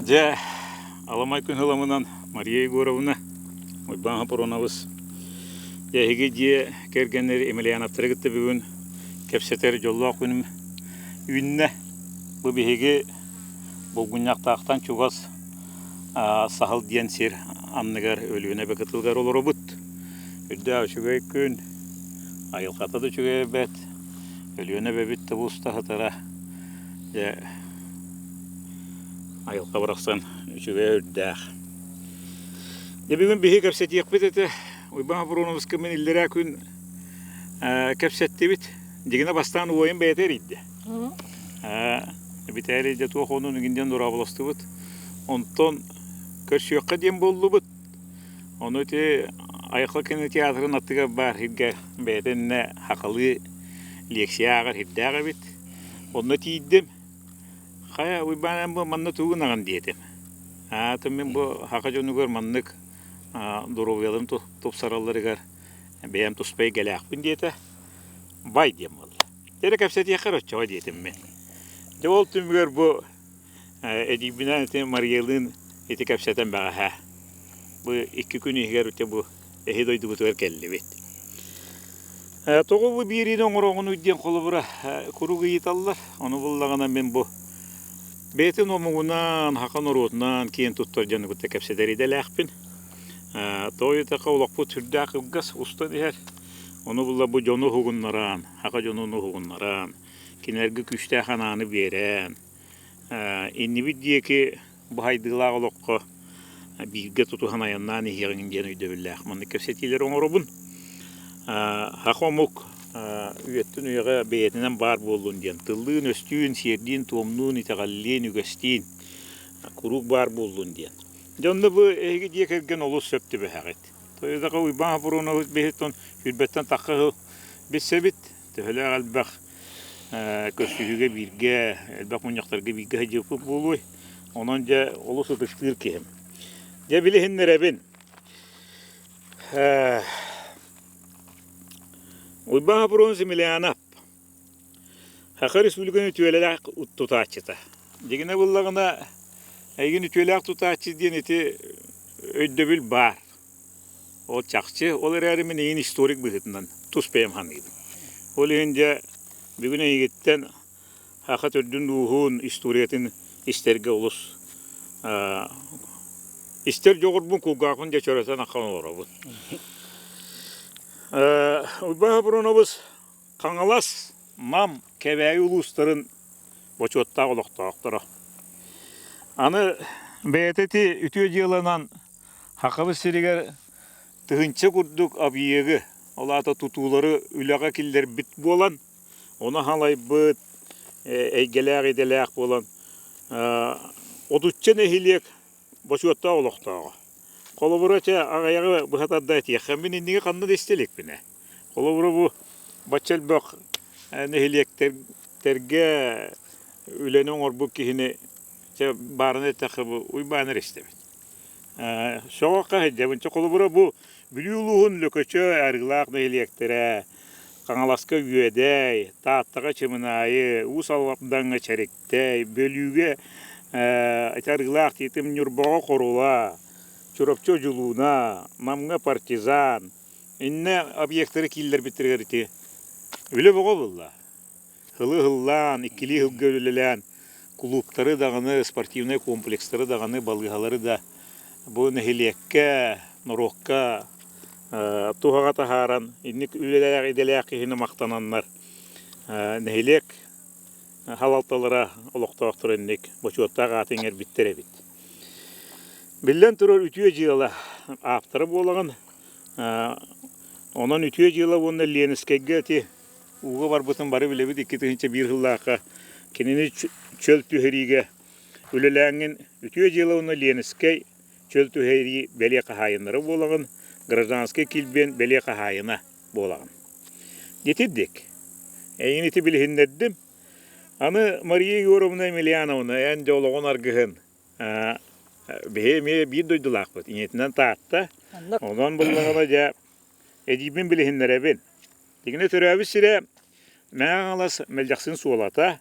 Дьэ, аламай күн ыламынан Мария Егоровна, Уйбаан Хапронабыс, дьэ эһиги дьиэ кэргэннэр Емельяновтары кытта бүгүн кэпсэтэр дьоллоох күнүм үүннэ. Бу биһиги Булгунньахтаахтан чугас Саһыл диэн сир анныгар Өлүөнэ эбэ кытылыгар олоробут. Үрдээх үчүгэй күн, айылҕата да үчүгэй эбэт, Өлүөнэ эбэбит да буста сытара. Дьэ, айылҕа барахсан үчүгэй үрдээх. Дьэ бүгүн биһи кэпсэтиэхпит этэ. Уйбаан Хапруновска мин иллэрээ күн кэпсэттибит. Дьигинэ бастаан уойун бэйэтэ эрийдэ. Битээлий дьэ туох онун игин диэн дорооболостубут. Онтон көрсүөххэ диэн буоллубут. Ону ити Айхал кинотеатрын аттыгар баар сиргэ бэйэтэ иннэ хахалыы лекция ааҕар сирдээх эбит. Онно тиийдим. Хайа, Уйбаан эн бу манна тугу гынаҕын диэтим. Аата мин бу саха дьонугар маннык доруобуйаларын тупсаралларыгар бэйэм туспа эйгэлээхпин диэтэ. Бай диэн буолла. Дьэ эрэ кэпсэтиэххэ эрэ оччоҕо диэтим мин. Дьэ ол түмүгэр бу эдьиийбинээн ити Мариялыын ити кэпсэтэн бэҕэһээ. Бу икки күн иһигэр ити бу эһи дойдубутугар кэллибит. Тоҕо бу биэриини оҥороҕунуй диэн холобура куруук ыйыталлар. Ону буллаҕына мин бу бэйэтин омугунан, саха норуотунан киэн туттар дьону кытта кэпсэтэр идэлээхпин. Тоҕо диэтэххэ олохпут сүрдээх кылгас устан иһэр. Ону булла бу дьону уһугуннаран, саха дьонун уһугуннаран, кинилэргэ күүстээх анааны биэрэн, иннибит диэки бу хайдыылаах олоххо бииргэ тутуһан айаннаан иһиэҕиҥ диэн өйдөбүллээх маннык кэпсэтиилэри оҥоробун. Саха омук үйэттэн үйэҕэ бэйэтинэн баар буоллун диэн тыллыын-өстүүн, сиэрдиин-туомнуун, итэҕэллиин, үгэстиин куруук баар буоллун диэн. Дьэ онно бу эһиги дьиэ кэргэн олус сөп түбэһэҕит. Тойодаҕа Уйбаан Хапурунович биһиттэн сүүрбэттэн тахха сыл билсэбит. Төһөлөөх элбэх көрсүһүүгэ бииргэ, элбэх мунньахтарга бииргэ сылдьыбыппыт буолуой. Онон дьэ олус ытыктыыр киһим. Дьэ билиһиннэрэбин. Уйбаан Хапурунович Емельянов Саха Республикатын үтүөлээх тутааччыта. Дьигинэ буллаҕына, эйигин үтүөлээх тутааччы диэн ити өйдөбүл баар. Ол чахчы, ол эрээри мин эйигин историк быһыытынан тус бэйэм саныыбын. Ол иһин дьэ бүгүн эйигиттэн саха төрдүн-ууһун историятын истэргэ олус истэр дьоҕурбун кулгаахпын дьэ чөрөтөн ахан олоробун. Уйбаан Хапронобус Хаҥалас, Нам, Кэбээйи улуустарын бочуоттаах олохтоохторо. Аны бэйэтэ ити үтүө дьыаланан Сахабыт сиригэр тыһыынча курдук объегы, ол аата тутуулары үлэҕэ киллэрбит буолан, ону халайбыт, эйгэлээх идэлээх буолан, отучча нэһилиэк бочуоттаах олохтооҕо. Холобура, чэ, аҕыйаҕы быһа тарда этиэххэ, мин инниги ханна да истэ иликпин ээ. Холобура, бу бачча элбэх нэһилиэктэргэ үлэни оҥорбут киһини чэ, баарына эттэххэ, бу Уйбаан эрэ истэбит. Сөҕөххө сылдьабын. Чэ, холобура, бу Бүлүү улууһун Лөкөчө, Арыылаах нэһилиэктэрэ, Хаҥаласка Үөдэй, Тааттаҕа Чымынаайы, Уус Алдаҥҥа Чэриктэй, Бүлүүгэ ити Арыылаах Тиитим, Ньурбаҕа Хорула, Чурапчы Одьулууна, Намҥа Партизан иннэ объектары киллэрбиттэригэр ити үлэ бөҕө буолла. Һылы һыллаан, иккилии сылга үлэлээн кулууптары даҕаны, спортивнай комплекстары даҕаны, балыыһалары да бу нэһилиэккэ, норуокка туһаҕа таһааран инник үлэлээх идэлээх киһини махтананнар нэһилиэк салалталара олохтоохторо инник бочуоттаах ааты иҥэрбиттэр эбит. Биллэн турар үтүө дьыала ааптара буолаҕын. Онон үтүө дьыала уонна Ленскэйгэ ити ууга барбытын бары билэбит 2001 сыллаахха кинини чөл түһэриигэ үлэлээҥҥин үтүө дьыала уонна Ленскэй чөл түһэрии бэлиэ хаһаайыннара буолаҕын, гражданскай килбиэн бэлиэ хаһаайына буолаҕын. Итирдик. Эйигин ити билиһиннэрдим. Аны Мария Егоровна Емельяновна эн дьэ олоҕун аргыһын биһи эмиэ биир дойдулаахпыт. Ийэтинэн Таатта. Онон буллаҕына дьэ эдьиийбин билиһиннэрэбин. Дигинэ төрөөбүт сирэ Мэҥэ Хаҥалас Мэлдьэхсин Суолата.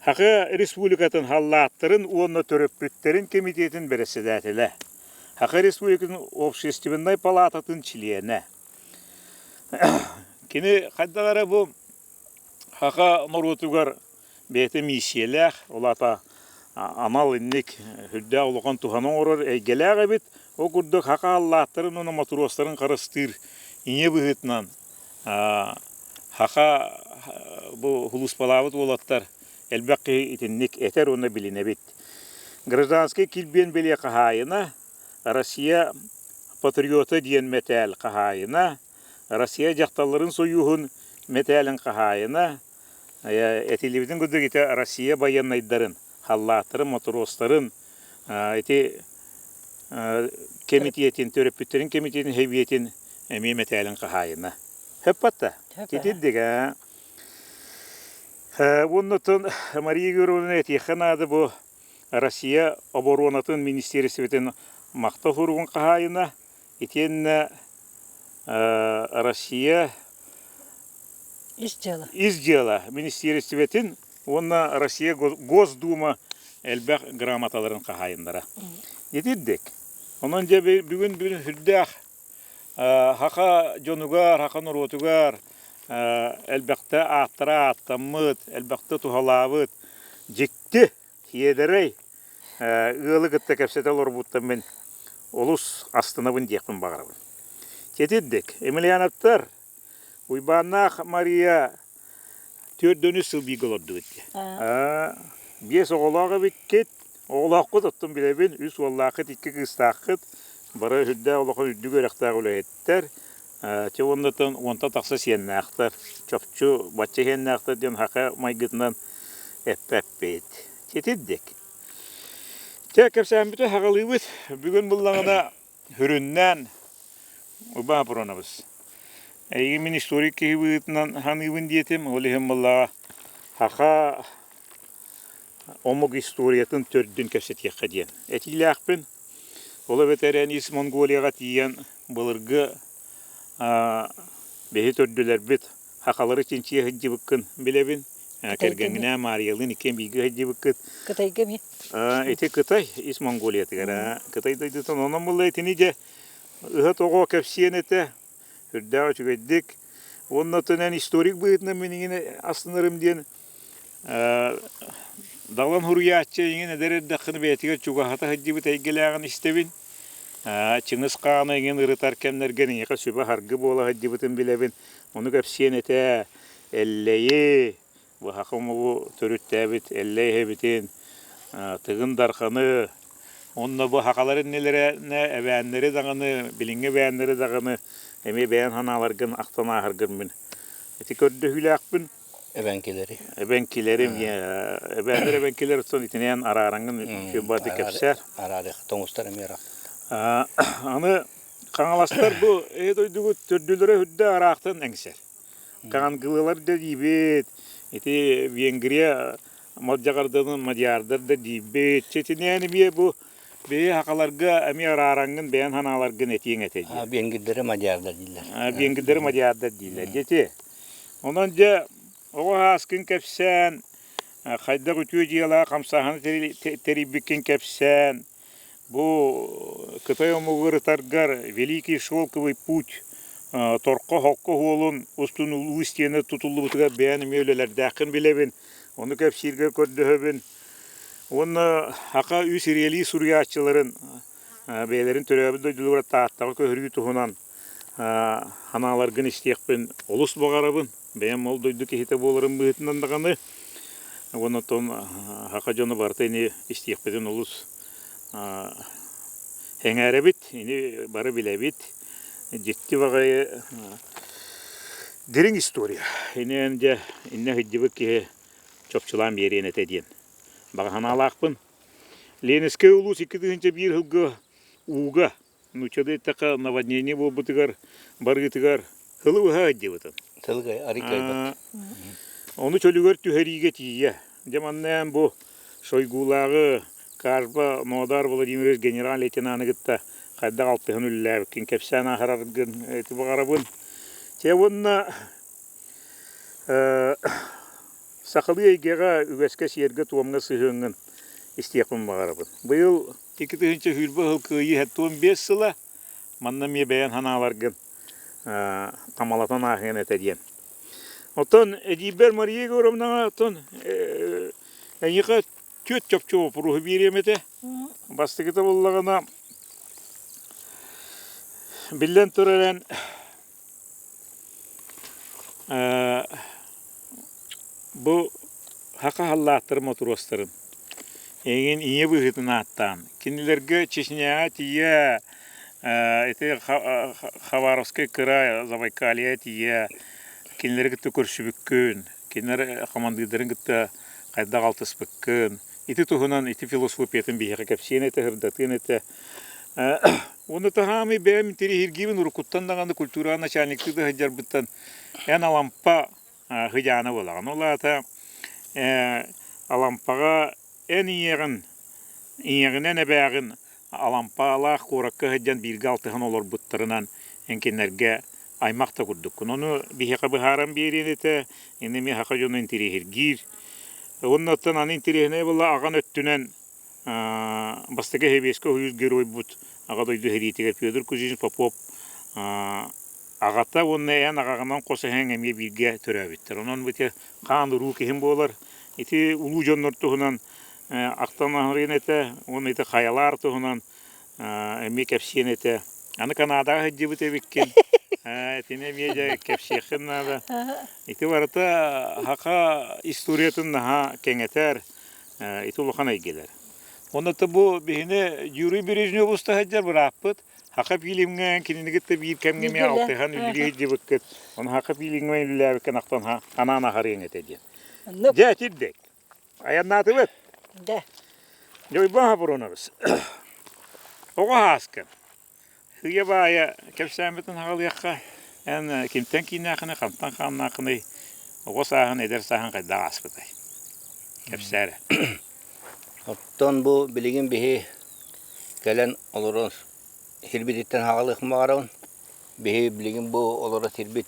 Саха Республикатын халлааттарын уонна төрөппүттэрин кэмитиэтин бэрэссэдээтэлэ, Саха Республикатын Общественнай палаататын чилиэнэ. Кини хайдах эрэ бу саха норуотугар бэйэтэ миссийэлээх, ол аата анал инник үрдээх улахан туһаны оҥорор эйгэлээх эбит. Ол курдук саха аллааттарын уонна мотуруостарын харыстыыр ийэ быһыытынан саха бу сулууспалаабыт уолаттар элбэх киһи итинник этэр уонна билинэбит. Гражданскай килбиэн бэлиэ хаһаайына, Россия патриота диэн мэтээл хаһаайына, Россия дьахталларын сойууһун мэтээлин хаһаайына, этиллибитин курдук ити Россия байыаннайдарын, халлааттарын, мотуруостарын ити кэмитиэтин, төрөппүттэрин кэмитиэтин хэбиэтин эмиэ мэтээлин хаһаайына. Хөппатта. Титирдик ээ. Уонна Мария Егоровна этиэххэ наада бу Россия оборуонатын министиэристибэтин махтал суругун хаһаайына итиэннэ Россия Ис дьыала. Ис дьыала министиэристибэтин уонна Россия Госдума элбэх грамоталарын хаһаайыннара. Итирдик. Онон дьэ бүгүн бүгүн сүрдээх саха дьонугар, саха норуотугар элбэхтэ ааттара ааттаммыт, элбэхтэ туһалаабыт дьикти Сиэдэрэй ыалы кытта кэпсэтэ олорбуттан мин олус астынабын диэхпин баҕарабын. Тетирдик, Емельяновтар, Уйбааннаах Мария 4 сыл бииргэ олордубут дии. Биэс оҕолоох эбиккит, оҕолооххут оттон билэбин, үс уоллааххыт, икки кыыстааххыт, бары үрдээх улахан үрдүк үөрэхтээх үлэһиттэр, Чэ уоннатан уонтан тахса сиэннээхтэр, чопчу бачча сиэннээхтэр диэн саха майгытынан эппэппит. Ситирдик. Чэ кэпсээммитин саҕалыыбыт. Бүгүн буллаҕына сүрүннээн Уйбаан Апронович. Эйигин мин историк киһи быһыытынан саныыбын диэтим. Ол иһин буллаҕа саха омук историятын төрдүн кэпсэтиэххэ диэн этиилээхпин. Ол эбэтэр эн ис Монголияҕа тиийэн былыргы биһи төрдүлэрбит сахалары чинчийэ сылдьыбыккын билэбин. Кэргэҥҥинээн Маарыйалыын иккиэн бииргэ сылдьыбыккыт. Кытайга эмиэ. Ити Кытай ис Монголиятыгар. Кытай дойдутун онон буолла итини дьэ ыһа-тоҕо кэпсиэн этэ. Үрдээх үчүгэйдик. Уонна оттон эн историк быһыытынан мин иҥин астынарым диэн Далан суруйааччы эйигин эдэр эрдэххинэ бэйэтигэр чугаһата сылдьыбыт эйгэлээҕин истэбин. Чыҥыс Хааны эҥин ырытар кэмнэргэ эйиэхэ сүбэ-саргы буола сылдьыбытын билэбин. Ону кэпсиэн этэ Эллэйи, быһаха омугу төрүттээбит Эллэй эһэбитин, Тыгын Дарханы, уонна бу сахалар иннилэрэ эбээннэри даҕаны, билиҥҥи эбээннэри даҕаны эмиэ бэйэн санааларгын ахтан ааһаргын мин ити көрдөһүүлээхпин. Эбэҥкилэри. Эбэҥкилэрим, эбээннэр эбэҥкилэр оттон итинэн араараҥҥын баты кэпсээр. Араарых, тоҥустар эмиэ араахтар. Аны хаҥаластар бу эһи дойдугут төрдүлэрэ үрдэ араахтан эҥсэр. Хаҥангылылар да диибит, ити Венгрия малдьаҕардарын мадьярдар да диибит. Чэтинээн эмиэ бу бэйэ сахаларга эмиэ араараҥҥын бэйэн санааларгын этиэҥ этэ дии. Венгрдэрэ мадьярдар дииллэр. Венгрдэрэ мадьярдар дииллэр. Дьэти Онон дьэ оҕо ааскын кэпсээн, хайдах үтүө дьыалаҕа хамсааһыны тэрийбиккин кэпсээн, бу Кытай омугу ырытаргар Великий шелковый путь торхо-хокко уолун устун улуу истиэнэ тутуллубутугар бэйэн эмиэ үлэлэрдээххин билэбин, ону кэпсииргэ көрдөһөбүн. Уонна саха үс ириэлии суруйааччыларын бэйэлэрин төрөөбүт дойдуларыгар Тааттаҕа көһөрүү туһунан Ханааларгын истиэхпин олус баҕарабын. Бэйэм ол дойду киһитэ буоларым быһыытынан даҕаны. Уонна оттон саха дьоно барыта ини истиэхпитин олус эҥээрэбит, ини бары билэбит. Дьикти баҕайы дириҥ история. Ини дьэ иннэ сылдьыбыт киһи чопчулаан биэриэн этэ диэн баҕа санаалаахпын. Ленинскэй улуус 2001 сылга ууга Нууччалыы эттэххэ, наводнение буолбутугар, барыытыгар сылы быһа сылдьыбытым. Сылы арыйбат. Ону чөлүгэр түһэриигэ тиийэ. Дьэ манна бу Шойгулааҕы Карпа Нодар Владимирович генерал-лейтенаны кытта хайдах алтыһан үлэлээбиккин кэпсээн аһараргын ити баҕарабын. Чэ уонна. Сахалыы эйгэҕэ, үгэскэ, сиэргэ-туомҥа сыһыаҥҥын истиэхпин баҕарабын. Быйыл 2020 сыл Кыайыы 75 сыла, манна эмиэ бэйэн санааларгын тамалатан ааһыан этэ диэн. Оттон эдиийбэр Мария Егоровнаҕа оттон эйиэхэ түөрт чопчу боппуруоһу биэриэм этэ. Бастакыта буоллаҕына, биллэн турар эн бу саха халлааттарын мотуруостарын эйигин ийэ быһыытын ааттаан, кинилэргэ Чечняҕа тиийэ ити Хабаровскай кыра Забайкалье тиийэ кинилэри кытта көрсүбүккүн, кинилэр хамандыырдарын кытта хайдах алтыспыккын, ити туһунан ити философиятын биһиэхэ кэпсиэн этэ, сырдатыан этэ. Уонна таһаамый бэйэм интэриэһиргиибин уруккуттан даҕаны культураҕа начальниктыы да сылдьарбыттан эн Алампа сыдьаана буолаҕын. Ол аата Алампаҕа эн ийэҕин, ийэҕинэн эбээҕин Алампалаах куоракка сылдьан бииргэ алтыһан олорбуттарынан эн кинилэргэ аймах да курдуккун. Ону биһиэхэ быһааран биэриэн этэ, ини эмиэ саха дьоно интэриэһиргиир. Уонна оттон аны интэриэһинэй буолла аҕан өттүнэн бастакы Сэбиэскэй Союз геройбут Аҕа дойду сэриитигэр Федор Кузьмич Попов аҕата уонна эн аҕаҕынан хос эһэҥ эмиэ бииргэ төрөөбүттэр. Онон бу ити хаан уруу киһим буолар. Ити улуу дьоннор туһунан ахтан аһарыан этэ уонна ити хайалаар туһунан эмиэ кэпсиэн этэ. Аны Канадаҕа сылдьыбыт эбиккин. Итини эмиэ дьэ кэпсиэххин наада. Ити барыта саха историятын наһаа кэҥэтэр, ити улахан эйгэлэр. Онно бу биһини Юрий Бережнев уста сылдьар бырааппыт. Саха фильмҥэ кинини кытта биир кэмҥэ эмиэ алтыһан үлэлии сылдьыбыккыт. Ону Саха фильмҥэ үлэлээбиккин ахтан анаан аһарыаҥ этэ диэн. Дьэ, итирдик. Айаннаатыбыт. Да. Дьойбон Хапуронович. Оҕо ааскын. Сыыйа баайа кэпсээммитин аҕалыахха, эн кимтэн кииннээххиний, хантан хааннааххыный, оҕо сааһын, эдэр сааһын хайдах ааспытай? Кэпсээ эрэ. Оттон бу билигин биһи кэлэн олорон сирбититтэн аҕалыахпын баҕарабын. Биһи билигин бу олорор сирбит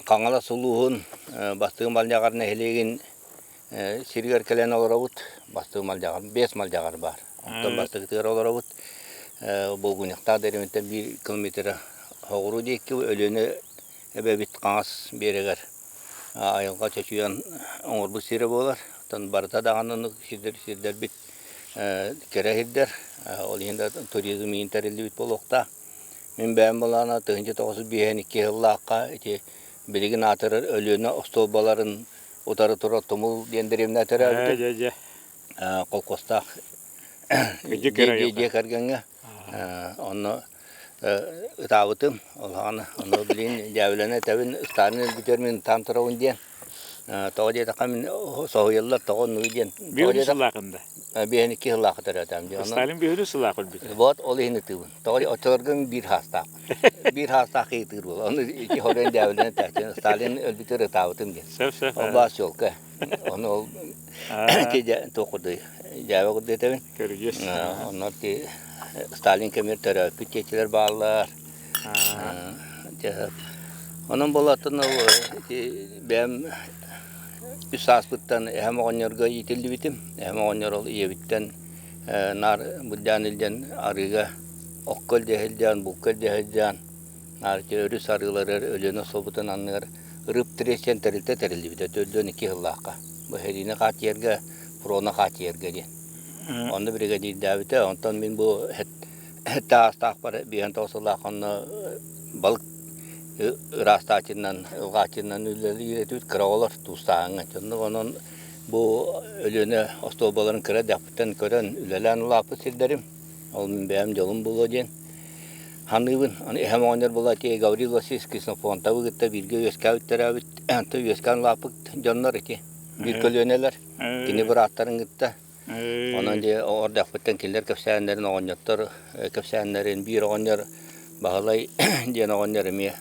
Хаҥалас улууһун Бастыҥ Балдьаҕар нэһилиэгин сиригэр кэлэн олоробут. Бастыҥ Малдьаҕар, биэс Малдьаҕар баар. Оттон бастакытыгар олоробут. Булгунньахтаах дэриэбинэттэн биир километр соҕуруу диэки Өлүөнэ эбэбит хаҥас биэрэгэр айылҕа чочуйан оҥорбут сирэ буолар. Оттон барыта даҕаны оннук сирдэр сирдэрбит кэрэ сирдэр. Ол иһин да туризм иһин тэриллибит буолуохтаах. Мин бэйэм былаана 1952 сыллаахха ити билигин аатырар Өлүөнэ остуолбаларын утары турар Тумул диэн дэриэбинэ төрөөбүтүм. Дьэ, дьэ. Колхозтаах дьиэ кэргэҥҥэ. Онно ытаабытым. Ол аҕана ону билигин дьээбэлэнэ этэбин, Сталин өлбүтүгэр мин ытаан турабын диэн. Тоҕо диэтэххэ мин соһуйаллар, тоҕо оннугуй диэн. Биһини сыллаахында? Биһини сыллаахха төрөөтөм дии. Сталин биһини сыллаах өлбүтэ. Вот ол иһин ытыыбын. Тоҕо оччолорго мин биир хаастаахпын. Биир хаастаах ыйытыыр буолар. Ону ити хоройон дьээбэлэнэ этээччи. Сталин өлбүтүгэр ытаабытым диэн. Сөп, сөп. Ол баар суолка. Ону ол ити туох курдуй дьээбэ курдук этэбин. Көрүдьүөс. Онно ити Сталин кэмигэр төрөөппүт диэччилэр бааллар. Онон буолааттан ол ити бэйэм үс сааспыттан эһэм оҕонньорго иитиллибитим. Эһэм оҕонньор ол ийэбиттэн наар былдьаан илдьэн арыыга окко илдьэ сылдьан, булка илдьэ сылдьан, наар ити өрүс арыыларыгар Өлүөнэ суолбутун анныгар Рыбтрес диэн тэрилтэ тэриллибитэ 42 сыллаахха. Бу сэриини хааччыйарга, фрону хааччыйарга диэн. Онно бригадирдээбитэ. Онтон мин бу таастаахпар 59 сыллаах онно балык ыраастааччынан, ылҕааччынан үлэлиир этибит кыра оҕолор туустааһыҥҥа. Оннук онон бу Өлүөнэ остуолбаларын кыра эрдэхпиттэн көрөн үлэлээн улааппыт сирдэрим. Ол мин бэйэм дьолум буолуо диэн саныыбын. Аны эһэм оҕонньор буолла ити Гаврил Васильевич Ксенофонтовы кытта бииргэ үөскээбит төрөөбүт, үөскээн улааппыт дьоннор ити биир көлүөнэлэр. Кини бырааттарын кытта Онон дьэ ордохпуттан кинилэр кэпсээннэрин оҕонньоттор кэпсээннэрин биир оҕонньор Баһылай диэн оҕонньор эмиэ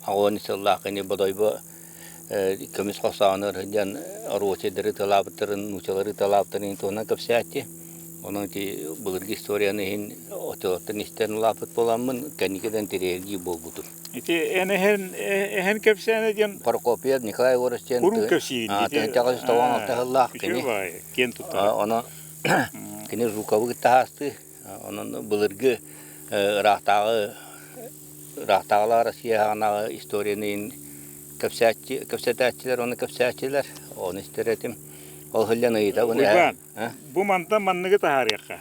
аҕыан сыллаах кини Бодойбо көмүс хосоонор диэн оруочайдары тылаабыттарын, нуучалары тылаабыттарын туһунан кэпсээччи. Онон ити былыргы историяны иһин отчолортон истэн улааппыт буоламмын, кэнникидэн тириэрдии буолбутум. Ити эн эһэн эһэн кэпсээнэ диэн Прокопьев Николай Егорович диэн куруук кэпсиигин ити 1996 сыллаах кини. Киэн туттар. Онон кини Жуковы кытта хаастыы. Онон былыргы ыраахтааҕы ыраахтааҕылаах Россия саҕанааҕы историяны иһин кэпсээччи кэпсэтээччилэр уонна кэпсээччилэр. Ону истэр этим. Ол сылдьан ыйытабын Уйбаан, бу мантан манныгы таһаарыахха.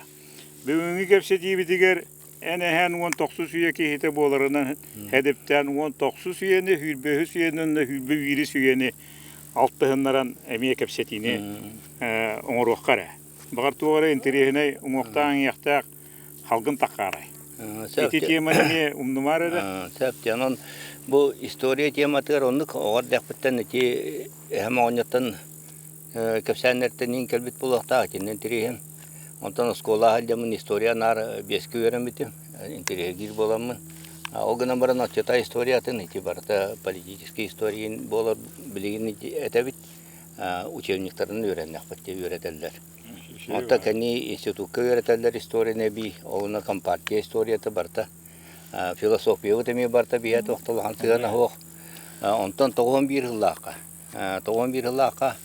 Бүгүҥҥү кэпсэтиибитигэр эн эһээн 19 үйэ киһитэ буоларынан хэдиптээн 19 үйэни, 23 үйэни уонна 21 үйэни алтыһыннаран эмиэ кэпсэтиини оҥоруохха эрэ. Баҕар туох эрэ интэриэһинэй уҥуохтаах-иҥиэхтээх халгын таххаарай. Ити теманы эмиэ умнумаар эрэ. Сөп, онон бу история тематыгар оннук оҕо эрдэхпиттэн ити эһэм оҕонньоттон кэпсээннэртэн иин кэлбит буолуохтаах итиннэ интэриэһим. Онтон оскуола сылдьаммын история наар биэскэ үөрэммитим, интэриэһиргиир буоламмын. Ол гынан баран оччото историятын ити барыта политическай история буолар билигин этэбит. Учебниктарын үөрэннэхпит дии үөрэтэллэр. Онтон кэнники институкка үөрэтэллэр историяны эбии, ол компартия историята барыта философиябыт эмиэ барыта биһиэхэ туох да улахан сыһыана суох. Онтон 91 сыллаахха 91 сыллаахха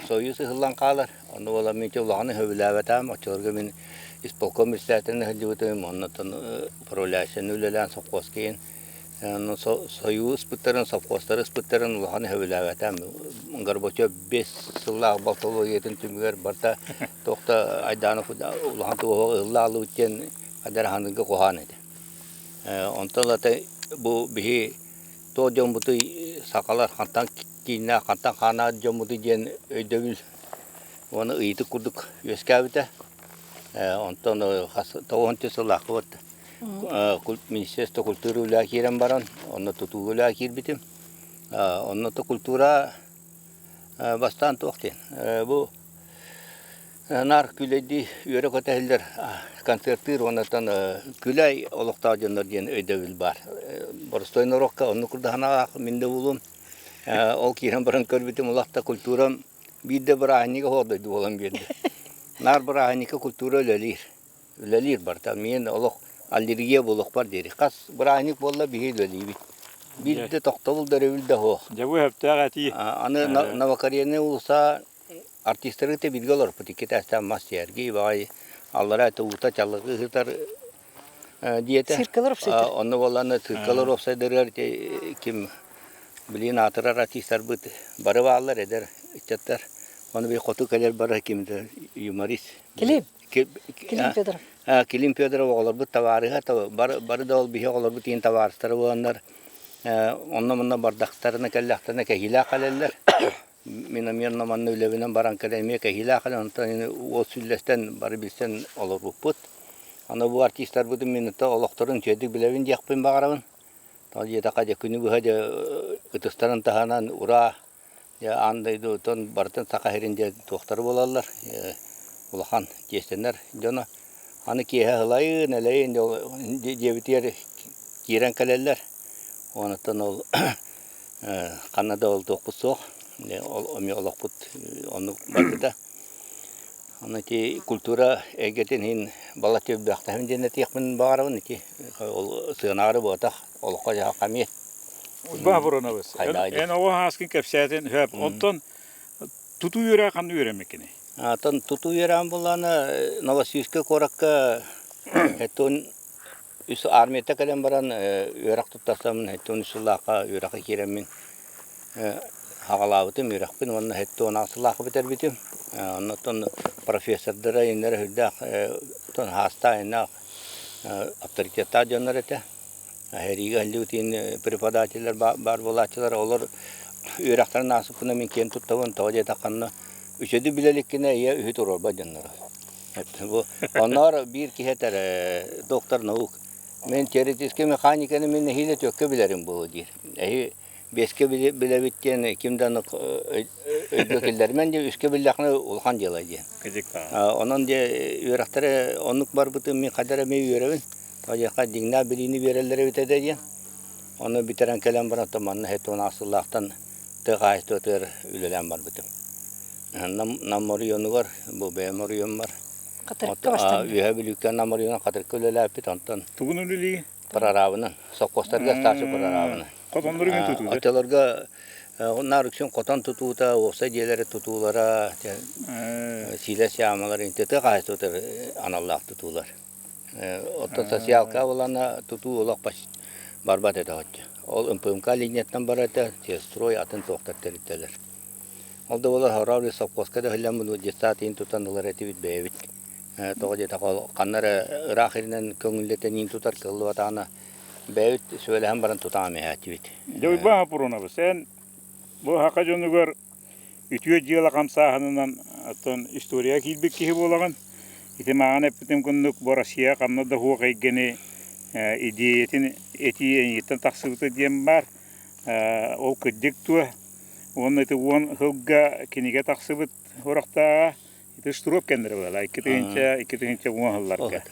Союз ыһыллан хаалар. Онно буолан мин улаханы сөбүлээбэтээм. Оччолорго мин исполком председателинэн сылдьыбытым. Оннуттан управляющайынан үлэлээн совхозка иһин Союз ыспыттарын, совхозтары ыспыттарын улахан сөбүлээбэтээм. Горбачев 5 сыллаах болтологиятын түмүгэр барыта туох да айдаана улахан туоһу ыһылла диэн хадараханыга куһаан этэ. Онтон ылата бу биһи туох дьоммутуй сахалар хантан кииннээх, хантан хааннаах дьоммутуй диэн өйдөбүл уонна ыйытык курдук үөскээбитэ. Онтон хас 90 сыллаахпыт Министерство культуры үлэҕэ киирэн баран, онно тутууга үлэҕэ киирбитим. Онно культура бастаан туох диэн, бу наар күлэйдии үөрэ-көтө иһиллэр концертыыр уоннаттан күлэй олохтоох дьоннор диэн өйдөбүл баар. Боростуой норуокка оннук курдук санаалаах мин да буолуом. Ол киирэн баран көрбүтүм улахта культурам биир да бырааһынньыга суох дойду буолан биэрдэ. Наар бырааһынньыкка культура үлэлиир. Үлэлиир барыта. Миэн олох аллергия буолуохпар диэри. Хас бырааһынньык буолла биһи үлэлиибит. Биир да тохтобул да өрөбүл да суох. Дьэ бу сөптөөх этии. Аны Новокоренная уулусса артистары кытта бииргэ олорбут икки этээстээх мас дьиэ баҕайы аллараа это уута чаллыгы ыһытар диэтэ. Циркалар уопсайдар. Онно буоллаҕына циркалар уопсайдарыгар ким билигин аатырар артистарбыт бары бааллар эдэр ыччаттар. Ону би хоту кэлэр бары ким юморист. Килип. Килим Федоров. Килим Федоров оҕолорбут табаарыһа, бары, бары да ол биһи оҕолорбут иин табаарыстара буоланнар, онно-манна бардахтарына кэллэхтэринэ кэһиилээх кэлэллэр. Мин эмиэ онно-манна үлэбинэн баран кэлэн эмиэ кэһиилээх кэлэн, онтон уол сүллэстэн бары билсэн олорбуппут. Аны бу артистарбытын мин олохторун үчүгэйдик билэбин диэхпин баҕарабын. Тоҕо диэтэххэ дьэ күнү быһа дьэ ытыстарын таһынан ураа Дьэ, аан дойдутун барытын Саха сирин дьэ туохтара буолаллар, улахан чиэстэнэр дьоно. Аны киэһэ ылайын, элэйин дьиэбитигэр киирэн кэлэллэр. Онуттан ол ханна да ол туохпут суох, ол эмиэ олохпут оннук барбыта. Аны ити культура эйгэтин иһин балачча элбэхтэһим диэн этиэхпин баҕарабын ити ол сыанаары буотах олоххо-дьаһахха эмиэ. Уйбаан Воронобыс, эн оҕо ааскын кэпсээтин сөп. Онтон тутуу үөрэҕэ ханна үөрэммиккиний? Атын тутуу үөрэҕин буллаҕына Новосибирскай куоракка этон үс армията кэлэн баран үөрэх туттарсаммын 73 сыллаахха үөрэххэ киирэммин аҕалаабытым үөрэхпин уонна 76 сыллаахха бүтэрбитим. Оннуттан профессордара иннэрэ сүрдээх хаастаах иннээх авторитеттаах дьоннор этэ. Сэриигэ сылдьыбыт преподавателлэр баар буолааччылар, олор үөрэхтэрин ааспыппына мин киэн туттабын, тоҕо диэтэххинэ үчүгэйдик билэ иликкинэ ийэ үһү туруорбат дьонноро. Бу онноор биир киһи этэр доктор наук мин теоретическай механиканы мин нэһиилэ түөккэ билэрим буолуо диир. Эһи биэскэ билэбит диэн ким да өйгө киллэрмэн диэн үскэ биллэххинэ улахан дьыала диэн. Онон дьэ үөрэхтэрэ оннук барбытын мин хайдах эмиэ үөрэбин. Тоҕо дьиҥнээх билиини биэрэллэр эбит этэ диэн. Ону бүтэрэн кэлэн баран манна 76 сыллаахтан тыа хаһаайыстыбатыгар үлэлээн барбытым. Нам, Нам оройуонугар, бу бэйэм оройуоммар. Хатырыкка бастан. Үөһэ Бүлүүккэ Намырыынан Хатырыкка үлэлээппит, онтон Тугун үлэлии? Прорабынан, совхозтарга старший прорабынан. Хотоннору күн тутуута? Оччолорго наар үксүн хотон тутуута, уопсай дьиэлэри тутуулара, сиилэс яамалар, тыа хаһаайыстыбатыгар аналлаах тутуулар. Оттон социалка булана тутуу олох барбат этэ оччо. Ол МПМК линияттан барар этэ, строй атын туохтар тэрилтэлэр. Ол да буоллар Хорообли совхозка да иһиллэн детсад иин тутан ылар этибит бэйэбит. Тоҕо диэтэххэ ханна эрэ ыраах иринэн көҥүллэтэн иин тутар кыаллыбатаҕына бэйэбит сүбэлэһэн баран тутаҕа эмиһээччибит. Дьэ Уйбаан Хаппуруонабыс, эн бу саха дьонугар үтүө дьыала хамсааһынынан оттон историяҕа киирбит киһи буолаҕын. Ити мааҕын эппитим курдук бу Россия ханна да суох эйгэни идиэйэтин этии эйигиттэн тахсыбыта диэн баар. Ол кырдьык дуо? Уонна ити 10 сылга кинигэ тахсыбыт сурахтааҕа. Ити штуров кэннэрэ буолла. 2000 2010 сылларга.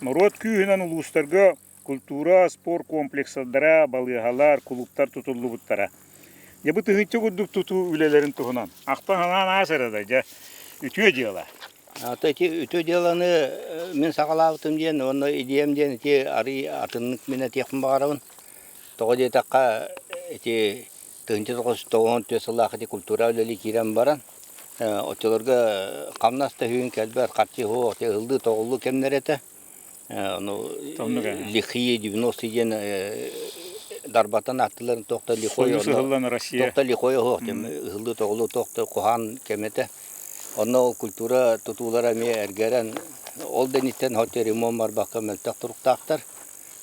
Норуот күүһүнэн улуустарга культура, спорт комплекстара, балыыһалар, кулууптар тутуллубуттара. Дьэ бу тыһыынча курдук тутуу үлэлэрин туһунан ахтан-санаан аас эрэ да, дьэ, үтүө дьыала. Ата ити үтүө дьыаланы мин саҕалаабытым диэн уонна идиэм диэн ити арый атыннык мин этиэхпин баҕарабын. Тоҕо диэтэххэ ити 1994 сыллаах ити культура үлэлии киирэн баран оччолорго хамнас да үһүн кэлбэт, харчы суох, ыһыллыы-тоҕуллуу кэмнэрэ этэ. Ону лихие 90 диэн дарбатан аттыларын туохта лихой туохта лихой оһох ыһыллыы тоҕулуу туохта куһаан кэм этэ. Онно ол культура тутуулара эмиэ эргэрэн ол да инниттэн хоть ремонт барбакка мөлтөх туруктаахтар.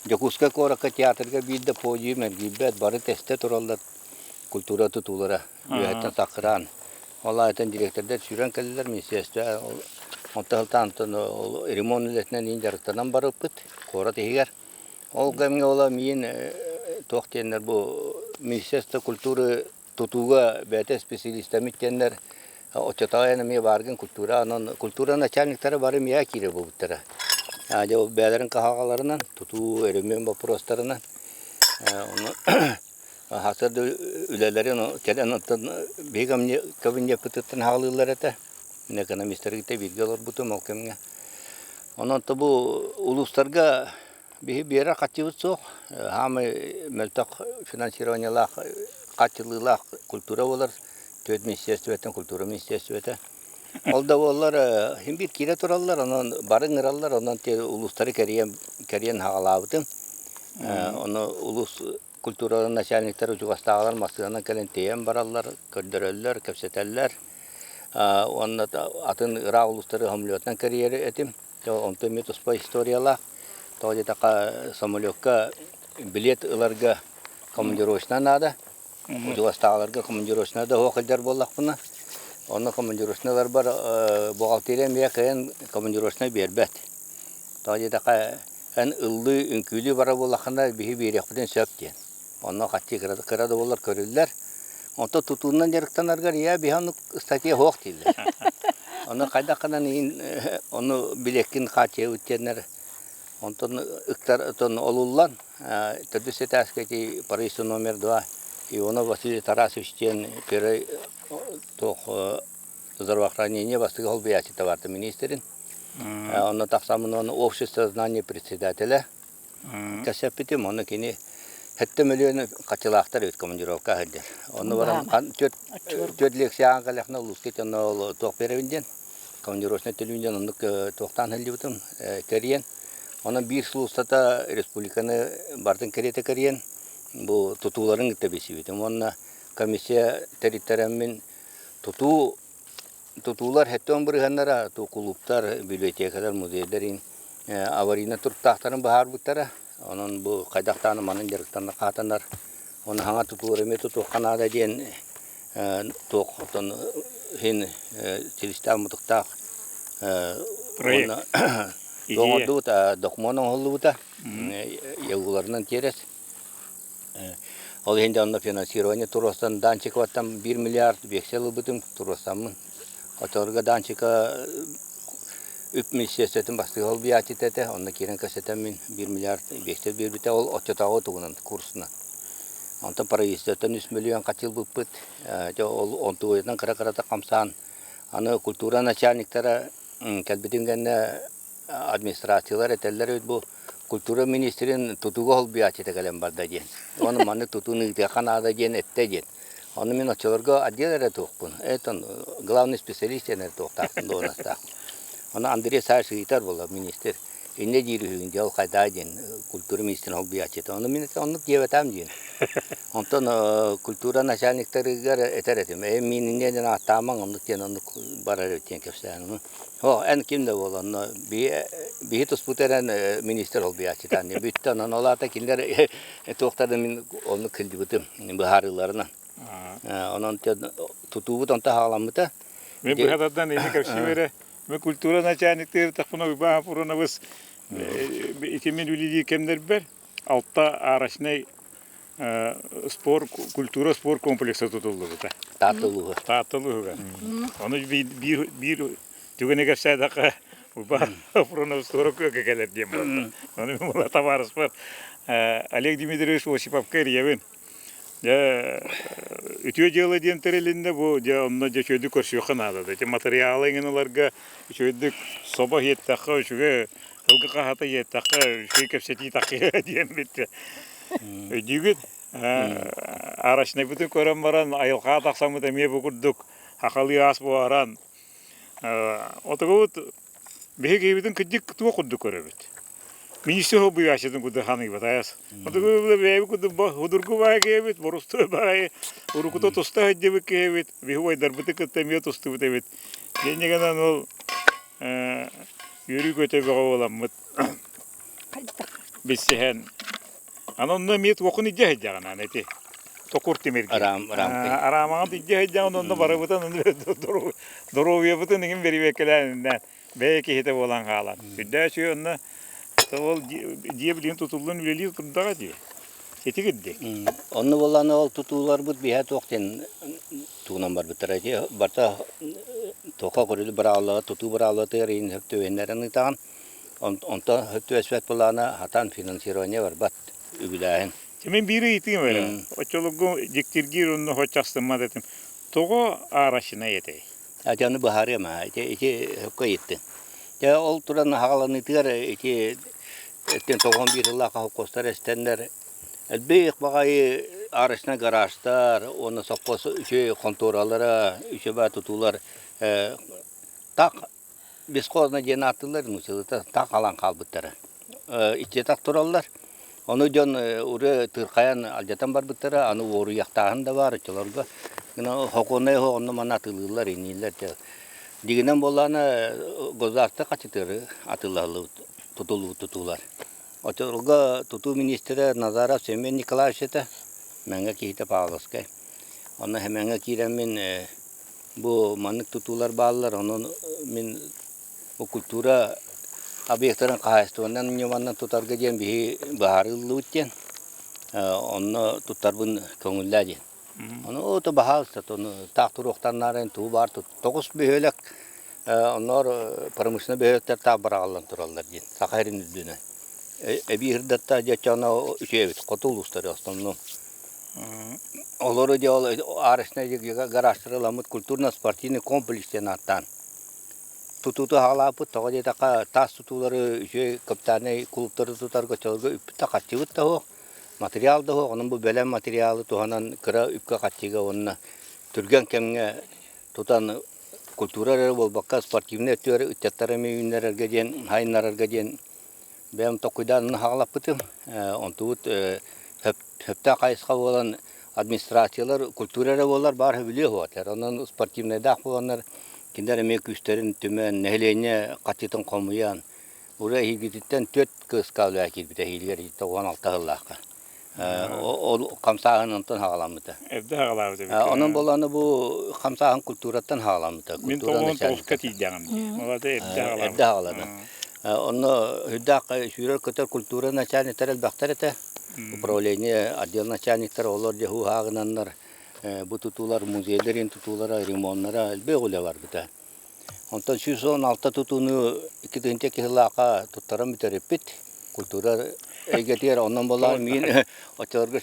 Дьокуускай куоракка театрга биир да подиум эргийбэт, бары тэстэ тураллар культура тутуулара үөһэттэн саккыраан. Ол аайтан директордар сүүрэн кэллилэр, министерство онтон сылтаан ол ремонт үлэтинэн иин дьарыктанан барыппыт куорат иһигэр. Ол кэмҥэ ола миин туох диэннэр бу Министерство культуры тутууга бэйэтэ специалистаммыт диэннэр оччотооҕу эн эмиэ бааргын культура онон культура начальниктара бары миэхэ киирэр буолбуттара. Дьэ ол бэйэлэрин кыһалҕаларынан тутуу, өрөмүөн боппуруостарынан ону сарсыарда үлэлэрин кэлэн оттон биһиги кабинеппытыттан аҕалыыллар этэ. Мин экономистары кытта бииргэ олорбутум ол кэмҥэ. Онон бу улуустарга Биһи биэрэр хаччыбыт суох, саамай мөлтөх финансированиелаах, хаччылыылаах культура буолар, түөрт министерствоттан культура министерствота. Ол да буоллар син биир киирэ тураллар, онон бары ыҥыраллар, онон улуустары кэрийэн кэрийэн хаҕалаабытым. Ону улуус культураларын начальниктара чугастааҕылар массыынанан кэлэн тиэйэн бараллар, көрдөрөллөр, кэпсэтэллэр. Уонна атын ыраах улуустары самолетунан кэрийэр этим. Онтон эмиэ туспа историялаах. Тоҕо диэтэххэ, самолекка билиэт ыларга командировочнай наада. Удьуостааҕыларга командировочнай да суох сылдьар буоллахпына, онно командировочнай ыларбар бухгалтерия эмиэ кыайан командировочнай биэрбэт. Тоҕо диэтэххэ, эн ыллыы, үҥкүүлүү барар буоллаххына, биһи биэриэхпитин сөп диэн. Онно хаччы кыра, кыра да буоллар көрүллэр. Онтон тутуунан дьарыктанаргар ийээ биһи оннук статья суох дииллэр. Ону хайдах гынан иһин ону билиэккин хааччыйабыт диэннэр онтон ыктар отон олуллан төрдүс этээскэ ити Париж номер 2 Ионов Василий Тарасович диэн первый туох здравоохранение бастакы холбуйааччыта баарта министрин. Онно тахсаммын уонна общество знания председателя Кэпсэппитим, ону кини 7 мөлүйүөн хаччылаахтар эбит командировка сылдьар. Онно баран түөрт лекцияҕа кэлэхнэ улууска итиннэ ол туох биэрэбин диэн, командировочнай төлүүн диэн оннук туохтаан сылдьыбытым кэрийэн. Онон биир сыл устата республиканы барытын кэриэтэ кэрийэн бу тутууларын кытта билсибитим. Уонна комиссия тэриттэрэммин тутуу Тутуулар 70 бырыһыаннара кулууптар, библиотекалар, музейдар аварийнай туруктаахтарын быһаарбыттара. Онон бу хайдах даҕаны манан дьарыктанар хаатанар, ону саҥа тутуулары эмиэ тутуохха наада диэн туох оттон иһин силистээх-мутуктаах уонна оҥордубут, докумуон оҥоһуллубута, ЯУ-ларынан тиэрэс. Ол иһин дьэ онно финансирование туруорсан Данчиковаттан 1 миллиард биэксэл ылбытым туруорсаммын. Оччолорго Данчика үп министерствотын бастакы солбуйааччыта этэ, онно киирэн кэпсэтэммин 1 миллиард биэксэл биэрбитэ, ол оччотооҕу тугунан курсунан. Онтон правительствоттан 3 миллион хаччы ылбыппыт, дьэ ол онтугуйатан кыра-кырата хамсаан. Аны культура начальниктара кэлбитин кэннэ администрациялар этэллэр эбит бу культура министрин тутууга холбуйааччыта кэлэн барда диэн. Ону маннык тутууну ыытыахха наада диэн эттэ диэн. Ону мин оччолорго отдел эрэ туохпун. Это главный специалист диэн эрэ туохтаахпын, дуоһунастаахпын. Ону Андрей Савич ыйытар буолла министр. Инньэ диир үһүгүн дьэ ол хайдаа диэн культура министрин холбуйааччыта. Ону мин оннук диэбэтээм диэн. Онтон культура начальниктарыгар этэр этим. Ээ миин инньэ диэн ааттаамаҥ оннук диэн оннук барар эбит диэн кэпсээн. О, эн ким да буол онно биһи туспут эрэн министр холбуйааччыта бүттэ онон ол аата кинилэр туохтарын мин оннук кылдьыбытым быһаарыыларынан. Онон тутуубут онто хаҕаламмыта. Мен быһатардан ини кэпсиибэрэ Мен культура начальниктыыр тахпына Уйбаан Фуронабыс ити мин үлэлиир кэмнэрбэр алта арочнай спорт культура спорт комплекса тутуллубута. Таатта улууһа. Таатта улууһугар. Ону биир биир түгэни кэпсээтэххэ Уйбаан Фуронабыс туора күөкэ кэлэр диэн буолла. Ону мин була табаарыспар Олег Дмитриевич Осиповка эрийэбин. Дьэ, үтүө дьыала диэн тэрилиннэ бу дьэ онно дьэ үчүгэйдик көрсүөххэ наада. Ити матырыйаалы иҥин ыларга үчүгэйдик собо иһиттэххэ үчүгэй ылгы хаһата иһиттэххэ үчүгэй кэпсэтии тахыа диэн бүттэ. Өйдүүгүт? Арочнайбытын көрөн баран айылҕаҕа тахсаммыт эмиэ бу курдук хахалыы аас буһаран отугубут Биһиги киһибитин кырдьык туох курдук көрөбүт? Министр холбуйааччытын курдук ханыйбат айас. Отугу бэйэбит курдук худургу баай киһибит, борустуой баай, уруккута туста сылдьыбыт киһибит, биһи убайдарбытын кытта эмиэ тустубут эбит. Дьэ гынан ол үөрүү-көтө бөҕө буоламмыт билсиһэн Аны онно эмиэ туоххун илдьэ сылдьаҕын аны ити токур тимиргэ. Араамаҕын илдьэ сылдьаҕын онно барыбытын доруобуйабытын иҥин бэрэбиэркэлээн бэйэ киһитэ буолан хаалан. Үрдээ үчүгэй онно ол дьиэ билигин тутуллан үлэлии турдаҕа дии. Ити кирдик. Онно буоллаҕына ол тутууларбыт биһэ туох диэн тугунан барбыттара ити барыта туохха көрүлү бырааллаҕа тутуу бырааллатыгар иһин сөп түбэһиннэрэн ыытаҕын. Онтон түбэспэт былаана хатан финансирование барбат үбүлээһин. Мин биир ыйытыым эрэ. Оччолорго дьиктиргиир онно соччо астыммат этим. Тоҕо арочнай этэй? Ати аны быһаарыам аа. Ити ити сөпкө ыйыттыҥ. Дьэ ол туран хаҕаланыытыгар ити эттэн тоҕон биир сыллаах холкуостар эстэннэр элбэх баҕайы арочнай гаражтар уонна сопхуос үчүгэй хонтуоралара үчүгэй тутуулар так Бесхозно диэн ааттыыллар нууччалыыта таах халаан хаалбыттара. Иччитэх тураллар. Ону дьон уры тыырхайан алдьатан барбыттара, аны уоруйахтааһын да баар оччолорго. Гына хокуоннай оһох онно манна атыылыыллар, инииллэр. Дигинэн буоллаҕына государство хачытыары атыылаһыллыбыт, тутуллубут тутуулар. Оччолорго тутуу министрэ Назаров Семен Николаевич этэ, Мэҥэ киһитэ Павловскай. Онно Хэмэҥҥэ киирэммин Бу маннык тутуулар бааллар, онон мин бу культура объектарын хаһаайыстыбаннан ньыманан тутарга диэн биһи быһаарыллыбыт диэн, онно туттарбын көҥүллээ диэн. Ону ото баһаалыста таах туруохтаннаарын тугу баар тоҕус бөһүөлэк онноор промышленнай бөһүөлэктэр таах быраҕыллан тураллар диэн Саха сирин үрдүнэн. Эбии ырдатта дьэ оччоҕуна үчүгэй эбит хоту улуустары основном. Олору дьэ ол арочнай гаражтары ыламмыт культурно-спортивный комплекс диэн ааттаан тутууту аҕалааппыт. Тоҕо диэтэххэ таас тутуулары үчүгэй капитальнай кулууптары тутарга оччолорго үппүт да харчыбыт да суох, материал да суох. Онон бу бэлэм материалы туһанан кыра үпкэ-харчыга уонна түргэн кэмҥэ тутан культура эрэ буолбакка спортивнай өттүгэр ыччаттары эмиэ үүннэрэргэ диэн, сайыннарарга диэн Бэйэм толкуйдаан хаҕалаппытым. Онтубут сөптөөх хайысха буолан администрациялар культура эрэ буоллар баар сөбүлүө суох Онон спортивнайдаах буоланнар кинилэр эмиэ күүстэрин түмэн, нэһилиэнньэ хаччытын хомуйан, уже эһиилгититтэн түөрт кыска үлэҕэ киирбитэ эһиилигэр 96 сыллаахха. Ол хамсааһын онтон саҕаламмыта. Эрдэ саҕалаабыт эбит. Онон буоллаҕына бу хамсааһын культураттан саҕаламмыта. Мин тоҕуон тоҕуска тиийдэҕим дии. Ол эрдэ саҕалаабыт. Эрдэ саҕаланар. Онно үрдээх сүүрэр-көтөр культура начальниктара элбэхтэр этэ. Управление отдел начальниктара олор дьэ һааҕынаннар бу тутуулар музейдарын тутуулара, ремоннара элбэх үлэ барбыта. Онтон 116 тутууну 2002 сыллаахха туттаран бүтэриппит. Культура эйгэтигэр онон буоллаҕа миин оччолорго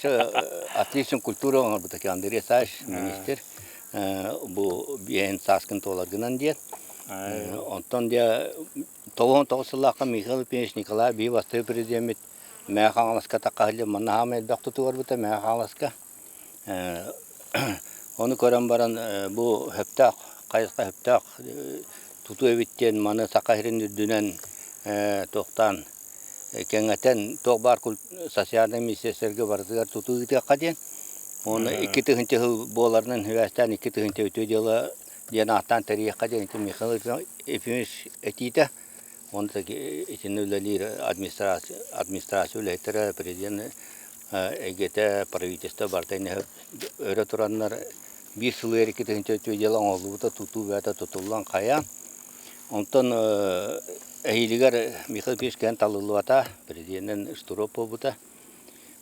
отличный культура оҥорбута Андрей Исаевич министр. Бу биэһин сааскын туоларгынан диэн. Онтон дьэ 99 сыллаахха Михаил Ефимович Николаев биһи бастакы президеммит Мэҥэ Хаҥаласка тахха манна хаама элбэх тутуорбута Мэҥэ Хаҥаласка. Ону көрөн баран бу сөптөөх хайысха сөптөөх тутуу эбит диэн маны Саха сирин үрдүнэн туохтаан кэҥэтэн туох баар социальнай министиэристибэлэргэ барытыгар тутуу ыытыахха диэн. Уонна 2000 сыл буоларынан сибээстээн 2000 үтүө дьыала диэн ааттаан тэрийиэххэ диэн ити Михаил Ефимович этиитэ. Уонна итиннэ үлэлиир администрация, администрация үлэһиттэрэ, президент эйгэтэ, правительство барыта өрө тураннар биир сыл 2000 үтүө дьыала оҥоһуллубута, тутуу бэйэтэ тутуллан хайаан. Онтон эһиилигэр Михаил Ефимович кэлэн талыллыбата, президенинэн Штыров буолбута.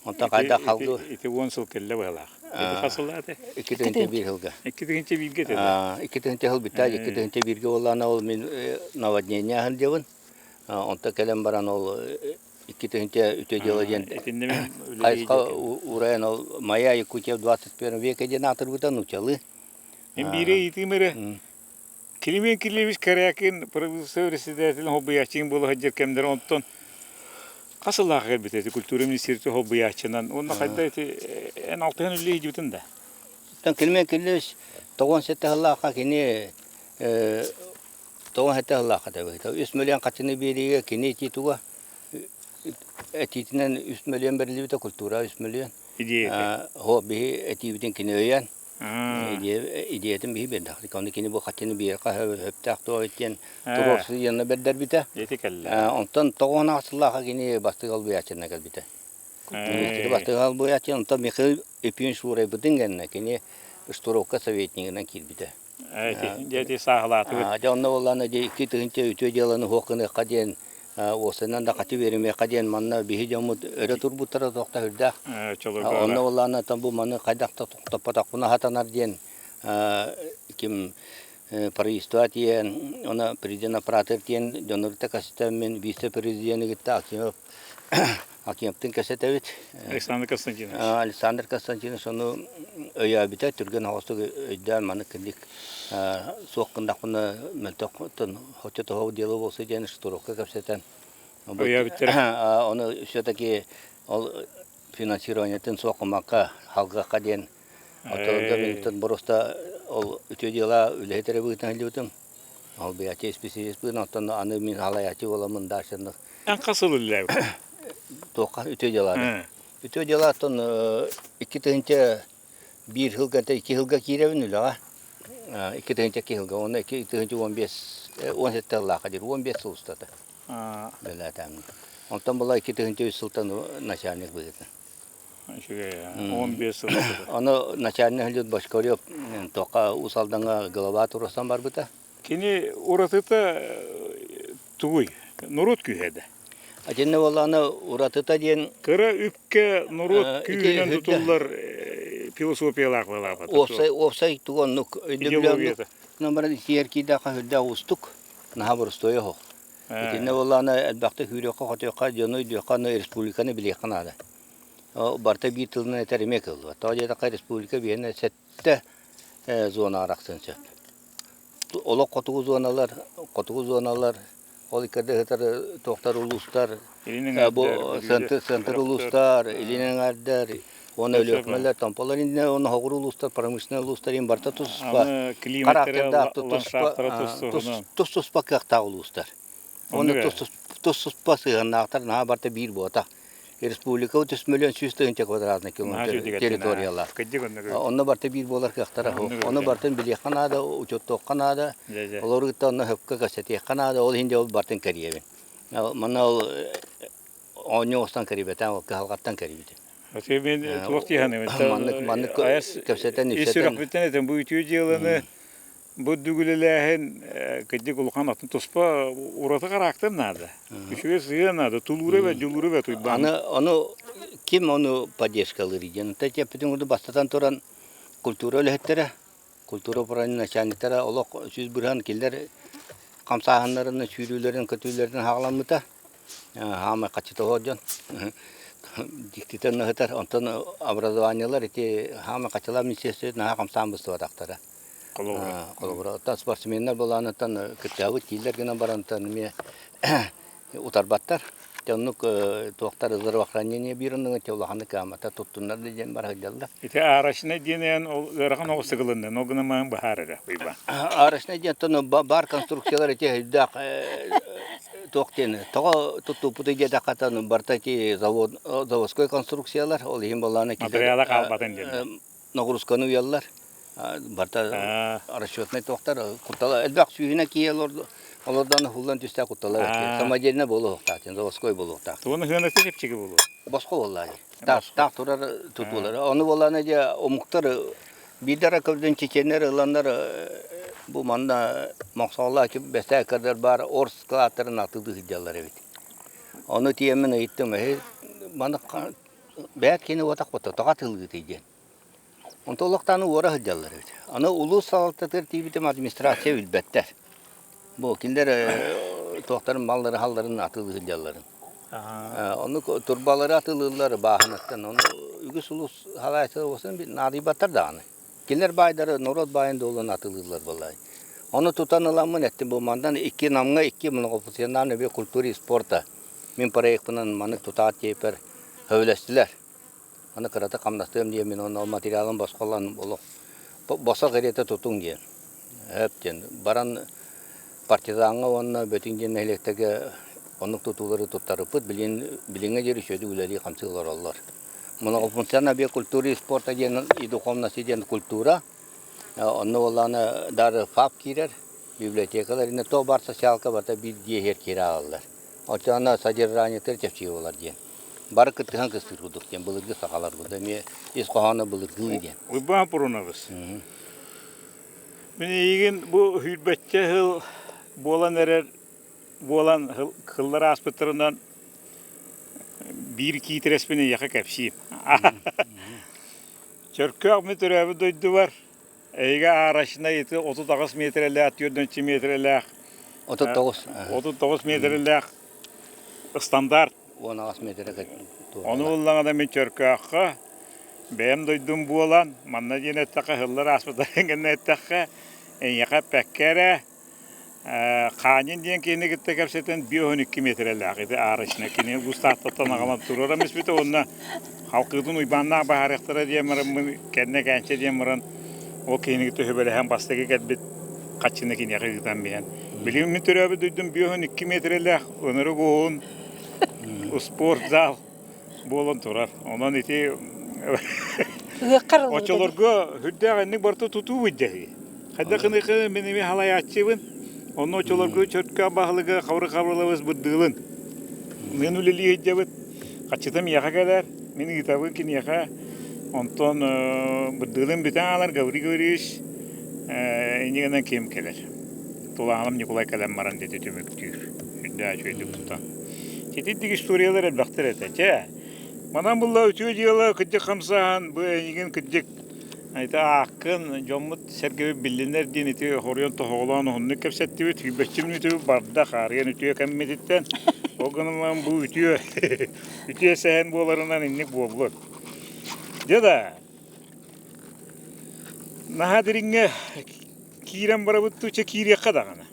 Онтон хайдах халгы... Ити 10 сыл кэллэ быһалаах. Ити хас сыллаата? 2001 сылга. 2001-ге этэ. 2000 сыл бүтэ, 2001-ге буоллаҕына ол мин наводнение сылдьабын. Онтон кэлэн баран ол 2000 үтүө дьыала диэн хайысха уурайан ол «Моя Якутия в 21 веке» диэн аатырбыта нууччалыы. Мин биири ыйытыым эрэ. Климент Кириллович Корякин правительство председателин холбуйааччыҥ буола сылдьар кэмнэрэ онтон хас сыллаахха кэлбитэ ити культура министерствотын холбуйааччынан уонна хайда ити эн алтыһан үлэлии сылдьыбытын да? Оттон Климент Кириллович 97 сыллаахха кини 97 сыллаахха тэбэһитэ. 3 миллион хаччыны биэриигэ кини ити туга этиитинэн 3 миллион бэриллибитэ культура 3 миллион. Идеята. Хо биһи этиибитин кини өйөөн идеятын биһи биэрдэхтик. Ону кини бу хаччыны биэрэххэ сөптөөх туох диэн туруорсуйаны бэрдэрбитэ. Ити кэллэ. Онтон тоҕуһун сыллаахха кини бастык албыйааччына кэлбитэ. Министри бастык албыйааччы, онтон Михаил Ефимович уурайбытын кэннэ кини штуровка советнигынан киирбитэ. Дьэ сааһылаатыбыт. Дьэ онно буоллаҕына дьэ 2000 үтүө дьыаланы суох гыныахха диэн уопсайынан да хачы биэримиэххэ диэн манна биһи дьоммут өрө турбуттара туох да сүрдээх. Онно буоллаҕына бу маны хайдах да тохтоппотохпуна сатанар диэн ким правительство тиийэн, оны президент аппаратыгар тиийэн дьону кытта кэпсэтэммин вице-президени кытта Акимов Акимовтыын кэпсэтэбит. Александр Константинович. Александр Константинович ону өйөөбүтэ, түргэн оҕостук өйдөөн маны кырдьык суох гыннахпына мөлтөх хочо тоһоҕо дело буолсу диэн штурвка кэпсэтэн өйөөбүттэрэ. Ону все-таки ол финансированиетын суох гыммакка халгыахха диэн Оччолорго минуттан боруоста ол үтүө дьыала үлэһит эрэ быһыытынан сылдьыбытым. Ол бэйэчэ исписэлиис быһыытынан, оттон аны мин салайааччы буоламмын дальше Эн хас сыл үлэлээбиккин? Туохха үтүө дьыалаҕа? Үтүө дьыала оттон 2001 сылга 2 сылга киирэбин үлэҕэ. 2002 сылга уонна 2015 17 сыллаахха диир 15 сыл устата үлэлээтэм. Онтон була 2003 сылтан начальник быһыытынан. Үчүгэй, 15 сыл. Ону начальник Лют Бочкарев туохха Уус Алдаҥҥа глава туруорсан барбыта. Кини уратыта тугуй? Норуот күүһэ да? Итиннэ буоллаҕына уратыта диэн Кыра үпкэ норуот күүһүнэн тутуллар философиялаах буолаабат. Уопсай уопсай тугу оннук өйдөбүлэ оннук. Баран итиэр киирдэххэ сүрдээх уустук, наһаа боростуойа суох. Итиннэ буоллаҕына элбэхтик сүүрүөххэ-хотуохха, дьону өйдүөххэ, аны республиканы билиэххэ наада. Барыта биир тылынан этэр эмиэ кыаллыбат. Тоҕо диэтэххэ республика биһиэнэ сэттэ зона арахсан сөп. Олох хотугу зоналар, хотугу зоналар, ол иккэрдэ сытар туохтар улуустар, бу центр, центр улуустар, илин эҥээрдэр, уонна Өлүөхүмэлэр, Томполор иннинэ уонна соҕуруу улуустар, промышленнай улуустар иһин барыта туспа характердаах, тус-туспа кыахтаах улуустар. Уонна тус-туспа сыһыаннаахтар наһаа барыта биир буотах. Республика 3 100 000 квадратный километр территориялаах. Онно барыта биир буолар кыахтара суох. Ону барытын билиэххэ наада, учуоттуохха наада, олору кытта онно сөпкө кэпсэтиэххэ наада, ол иһин дьэ ол барытын кэрийэбин. Манна ол оонньуу оҥостон кэрийбэтэх, ол кыһалҕаттан кэрийбитим. Аты мен туох дии саныыбын. Маннык маннык кэпсэтэн ис сүрэхпиттэн этэн бу үтүө дьыаланы бу дүгүлэлээһин кырдьык улахан атын туспа ураты характер наада. Үчүгэй сыһыан наада, тулуура эбэт, дьулуура эбэт уйбаан. Аны ону ким ону поддержкалыыр диэн. Теппитин курдук бастатан туран культура үлэһиттэрэ, культура управление начальниктара олох 100% кинилэр хамсааһыннарын, сүүрүүлэрин, көтүүлэрин хаҕаламмыта. Хаамай хаччытоһор дьон дьиктитэ ныһытар. Онтон образованиелар ити хаамай хаччылаах министерствет наһаа хамсаан быстыбатахтара. Холобура. Холобура. Оттон спортсменнар былааныттан кыттыһабыт дииллэр гынан барантан эмиэ утарбаттар. Оннук туохтар здравоохранение биир оннуга улаханнык кыаммата туттуннар да диэн бара сылдьаллар. Ити арочнай диэн ол ыарахан оҕус сыгылынна, ол гынан баһаар эрэ уйбаан. Арочнай диэн баар конструкциялар ити өйдөөх туох диэн тоҕо туттуппутуй диэтэххэ барыта ити завод заводской конструкциялар ол иһин буоллаҕына материала хаалбатын диэн нагрузканы уйаллар барыта расчетнай туохтар куттала элбэх сүүһүнэн киһи олордон уһуллан түстээх куттала самодельно буолуохтаах заводской буолуохтаах тугун ыһыаныты чэпчэки буолуо босхо буоллаа таах таах турар тутуулар ону буоллаана дьэ омуктар биирдэ эрэ көрдүн чеченнэр ыланнар бу манна мохсоҕолоох бэсээ кадар баар орс складтарын атыылыы сылдьаллар эбит ону тиэммин ыйыттым маны бэйэт кини уотах тоҕо атыылыытый диэн Онто олохтоон уора сылдьаллар эбит. Аны улуус салалтатыгар тиийбитим администрация билбэттэр. Бу кинилэр туохтарын маллары-халларын атыылыы сылдьалларын. Оннук турбалары атыылыыллар бааһынаттан. Ону үгүс улуус салайааччылара уостан наадыйбаттар даҕаны. Кинилэр баайдары норуот баайын дуолун атыылыыллар буоллаҕай. Ону тутан ыламмын эттим бу мандан икки Намҥа икки многофункциональный объект культуры и спорта мин проекпынан маннык тутаат диэпэр сөбүлэстилэр. Аны кыратык хамнастыам диэммин уонна ол материалын босхо ылан олох босхо кэриэтэ тутуҥ диэн. Сөп диэн. Баран партизаҥҥа уонна Бөтүҥ диэн нэһилиэктэргэ оннук тутуулары туттарыппыт. Билигин билиҥҥэ диэри үчүгэйдик үлэлии-хамсыы олороллор. Многофункциональный объект культуры и спорта диэн и духовности диэн культура. Онно буоллаҕына даже ФАП киирэр, библиотекалар иннэ то бар социалка барыта биир дьиэ иһигэр киирэ аалаллар. Оччоҕуна содержаниетыгар чэпчэки буолар диэн. Бары кыттыһан кыстыыр курдук диэн былыргы сахалар курдук эмиэ ис хоһооно былыргылыы диэн. Уйбаан Пурунабыс. Мин эйигин бу сүүрбэччэ сыл буолан эрэр буолан сыллар ааспыттарынан биир киитэрэспин эйиэхэ кэпсиим. Чөркөөх мин төрөөбүт дойдубар Эйгэ арочнай ити 38 миэтэрэлээх, 4 миэтэрэлээх 39. 39 миэтэрэлээх стандарт. 18 миэтэрэ Ону ыллаҕына мин Чөркөөххө бэйэм дойдум буолан, манна диэн эттэххэ, сыллар ааспыттарын кэннэ эттэххэ, эйиэхэ эппэккэ эрэ Хаанин диэн киһини кытта кэпсэтэн 52 миэтэрэлээх ити арочнай кини Густааттаттан аҕалан туруоран испитэ уонна халкыытын Уйбааннаах баһаарыахтара диэн бараммын кэннэ кээнчэ диэн баран ол киһини кытта сүбэлэһэн бастакы кэлбит хаччыны киниэхэ ыытан биһэн. Билигин мин төрөөбүт дойдум 52 миэтэрэлээх ынырык уһун спорт зал буолан турар. Онон ити оччолорго үрдээх инник барыта тутуу быдьаһыы. Хайдах гыныхы мин эми халайааччыбын. Онно оччолорго чөрткө баһылыга Хабыры Хабырылабыс бырдыылын. Мин үлэлии сылдьабыт. Хаччыта миэхэ кэлэр, мин ыытабын киниэхэ. Онтон бырдыылын бүтэн аалар Гаврил Гаврильевич иннигинэн ким кэлэр. Тулааным Ньукулай кэлэн баран диэти түмүктүүр. Үрдээх үчүгэйдик тутан. Итинник историялар элбэхтэр этэ. Чэ, манан булла үтүө дьыала кырдьык хамсааһын, бу эйигин кырдьык ити ааккын дьоммут сэргэбит биллинэр диэн ити хоруйан тоһоҕолоон уһуннук кэпсэттибит. Сүүрбэччэ мүнүүтүбүт барда хаарыйан үтүө кэммититтэн. Ол гынан бу үтүө үтүө сэһэн буоларынан инник буоллун. Дьэ да, наһаа дириҥҥэ киирэн барабыт туча киириэххэ даҕаны.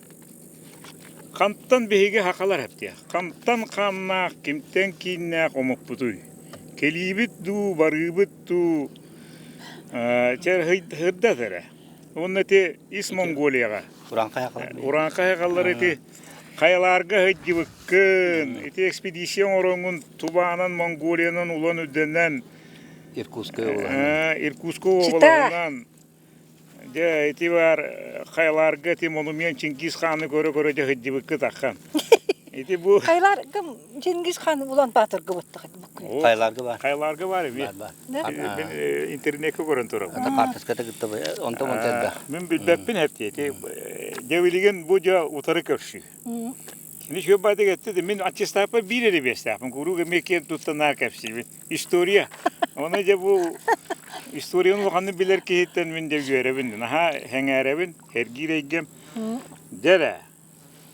Хантан биһиги сахалар эптиэх, хантан хааннаах, кимтэн кииннээх омукпутуй? Кэлиибит дуу, барыыбыт дуу, чэ сырдат эрэ. Уонна ити ис Монголияҕа Урааҥхай сахалар ити хайаларга сылдьыбыккын, ити экспедиция оҥороҥҥун Тубаанан, Монголиянан Улан-Удэнэн Иркутскай уобалаһынан Иркутскай уобалаһынан Дьэ, ити баар хайлаарга ити монумент Чингис хааны көрө-көрө дьэ сылдьыбыккыт аххан. Ити бу Хайлаарга Чингис хаан Улан Баторга буттах Хайлаарга баар. Хайлаарга баар эбит. Баар, Мин интернеккэ көрөн турабын. Ата карточката кытта онтон онтон элбэх. Мин билбэппин эпти. Ити дьэ билигин бу дьэ утары көрсүү. Кини сүөбаатык этти мин аттестаппар биир эрэ биэстээхпин куруук эмиэ киэн туттан кэпсиибин. История. Оны дьэ бу историяны улаханнык билэр киһиттэн мин дьэ үөрэбин, наһаа сэҥээрэбин, эргиир эйгэм. Дьэ эрэ,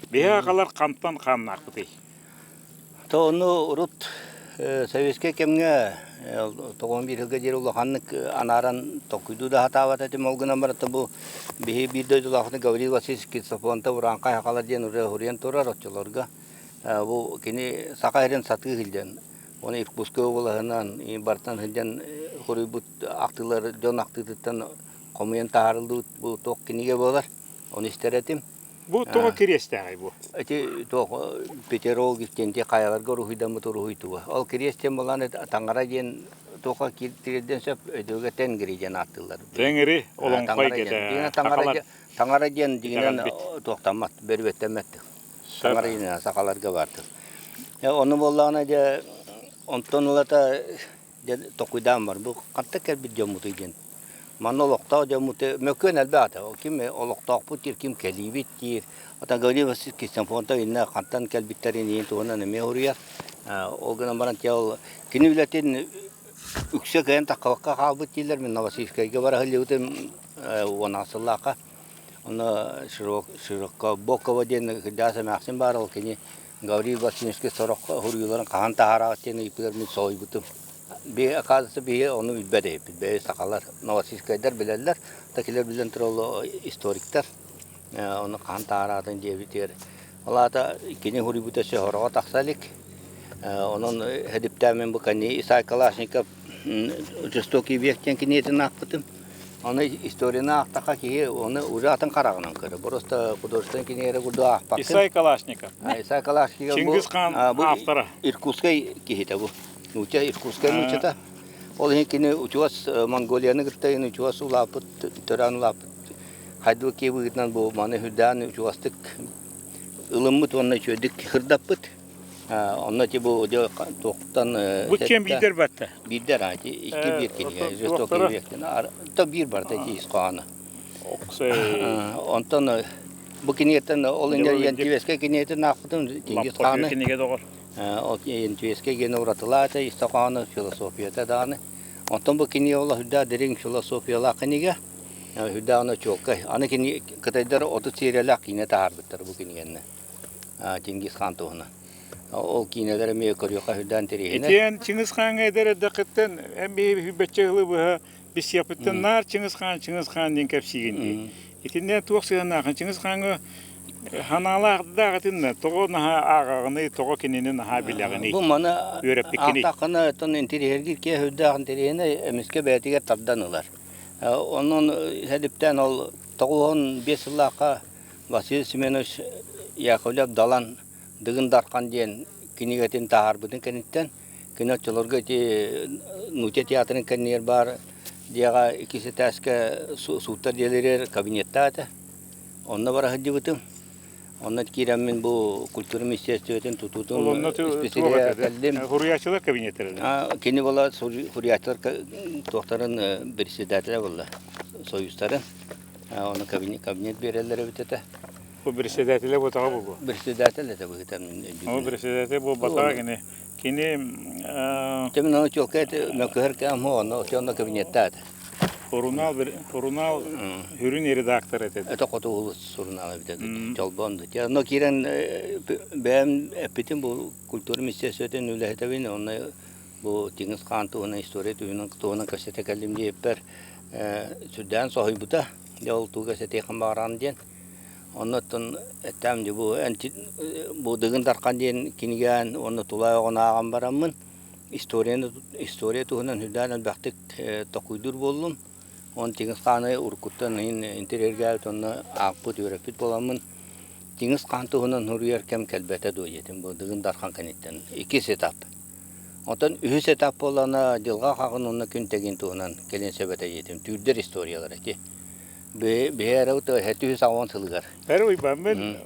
биһи аҕалар хантан хааннаахпытый? То ону урут Советскай кэмҥэ 91 сылга диэри улаханнык анааран толкуйдуу да сатаабат этим. Ол гынан баран бу биһи биир дойдулаахпыт Гаврил Васильевич Ксенофонтов Урааҥхай сахалар диэн ырыа суруйан турар оччолорго. Бу кини саха сирин сатыы сылдьан, оны Иркутскай уобалаһынан бартан сылдьан суруйбут ахтыылар дьон ахтыытыттан хомуйан таһаарыллыбыт бу туох кинигэ буолар. Ону истэр этим. Бу тоҕо кириэстээҕий бу? Ити туох Петерологив диэн хайаларга уруһуйдаммыт уруһуй туга. Ол кириэс диэн буолан таҥара диэн туохха киирдэн сөп өйдүүгэ Тенгри диэн ааттыыллар. Тенгри олоҥхой кэтэ. Таҥара диэн дьиҥинэн туохтаммат, бөрүөттэммэт. Таҥара диэн сахаларга баартыр. Ону буоллаҕына дьэ онтон ылата Дьэ толкуйдаан бар, бу хантан кэлбит дьоммутуй диэн. Манна олохтоох дьоммут мөккүөн элбэх этэ. Ким олохтоохпут диир, ким кэлиибит диир. Оттон Гаврил Васильевич Ксенофонтов иннэ хантан кэлбиттэрин иһин туһунан эмиэ суруйар. Ол гынан баран ол кини үлэтин үксэ кыайан таххыбакка хаалбыт дииллэр. Мин Новосибирскайга бара сылдьыбытым 16 сыллаахха. Онно Широкобокова диэн кырдьаҕас эмээхсин баар, ол кини Гаврил Васильевичка сорох суруйууларын хаһан таһаараҕыт диэн ыйыппытыгар мин соһуйбутум. Биһи, оказывается, биһи ону билбэт эбиппит. Бэйэ сахалар, новосибирскайдар билэллэр, такилар билэн тураллар историктар. Ону хаһан таһаараатын диэбитигэр. Ол аата кини суруйбута өссө сороҕо тахса илик. Онон хэдиптээн мин бу кани Исай Калашников «Жестокий век» диэн кинигэтин аахпытым. Аны историяны аахтахха киһи оны уже атын хараҕынан көрөр. Просто художественный кинигэлэри курдук аахпаккын. Исай Калашников. Исай Калашников Чингис Хан бу автора. Иркутскай киһитэ бу. Нууча Иркутскай нуучата. Ол иһин кини учуос Монголияны кытта учуос улааппыт, төрөөн улааппыт. Хайдыбы киһи быһыытынан бу маны үрдээн учуостык ылыммыт уонна үчүгэйдик сырдаппыт. Онно ити бу туохтан Бу кем биирдэр батта? Биирдэр а ити икки биир кинигэ жестокий вектен то биир барда ити ис хоһооно. Онтон бу кинигеттен ол Ентивескэй кинигетин аахпытым Чингис Хааны. кинигэ доҕор. Ол Ентивескэй гена уратылаата ис хоһооно философията даҕаны. Онтон бу кинигэ ол үрдээх дириҥ философиялаах кинигэ. Үрдээх оно чуолкай. Аны кини кытайдар 30 сериялаах киинэ таһаарбыттар бу кинигэннэ. Чингис Хан туһунан. Ол киинэлэр эмиэ көрүөххэ сүрдээн интэриэһинэй. Итиэн Чыҥыс Хааҥҥа эдэр эрдэххиттэн эн биһи сүүрбэччэ сылы быһа билсиэхпиттэн наар Чыҥыс Хаан, Чыҥыс Хаан диэн кэпсиигин дии. Итиннэ туох сыһыаннаахын Чыҥыс Хааҥҥа ханаалаах да итиннэ тоҕо наһаа ааҕаҕыный, тоҕо кинини наһаа билэҕиний? Бу маны Үөрэппиккиний? аахтаххына оттон интэриэһиргиир киһи сүрдээх интэриэһинэй эмискэ бэйэтигэр тардан ылар. Онон сэдиптээн ол 95 сыллаахха Василий Семенович Яковлев Далан Дыгын Дархан диэн кинигэтин таһаарбытын кэнниттэн кини оччолорго ити Нуучча театрын кэннигэр баар дьиэҕэ иккис этээскэ сууттар дьиэлэригэр кабинеттаах этэ. Онно бара сылдьыбытым. Онно киирэммин бу культура министерствотын тутуутун исписэлииһэ кэллим. Суруйааччылар кабинеттара Кини буола суруйааччылар туохтарын председателэ буолла союзтарын. Ону кабинет биэрэллэр эбит этэ. Бу председателэ буотаҕа буолуо. Председатель этэ быһыыта Ол председатель буолбатаҕа кини кини Тэмин ону чуолкай этэ мөккүһэр кэм онно онно кабинеттаат. Сурунаал сурунаал сүрүн редактор этэ. Это хоту улус сурунаал эбит Чолбон. Онно киирэн бэйэм эппитим бу культура министерствотын үлэһитэбин онно бу Чингис хаан туһунан история туһунан туһунан кэпсэтэ кэллим диэбиппэр сүрдээн соһуйбута. Дьэ ол тугу кэпсэтиэххин баҕараҕын диэн. Оннуттан эттэм дии бу эн бу Дыгын Дархан диэн кинигээн уонна тулаайах оҕону ааҕан бараммын историяны история туһунан сүрдээн элбэхтик толкуйдуур буоллум. Уон Чингис хааны уруккуттан интэриэһиргээбит уонна аахпыт, үөрэппит буоламмын Чингис хаан туһунан суруйар кэм кэлбэтэ дуо диэтим бу Дыгын Дархан кэнниттэн. Иккис этап. Оттон үһүс этап буоллаҕына дьылҕа хаҕын уонна күн тэгин туһунан кэлин сөп этэ диэтим. Түүрдэр историялара ити. Биһи эрэ үһүс аҕыс сылыгар. Эр уйбаммын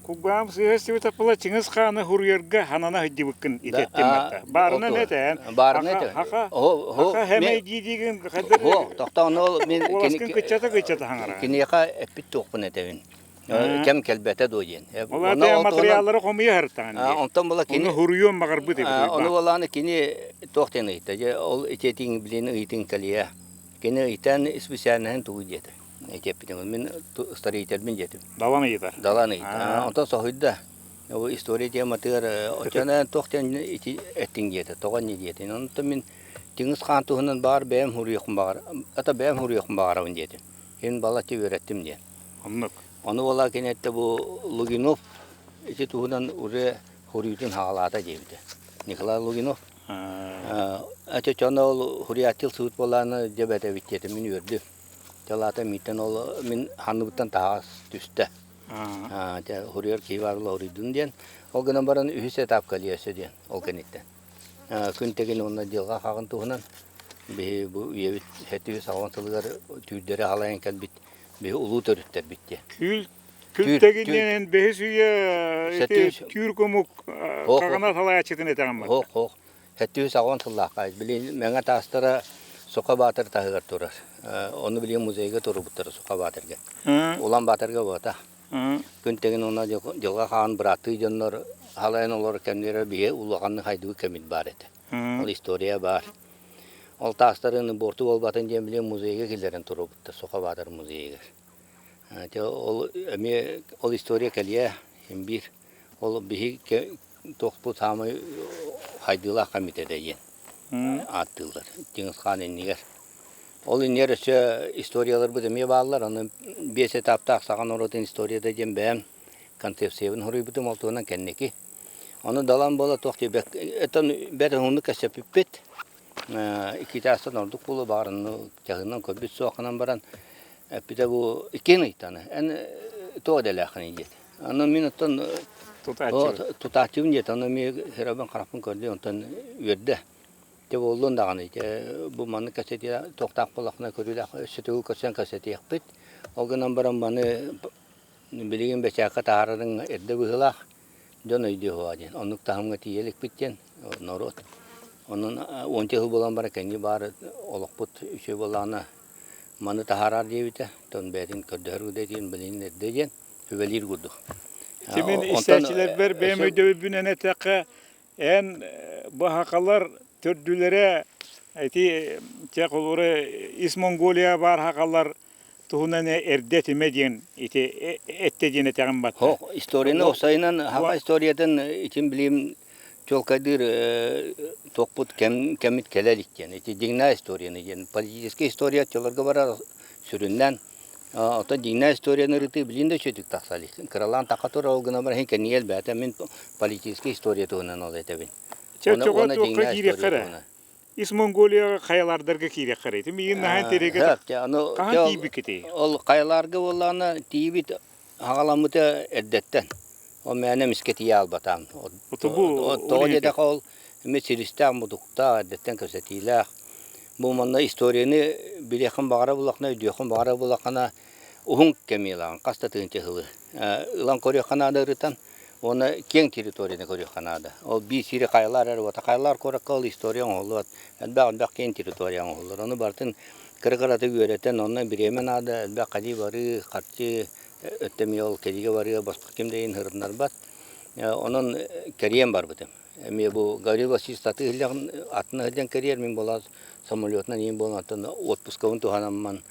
кулгаам сыыһа истибит аппала Чыҥыс хааны хуруйарга ханана сылдьыбыккын итэттим Баарынан этээн. Баарынан этэ. Хаха хаха хэмэй дии-диигин хайдар. Хо, тохтоон ол мен Уоласкын кыччата кыччата хаҥара. Киниэхэ эппит туохпун этэбин. Кэм кэлбэтэ дуо диэн. Ол ата материаллары хомуйа сыртаҕын дии. Онтон була кини Ону хуруйуон баҕарбыт эбит. Ону буолааны кини туох диэн ыйытта. Дьэ ол итиэтиҥ билин ыйытыҥ кэлиэ. Кини ыйтан исписээлинэһин тугу диэтэ. Этиэппитин мин строительбин диэтим. Далан ыйытар. Далан ыйытар. Онтон соһуйда. Ол история тематыгар оччоно туох диэн ити эттиҥ диэтэ, тоҕо инньэ диэтин. Онтон мин Тыҥыс хаан туһунан баҕар бэйэм суруйуохпун баҕар, ата бэйэм суруйуохпун баҕарабын диэтим. Мин балачча үөрэттим диэн. Оннук. Ону буолла кини эттэ бу Лугинов ити туһунан уже суруйуутун саҕалаата диэбитэ. Николай Лугинов. Ача чоно ол суруйааччы суут буолааны дьэ бэтэбит диэтим мин үөрдүм. Чалаата мииттэн ол мин ханныбыттан таһаас түстэ. Дьэ суруйар киһи баар буола суруйдун диэн. Ол гынан баран үһүс этапка өссө диэн ол кэнниттэн. Күн Тэгин уонна Дьылҕа Хаҕын туһунан биһи бу үйэбит сэттиһис аҕыс сылыгар түүрдэри халайан кэлбит биһи улуу төрүттэрбит диэн. Күл Күл Тэгин бэһис үйэ ити түүр комук хаҕана салайааччытын этэҕин Хоох хоох 780 сыллаахха били Мэҥэ таастара Суха Баатыр таһыгар турар. Ону билигин музейга турбуттара Суха Баатырга. Улан Баатырга буота. Күн Тэгин уонна Дьылҕа Хаан бырааттыы дьоннор халайан олорор кэмнэрэ биһи улаханнык хайдыбыт кэммит баар этэ. Ол история баар. Ол таастарын буорту буолбатын диэн билигин музейга киллэрэн туруорбуттар Суха Баатыр музейыгар. Ол эмиэ ол история кэлиэ син биир. Ол биһи туохпут саамай хайдыылаах кэммит этэ диэн ааттыыллар Чингис Хаан иннигэр. Ол иннигэр өссө историяларбыт эмиэ бааллар. Аны биэс этаптаах саха норуотун историята диэн бэйэм концепциябын суруйбутум ол туһунан кэнники. Ону Далан буола туох диэбэк оттон бэрт уһуннук кэпсэппиппит. Икки чаастан ордук буолуо баҕар чаһыынан көрбүт суох гынан баран эппитэ бу иккиэн ыйтаны эн туох идэлээххиний диэтэ. Аны мин оттон тутааччыбын диэтэ. Ону эмиэ сирэйбин харахпын көрдө онтон үөрдэ. Дьэ буоллун даҕаны дьэ бу маннык кэпсэтии туохтаах буоллаххына көрүүлээх өссө төгүл көрсөн кэпсэтиэхпит. Ол гынан баран маны билигин бэчээккэ таһаарарыҥ эрдэ быһыылаах дьон өйдүө суоҕа диэн. Оннук таһымҥа тиийэ иликпит диэн норуот. Онон уонча сыл буолан баран кэнники баар олохпут үчүгэй буоллаҕына маны таһаараар диэбитэ. Оттон бэйэтин көрдөһөр диэн билигин эрдэ диэн сүбэлиир курдук. Ити мин истээччилэрбэр бэйэм өйдөбүлбүнэн эттэххэ Эн баһакалар төрдүлэрэ ити чэ холобура ис Монголия баар хахалар туһунан эрдэ этимэ диэн ити эттэ диэн этэҕин батта. Хоох историяны уопсайынан хаха историятын итин билим чуолкайдыыр туохпут кэм кэммит кэлэ илик диэн. Ити дьиҥнээх историяны диэн политическай история оччолорго барар сүрүннээн Оттон дьиҥнээх историяны ырытыы билигин да үчүгэйдик тахса илик. Кыралаан тахха турар ол гынан баран кэннигэр элбээтэ мин политическай история туһунан ол этэбин. Чэ, чоҕо туохха киириэххэ эрэ. Ис Монголияҕа хайалардарга киириэххэ эрэ. Ити миигин наһаа интэриэһиргэтэ. Хаһан тиийбиккитий? Ол хайаларга буоллаҕына тиийбит хаҕаламмыта эрдэттэн. Ол мээнэ эмискэ тиийэ албатаам. Тоҕо диэтэххэ ол эмиэ силистээх-мутуктаах, эрдэттэн кэпсэтиилээх. Бу манна историяны билиэххин баҕара буллаххына, өйдүөххүн баҕара буллаххына уһун кэми ылаҕын, хас да тыһыынча сылы. Ылан көрүөххэ наада ырытан уонна киэҥ территорияны көрүөххэ наада. Ол биир сири хайалаар эрэ уота хайалаар куоракка ол история оҥоһуллубат. Элбэх-элбэх киэҥ территория оҥоһуллар. Ону барытын кыра-кыратык үөрэтэн, онно бириэмэ наада, элбэх кэлии барыы, харчы өттө эмиэ ол кэлиигэ барыа босхо ким да иһин сырытыннарбат. Онон кэрийэн барбытым. Эмиэ бу Гаврил Васильевич сатыы сылдьан атын сылдьан кэрийэр, мин буолан самолетунан иин буолан оттон отпускабын туһанаммын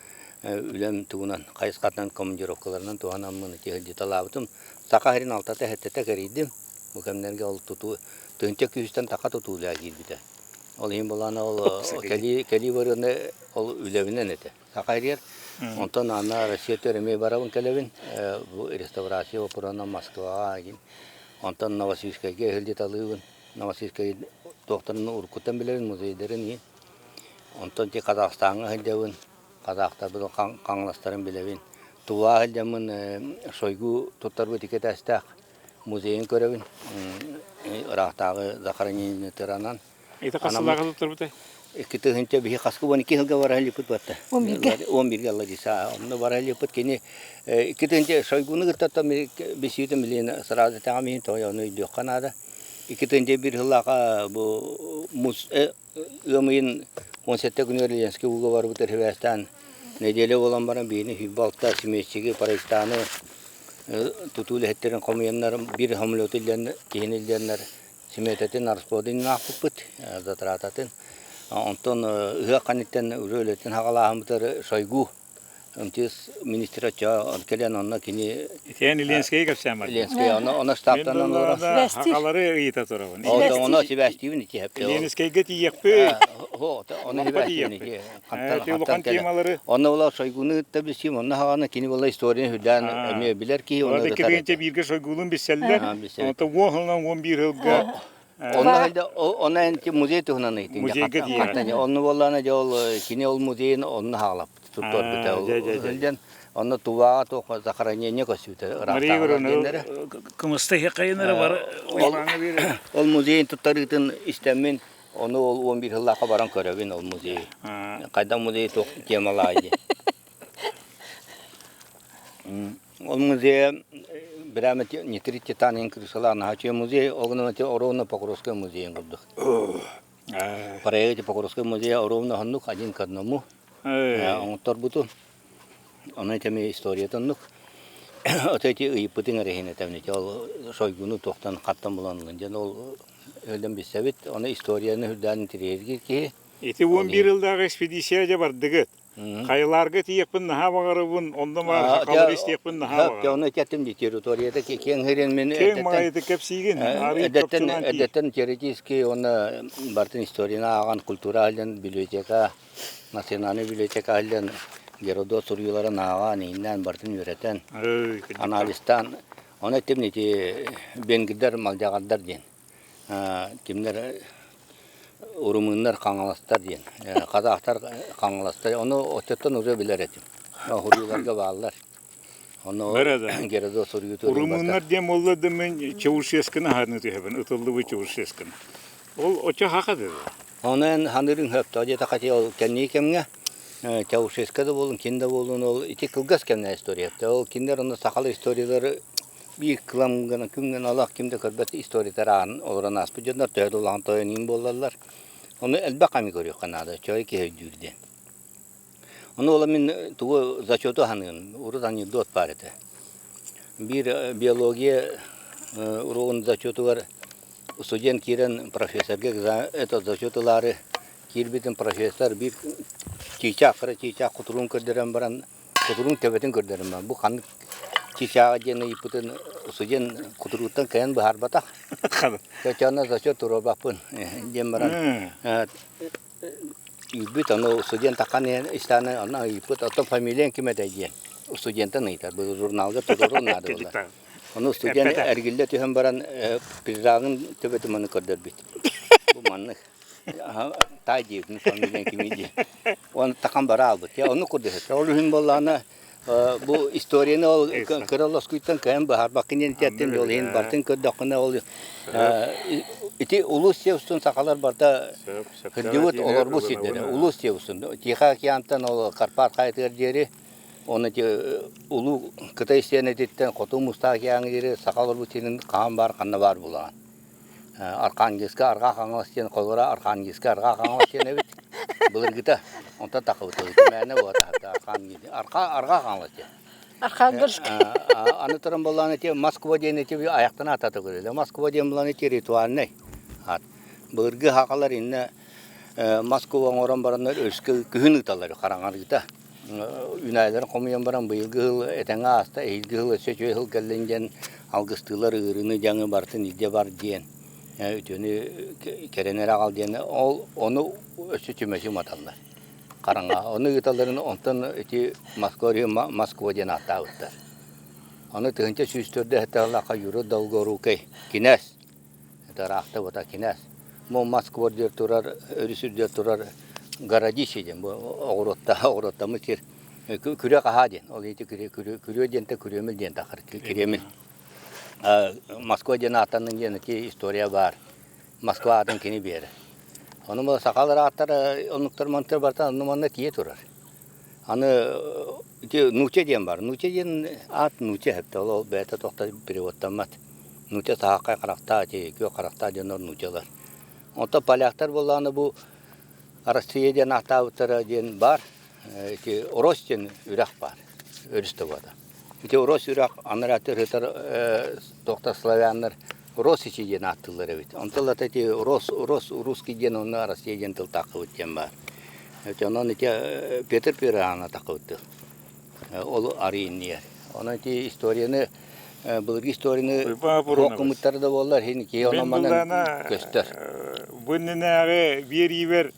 үлэм тугунан хайысхатынан командировкаларынан туһанаммын ити сылдьыталаабытым. Саха сирин алтата сэттэтэ кэрийдим. Бу кэмнэргэ ол тутуу тыһыынча күүстэн таха тутуулаа киирбитэ. Ол иһин буолан ол кэлии кэлии барыаны ол үлэбинэн этэ. Саха сиригэр. Онтон аны Россия эмиэ барабын кэлэбин. Бу реставрация боппуруоһунан Москваҕа Онтон Новосибирскайга ыһылдьыталыыбын. Новосибирскай туохтарын уруккуттан билэбин, музейдарын иһин. Онтон ти Казахстаҥҥа сылдьабын. Казахтарбыт хаҥаластарын билэбин. Тува сылдьаммын Шойгу туттарбыт икки этээстээх музейын көрөбүн. Ыраахтааҕы захоронение тыранан. Ити хас сыллааҕы туттарбытай? Икки тыһыынча биһи хаска 12 сылга бара илиппит батта. 11-ге. 11-ге алла дии онно бара илиппит кини икки тыһыынча Шойгуну кытта бисиитин билин сразу тэҕэ миин тойону өйдүөххэ наада. Икки тыһыынча биир сыллааха бу мус ыам ыйын 17 күнүгэр Ленский ууга барбыт сибээстээн неделя буолан баран биһини 26 симиэччиги Парайстаны тутуу үлэһиттэрин хомуйаннар биир самолету илдьэннэр киһини илдьэннэр Симиэтэтин расходун аахпыппыт, затрататын. Онтон ыһыах кэнниттэн уже үлэтин хаҕалааһыммытыгар Шойгу МТС министрэ чоо кэлэн онно кини Итиэн Ленскэйи кэпсээн бардым. Ленскэй онно онно Мин штабтанан олорор. буллаҕына хахалары ыйыта турабын. Ол онно сибээстиибин ити хэпте. Ленскэйгэ тиийиэхпит. Онно Онно сибээстиибин тиийиэхпит. ити. Хантан Ити улахан хантан кэлэ. темалары Онно була Шойгуну кытта билсиим, онно хаҕана кини була историяны үрдээн эмиэ билэр киһи Олар онно икки ырытар тыһыынча этэ. бииргэ Шойгулуун билсэллэр. Билсэбит. Онтон 10 сылынан 11 сылга Онно хайда онно эн музей туһунан ыйытыҥ. Музейга тиийэр. Онно буоллаана дьэ ол кини ол музейын онно хаалаппыт туттарбыта. Ол онно тубаҕа туох захоронение көстүбүтэ Мария ыраахтааҕылар диэннэрэ. Кымыста иһэккайынара бар Ол музейын туттарыытын истэммин ону ол 11 сыллаахха баран көрөбүн ол музей. Хайдах музей туох темалаай диэн. Ол музейа прямо не титан крысала наһаа музей, ол гынан ровно Покровскай музейын курдук. Проекте Покровскай музея ровно оннук один к одному оҥотторбутун. Онон эми историята оннук. Ото эти ыйыппытыҥ эрэ иһин ол Шойгуну туохтан хаттан булан ылын диэн ол өлөн билсэбит. Ону историяны үрдээн интэриэһиргиир киһи. Ити 11 жылдааҕы экспедиция дьэ бардыгыт. Хайаларга тиийиэхпин наһаа баҕарабын, онно баар хахалары истиэхпин наһаа баҕарабын. Ону этим дии территорията киэҥ сирин мин Киэҥ маҕайытык кэпсиигин, арыый эдэттэн чопчулаан тиий. эдэттэн теоретический уонна бартын историяны ааҕан культура аһыллан библиотека национальный библиотека аһыллан Геродот суруйууларын ааҕан ииннээн бартын үөрэтэн анализтаан ону этим ити венгрдар малдьаҕардар диэн кимнэр Румыннар хаҥаластар диэн, казахтар хаҥаластар. Ону оччоттон уже билэр этим. Суруйууларга бааллар. Ону Геродот суруйуутун Румыннар диэн буолла да мин Чаушесканы аһарны түһэбин, ытыллыбыт Чаушесканы. Ол оччо хаха деді. Оны эн ханырын хөптө диэтэхэ ол кэннии кэмҥэ Чаушеска да буолун, кин да буолун ол ити кылгас кэмнэ история. Ол кинилэр онно сахалар историялары биир кылам гына күн гына олох ким да көрбөт историятар аан олорон ааспыт дьоннор төһө да улахан тойон иин буоллаллар ону элбэх ами көрүөххэ наада чой киһи өйдүүр диэн ону ола мин тугу зачету аһаныын урут анекдот баар этэ биир биология уруогун зачетугар студент киирэн профессорга это зачет ылаары киирбитин профессор биир чыычаах кыра чыычаах кутуруун көрдөрөн баран Кутуруун төбөтүн көрдөрүм. Бу ханнык чыычааҕа диэн ыйыппытын судьен кутурууттан кыайан быһаарбатах. Чочоно зачет туруорбаппын диэн баран ыйбыт, ону студент таххан иһэн истааны онно ыйыппыт, оттон фамилияң ким этэй диэн студентан ыйытар. Бу журналга туруорун наада буолар. Ону студент эргиллэ түһэн баран пиджагын төбөтүн маны көрдөрбүт. Бу маннык. Таай диэбитин фамилияң кимий диэн. Оны тахан бара албыт. Ону курдук. Ол үһүн буоллаҕына бу историяны ол кыра лоскуйтан кыайан быһаарбаккын диэн тиэртим ол иһин бартын көрдөххүнэ ол ити улуус сиэустун сахалар барда кырдьыбыт олорбут сирдэрэ улуус сиэустун Тихо океантан ол Карпат хайатыгар диэри оны улуу Кытай сиэнэтиттэн Хоту Мустаах океаҥа диэри саха олорбут сирин хаһан баар ханна баар булаҕын Архангельска Арҕаа Хаҥалас диэн холобура Архангельска Арҕаа Хаҥалас диэн эбит былыргыта онтон тахыбыт мээнэ буолбатах Архангель Арҕаа Хаҥалас диэн Архангельск аны туран буоллаҕына ити Москва диэн ити айахтан аатата көрүллэр Москва диэн буоллаҕына ити ритуальнай аат былыргы сахалар иннэ Москва оҥорон бараннар өскө күһүн ыыталлар хараҥарыыта Үүнээйилэрин хомуйан баран быйылгы сыл этэҥҥэ ааста, эһиилги сыл өссө үчүгэй сыл кэллин диэн алгыстыылар ыарыыны, дьаҥы барытын илдьэ бар диэн үтүөнү кэрэни эрэ аҕал диэн ол ону өссө чүмэчи уматаллар хараҥа. Ону ыыталларын онтон ити Москва Москва диэн ааттаабыттар. Аны 1104 сыллаахха Юрий Долгорукий кинээс Ыраахта бута кинээс. Бу Москва диэр турар, өрүс үрдүгэр турар городище диэн бу оҕуруотта оҕуруоттаммыт сир күрүө хаһаа диэн. Ол ити күрүө күрүө диэнтэн күрүөмүл диэн тахар Кремль. Москва диэн ааттанын диэн ити история баар. Москва аатын кини биэрэр. Ону бу сахалар ааттара оннуктар мантар барыта онно манна тиийэ турар. Аны ити нууча диэн баар. Нууча диэн аат нууча эһэптэ ол бэйэтэ туохта переводтаммат. Нууча саһааххай харахтаах ити күөх харахтаах дьоннор нуучалар. Онтон поляктар буоллаҕына бу Россия диэн ааттаабыттара диэн баар. Ити Рось диэн үрэх баар. Өрүс тобота. Ити Рось үрэх анараа сытар туохта славяннар Росичи диэн ааттыыллар эбит. Онтон ылата ити Рос, Рос, русский диэн онно Россия диэн тыл таххыбыт диэн баар. Онон ити Петр Первый аана таххыбыт тыл. Ол арый иннигэр. Онон ити историяны былыргы историяны Уйбаан суох Апурунович, гыммыттара да буоллар, иһин киһи мин онон-манан былаана көстөр. бу иннинээҕи биэриибэр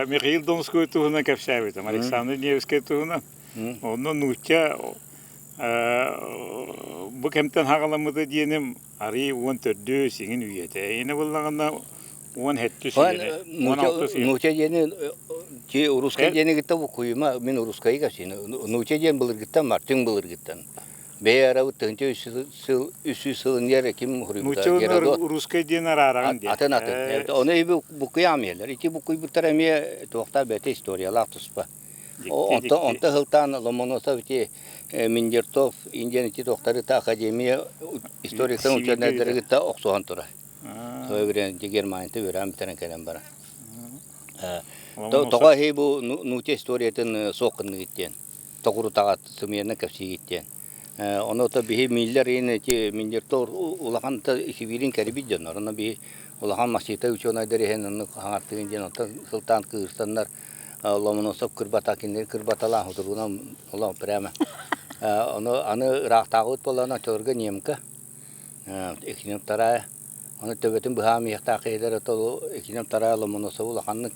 Михаил Донской туһунан кэпсээбитим, Александр Невскэй туһунан. Онно нуучча бу кэмтэн хаҕаламмыта диэним арый 14-үс иҥин үйэтэ. Ини буллаҕына 17-үс үйэтэ, 16-ыс үйэ. Нууча диэни ти русскай диэни кытта буккуйума мин русскайы кэпсиин. Нууча диэн былыргыттан бар, түҥ былыргыттан. Бэйэ арабыт тыһынча үс сыл сылын ким хуруйбута Нууччалар русскай диэн араараҕын диэн. Атын атын. Ону иби буккуйаам иһэлэр. Ити буккуйбуттар эмиэ туохтаа бэйэтэ историялаах туспа. Онто онто сылтаан Ломоносов ити Миндертов Индиян ити туохтары академия историктан ученайдары кытта охсуһан турар. Соеврен Германията үөрэн бүтэрэн кэлэн баран. Тоҕо эһи бу нууча историятын суох гынныгыт диэн тоҕурутаҕат сымыйанан кэпсиигит диэн. Ону то биһи Миллер иин ити Миндертов улахан Сибиирин кэрибит дьоннор. Ону биһи улахан масита ученайдар иһин оннук хаҥартыгын диэн онтон сылтаан кыырсаннар Ломоносов кырбата кинилэр кырбаталаан хутуругунан олох прямо ону аны ыраахтааҕыбыт буоллаҕына оччолорго немка иккинэн вторая ону төбөтүн быһаан иһиэхтээх киһилэр ото иккинэн вторая Ломоносову улаханнык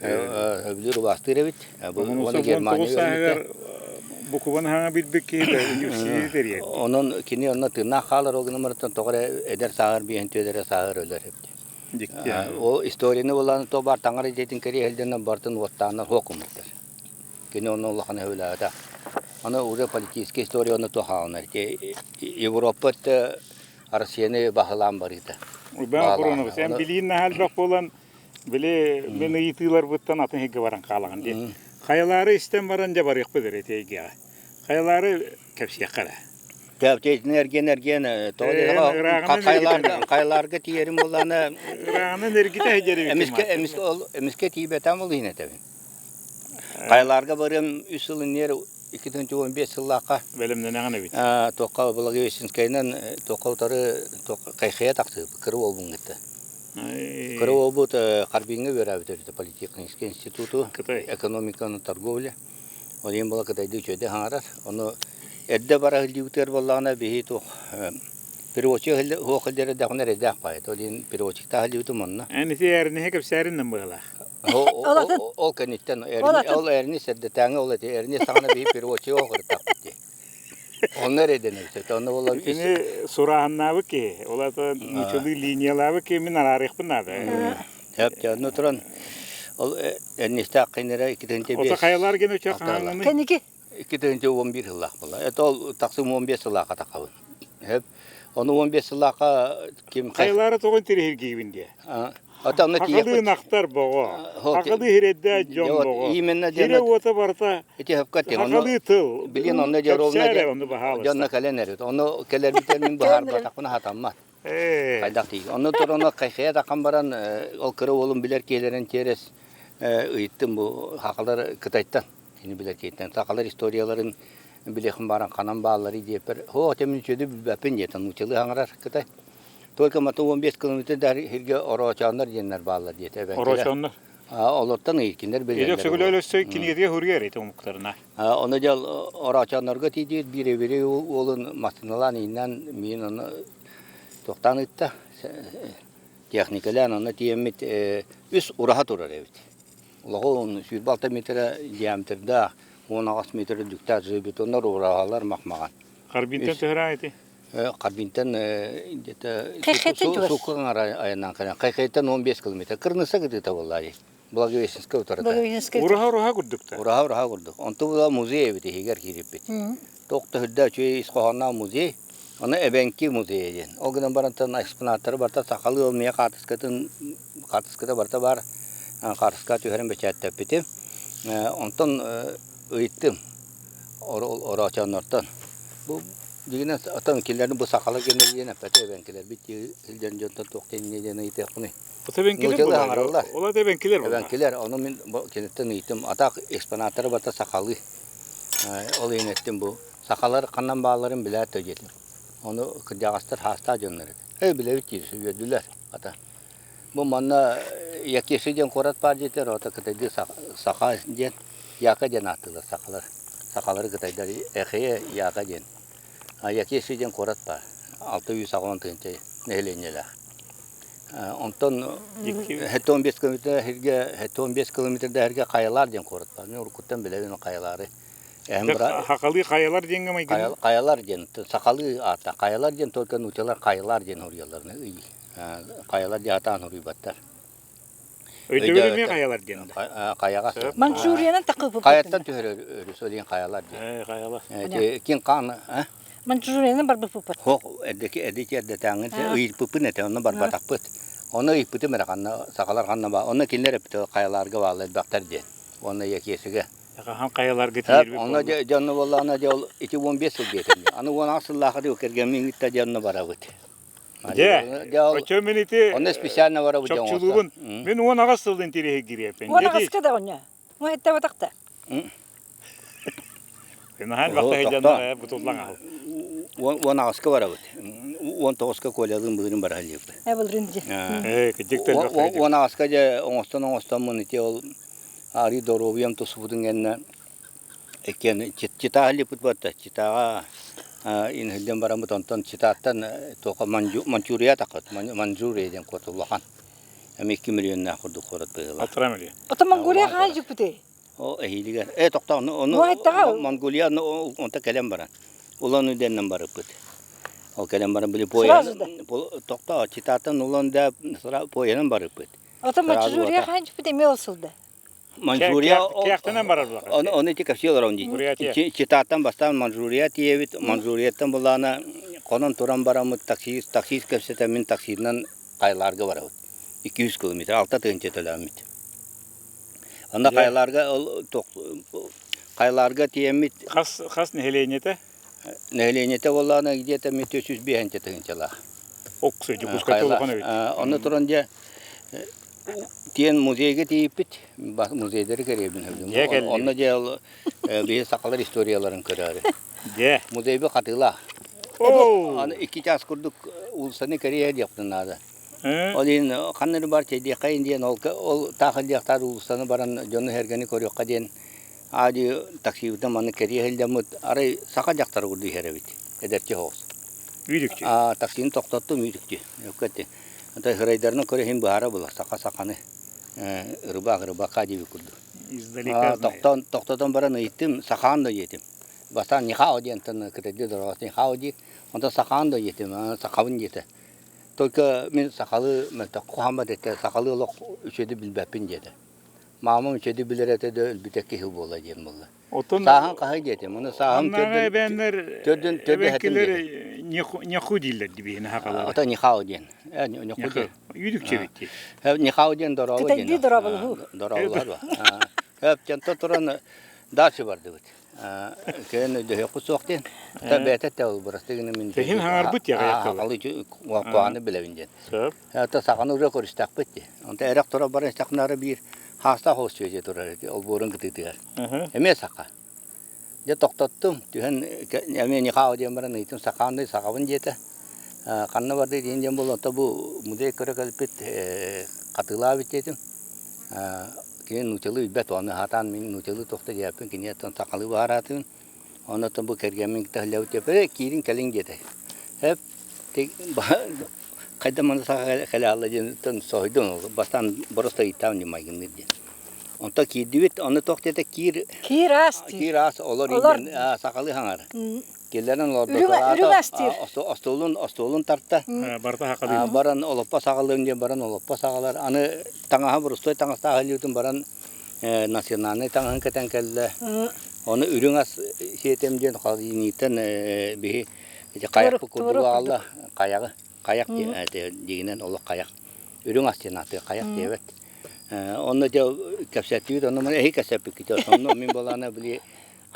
өбүлүүр убаастыыр эбит Ломоносов 19 сааһыгар букубан хаҥа билбит киһи университет тэрийэр. Онон кини онно тыыннаах хаалар ол гынан баран тоҕо эрэ эдэр сааһар биэһин түөдэрэ сааһар өлөр эбит. Ол историяны булан то бар таҥара дьиэтин кэриэһэлдэнэн бартын уоттааннар суох гыммыттар. Кини онно улахан өһүлээбэтэх. Аны уже политическая история онно туох хаалынар. Европа өттө Россияны баһылаан барыыта. Уйбаан Курунович, эн билиин наһаа элбэх буолан, били мин ыйытыыларбыттан атын сиргэ баран хаалаҕын дии. Хайалаары истэн баран дьэ барыахпыт эрэ ити эйгэҕэ. Хайалаары кэпсиэххэ эрэ. Кэптиэтин эргиэн эргиэн тоҕо диэтэххэ хайлаарга тиийэрим буоллаҕына ырааҕынан эргитэ сылдьар эмискэ эмискэ ол эмискэ тиийбэтэм ол иһин этэбин. Хайлаарга барыам үс сыл иннигэр 2015 сыллаахха бэлэмнэнэҕин эбит. Туохха Благовещенскайынан туохха утары Кайхая тахсыыбыт кыра уолбун кытта. Кыра уолбут Харбиҥҥа үөрээбит өрүтэ политехнический институту экономиканы торговля Ол иһин буола кытайдыы үчүгэйдик хаҥарар. Ону эрдэ бара сылдьыбытыгар буоллаҕына биһи туох переводчик суох сылдьар эрдэхпинэ эрэйдээх баайыта. Ол иһин переводчиктаах сылдьыбытым онно. Эн ити эрниһи кэпсээрин быһалаах. Ол кэнниттэн ол эрни сэрдэтээҥи ол эти эрни саҕана биһи переводчик оҕыртахпыт дии. Онно эрэйдэнэбит. Онно буола Итини сурааһыннаабыт киһи, ол ата нуучалыы линиялаабыт киһи мин араарыахпын наада. Сөп, дьэ, онно туран ол эрнистээх кинилэрэ 2-5 Ото хайалар гена үчө хаһааҥҥыный? Кэнники 2-11 сыллаах буолла. Это ол тахсым 15 сыллаахха тахабын. Сөп. Ону 15 сыллаахха ким Хайалары тоҕун тириһиргиибин диye. Ата онно Хахалы ынахтар боҕо. Хахалы хирэддэ дьон боҕо. Именно Хире уота барта. Ити хөпкө Хахалы тыл. Билин онно дьоровна дьонно кэлэн эрит. Ону кэлэрбитен мин быһаарбатахпына хатаммат. Хайдах дии. Онно туран хайхая таххан баран ол кыра уолум билэр киһилэрин тиэрэс ыйыттым бу сахалар Кытайтан кини билэр киһиттэн сахалар историяларын билиэхин баран ханан баалларый диэппэр һоо тэмин үчүгэйдик билбэппин диэтэ нууччалыы хаҥарар Кытай только мата 15 километр сиргэ ороочооннор диэннэр бааллар диэтэ эбэҥкилэр Ороочооннор олортон ыйыткиннэр билэллэр Өксөкүлөөл өссө кинигэтигэр суруйар ити омуктарына Ону дьол ороочооннорго тиийдибит биир эбири уолун массыыналаан ииннээн миин ону туохтаан ыытта техникалаан онно тиийэммит үс ураһа турар эбит. Олоҕу 26 метрэ диаметрдаах, 18 метр үрдүктээх железобетоннар ураһалар махмаҕан. Харбинтан төһөрөө ити? Харбинтан где-то суккаҥ айаннаан кэлэн Хайхайтан 15 километр. Кырныса кытыыта буоллаа дии. Благовещенскай утарыта. Благовещенскай. Ураһа ураһа курдук та. Ураһа ураһа курдук. Онту була музей эбит иһигэр киириппит. Туох да үрдэ үчүгэй ис хоһоонноох музей. Ону Эбэҥки музейа диэн. Ол гынан баран экспонаттары барыта сахалыы ол миэ хаартыскатын хаартыската барыта баар. Хаартыска түһэрэн бэчээттэппитим. Онтон ыйыттым ороочооннортон. Бу дьиҥинэн оттон кинилэрин бу сахалар геннэр диэн эппэтэ эбэҥкилэрбит сылдьан дьонтон туох диэн диэн ыйытыахпыный. Ото эбэҥкилэр Нууччалыы хаҥараллар. Ол ата эбэҥкилэр буолла. Эбэҥкилэр, ону мин киниттэн ыйыттым. Атах экспонаттара барыта сахалыы. Ол иһин эттим бу сахалар ханан баалларын билээт да диэтим. Ону кырдьаҕастар хаастаах дьоннор этэ. Эй билэбит диир, үөрдүлэр ата. Бу манна Якесы диэн куорат баар диэтилэр, ото кытайдыы саха диэн, Яка диэн ааттыыллар сахалар. Сахалары кытайдар Эхие Яка диэн. Якеси диэн куорат баар. 680 тыһыынча нэһилиэнньэлээх. Онтон 75 километр сиргэ 75 километрда Хайалар диэн куорат баар. Мин уруккуттан билэбин Хайалары. Хахалыы хайалар диэҥҥэ майгынныыр? Хайалар диэн, сахалыы аата. Хайалар диэн только нуучалар хайалар диэн суруйаллар. Хайалар диэн атаан суруйбаттар. Өйдөбүл эмиэ хайалар диэн да? Хайаҕа. Манчжуриянан такыппыт. Хайаттан түһэр өрүс ол иһин хайалар диэн. Хайалар. Кин хаан Манчжуриянан барбыппыт. Хоқ эрдеки эрдеки эрдетээҥҥин ыйыппыппын этэ онно барбатахпыт. Онно ыйыппытым эрэ ханна сахалар ханна баа онно кинилэр эппитэ хайаларга бааллар элбэхтэр диэн. Уонна Якесигэ. Хаһан хайаларга тиийэрбит Онно дьонно буоллаҕына дьэ ол ити 15 сыл диэтим. Аны 16 сыллаахха дии кэргэммин кытта дьонно барабыт. Дьэ, оччо мин ити Онно специально барабыт дьон чопчулуубун. Мин 18 сылын интириэһиргириэппин. 18-ка да оҕонньо. Муһаттабатахта. Наһаа элбэхтэ сылдьаннар бутуллан аһыл. 18-ка барабыт. 19-ка Колялыын былырын бара сылдьыбыт. Э былырын дьэ. Э, кырдьык элбэхтэ. 18-ка дьэ оҥостон оҥостоммун ити ол арыы доруобуйам тусубутун кэннэ иккиэн Читаа сылдьыппыт буолта. Читаҕа инһиллэн бараммыт онтон Читаттан туохха Манчжурия таххыт. Манчжурия диэн куорат улахан. Эми 2 миллионнаах курдук куорат быһыылаах. Алтара миллион. Ото Монголия хаһан дьүппүтэй? О, эһиилигэр. Э, тохтоо, ону Монголия онто кэлэн баран. Улан Удэннэн барыппыт. Ол кэлэн баран били Сразу да? Тохтоо, Читаттан Улан Удэ поеһынан барыппыт. Ото Манчжурия хаһан дьүппүтэй эмиэ ол сылда. Манчжурия Кээхтэнэн барар буолар. Ону ити кэпсии олорон дии. Читаттан бастаан Манчжурия тиийэбит. Манчжурияттан булаана хонон туран бараммыт такси таксист кэпсэтэн мин таксинан Хайлаарга барабыт. 200 километр, 6 тыһыынча төлөөммүт. Онно Хайлаарга ол Хайлаарга тиийэммит Хас хас нэһилиэнньэтэ? Нэһилиэнньэтэ буоллаҕына где-то 305 тыһыынчалаах. Оксу Дьокуускайга улахан эбит. Онно туран дьэ тиэн музейга тиийиппит. Музейдары кэриэбин. Онно дьэ ол биһи сахалар историяларын көрөөрү. Дьэ. Музейбы хатыылаах. Аны икки чаас курдук уулуссаны кэрийэ диэхпин наада. Ол иһин ханна эрэ бар чэйдиэххэйин диэн ол ол таах илдьиэхтээх уулуссаны баран дьону-сэргэни көрүөххэ диэн аадьы таксибытын маннык кэрийэ сылдьаммыт арай саха дьахтара курдук иһэр эбит эдэрчи соҕус. Үүрүкчү. Таксины тохтоттум үүрүкчү. Өккөттү. Ата хырайдарынан көрө иһин быһаара була саха саханы рыбак рыбака диэбит курдук. Издалека Тохтон тохтотон баран ыйыттым сахаан да диэтим. Бастаан нихао диэнтэн кытайдыы дороҕос нихао диир. Онтон сахаан да диэтим, сахабын диэтэ. Только мин сахалыы мөлтөх куһааммат этэ, сахалыы олох үчүгэйдик билбэппин диэтэ. Маамам үчүгэйдик билэр этэ да өлбүтэ киһи буолла диэн буолла. Оттон Сааһын хаһый диэтим, ону сааһым Оннооҕу эбээннэр төрдүн төрдү этим эбэҥкилэр диэтэ. неху дииллэр дибиһини хахалара. Ото нихао диэн. Э, неху диэн. Үүрүкчэ эбит дии. Нихао диэн дорообо диэн. Кытайдыы дорооболоһуу. Дорооболоһор. Хөп, туран дальше бардыбыт. Кэлэн өйдөһүөххүт суох диэн. Та бэйэтэ тэбил бырастыы гына мин Тэһин хаҥарбыт яҕайахталар. Куһаҕаны билэбин диэн. Сөп. Ата саҕаны уже көрүстэхпит дии. Онто эрэх тура баран истэхпинэ биир хаастаах оҕус сүөдьэ турар эти олбуорун кытыытыгар. Эмиэ саха. Дьэ тохтоттум. Түһэн эмиэ нихао диэн баран ыйытым сахаанный сахабын диэтэ. Ханна бардый диэн диэн буолла. Онто бу музей көрө кэлбит хатыылаабыт диэтим. Кини нууччалыы билбэт, ону сатаан мин нууччалыы туох да диэппин, кини оттон сахалыы баҕараатыбын. Онно оттон бу кэргэммин кытта сылдьабыт диэппэр, киирин кэлиҥ диэтэ. Эп хайда манна саха кэлэ хаалла диэн соһуйдум. Бастаан просто ыйыттаам диэн майгынныыр диэн. Онтон киирдибит, ону туох диэтэ киир Киир аас диир. Киир аас олор Олор сахалыы хаҥар. Киллэрэн Үрүҥ ас диир. Остуолун остуолун тарта. Барыта сахалыы. Баран олоппо саҕалыам диэн баран олоппо саҕалар. Аны таҥаһа боростуой таҥастаах илиитин баран национальнай таҥаһын кэтэн кэллэ. Ону үрүҥ ас сиэтим диэн холодильниктан биһи ити хайахпыт курдук аҕалла. Хайаҕы. Хайах диигинэн олох хайах. Үрүҥ ас диэн ааттыыр хайах диэбэт. Онно дьэ кэпсэттибит, онно маны эһи кэпсэппиккит. Онно мин буолаана били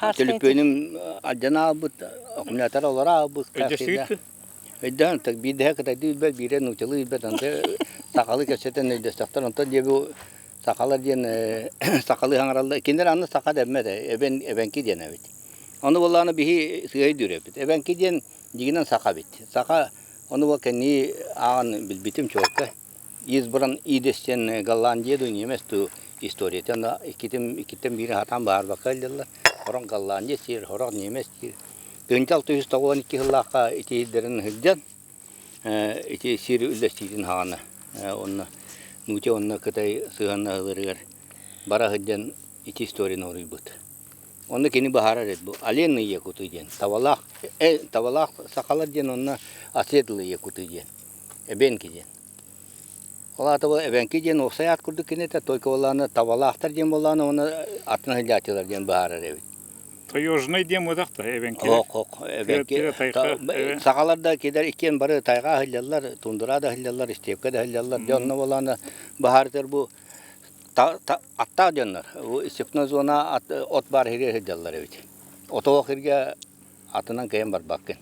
төлөпүөнүм алдьана аалбыт, аккумулятор олоро аалбыт. Өйдөстүгүт Өйдөөн, так биирдэһэ кытайдыы билбэт, биирэ нууччалыы билбэт, онто сахалыы кэпсэтэн өйдөстөхтөр. Онтон дьэ бу сахалар диэн сахалыы хаҥараллар. Кинилэр аны саха дэммэт, эбэн эбэҥки диэн эбит. Ону буоллаҕына биһи сыыһа өйдүүр эбит. Эбэҥки диэн дьиҥинэн саха эбит. Саха ону бу кэннии ааҕан билбитим чуолкай. Избран Идес диэн Голландия дуу, немец дуу историятын иккитин иккиттэн биири сатаан баһаарбакка илдьэллэр. Сорох голландец диир, сорох немец диир. 1692 сыллаахха ити сирдэрин сылдьан, ити сир үллэстиитин саҕана онно нуучча уонна кытай сыһыаннаһыыларыгар бара сылдьан ити историяны суруйбут. Онно кини быһаарар эбит бу оленные якуты диэн, табалаах, табалаах сахалар диэн онно оседлые якуты диэн, эбенки диэн. Ол аата бу эбэҥки диэн уопсай аат курдук кинитэ, только буоллаҕына табалаахтар диэн буоллаҕына уонна атын сылдьааччылар диэн быһаарар эбит. Таежный диэн буолах да эбэҥкилэр. Ох, ох, эбэҥки сахалар да кидер иккиэн бары тайга сылдьаллар, тундра да сылдьаллар, истиэпкэ да сылдьаллар. Дьэ онно буоллаҕына быһаарытар бу аттаах дьоннор. Бу степной зона от баар сиргэ сылдьаллар эбит. Отоох сиргэ атынан кыайан барбаккын.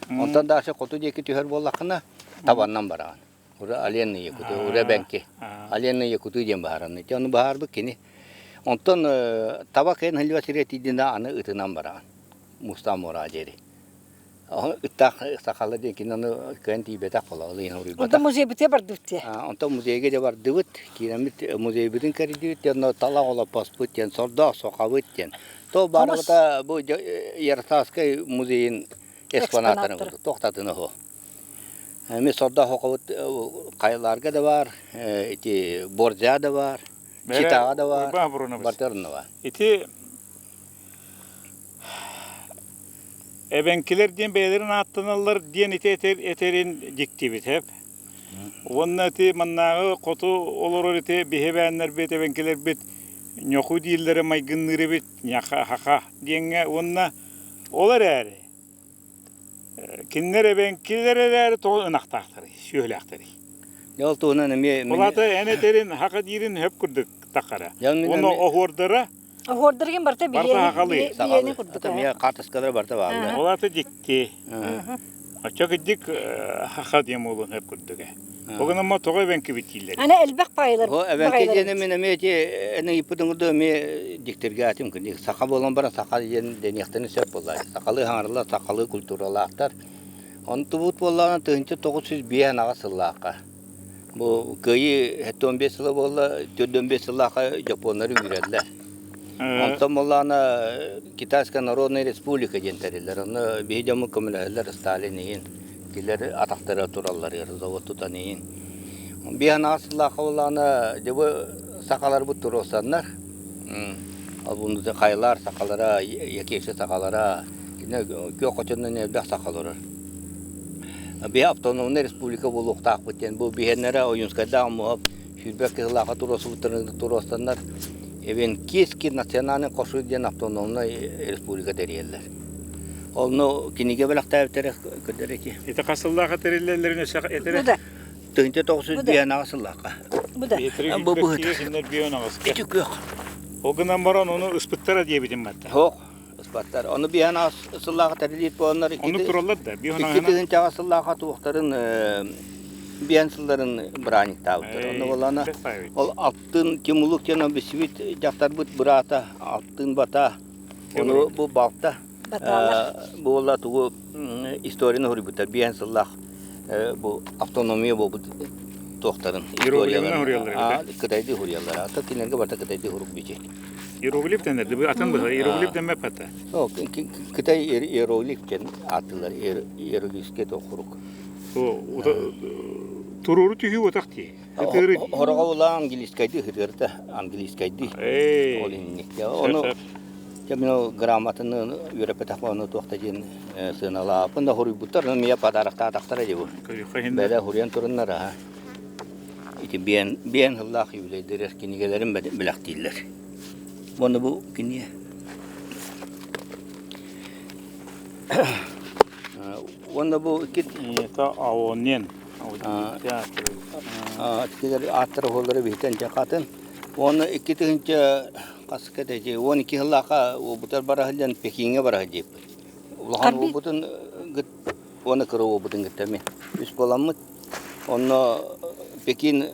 Онтон дальше хоту диэки түһэр буоллаххына табаннан бараҕын. Ура Алены Якуты, Ура Бэҥки. Алена Якуты диэн баһаараны. Дьэ ону баһаарбыт кини. Онтон таба кыайан сылдьыбат сиргэ тиийдин да аны ытынан бараҕын. Мустаах муораҕа диэри. Ыттаах сахалар диэн кини ону кыайан тиийбэтэх буолла, ол иһин уруйбатах. Онтон музейбытыгар бардыбыт дии. Онтон музейга дьэ бардыбыт, киирэммит музейбытын кэрийдибит диэн, онно талах олоппоспут диэн, сордоох сохабыт диэн. То барыбыта бу Ярославскай музейын экспонаттарын курдук тохтатын оһо. Эмиэ сордоох сохабыт хайаларга да бар, ити Борзя да бар, Читаҕа да бар, барытарына бар. Ити Эбэҥкилэр диэн бэйэлэрин ааттаналлар диэн ити этэрин дьиктибит эп. Уонна ити маннааҕы хоту олорор ити биһи эбээннэрбит, эбэҥкилэрбит ньоху дииллэрэ майгынныыр эбит, ньаха диэҥҥэ уонна ол эрээри кинилэр эбэҥкилэр эрээри тоҕо ынахтаахтарый, сүөһүлээхтэрий? Ол туһунан эмиэ Ол аата эн этэрин хака диирин хөп курдук тахара. Уонна оһуордара Оһуордаргын барыта Барыта билиэни курдук. Эмиэ хаартыскалар барыта бааллар. Ол аата дьикти. Оччо кырдьык хаха диэн буолуон сөп курдук ээ. Ол гынан тоҕо эбэҥкибит дииллэр. Аны элбэх пайлар. О, эбэҥки диэн мин эмиэ ити эн ыйыппытыҥ курдук эмиэ дьиктиргээтим. Саха буолан баран саха диэн дэниэхтэрин сөп буолла. Сахалыы хаҥараллар, сахалыы культуралаахтар. Онтубут буоллаҕына 1905 сыллаахха. Бу Кыайыы 75 сыла буолла, 45 сыллаахха дьоппуоннары үүрэллэр. Онтон буоллаҕына Китайская Народная Республика диэн тэриллэр. Онно биһи дьоммут көмөлөһөллөр Сталин иһин. Кинилэр атахтара тураллар завод тутан иһин. Биһи сыллаахха буоллаҕына дьэ бу сахаларбыт туруорсаннар Албундута хайалар сахалара, Якеша сахалара, күөх хочоннон элбэх саха олорор. Биһи автономнай республика буолуохтаахпыт диэн бу биһиэннэрэ Ойуунскайдаах Омуоһап 22 сыллаахха туруорсубуттарын туруорсаннар Эвенкийский национальный кошут диэн автономнай республика тэрийэллэр. Онно кинигэ бэлэхтээбиттэрэ көрдөр ити. Ити хас сыллаахха тэриллэллэрин өссө этэрэ? Бу да. 1905 сыллаахха. Бу да. Бу Ити күөх. Ол гынан баран ону ыспыттара диэбитим батта. Суох. Ыспаттар. Ону биһэн сыллааҕы тэрилиит буоланнар Оннук тураллар да. Икки тыһыынчаҕа сыллааҕа туохтарын биһэн сылларын бырааһынньыктаабыттар. Онно буоллаҕына ол алтын Тимулук диэн билсибит дьахтарбыт быраата Алтын Бата ону бу балта буолла тугу историяны суруйбуттар биһэн сыллаах бу автономия буолбут туохтарын историяларын кытайдыы суруйаллар. А то кинилэргэ барыта кытайдыы сурук бичи. Иероглиф дэнэр, атын быһа иероглиф дэммэт ата. Кытай иероглиф диэн ааттыылар иероглифскэй тохурук. Туруору түһүү отах дии. Хороҕо була английскайдыы хытыарта английскайдыы. Ол инник. Ону мин грамотаны үөрэппэтэх ону туохта диэн сыаналааппын да хоруйбуттар, но мия подароктаатахтара дии бу. Бэлэ хуруйан туруннар аха. Ити биэн биэн сыллаах юбилейдэрэр кинигэлэрин бэлэхтииллэр. Уонна бу кинигэ Уонна бу икки Это Аонен. Кинилэр ааттара уһуллара биһитэн дьэ хатын. Уонна 2000 хаска этэй 12 сыллаахха уолбутар бара сылдьан Пекиҥҥэ бара сылдьыппыт. Улахан уолбутун уонна кыра уолбутун кытта эмиэ үс буоламмыт. Онно Пекин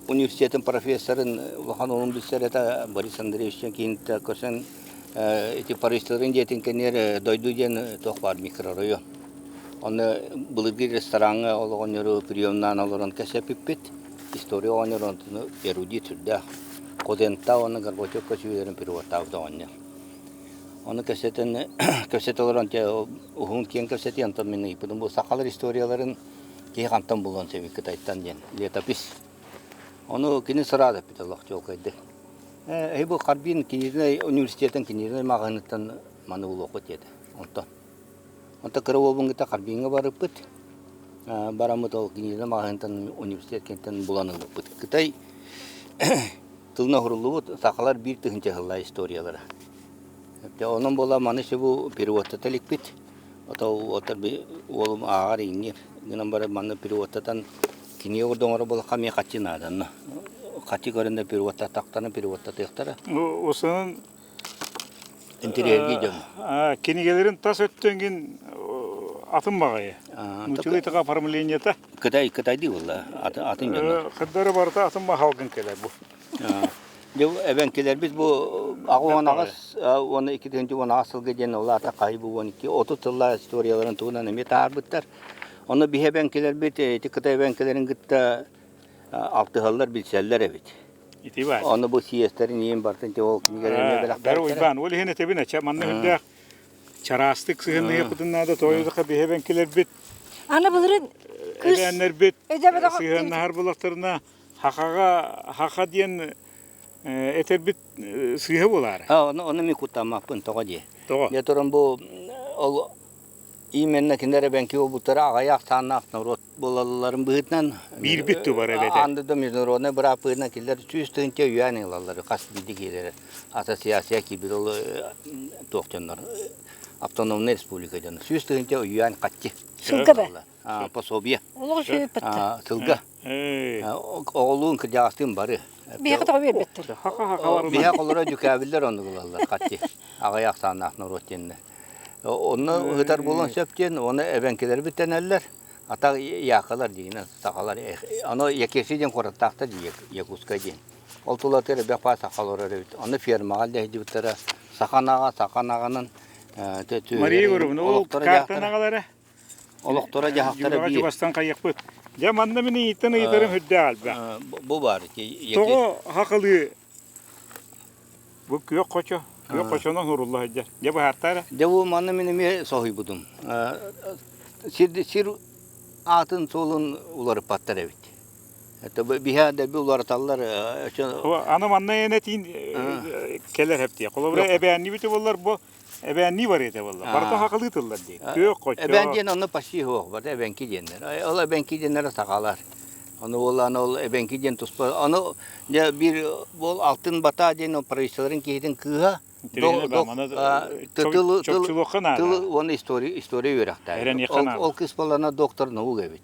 университетын профессорын улахан уолун билсэр этэ Борис Андреевич киинтэ көрсөн ити Парижтарын дьиэтин кэннигэр дойду диэн туох баар микрорайон. Онно былыргы рестораҥҥа ол оҕонньору приемнаан олорон кэсэппиппит. История оҕонньор онтуну эрудит сүрдээх. Кодента уонна Горбачев көсүүлэрин переводтаабыт оҕонньор. Ону кэпсэтэн кэпсэтэ олорон уһун киэҥ кэпсэтии онтон мин ыйыппытым бу сахалар историяларын киһи хантан булуон сөбүй Кытайтан диэн летопись. Ону кини сразу эппит олох чуолкайдык. Э бу Харбин книжный университетын книжный маҕаһыыныттан маны булуоххут диэтэ. Онтон Онтон кыра уолбун кытта Харбиҥҥа барыппыт. Бараммыт ол книжный маҕаһыынтан университет кэнниттэн булан ылбыппыт. Кытай тылына уһуруллубут сахалар биир тыһыынча сыллаах историялара. Онон буола маны бу переводтата иликпит. Ото уолум ааҕар иҥниир. Гынан баран манна переводтатан кинигэ курдук оҥорор буоллахха эмиэ хаччы наада. Хаччы көрөн да переводтатахтарына переводтатыахтара. Осынан Интэриэһиргии дьон. Кинигэлэрин тас өттүн атын баҕайы. Нууччалыы оформлениета. Кытай кытайдыы буолла атын дьоннор. Кыдары барыта атын махалгын кэлэр бу. Дьэ эбэҥкилэрбит бу 88 уонна 2018 сылга диэн ол аата хаһый бу 12 30 сыллаах историяларын туһунан эмиэ таһаарбыттар. Онно биһи эбэҥкилэрбит ити кытай эбэҥкилэрин кытта алтыһаллар, билсэллэр эбит. Ити баар. Ону бу съезтэрин иин бартын ол кинигэлэрин бэлэхтээбиттэрэ. Уйбаан, ол иһин этэбин ача манна үрдээх чараастык сыһынныйаппытын наада тоойудаха биһи эбэҥкилэрбит Аны былырын кыыс эбээннэрбит сыһыаннаһар булахтарына хахаҕа хаха диэн этэрбит сыыһа буолаары. Ону ону мен куттаммаппын тоҕо диэ. Тоҕо? Дьэ туран бу ол именно кинилэр эбэҥки буолбуттара аҕыйах ахсааннаах норуот буолалларын быһыытынан биирбит тубар эбэтэ. Аан дойду международнай бырааппыһынан кинилэр 100 тыһыынча юань ылаллар хас биирдии киһилэрэ ассоциация киирбит ол туох дьоннор автономнай республика дьоно 100 тыһыынча юань хаччы Сылга ба? Пособие. Олох үчүгэй Сылга. Оҕолуун кырдьаҕастыын бары. Биһиэхэ тоҕо биэрбэттэр? Биһиэхэ олоро дьүкээбиллэр оннук ылаллар хаччы. Аҕыйах ахсааннаах норуот диэннэр. Онно ыһытар буолан сөп диэн, оны эбэҥкилэрбит тэнэллэр. Ата яакалар диинэ сахалар. Ону Якеси диэн куораттаахтар дии Якутскай диэн. Ол тулатыгар элбэх баа саха олорор эбит. Ону фермаҕа илдьэ саха анаҕа, саха анаҕынан Мария Егоровна, ол картан аҕалара? Олохторо дьаһахтара Юраҕа биир. чугастан хайыахпыт. Дьэ манна мин ыйыттан ыйытарым үрдээх элбэх. Бу баар. Тоҕо хахылыы бу күөх хочо, күөх хочонон урулла сылдьар. Дьэ быһаартаа Дьэ бу манна мин эмиэ соһуйбутум. Сир, сир аатын суолун уларыппаттар эбит. Биһэ дэлби уларыталлар. Аны манна эн этиин кэлэр хэптиэ. Холобура эбээннибит буоллар бу эбээннии бар этэ буолла. Барыта хахылыы тыллар дии. Күөх хочо. Эбээн диэн онно почти суох, барыта эбэҥки диэннэр. Ол эбэҥки диэннэрэ сахалар. Ону буоллаан ол эбэҥки диэн туспа. Ону дьэ биир ол алтын бата диэн правительстволарын киһитин кыыһа Чопчулуохха наада. Тыл уонна история история үөрэхтээх. Ол кыыс буоллаана доктор наук эбит.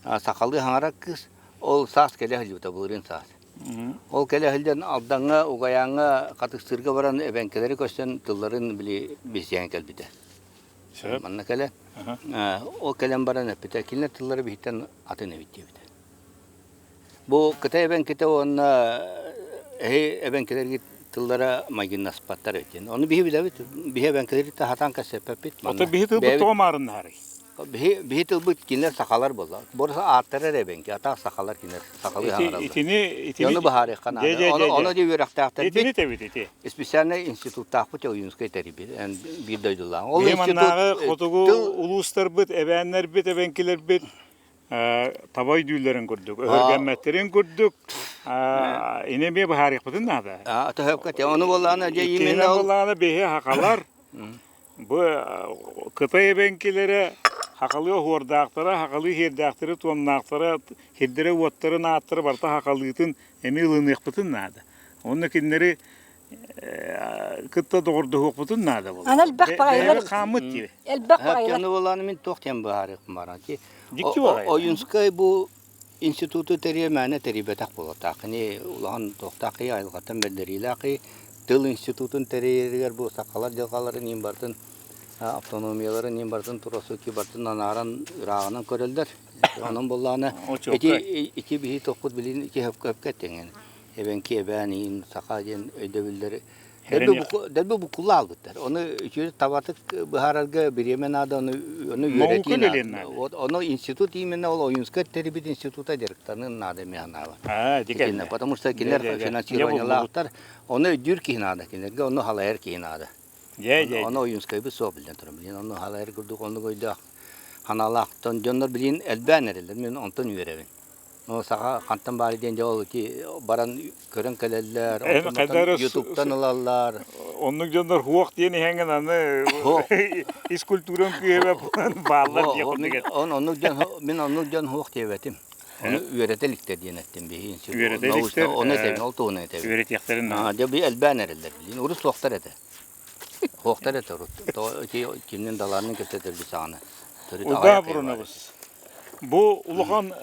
Сахалыы хаҥарар кыыс ол саас кэлэ сылдьыбыта былырыын саас. Ол кэлэ сылдьан Алдаҥҥа, Угайааҥҥа, Хатыыстыырга баран эбэҥкэлэри көрсөн тылларын били билсиһэн кэлбитэ. Манна кэлэн ол кэлэн баран эппитэ кинилэр тыллара биһиттэн атын эбит диэбитэ. Бу Кытай эбэҥкитэ уонна эһи эбэҥкилэргит тыллара майгыннаспаттар эбит диэн. Ону биһи билэбит, биһи эбэҥкилэри сатаан кэпсэппэппит. Ото биһи тылбыт тоҕо маарыннаһарый? Биһи, биһи тылбыт кинилэр сахалар буолла. Борос ааттара эрэ эбэҥки, атаах сахалар кинилэр сахалыы хаҥараллар. Итини, итини... Ону быһаарыахха наада. Ону, ону дьэ үөрэхтээхтэрбит. Итини тэбит ити. Специальный институттаахпыт Ойуунскай тэрийбит, биир дойдулаах. Ол институт хотугу улуустарбыт, эбээннэрбит, эбэҥкилэрбит таба өйдүүллэрин курдук, өһөргөммөттөрүн курдук ини эмиэ быһаарыахпытын наада. Төһөккө ону буоллаҕына дьэ именно буоллаҕына биһи хахалар бу Кытай эбэҥкилэрэ хахалыы оһуордаахтара, хахалыы сиэрдээхтэри, туомнаахтара, сирдэрэ уоттарын ааттара барыта хахалыытын эмиэ ылыныахпытын наада. Онно кинилэри кытта доҕордоһуохпутун наада буолар. Аны элбэх баҕайылар хааммыт диye. Элбэх баҕайылар. Ону буолааны мин туох диэн быһаарыахпын баран. Дьикти баҕайы. Ойунскай бу институту тэрийэ мээнэ тэрийбэтэх буолуохтаах. Кини улахан туохтаах киһи айылҕаттан биллэриилээх киһи. Тыл институтун тэрийэригэр бу сахалар дьылҕаларын иин барытын автономияларын иин барытын турасыки барытын анааран ырааҕынан көрөллөр. Онон буоллаҕына ити ити биһи тохпут билин ити хөпкө тэҥин эбэҥки эбээн иин саха диэн өйдөбүллэри дэлби буккулла албыттар. Ону үчүгэй табатык быһаарарга бириэмэ наада, ону ону үөрэтии наада. Вот ону институт именно ол Ойуунскай тэрийбит института директорын наада эмиэ санаабар. А, Потому что кинилэр финансированиелаахтар, ону өйдүүр киһи наада, кинилэргэ ону халайар киһи наада. Дьэ, дьэ. Ону Ойуунскайбыт суох биллэн турар. Билигин онно халайар курдук оннук өйдөөх ханаалаахтан дьоннор билигин элбээн эрэллэр. Мин онтон үөрэбин. Ну, саха хантан баары диэн дьэ ол ити баран көрөн кэлэллэр, Эн онтон хайдах эрэ ютубтан ылаллар. Оннук дьоннор хуох диэн иһэҥҥин аны ис культурам күүһэ бааллар диэх курдук эт. Оннук дьон мин оннук дьон хуох диэбэтим. Ону үөрэтэ иликтэр диэн эттим биһи институт. Үөрэтэ иликтэр. Ону этэбин, ол туһунан этэбин. Үөрэтиэхтэрин Дьэ би элбээн эрэллэр билин. Урут суохтар этэ. Суохтар этэ урут. Ити кимнин далаанын кэпсэтэрбит саҕана. Төрүт Уйбаа Бурунабыс. Бу улахан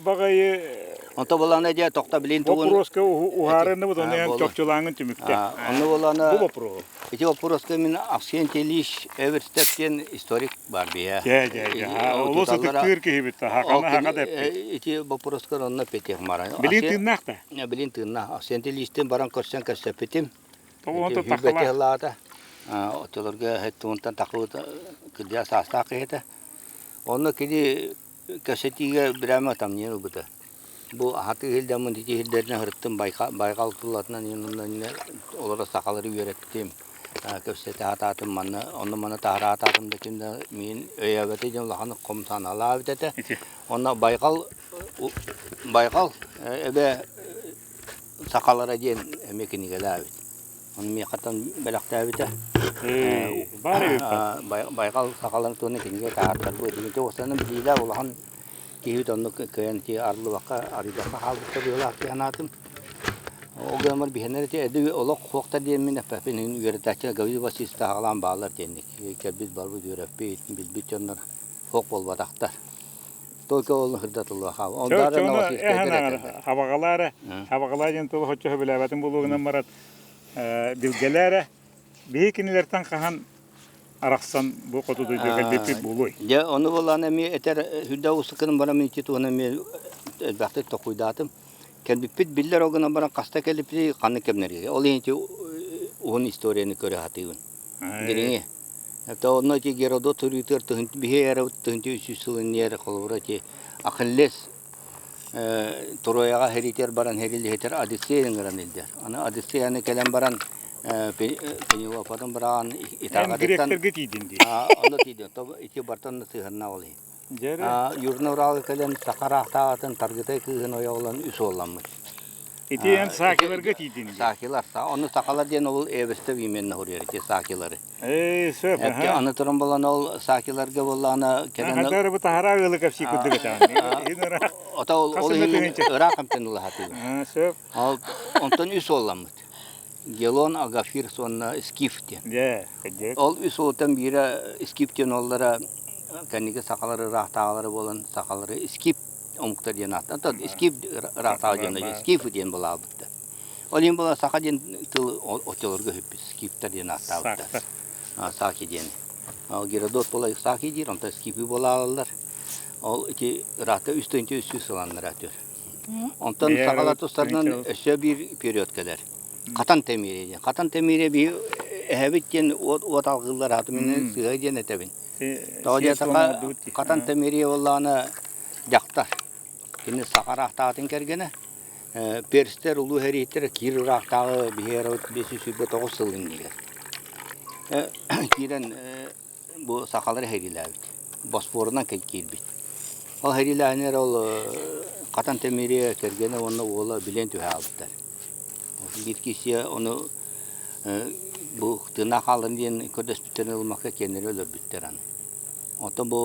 баҕайы Онто булана дьэ тохто билин тугун вопроска уһаарыныбыт оны эн чопчулааҥын түмүктэ. Онно булана Бу вопрос. Ити вопроска мин Авсентий Ильич Эверстеп диэн историк бар бия. Дьэ, дьэ, дьэ. Олус ытыктыыр киһибит. Хакана хака деппит. Ити вопроска онно петих мара. Билин тыыннаах да? Билин тыыннаах. Авсентий Ильичтин баран көрсөн кэпсэппитим. Тоҕуонта тахала. Оччолорго хэттуунтан тахыбыт кырдьа саастаах киһи этэ. Онно кини кэпсэтиигэ бирээмэ тамньыйан ылбыта. Бу аһатыы иһиллэммин ити иһиллэринэн сырыттым байҕал тулатынан олоро сахалары үөрэттим. Кэпсэтэ сатаатым манна онно-манна таһараатаатым да ким да миин өйөөбөтө диэн улахан хом санаалаабыт этэ. Онно байҕал байҕал эбэ сахалара диэн эмиэ кинигэлээбит. Ону миэхэттэн бэлэхтээбитэ. Баар эбит. Байҕал сахаларын туһунан кинигэ таһаартарбыт. Ити уопсайынан билиилээх улахан киһибит оннук кыайан ити арыллыбакка, арыйбакка хаалбыта быһыылаах дии санаатым. Ол гынан баран биһиэннэр ити эдэ олох суохтар диэн мин эппэппин үөрэтээччи Гаврил Васильевич таһаҕалаан бааллар диэнник. Кэлбит барбыт үөрэппит, билбит дьоннор суох буолбатахтар. Только ол сырдатыллыахха. Ондаары Новосибирскайдар Хабаҕалаара, хабаҕалаа диэн тылы хоччо сөбүлээбэтим буолуоҕунан баран билгэлээрэ биһи кинилэртэн хаһан арахсан бу хоту дойдуга кэлбиппит буолуой? Дьэ, ону буоллаҕына эмиэ этэр сүрдээх уустук гынан баран мин ити туһунан эмиэ элбэхтик толкуйдаатым. Кэлбиппит биллэр ол гынан баран хаста кэлбиппитий ханнык кэмнэргэ. Ол иһин ити уһун историяны көрө сатыыбын. Дириҥи. Это онно ити Геродот суруйуутугар тыһын биһи эрэ тыһынча үс сыл иннигэр холобура ити Ахиллес Трояҕа хэриитигэр баран хэрилиһитэр Одиссей ыҥыран илдьэр. Аны Одиссей кэлэн баран Пенелопатын быраҕан Итаҕатыттан Гректэргэ тиийдин дии. Онно тиийдин. Ити бартан сыһыаннаах ол иһин. Южный Уралга кэлэн саха ыраахтааҕытын Таргытай кыыһын ойоҕолон үс уолламмыт. Ити эн саакиларга тиийдин дии. Саакилар. Ону сахалар диэн ол эбэстэ именно суруйар ити саакилары. Ээ, сөп. Эпти аны туран буолан ол саакиларга буоллаҕына кэлэн Хантары бу таһараа ыалы кэпсии курдук этэҕин. Иһин ыраах. Ото ол ол иһин ыраах эмтэн улаһатыы. Сөп. Ол онтон үс уолламмыт. Гелон, Агафир уонна Скиф диэн. Дьэ, кырдьык. Ол үс уолтан биирэ Скиф диэн уоллара кэнники сахалар ыраахтааҕылара буолан сахалары Скиф омуктар диэн ааттаан Скиф ыраахтааҕы диэн Скиф диэн булаабыттар. Ол иһин була саха диэн тыл оччолорго сүппүт скифтэр диэн ааттаабыттар. Саки диэн. Геродот була Саки диир, онтон скифи буолаалалар. Ол ити ыраатта үс тыһыынча үс сүүс сыланнара түөр. Онтон сахалар тустарынан өссө биир период кэлэр. Хатан Тэмиирэ диэн. Хатан Тэмиирэ биһи эһэбит диэн уот, уот алгыыллар ааты мин сыыһа диэн этэбин. Тоҕо диэтэххэ Хатан Тэмиирэ буоллаҕына дьахтар. Кини саха ыраахтааҕытын кэргэнэ. Перстэр улуу сэрииттэр киир ыраахтааҕы биһи эрабыт 529 сыл иннигэр. Киирэн бу сахалары сэриилээбит. Боспуорунан киирбит. Ол сэриилээһиннэр ол Хатан Тэмири кэргэнэ уонна уола билэн түһэ хаалбыттар. Биир киһи ону бу тыыннаах хааллын диэн көрдөспүттэрин ылыммакка киэннэри өлөрбүттэр аны. Оттон бу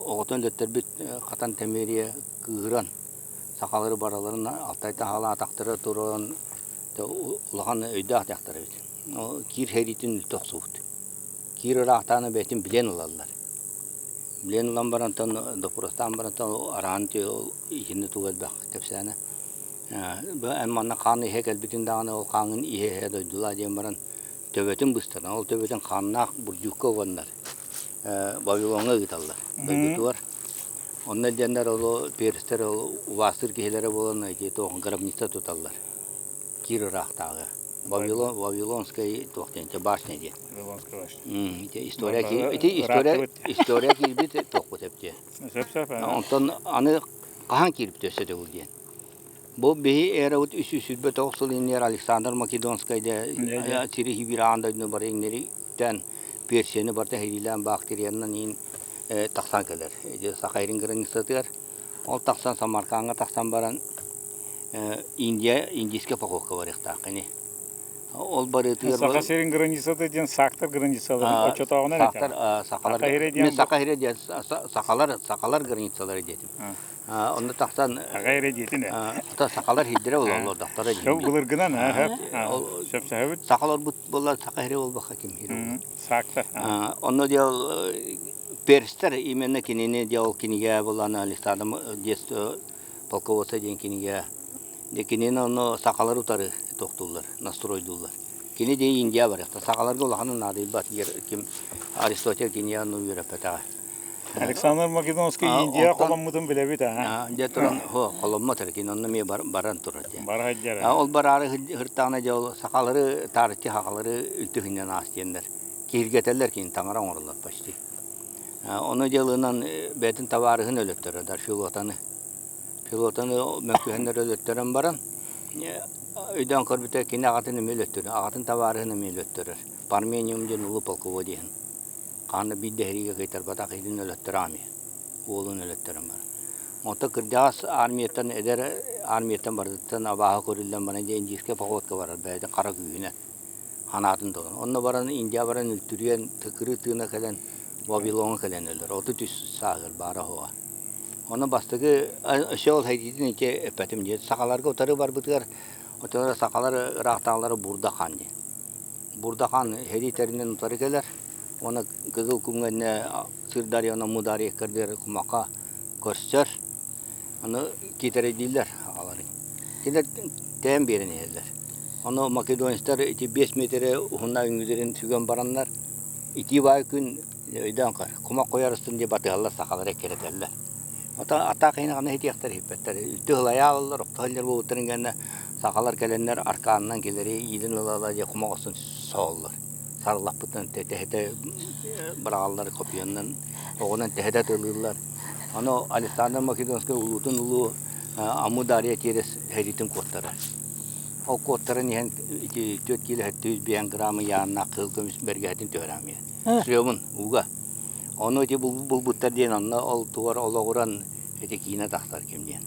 оҕотун өлөттөрбүт Хатан Тэмири кыыһыран сахалары барыларын Алтайтан хаалан атахтара туран улахан өйдөөх дьахтар эбит. Киир сэриитин үлтү охсубут. Киир ыраахтааны бэйэтин билэн ылаллар. Билэн ылан барантан доппуруостаан барантан араан итиннэ тугу элбэх кэпсээнэ. Эн манна хаан иһэ кэлбитин даҕаны ол хааҥҥын иһэ-иһэ дойдулаа диэн баран төбөтүн быстаран, ол төбөтүн хааннаах бурдьукка уганнар Вавилоҥҥа ыыталлар дойдутугар. Онно диэннэр ол перстэр ол убаастыыр киһилэрэ буолан ити туох гробница туталлар. Кир ыраахтааҕы. Вавилон, Вавилонскай туох диэн башня диэн. Вавилонская башня. Ити история ити история история киирбит туохпут эптиэ. Сөп-сөп. Онтон аны хаһан киирбит өссө төгүл диэн. Бу биһи эрабыт 329 сыл иннигэр Александр Македонскай да сири хибираан дойдуну бары иҥнэри үктээн. Персияны барыта сэриилээн Бактериянан иин тахсан кэлэр. Ити Саха сирин границатыгар. Ол тахсан Самаркаҥҥа тахсан баран Индия индийскэй походка барыахтаах ини. Ол барыытыгар Саха сирин границата диэн саактар границаларын оччотооҕунан саактар сахалар мен Саха сирэ диэн сахалар сахалар границалара диэтим. Онно тахсан Аҕа эрэ диэтин ээ. Сахалар сирдэрэ олордохторо Ол былыргынан сөпсөһөбүт. Сахалар буоллар саха сирэ буолбакка ким сирэ Саактар. Онно дьол перстер именно кинини дьол кинигэ булан Александр детство полководца диэн кинигэ Дьэ кинини онно сахалар утары тохтууллар, настройдууллар. Кини дии Индия барыахта. Сахаларга улаханын наадыйбат ким Аристотель кинигэ онно үөрэппэтэҕэ. Александр Македонский Индия холоммутун билэбит аа. Дьэ туран холоммот эрэ кини онно эмиэ баран турар диэн. Бара сылдьар. Ол бараары сыртаҕына дьэ ол сахалары таарыччы сахалары үлтү сынньан аас диэннэр киһиргэтэллэр кини таҥара оҥороллор почти. Ону дьылынан бэйэтин табаарыһын өлөттөрөр Филотаны. Пилотаны мөккүһэннэр өлөттөрөн баран, өйдөөн көрбүтэ кини аҕатын эмиэ өлөттөрөр, аҕатын табаарыһын эмиэ өлөттөрөр. Пармениум диэн улуу полководеһын. Хаана биир да сэриигэ кыайтарбатах иһин өлөттөрө армия. Уолун өлөттөрөн баран. Онтон кырдьаҕас армияттан, эдэр армияттан барытыттан абааһы көрүллэн баран дьэ индийскэй походка барар бэйэтин хара күүһүнэн ханаатын толорон. Онно баран Индия баран үлтүрүйэн, тыкырыы тыына кэлэн Вавилоҥҥа кэлэн өлөр. 33 сааһыгар баара оһоҕо. Ону бастакы өссө ол сэриитин ити эппэтим дии. Сахаларга утары барбытыгар оччолор сахалар ыраахтааҕылара Бурда хаан диэн. Бурда хаан сэрии тэринэн утары кэлэр уонна Кызыл Кумҥа иннэ Сырдарья уонна Мударья иккэрдигэр кумахха көрсөр. Аны киитэрэйдииллэр аҕаларын. Кинилэр тэйэн биэрэн иһэллэр. Ону македонецтар ити 5 миэтэрэ уһуннаах үҥүүлэрин сүгэн бараннар итии баай күн Өйдөөн көр, кумах куйарыстын дии батыһаллар сахалар эккирэтэллэр. Ото атаах иһин ханна иһитиэхтэр иһиппэттэр. Үлтү ылайаалалар, охто сылдьар буолбуттарын кэннэ сахалар кэлэннэр аркаанынан килэри иилин ыла-ыла дьэ кумах охсон соһоллор. Сарылаппытынан тэһитэ быраҕаллар копьеннан, оҕунан тэһитэ тылыыллар. Ону Александр Македонскай улуутун улуу Аму Дарья тиэрэ сэриитин куоттарар. Ол куоттаран иһэн ити 4 киилэ 705 грамм ыйааннаах кыһыл көмүс бэргэһэтин түһэрээм Шлемун ууга. Ону ити булбуттар диэн онно ол тугар олоҕуран ити киинэ тахсар ким диэн.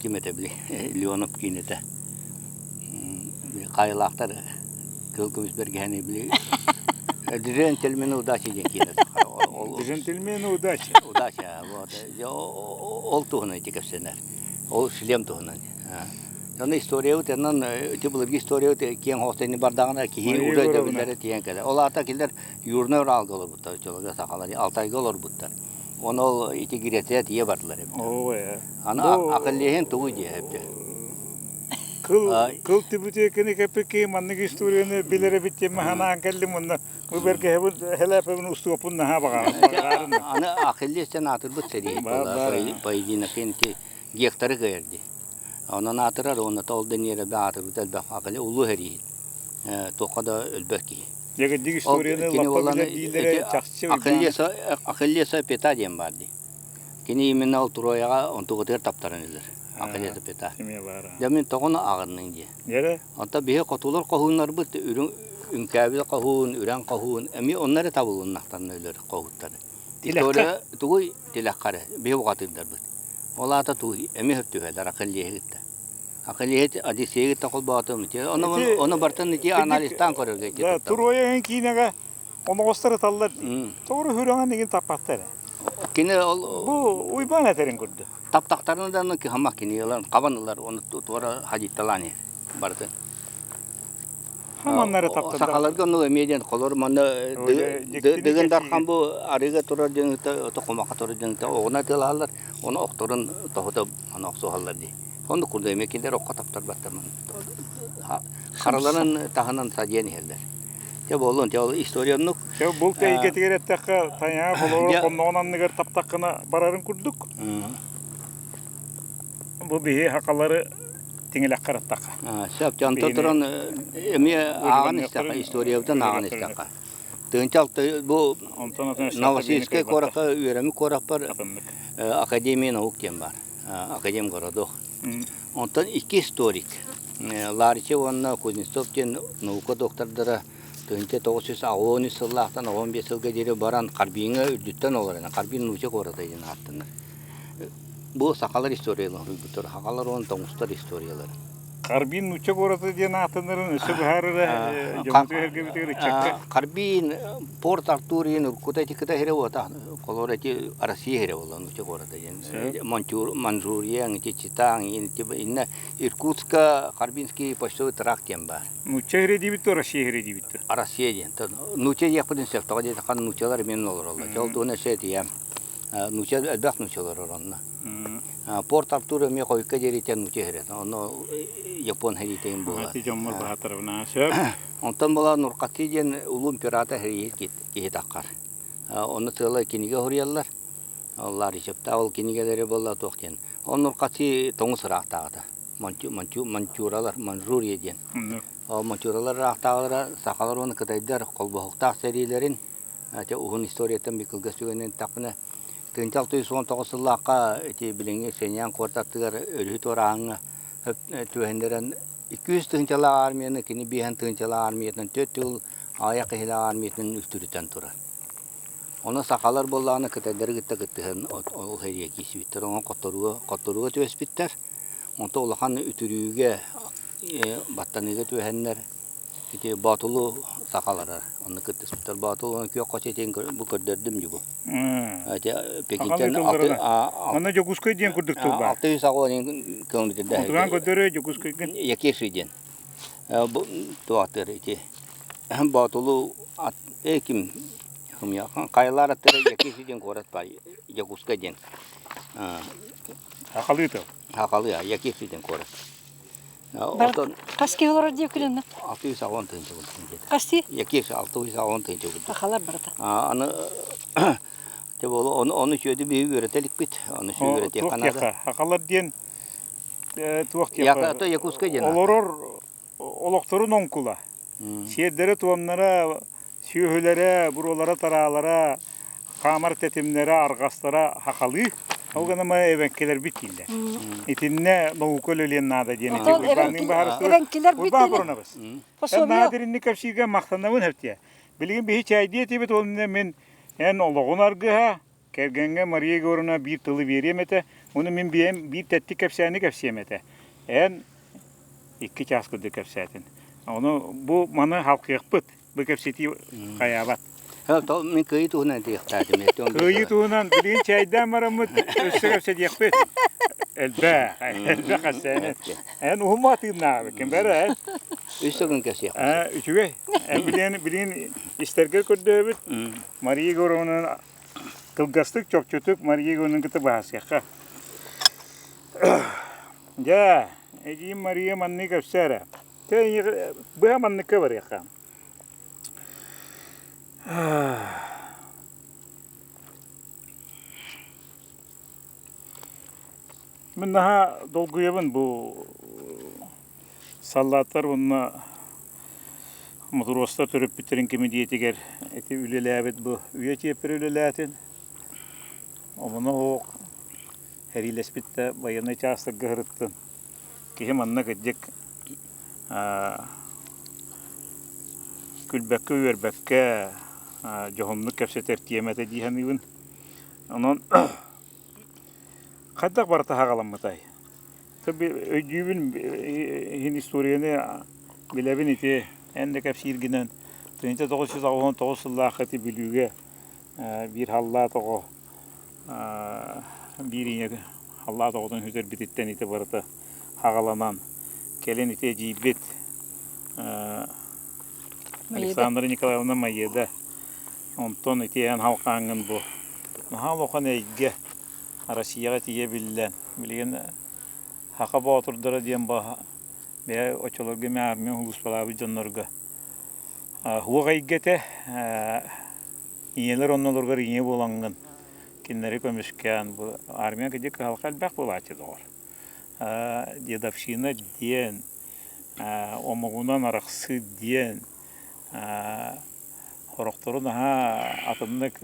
Ким этэ били Леонов киинэтэ. Хайылаахтар кыһыл көмүс бэргэһэни били Джентльмены удачи диэн киинэ тахсар. Джентльмены удачи. Удача. Вот. Ол туһунан ити кэпсэнэр. Ол шлем туһунан. Аны историябыт онон ити былыргы историябыт киэҥ хоһуттан бардаҕына киһи Мария уже Егоровна. өйдөбүллэрэ тиийэн кэлэр. Ол аата кинилэр Южный Уралга олорбуттар, оччолорго сахалар Алтайга олорбуттар. Оны ол ити Греция тиийэ бардылар эбит. Оо, ээ. Аны Бу Акыллеһин тугуй диэ эбит. кыл кыл түбүтүөкүнү кэппикки маннык историяны билэр эбит диэн ханаан кэллим уонна бу бэргэһэбин хэлээпэбин устуоппун наһаа баҕарым. Аны Ахиллес диэн аатырбыт сэрии Бар бар. поединок ити гектары кыайар дии. Онон аатырар уонна ол да ньиэрэбэ аатырбыта элбэх акали улуу сэрииһит. Туохха да өлбөт киһи. Дьэгирдик Ол историяны кини лаппа буоллаҕына билэр дииллэрэ ити чахчы Уйбаан. Ахиллеса Ахиллеса пята диэн баар дии. Кини именно ол Трояҕа онтугутугар таптаран өлөр. Ахиллеса пята. Эмиэ баара. Дьэ мин тоҕону аҕынныҥ дии. Дьэрэ Онтон биһи хотулар хоһууннарбыт үрүҥ үҥкээбит хоһуун, үрэн хоһуун эмиэ онно эрэ табылыннахтарына өлөр хоһууттары. Тилэххэ. История тугуй тилэххэ эрэ биһи бухатыырдарбыт. Ол аата тугуй эмиэ сөп түһэллэр Ахиллеһи кытта. Ахиллеһи Одиссейы кытта холбоотум ити. Ону Ити ону бартан ити кырдьык анализтаан көрөргө ити да туттабыт. Троя киинэҕэ оноҕостор ыталлар дии. Тоҕо хүрүҥэн игин таппаттар ээ. Кини ол Бу Уйбаан этэрин курдук. таптахтарына да кыһаммат кини ылан хабан ылар оны туора хадитталаан иһэр барытын. Хаманнары таптарда. Сахаларга ону эмиэ диэн холор манна Дыгын Дархан бу арыыга турар дьаҥыта кумахха турар дьаҥыта оҕуна тыалаһаллар ону охторун тоһута аны охсуһаллар дии. Оннук курдук эмиэ кинилэр окко таптарбаттар хараларын таһынан садьыйан иһэллэр. Дьэ буоллун, дьэ ол история оннук. Дьэ булт эйгэтигэр эттэххэ, тайаҕа холоро хонноҕун анныгар таптаххына барарын курдук. Бу биһи сахалары тиҥилэххэ ыраттахха. Сөп, онтон туран эмиэ ааҕан истэххэ, историябытын ааҕан истэххэ. Тыынча алта бу Новосибирскай куоракка үөрэммит куораппар Академия наук диэн баар. Академгородок. Онтон икки историк Ларичев уонна Кузнецов диэн наука доктордара. 1983 сыллаахтан 15 сылга диэри баран Харбиҥҥа үрдүттэн олорон, Харбин нуучча куората диэн ааттанар. Бу сахалар историяларын суруйбуттар, сахалар уонна тоҥустар историялара. Харбин нуучча куората диэн ааттанарын өссө быһаарара дьоммутугар эргэбитигэр ыччакка. Харбин Порт Артур диэн уруккута ити кыта сирэ буолта. Холобур ити Россия сирэ буолла нуучча куората диэн. Манчжурия, ити Читаҥ, иннэ Иркутска Харбинский почтовый тракт диэн баар. Нуучча сирэ диибит дуо, Россия сирэ диибит дуо? Россия диэн. Нуучча диэхпитин сөп. Тоҕо диэтэххэ нууччалар именно олороллор. Ол туһунан өссө этиэм. Нуучча элбэх нуучча олорор онно. Порт Артур эмиэ хойукка диэри нуучча сирэ. Онно Япон сэриитин буолар. Ити дьоммор баһаатарабына сөп. Онтон була Нурхати диэн улуу император сэрииһит киһи таххар. Онно сыала кинигэ суруйаллар. Ларичевтаах ол кинигэлэри буолла туох диэн. Ол Нурхати тоҥус ыраахтааҕыта. Манчуралар, Манчжурия диэн. Ол манчуралар ыраахтааҕылара сахалар уонна кытайдар холбоһуктаах сэриилэрин уһун историяттан бик кылгас түгэнин эттэхпинэ, 1619 сыллаахха ити билиҥҥи Сэньян куорат аттыгар өрүһү туорааһыҥҥа түбэһиннэрэн 200 тыһыынчалаах армияны кини биэһэн тыһыынчалаах армиятынан түөрт төгүл аҕыйах киһилээх армиятын үлтүрүтэн турар. Ону сахалар буоллаҕына кытайдары кытта кыттыһан ол сэриигэ киирсибиттэр, онон хотторууга, хотторууга түбэспиттэр. Онтон улахан үтүрүүгэ, баттаныыга түбэһэннэр ити Боотулу сахалара онно кыттыспыттар. Боотулу уонна Күөх Хочо этин бу көрдөрдүм дьубу. Ити Пекинтэн Манна Дьокуускай диэн курдук тыл баар. 680 километрда. Отуган көрдөрө Дьокуускайгын. Якеши диэн. Бу туохтар ити Боотулу ким Хайлар аттара Якеши диэн куорат бар Якутскай диэн. Хахалыы тыл. Хахалыы, Якеши диэн куорат. Оттон хас киһи олорор диэккин онно? 610 тыһыынча курдук диэтэ. Хас дии? Якеш 610 тыһыынча курдук. Сахалар барыта. Аны те болу ону ону үчүгэйдик биһиги үөрэтэ иликпит. Ону үчүгэй үөрэтиэххэ наада. Хахалар диэн туох диэххэ? Якутскай диэн. Олорор олохторун оҥкула. Сиэрдэрэ-туомнара, сүөһүлэрэ, буруолара-тараалара, хаамар тэтимнэрэ, арҕастара хахалыы. Ол гынан эбэҥкилэрбит дииллэр. Итиннэ наука үлэлиэн наада диэн ити Уйбаанныын баһаарыстыбыт. Эбэҥкилэрбит Уйбаан Боронабыс. Эн наадыринник кэпсииргэ махтанабын хэптиэ. Билигин биһи чэйдиэ этибит уонна мин эн олоҕун аргыһа, Кэргэҥҥэ Мария Егоровна биир тылы биэриэм этэ, уонна мин биэм биир тэттик кэпсээни кэпсиэм этэ. Эн икки чаас курдук кэпсээтин. Ону бу маны халкыахпыт. Бу кэпсэтии хайаабат. Мин кыайыы туһунан этиэхтээтим. Кыайыы туһунан билигин чэйдээн бараммыт өссө кэпсэтиэхпит. Элбэх, элбэх кэпсээни. Эн уһун атыыннаабыккын бэрэ. Үс сылын кэпсиэхпит. Үчүгэй. Эн билигин билигин истэргэ көрдөөбүт Мария Егоровна Кылгастык, чопчутук Мария Егоровнаны кытта быһаарсыахха. Дьэ, эдьиийим Мария маннык кэпсээ эрэ. Быһа манныкка барыахха. Мин наһаа долгуйабын бу саллааттар уонна мотуруостар төрөппүттэрин кэмитиэтигэр ити үлэлээбит бу үйэ чиэппэрэ үлэлээтин. Омуна суох сэриилэспит да байыаннай чаастарга сырыттын. Киһи манна кырдьык күлбэккэ-үөрбэккэ дьоһуннук кэпсэтэр тиэмэтэ дии саныыбын. Онон хайдах барыта саҕаламмытай? Өйдүүбүн иһин историяны билэбин ити эн да кэпсииргинэн 1989 сыллаахха ити Бүлүүгэ биир халлаат оҕо биир ийэ халлаат оҕотун сүтэрбититтэн ити барыта хаҕаланан кэлин ити эдьиийбит Александра Николаевна Майеда онтон ити эн халхааҥҥын бу наһаа улахан эйгэ Россияҕа тиийэ биллэн билигин Саха боотурдара диэн бэйэ оччолорго эмиэ армия сулууспалаабыт дьоннорго уох эйгэтэ ийэлэр оннуларыгар ийэ буолаҥҥын кинилэри көмүскээн бу армия кырдьык кыһалҕа элбэх буолааччы доҕор дедовщина диэн омугунан арахсыы диэн Сорохтору наһаа атыннык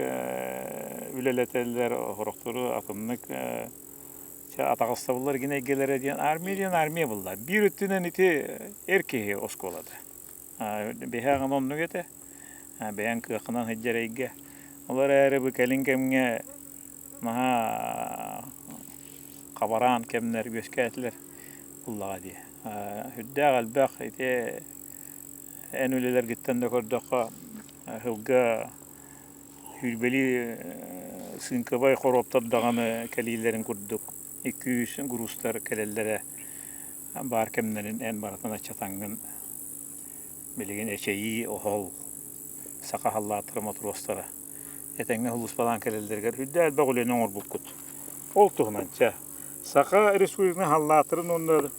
үлэлэтэллэр, сорохтору атыннык атаҕастабыллар гин эйгэлэрэ диэн армия диэн армия булла. Биир өттүнэн ити эр киһи оскуолата. Биһи аҕам оннук этэ. Бэйэҥ кыаххынан сылдьар эйгэ. Ол эрээри бу кэлин кэмҥэ наһаа хабараан кэмнэр үөскээтилэр буллаҕа дии. Сүрдээх элбэх ити эн үлэлэргиттэн да көрдөххө сылга сүүрбэлии сыыҥкабай хоруоптар даҕаны кэлиилэрин курдук 200 грузтар кэлэллэрэ баар кэмнэрин эн барытын аччатаҥҥын билигин эчэйии, оһол, саха халлааттара, мотуруостара этэҥҥэ сулууспалаан кэлэллэригэр үрдэ элбэх үлэни оҥорбуккут. Ол туһунан чэ, Саха Республикатын халлааттарын уонна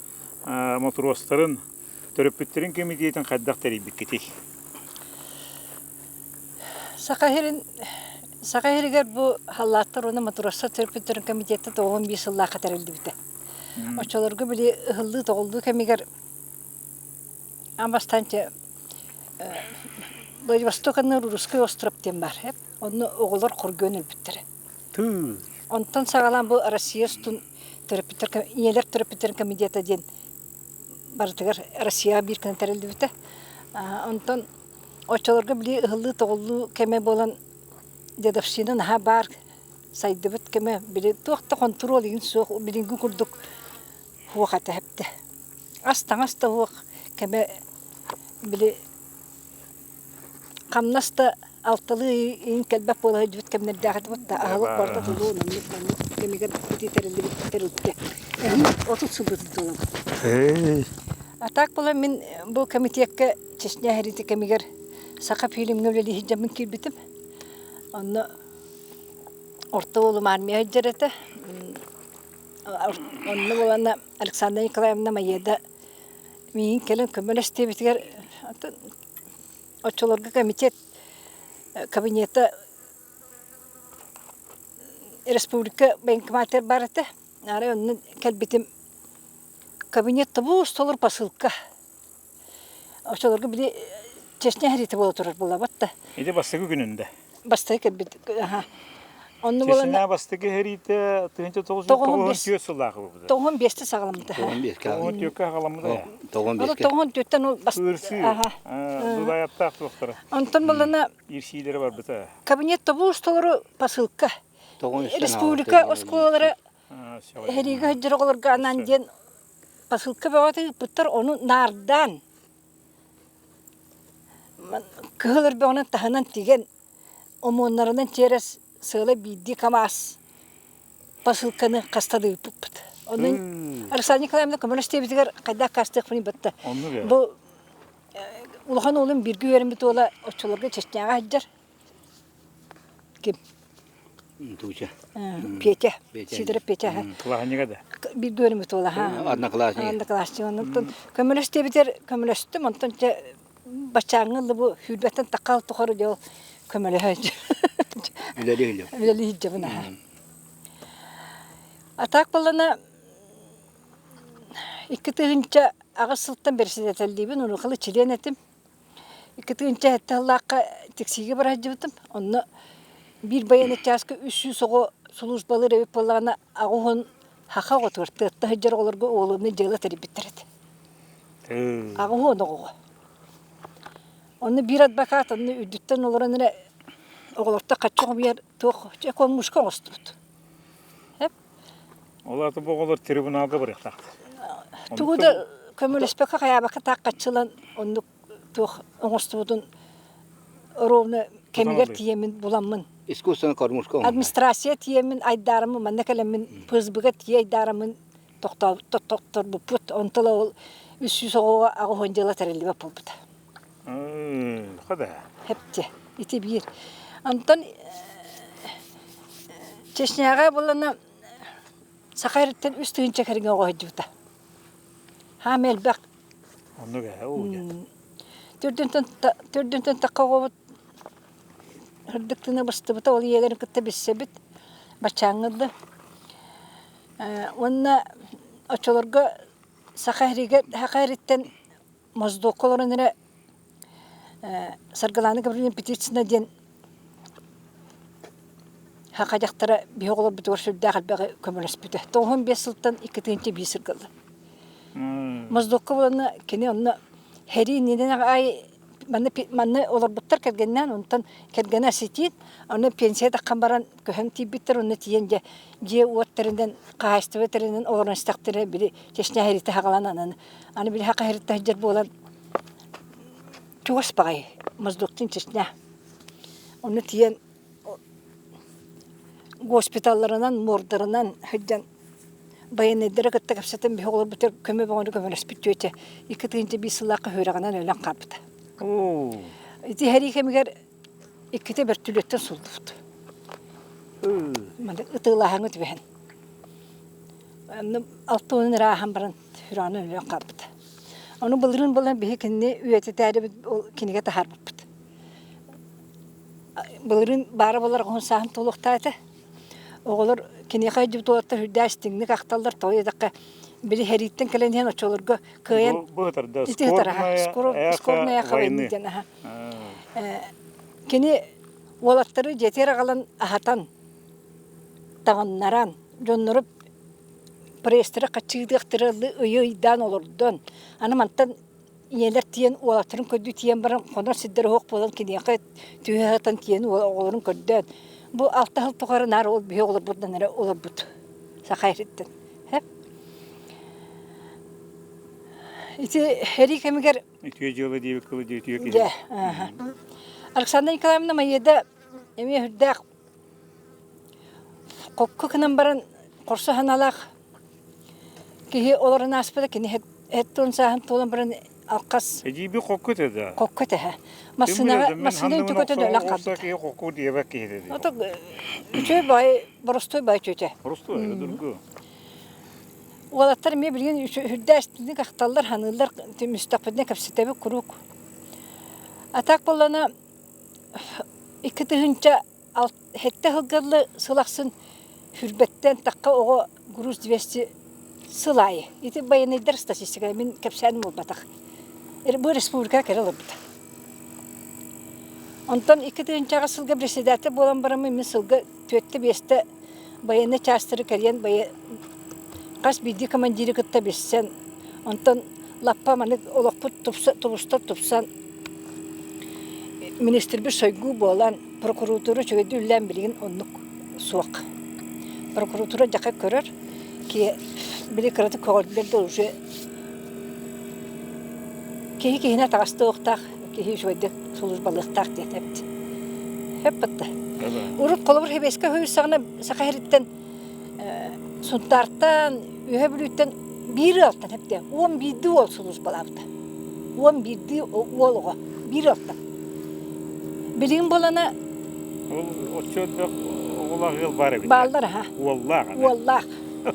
мотуруостарын төрөппүттэрин кэмитиэтин хайдах тэрийбиккитий? Саха сирин Саха сиригэр бу халлааттар уонна мотуруостар төрөппүттэрин комитета 95 сыллаахха тэриллибитэ. Оччолорго били ыһыллыы-тоҕуллуу кэмигэр аан бастаан Владивосток Русский остров диэн баар Онно оҕолор хоргуйан өлбүттэрэ. Онтон саҕалаан бу Россия устун төрөппүттэр ийэлэр төрөппүттэрин комитета диэн барытыгар Россияҕа биир гына тэриллибитэ. Онтон оччолорго били ыһыллыы-тоҕуллуу кэмэ буолан дедовщина наһаа баар сайдыбыт кэмэ били туох да хонтуруол игин суох билиҥҥи курдук суох этэ эптэ. Ас-таҥас да суох кэмэ били хамнас да алталыы ыйын кэлбэт буола сылдьыбыт кэмнэрдээх этибит да аһылык барыта тулуу оннук маннык кэмигэр ити тэриллибит тэрилтэ 30 сылбытын туолабыт. А так буолан мин бу комитекка Чечня сэриитэ кэмигэр Саха фильмҥа үлэлии сылдьаммын киирбитим. Онно орто уолум армия сылдьар этэ. Онно буолана Александра Николаевна Маеда миигин кэлэн көмөлөс диэбитигэр оччолорго комитет кабинета республика военкоматыгар баар этэ. Арай онно кэлбитим кабинет тобус толору посылка. Оччолорго били Чечня сэриитэ буола турар буолабат да. Ити бастакы күнүндэ. Бастакы кэлбит аха. Онно Чечня бастакы сэриитэ 1994 сыллаах буолбута. 95-те саҕаламмыта. 94-кэ саҕаламмыта. 95-ке. 94-тэн ол бас Ырсыы. Дудаяттаах туохтара. Онтон булана Ирсиилэрэ барбыта. Кабинет тобуус толору посылка. Республика оскуолалара сэриигэ сылдьар оҕолорго анаан диэн Посылка бөҕөтө ыыппыттар, ону наардаан, кыһыл өрбөҕүнэн таһынан тигэн, омуоннарынан чиэрэс сыала биирдии КАМАЗ посылканы хаста да ыыппыппыт. Онон Александра Николаевна көмөлөс диэбитигэр хайдах аккаастыахпыный батта. Бу улахан уолум бииргэ үөрэммит уола оччолорго Чечняҕа сылдьар. Ким? Туча. Петя. Сидоров Петя. Кылааһынньыга да? Бииргэ үөрэммит уола. Одноклассник. Одноклассник. Онтон көмөлөс диэбитэр көмөлөстүм. Онтон дьэ баччааҥҥы ылла бу сүүрбэттэн таххал тухары дьэ ол көмөлөһө Үлэлии Үлэлии сылдьабын аха. А так буоллана 2008 сылтан бэрэссэдээтэллиибин, онуоха чилиэн этим. 2007 сыллаахха Тиксиигэ бара сылдьыбытым. Онно биир байыаннай чааска 300 оҕо сулууспалыыр эбит буоллаҕына, 80 саха оҕотугар тыатта сылдьар оҕолорго уолунай дьыала тэрийбиттэр этэ. 80 оҕоҕо. Онно биир адвокат онно үрдүттэн олорон эрэ оҕолортон хаччы хомуйар туох кормушка оҥостубут. Ол аата бу оҕолор трибуналга барыахтаахтар. Тугу да көмөлөспөккө хайаабакка таах хаччылан оннук туох оҥостубутун ровно кэмигэр тиийэммин буламмын. Искусственно кормушка Администрация тиийэммин айдаараммын манна кэлэммин ФСБ-га тиийэ айдаараммын тохторбуппут. Онтон ол 300 оҕоҕо 80 дьыала тэриллибэт буолбута. Хада. Хепте. Ити биир. Онтон Чечняҕа буолана Саха эриттэн 3000 кэриҥэ оҕо сылдьыбыта. Хаам элбэх. Оннук ээ, оо дьэ. Төрдүнтэн төрдүнтэн тахха оҕобут сырдык тыына быстыбыта, ол ийэлэрин кытта билсэбит. Баччааҥҥа да. Уонна оччолорго Саха эригэр Саха эриттэн Моздокко олорон эрэ Саргылаана Гаврильевна Петицына диэн саха дьахтара биһи оҕолорбутугар сүрдээх элбэҕи көмөлөспүтэ. 95 сылтан 2001 сылга ылла. Моздокко буоланна кини онно сэрии иннинэн аҕай. Манна манна олорбуттар кэргэнинээн, онтон кэргэнэ осетин, аны пенсия таххан баран көһөн тиийбиттэр, онно тиийэн дьэ дьиэ-уот тэринэн, хаһаайыстыба тэринэн олорон истэхтэрэ били Чечня сэриитэ саҕаланан аны аны били саха сэриитэ сылдьар буолан чугас баҕайы Моздоктуун Чечня. Онно тиийэн госпиталларынан, мордарынан сылдьан байыаннайдары кытта кэпсэтэн биһи оҕолорбутугар көмө бөҕөнү көмөлөспүт түөтэ 2005 сыллаахха үөрэҕинэн өлөн хаалбыта. Ити сэрии кэмигэр иккитэ бөртүлүөттэн сууллубут. Маннык ытыалааһыҥҥа түбэһэн. Онно алта уонун эрэ ааһан баран сүрэҕинэн өлөн хаалбыта. Ону былырыын буолан биһи кинини үйэтитээрибит ол кинигэ таһаарбыппыт. Былырыын баара буолар оҕоһун сааһын туолуохтаах этэ. Оҕолор киниэхэ өйдүүбүт уолаттар үрдээх истиҥник ахталлар, тоҕо диэтэххэ, били сэрииттэн кэлэн иһэн оччолорго кыайан Бу ытарда ити ытараһа скорбная эхо войны диэн аха. Кини уолаттары дьиэтигэр аҕалан аһатан, таҥыннаран, дьоннору пресстэрэ хаччыытыахтара ыйы ыйдаан олордон, аны мантан Ийэлэр тиийэн уолаттарын көрдүү тиийэн баран хонор сирдэрэ суох буолан киниэхэ түһэ сытан тиийэн оҕолорун көрдөөн бу алта сыл тухары наар ол биһи оҕолорбутунан эрэ олорбут саха сириттэн Һэп Ити сэрии кэмигэр Үтүө дьыала диэбит кылы дьэ үтүө киһи. Дьэ, Александра Николаевна Майыада эмиэ сүрдээх Хокку гынан баран хорсо санаалаах киһи олорон ааспыта кини эт сааһын туолан баран алхас Эдьиийби хокку этэ да. Хокку этэ массыынаҕа массыына үнтүкөтө да өлөн хаалбыта. киһи хокку диэбэт киһи дии. Ото үчүгэй баай боростуой баай чүөтэ. Боростуой дургу. Уолаттар эмиэ билигин үрдээстиник ахталлар, ханыыллар, түмүстэхпитинэ кэпсэтэбит куруук. А так буоллана 2000 сэттэ сылга сыл ахсын сүүрбэттэн тахха оҕо груз 200 сыл аайы. Ити байыаннайдар статистикалара мин кэпсээним буолбатах. Бу республикаҕа кэлэ олорбута. Онтон 2000 сылга председатель буолан бараммын мин сылга түөртэ-биэстэ байыаннай чаастары кэрийэн хас биирдии командиры кытта билсэн, онтон лаппа маннык олохпут тубустар тупсан министрбит Шойгу буолан прокуратура үчүгэйдик үлэлээн билигин оннук суох. Прокуратура дьака көрөр, ки били кыратык көҕөрдүлэр да уже киһи киһини атаҕастыахтаах, киһи үчүгэйдик службалыахтаах диэтэ эбит. Сөп батта. Урут холобур Хэбэскэ саҕана Саха сириттэн Сунтаартан, Үөһэ Бүлүүттэн биир ыалтан эптэ 11 уол сулууспалаабыта. 11 уол оҕо биир ыалтан. Билигин буолана Ол оччо элбэх оҕолоох ыал баар эбит. Бааллар аха. Уоллаах. Уоллаах.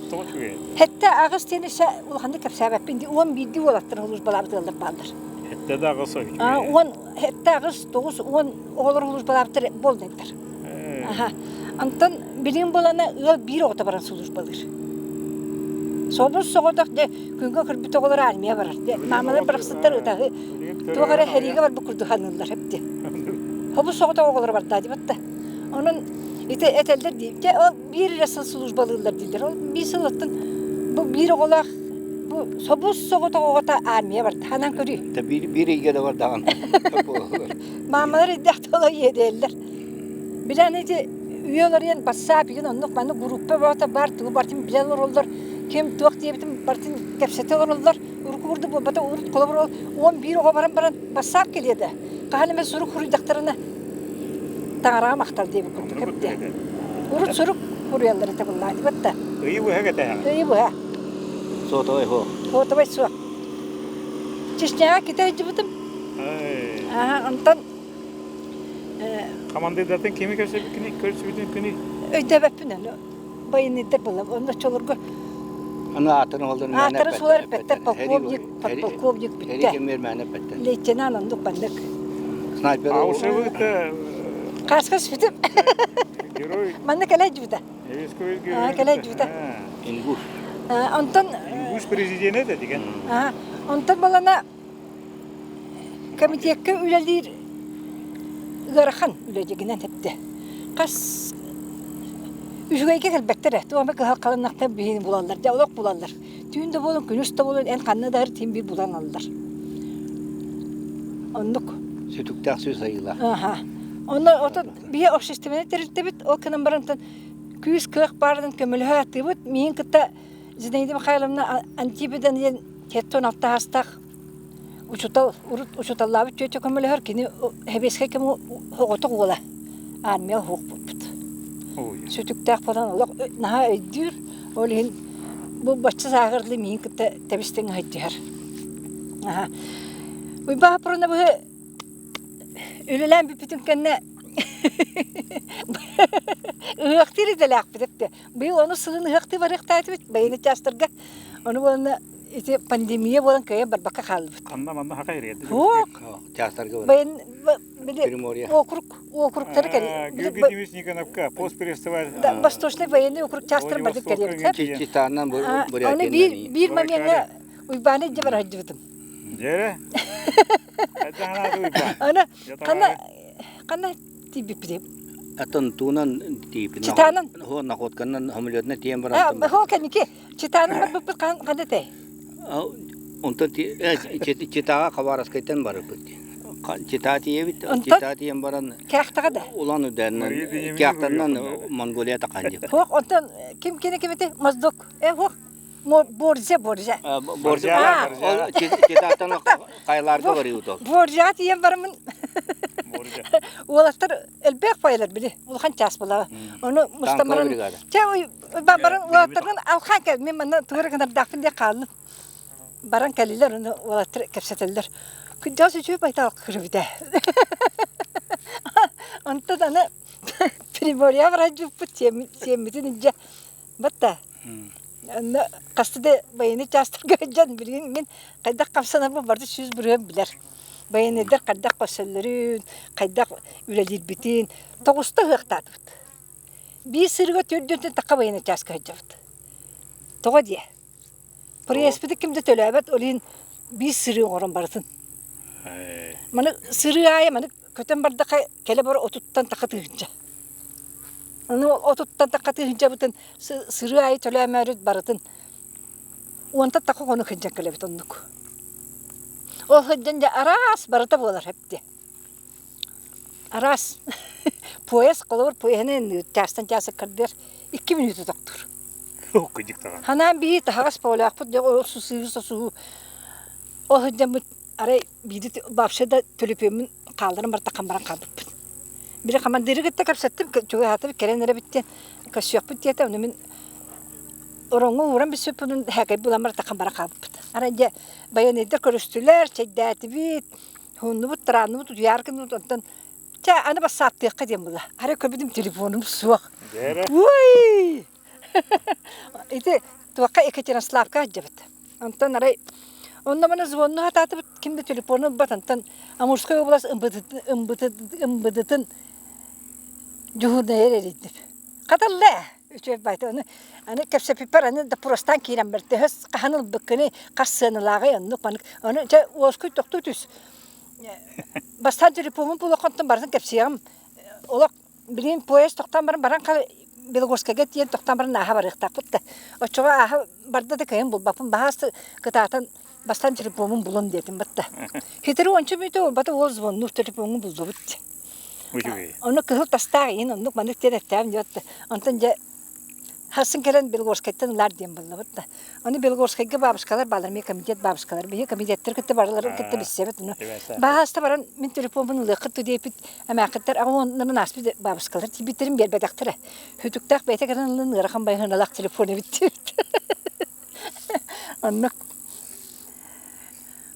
Тоҕо үчүгэй. Хэттэ аҕыс диэни улаханнык кэпсээбэппин дии. 11 уолаттар сулууспалаабыт ыаллар бааллар. Хэттэ да аҕыс үчүгэй. Уон хэттэ аҕыс, тоҕус, уон оҕолор сулууспалаабыттар буоллайдар. Аха. Онтон билигин буолана ыал биир оҕото баран сулууспалыыр. Собус соҕотох дьэ күҥҥэ көрбүт оҕолор армия барар. Дьэ маамалар барахсаттар ытаһы туох эрэ сэриигэ барбыт курдук саныыллар эбит. Хобус соҕотох оҕолоро барда дии Онон ити этэллэр дии. Дьэ ол биир эрэ сыл службалыыллар дииллэр. Ол биир сыл оттон бу биир оҕолоох бу собус соҕотох оҕото армия барда. Ханан көрүү. Та биир биир ыйга да бардаҕын. Маамалар ирдээх туола иэдэйэллэр. Билэн ити үйэ олоруйан бассаап игин оннук маннык группа бөҕөтө баар тугу барытын билэ олороллор ким туох диэбитин барытын кэпсэтэ олороллор урукку курдук буолбата урут холобур ол 11 оҕо баран баран бассаап кэлиэ да хаһан эмэ сурук суруйдахтарына таҥараҕа махтал диэбит курдук эбит урут сурук суруйаллар этэ буоллаатыбат да ыйы быһа кэтэһэҕин ыйы быһа сотовай суох сотовай суох Чечняҕа кита сылдьыбытым онтон Хамандыырдартан кими көрсүбүккүнүй, көрсүбүтүҥкүнүй? Өйдөөбөппүн ону. Байыаннайдар буолла. Онно оччолорго Аны аатын олорон Ааттарын суолар эппэттэр, полковник, подполковник бүттэ. Лейтенант оннук маннык. Снайпер. Аушевы-то Хаска сүтүм. Герой. Манна кэлэ дьүтэ. Кэлэ дьүтэ. Ингуш. Онтон Ингуш президенэ да деген. Онтон балана Комитекка үлэлиир ыарахан үлэ дьигинэн эптэ. Хас үчүгэйгэ кэлбэттэр ээ, туох эмэ кыһалҕаланнахтар биһини булаллар, дьэ олох булаллар. Түүн да буолун, күнүс да буолун, эн ханна да син биир булан ылаллар. Оннук. Сүтүктээх сүүс айыылаах. Аха. Онно ото биһи общественнай тэрилтэбит ол кынан барантан күүс кыах баарынан көмөлөһө атыыбыт. Миин кытта Зинаида Михайловна Антипидан диэн хеттон алта саастаах учутал урут учуталлаабыт тетя көмөлөһөр кини сэбиэскэй кэм оҕотох уола армия уһуохпуппут. Сүтүктээх буолан олох наһаа өйдүүр. Ол иһин бу бачча сааһырдыы миин кытта тэбистэн сылдьыһар. Аха. Уйбаа Пронабыһы үлэлээн бүппүтүн кэннэ ыһыахтыыр идэлээхпит эптэ. Быйыл ону сылын ыһыахтыы барыахтаатыбыт байыаннай чаастарга. Ону уонна ити пандемия буолан кыайан барбакка хааллыбыт. Ханна манна хака ириэрди. Суох. Чаастарга барар. Байын били Приморье. округ округтары кэри Георгий Дмитриевич Никоновка постпресстовар Восточный военный округ чаастарын бардык кэлиэбит. Читаанан Аны биир биир момеҥҥа Уйбааны илдьэ бара сылдьыбытым. Дьэрэ. Аны ханна ханна тиийбиппитий? Атын туунан тиийбит. Читаанан. Хо находканан самолетна тиийэн баран. Хо кэнники Читаанан барбыппыт ханна этэй? Онтон Читаҕа Хабаровскайтан барбыт. Чита тиийэбит, Чита тиийэн баран Кяхтаҕа да? Улан Удэннэн, Кяхтаннан Монголия таханньык. Хуох, онтон ким кини кимити? Моздок. Э, хуох. Борзя, Борзя. Борзя. Ол Читаттан хайларга барыыбыт ол. Борзяҕа тиийэн бараммын уолаттар элбэх пайалар били улахан чаас буолаҕа. Ону мустамаран чэ баран уолаттаргын алхаан кэл мин манна тугу гынардаахпын диye хааллым. Баран кэллилэр ону уолаттар кэпсэтэллэр. Кырдьаҕас үчүгэй байтал кырыбыта. Онтон аны Приморья баран сиэммитин илдьэ Батта. Онно хаста да байыаннай чаастарга сылдьан билигин мин хайдах хамсанарбын барыта 100% билэр. Байыаннайдар хайдах көрсөллөрүн, хайдах үлэлиирбитин тоҕуста ыһыахтаатыбыт. Биир сырыыга төрдүөнтэн тахха байыаннай чааска сылдьабыт. Тоҕо диэ? Проездпыты ким да төлөөбөт, ол иһин биир сырыы оҥорон барытын. Маны сырыы аайы маны көтөн бардахха кэлэ бара отуттан тахха тыһыынча. Ону отуттан тахха тыһыынчабытын сырыы аайы төлөөмөөрүт барытын уонтан тахха хону сылдьан кэлэбит оннук. Ол сылдьан дьэ араас барыта буолар эбит. Араас поезд холобур поеһынан чаастан чаас ыккардыар икки мүнүүтэ тохтуур. Ханаан биһи таһаҕас бөҕөлөөхпүт дьэ ол сусуһуу сосуһуу ол сылдьаммыт арай биирдэ вообще да төлөпүөммүн хаалларан бартаххан баран хаалбыппын. Били хамандыыры кытта кэпсэттим, чугаһаатыбыт кэлэн эрэбит диэн көрсүөхпүт диэтэ, ону мин ороҥҥо ууран бүппүппүн һээкэй булан бартаххан баран хаалбыппыт. Арай дьэ байыаннайдар көрүстүлэр, чэйдээтибит, уһуннубут, тараанныбыт, утуйаары гынныбыт, онтон чэ аны бассааптыахха диэн буолла. Арай көрбүтүм телефонум суох. Уой! Ити туохха Екатеринославка сылдьабыт. Онтон арай онно маны звонну хатаатыбыт, ким да телефону ылбат, онтон Амурскай область ымбытытын дьуһуурнайар эрийдим. Хатылла үчүгэй баайта ону аны кэпсэппиппэр аны доппуруостаан киирэн бар төһө хаһан ылбыккыный хас сыаналааҕый оннук маннык ону чэ уоскуй тохтуу түс бастаан телефоммун булуоххунтан барытын кэпсиэҕим олох билигин поезд тохтоон баран баран Белогорскайга тиийэн тохтоон баран ааһа барыахтаахпыт да оччоҕо ааһа барда да кыайан булбаппын баһаас кытаатан бастаан телефоммун булун диэтим батта хитри уонча мүнүүтэ буолбата уол звоннуур телефоҥҥун буллубут Ону кыһыл тастаах иһин оннук маннык диэн эттэҕим диэт онтон дьэ Хассын кэлэн Белогорскайтан ылаар диэн буллубут да. Ону Белогорскайга бабушкалар баалар, эмиэ комитет бабушкалар. Биһи комитеттэр кытта барыларын кытта билсэбит. Ону баһааста баран мин телефоммун ылыаххыт дуу диэппит эмээххиттэр аҕа уоннарын ааспыт бабушкалар тиийбиттэрин биэрбэтэхтэрэ. Сүтүктээх бэйэтэ кэлэн ылан ыарахан байыһыналаах телефон эбит диэбит. Оннук.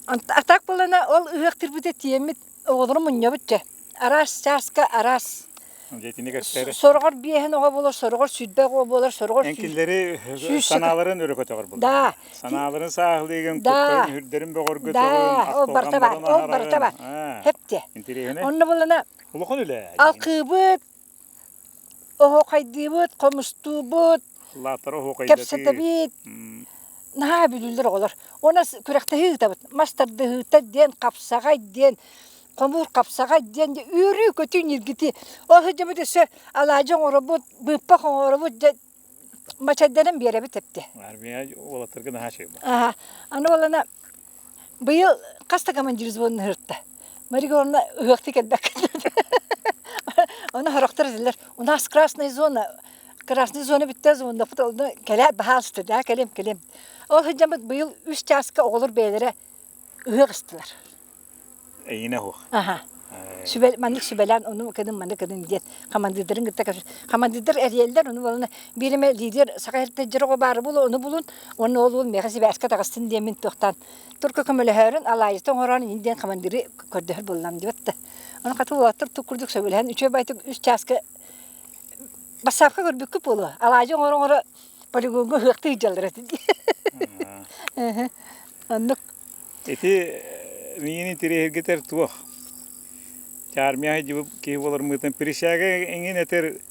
А так буолана ол ыһыахтыырбыта тиэммит оҕолору мунньабыт дьэ. Араас чааска араас. Дьэтини кэпсээри. Сороҕор биэһин оҕо буолар, сороҕор сүүрбэ оҕо буолар, сороҕор Эҥкиллэри санааларын өрө көтөҕөр буолар. Да. Санааларын сааһылыыгын, Да. куттарын, үрдэрин бөҕөргөтөҕүн, Да, ол барыта бар, ол барыта бар. Хепте. Интэриэһинэй. Онно булана Улахан үлэ. алкыыбыт, оһуохайдыыбыт, хомустуубут, Лааттара оһуохайдатыы. кэпсэтэбит. Наһаа бүлүүлэр оҕолор. Уонна күрэхтэһии ыытабыт. Мас тардыһыыта диэн, хапсаҕай диэн, хомуур хапсаҕай диэн үөрүү-көтүү ньиргитии. Ол сылдьабыт өссө алаадьы оҥоробут, быыппах оҥоробут, дьэ мачайданан биэрэбит эптэ. Армия уолаттарга наһаа үчүгэй. Аха. Аны буоллана быйыл хас да командир взводун ыһырта. Мария Егоровна ыһыахтыы кэлбэккин. Ону сорохтор этэллэр, у нас красная зона, красная зона бүттэ, звонноппут, онно кэлээт баһаалыста, да кэлиэм, кэлиэм. Ол сылдьаммыт быйыл үс чааска оҕолор бэйэлэрэ ыһыах ыстылар. Эйиэнэ суох. Аха. Сүбэ, маннык сүбэлээн, ону кынын, маннык кынын диэн хамандыырдарын кытта хамандыырдар эрийэллэр, ону буолан биир эмэ лидер саха сиртэн оҕо баара буолуо, ону булун, уонна ол уол миэхэ сибээскэ таҕыстын диэммин туохтаан турка көмөлөһөөрүн алаайыта оҥорон иннин диэн хамандыыры көрдөһөр буоллам диэбит да. Ону хата уолаттар тук курдук сөбүлэһэн үчүгэй байтык үс чааска бассаапка көрбүккүт буолуо. Алаадьы оҥоро-оҥоро полигоҥҥа ыһыахтыы сылдьаллар этэ дии. Оннук. Ити миигин интэриэһиргэтэр туох? Армия киһи буолармытын присяга эҥин этэр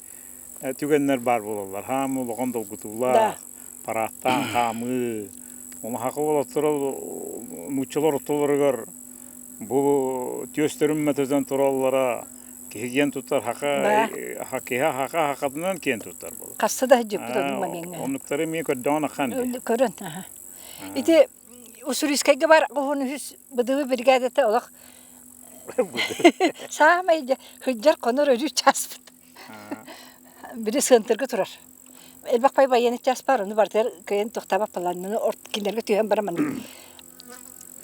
түгэннэр баар буолаллар. Хаам улахан долгутуулаах, парааттаан хаамыы. Ону хака уолаттара нууччалар ортолоругар бу түөстэрин мөтөтөн тураллара киһи киэн туттар хака киһи хака хакатынан киэн туттар буолар. Хасса да сылдьыппыт оннук момеҥҥа. Оннуктары эмиэ көрдөҕүн ахан дии. Көрөн. Ити Уссурийскайга бар уһун үһүс БДВ бригадата олох саамай сылдьар хонор өрүү чааспыт. Били сыантырга турар. Элбэх пай военный час бар, ону барытыгар кыайан тохтообоппалаан, орт кинилэргэ түһэн баран маннык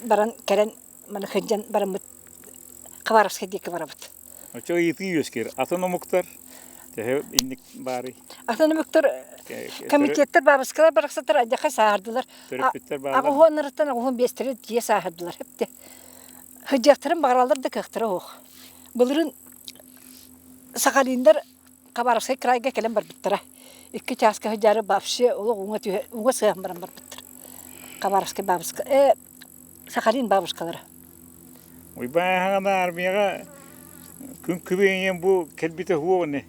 баран кэлэн маны сылдьан бараммыт Хабаровскай диэки барабыт. Оччо ыйытыы үөскүүр. Атын омуктар төһө инник баарый? Атын омуктар комитеттар бабыскалар барахсаттар адьаха саардылар. Төрөппүттэр бааллар. Аҕыһуоннарыттан аҕыһуон биэстэрэ тиийэ сааһырдылар. Эпте. Сыдьыахтарын баҕараллар да кыахтара суох. Былырыын Сахалиннар Хабаровскай крайга кэлэн барбыттара. Икки чааска сылдьаары вообще олох уҥа түһэ уҥа сыһан баран барбыттар. Хабаровскай бабушка э Сахалин бабушкалара. Уйбаан хаҕана армияҕа күн күбэйиэн бу кэлбитэ суох ини.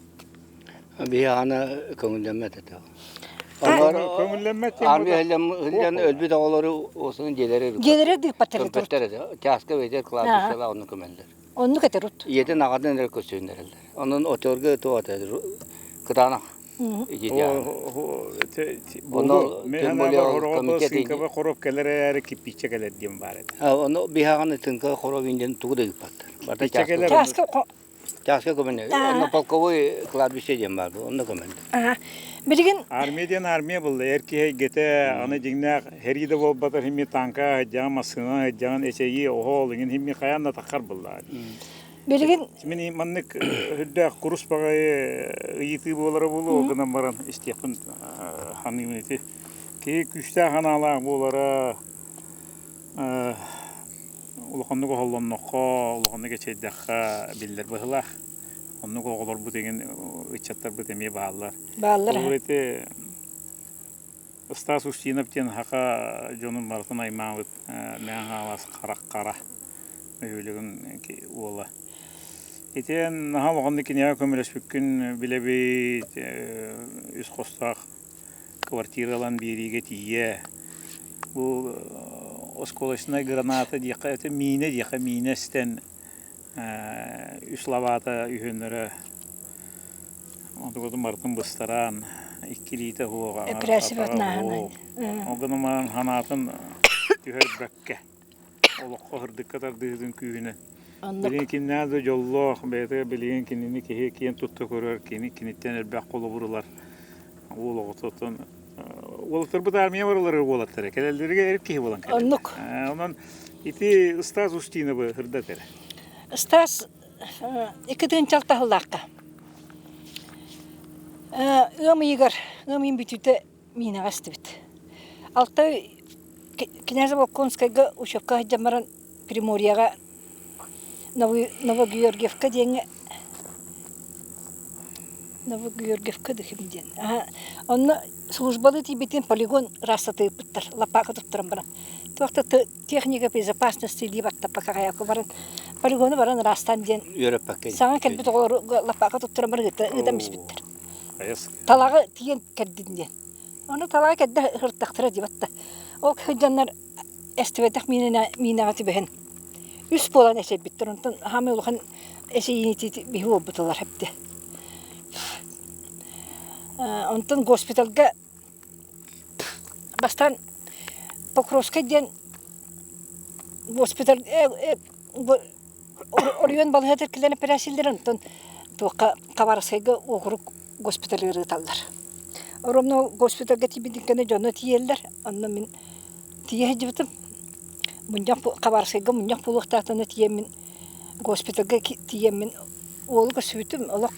Биһи аны көҥүллэммэт этэ. Көҥүллэммэт Армия һыллан өлбүт оҕолору осунун дьиэлэри Дьиэлэри дыыппаттар көмпөттөр этэ. Чааска бэйдэр кладбищела онну көмөллөр. Оннук этэр ут. Ийэтин аҕатын эрэ көрсүннэрэллэр. Онон очорго туох этэ кытаанах Онно тем более комитет сыҥкаба хоруоп кэлэр эрээри кирпииччэ кэлэр диэн баар этэ. Ону биһаҕаны тыҥка хоруоп диэн тугу да ыыппаттар. Барыта Чааска Чааска көмөнү. Онно полковой кладбище диэн баар онно көмөнү. Билигин Армия диэн армия булла. Эр киһи эйгэтэ аны дьиҥнээх сэрии да буолбатар химми танка сылдьаҕын, массыына сылдьаҕын, эчэйии, оһол иҥин химми хайаан да таххар булла. Билигин Мин маннык үрдээх курус баҕайы ыйытыы буолара буолуо гынан баран истиэхпин саныыбын ити. Киһи күүстээх санаалаах буолара улаханнык оһоллонноххо, улаханнык эчэйдэххэ биллэр быһыылаах. Оннук оҕолорбут эҥин ыччаттарбыт эмиэ бааллар. Бааллар. Ол ити Стас Устинов диэн саха дьонун барытын аймаабыт Мэҥэ Хаҥалас Харах Хара бөһүөлэгин уола. Итиэн наһаа улаханнык киниэхэ көмөлөспүккүн билэбит, үс хостоох квартира ылан биэриигэ тиийэ. Бу осколочнай граната диэххэ, это миинэ диэххэ, миинэ эстэн үс лабаата үһүөннэрэ Онтукатын барытын быстаран, икки илиитэ уһуоҕа, атаҕа уһуох. Ол гынан баран санаатын түһэрбэккэ, олоххо сырдыкка тардыһыытын күүһүнэн. Билигин кимнээх да дьоллоох, бэйэтэ билигин кинини киһи киэн тутта көрөр, кини киниттэн элбэх холобур ылар. Уол оҕотуттан уолаттарбыт армия барылары уолаттара кэлэллэригэр эр киһи буолан кэлэллэр. Оннук. Онон ити Стас Устиновы ырдат эрэ. Стас Икки тыһыынча таһыллаахха. Ыам ыйыгар, ыам ыйын бүтүүтэ миинэҕэ эстибит. Алта князь Волконскайга учебка сылдьан баран Приморьеҕа Новогеоргиевка диэҥҥэ Новогеоргиевка да ким диэн онно службалыы тиийбитин полигон ыраастата ыыппыттар лаппаакы туттаран баран туох да техника безопасности илии баттаппакка хайаакка баран полигону баран ыраастаан диэн үөрэппэккэ саҥа кэлбит оҕолору лаппаакка туттаран баран ыытан биспиттэр талаҕы тиийэн кэрдин диэн ону талаҕы кэрдэ сырыттахтара дии батта ол сылдьаннар эстибэтэх миинэҕэ түбэһэн үс буолан эчэйбиттэр онтон хаамай улахан эчэйиини биһи буолбутулар эбитэ онтон госпитальга Бастаан Покровскай диэн госпиталь Оройуон балыыһатыгар кэлэн эпэрээссийэлэр онтон туохха Хабаровскайга уокурук госпиталыгар ыыталлар. Ровно госпитальга тиийбитин кэннэ дьоно тиийэллэр. Онно мин тиийэ сылдьыбытым. Мунньах Хабаровскайга мунньах буолуохтаахтана тиийэммин госпитальга тиийэммин уолу көрсүбүтүм. Олох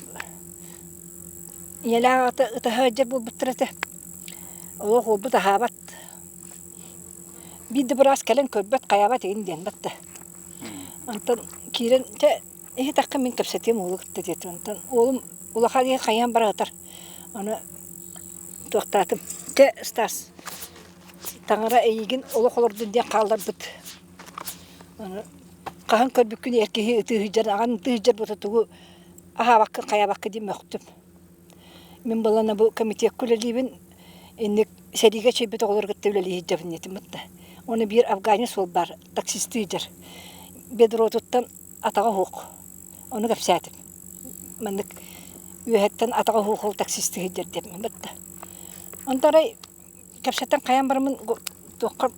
ийэлээх аҕата ытаһа сылдьар буолбуттар этэ. Олох уолбут аһаабат. Биир да быраас кэлэн көрбөт, хайаабат игин диэн батта. Онтон киирэн чэ иһитэххэ мин кэпсэтиэм уолу кытта диэтим. Онтон уолум улахан иһи хайаан бараатар. Аны туохтаатым. Чэ, Стас, таҥара эйигин олох олордун диэн хаалларбыт. Аны хаһан көрбүккүн эр киһи ытыы сылдьар, аҕан ытыы сылдьар бута тугу аһаабакка хайаабакка диэн мөхтүм. Мин балана бу комитекка үлэлиибин, инник сэриигэ чэйбит оҕолору кытта үлэлии сылдьабын диэтим да. Уонна биир афганец уол баар, таксистыы сылдьар. Бедротуттан атаҕа суох. Ону кэпсээтим. Маннык үөһэттэн атаҕа суох уол таксистыы сылдьар диэммин батта. Онто арай кэпсэтэн хайаан бараммын туохха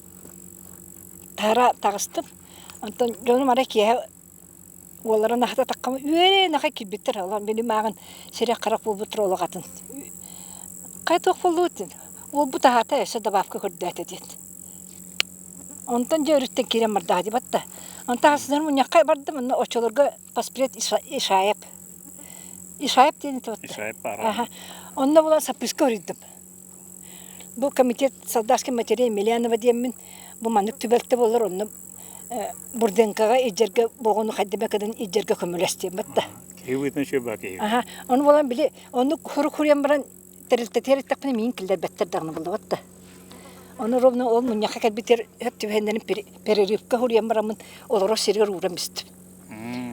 таһара таҕыстым. Онтон дьонум арай киэһэ Уолларын аһататаххына үөрэн аҕай киирбиттэр, олор били мааҕын сирэй-харах буолбуттар олох атын. Хайа туох буоллугут диэн, уолбут аһаата өссө добавка көрдөөтө диэн. Онтон дьэ өрүттэн киирэн бардаҕа дии батта. Онтон хасыһар мунньахха бардым, онно оччолорго паспорт Ишаев. Ишаев диэн этэ батта. Ишаев баара. Онно буолан саппыска уруйдум. Бу комитет солдатскай матерей Емельянова диэммин бу маннык түбэлтэ буолар онно Бурденкоҕа илдьэргэ боҕону хайдах гынан илдьэргэ көмөлөс диэн батта. Киһи быытын үчүгэй киһи. Аха, ону буолан били оннук хурук хуруйан баран тэрилтэтигэр эттэхпинэ миин киллэрбэттэр даҕаны буоллабат да. Ону ровно ол мунньахха кэлбитигэр хөп түбэһэннэрин перерывка хуруйан бараммын олорор сиригэр ууран бистим.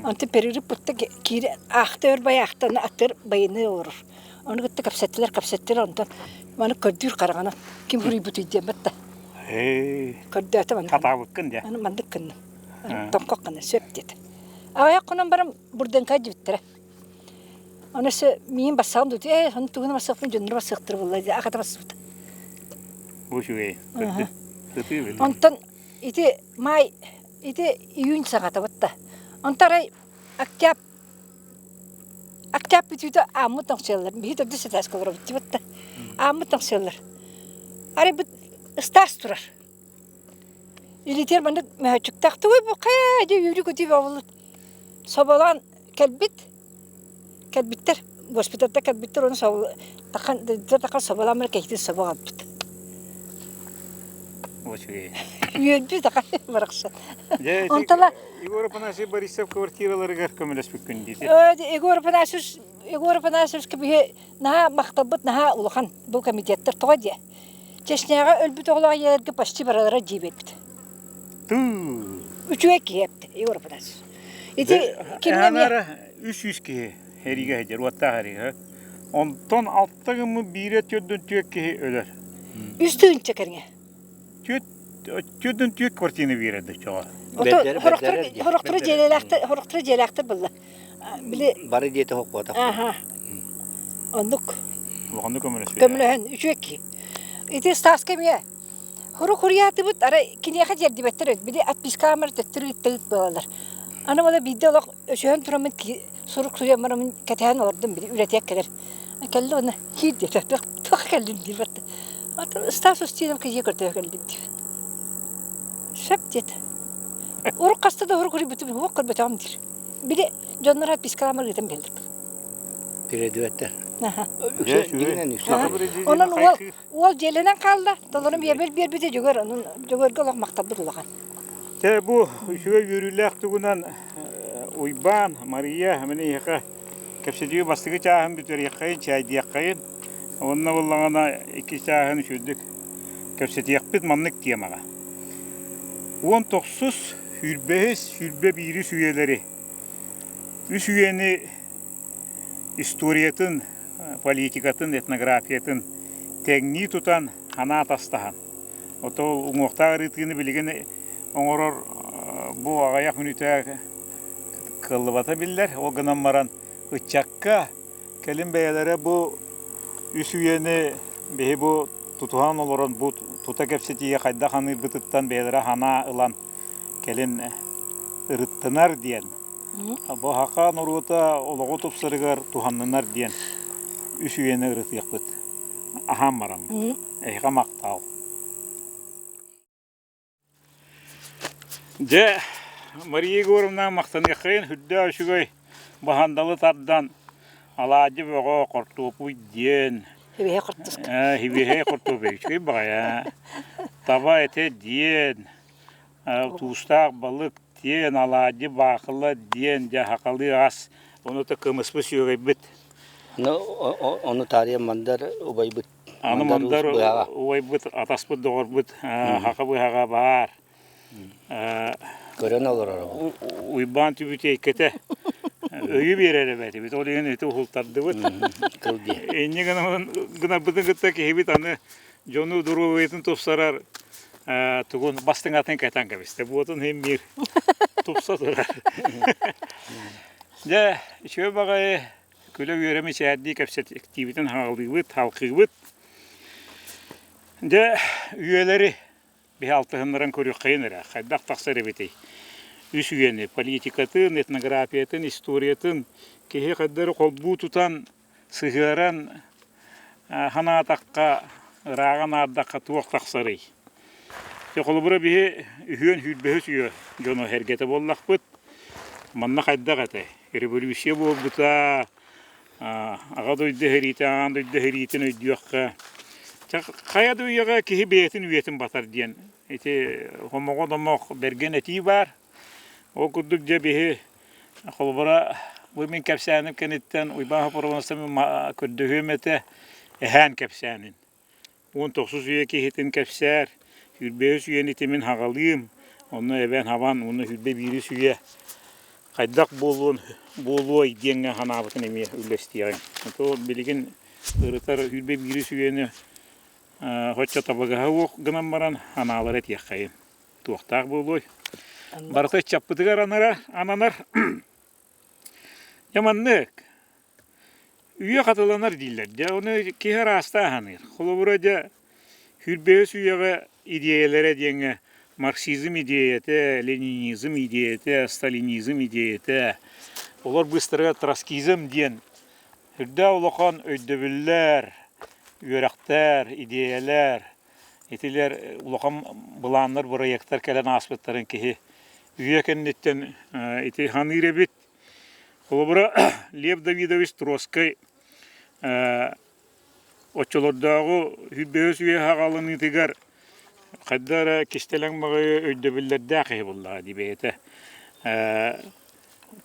Онтон перерыв бутта киирэ аахта өр бай аахта аттыгар байыаннай олорор. Ону кытта кэпсэттилэр, кэпсэттилэр, онтон маны көрдүүр хараҕынан ким суруйбутуй диэн батта. Көрдөөтө маннык. Хатаабыккын дии. Аны маннык гынным. Тоҥхох гына сөп диэтэ. Аҕыйах хонон баран Бурденка дьибиттэрэ. Аны өссө миин бассаҕын дуу, ээ, ону тугуна бассыахпын дьонноро бассыахтара буолла дии, аҕата бассыбыта. Бу үчүгэй. Онтон ити маай, ити июнь саҕата батта. Онтон арай октябрь Октябрь бүтүүтэ ааммыт тоҥсуйаллар. Биһи төрдүс этээскэ олоробут дии батта. Ааммыт тоҥсуйаллар. Арай бу ыстаас турар. Илиитигэр маннык мөһөөччүктээх тугуй бу хайа дьэ үүрүү-көтүү буолбут. Соболоон кэлбит, кэлбиттэр, госпитальта кэлбиттэр уонна тахан тахан соболоон баран киһитин собо аҕалбыт. Үчүгэй. Үөрдүү тахан барахсан. Дьэ, ити Онтон Егор Афанасьевич Борисов квартираларыгар көмөлөспүккүн диити. Егор Афанасьевич Егор Афанасьевичка биһи наһаа махталбыт наһаа улахан бу комитеттар тоҕо диэ. Чечняҕа өлбүт оҕолоох ийэлэргэ почти баралара дии биэрбит. Тыы. Үчүгэй киһи эпти Егор Афанасьевич. Ити кимҥэ эмиэ 300 киһи эригэ сылдьар, уоттаах эригэ. Онтон алта гыммыт биирэ түөрдүн түөрт киһи өлөр. Үс тыһыынча кэриҥэ. Түөрдүн түөрт квартираны биэрэр дочоҕо. Хорохтору дьиэлээхтэр, хорохтору дьиэлээхтэр булла. Били бары диэтэ хоппуотах. Аха. Оннук. Улаханнык көмөлөсүө. Көмөлөһөн үчүгэй киһи. Ити Стаска эмиэ Хорук хуруйаатыбыт, арай киниэхэ тиэрдибэттэр эбит. Били отпискаамар төттөрү ыытта ыыт буолаллар. Аны буола биирдэ олох өсөһөн тураммын сурук суруйан бараммын кэтэһэн олордум били үлэтигэр кэлэр. Кэллэ уонна киир диэтэ. Туох кэллин диир батта. Стас Устинов киһи көрдөһө кэллим диир. Сөп диэтэ. Урук хаста да урук уруйбутум уох көрбөтөҕүм диир. Били дьоннор отпискаламар ыытан биэрэллэр. Тирэдибэттэр. Онон уол Уол дьиэлэнэн хаалла, толору миэбэл биэрбитэ Дьөгүөр, онон Дьөгүөргэ олох махталбыт улахан. Чэ, бу үчүгэй үөрүүлээх тугунан Уйбаан, Мария, мин эйиэхэ кэпсэтии бастакы чааһын бүтэриэххэйин, чээйдиэххэйин. Уонна буоллаҕына икки чааһын үчүгэйдик кэпсэтиэхпит маннык темаҕа. Уон тохсус, сүүрбэһис, сүүрбэ биирис үйэлэри, үс үйэни историятын политикатын, этнографиятын тэҥнии тутан санаа атастаһан, ото уҥуохтаах ырытыыны билигин оҥорор бу аҕыйах мүнүүтэ кыаллыбата биллэр. Ол гынан баран ыччакка кэлин бэйэлэрэ бу үс үйэни биһи бу тутуһан олорон бу тута кэпсэтиигэ хайдах аныырбытыттан бэйэлэрэ санаа ылан кэлин ырыттынар диэн. Бу саха норуота олоҕу тупсарыгар туһаннынар диэн үс үйэни ырытыахпыт. Аһаан бараммыт. Эһиэхэ махтал. Дьэ, Мария Егоровна махтаныаххайын үрдээх үчүгэй баһандалы тардан алаадьы бөҕө хортуопуй диэн Хибиһэй хортуска. Хибиһэй хортуопуй үчүгэй баҕайы таба этэ диэн туустаах балык диэн алаадьы баахыла диэн дьэ сахалыы ас ону да кымыспыт сүөгэйбит Ону таарыйа Мандар убайбыт Аны Мандар убайбыт атаспыт доҕорбут хака быһаҕа баар. Көрөн олорор. Уйбаан түбүтүөйкэтэ өйү биэрэр эбэтибит. Ол иһин ити уһултардыбыт. Инньэ гынарбытын кытта киһибит аны дьону доруобуйатын тупсарар тугун бастыҥатын кэтэн кэбистэ. Буотун иһин биир тупса турар. Дьэ, үчүгэй баҕайы күлэ-үөрэ мичээрдии кэпсэтиибитин хаҕылыыбыт, халкыыбыт. Дьэ, үйэлэри биһи алтыһыннаран көрүөххэйин эрэ, хайдах тахсар эбитий? Үс үйэни, политикатын, этнографиятын, историятын киһи хайдары холбуу тутан, сыһыаран санаатахха, ырааҕа наардахха туох тахсарый? Дьэ, холобура биһи үһүөн сүүрбэһис үйэ дьоно эргэтэ буоллахпыт. Манна хайдах этэй? Революция буолбута, Аҕа дойду сэриитэ, аан дойду сэриитин өйдүөххэ. Хайа да үйэҕэ киһи бэйэтин үйэтин батар диэн ити хомоҕо домох бэргэн этии баар. Ол курдук дьэ биһи холобура бу мин кэпсээним кэнниттэн Уйбаан Хопоровнастан көрдөһүөм этэ эһээн кэпсээнин. 19 үйэ киһитин кэпсээр, 25 үйэни итимин хаҕалыым, онно эбэн хабан уонна 21 үйэ хайдах буолуон буолуой диэҥҥэ санаабытын эмиэ үллэстиэҕиҥ. То билигин ырытар 21 үйэни хоччо табыгаһа уох гынан баран анаалары этиэххэйин. Туохтаах буолуой? Барыта ыччаппытыгар анара, ананар. Дьэ маннык Үйэ хатыланар дииллэр. Дьэ, ону киһи араастаан саныыр. Холобура, дьэ, сүүрбэһис үйэҕэ идиэйэлэрэ диэҥҥэ марксизм идиэйэтэ, ленинизм идиэйэтэ, сталинизм идиэйэтэ, олор быыстарыгар троцкизм диэн үрдээх улахан өйдөбүллэр, үөрэхтэр, идиэйэлэр, итилэр улахан былааннар, бырайыактар кэлэн ааспыттарын киһи үйэ кэнниттэн ити саныыр эбит. Холобура, Лев Давидович Троцкай оччолордооҕу сүүрбэһис үйэ саҕаланыытыгар хайдах эрэ кистэлэҥ баҕайы өйдөбүллэрдээх киһи буоллаҕа дии бэйэтэ.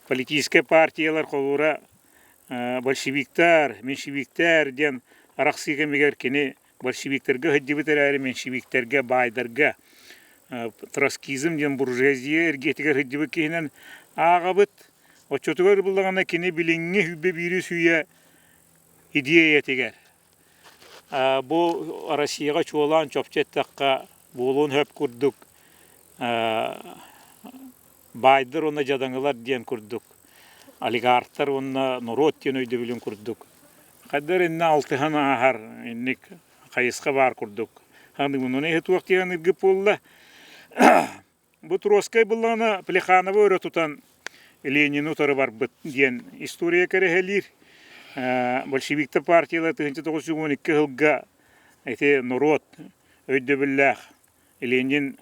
Политическай партиялар холобура большевиктар, меньшевиктэр диэн арахсыы кэмигэр кини большевиктарга сылдьыбыт эрээри меньшевиктэргэ, баайдарга троцкизм диэн буржуазия эргиэтигэр сылдьыбыт киһинэн ааҕабыт. Оччотугар буллаҕына кини билиҥҥи сүүрбэ биирис үйэ идиэйэтигэр бу Россияҕа чуолаан чопчу эттэххэ буолуон сөп курдук баайдар уонна дьадаҥылар диэн курдук олигархтар уонна норуот диэн өйдөбүлүн курдук хайдах иннэ алтыһан ааһар инник хайысха баар курдук ханыгын иһи туох диэн ыргып буолла бу Троцкай буллаҕына Плехановы өрө тутан Ленини утары барбыт диэн история кэрэһэлиир большевиктар партиялар 1912 сылга ити норуот өйдөбүллээх Ленин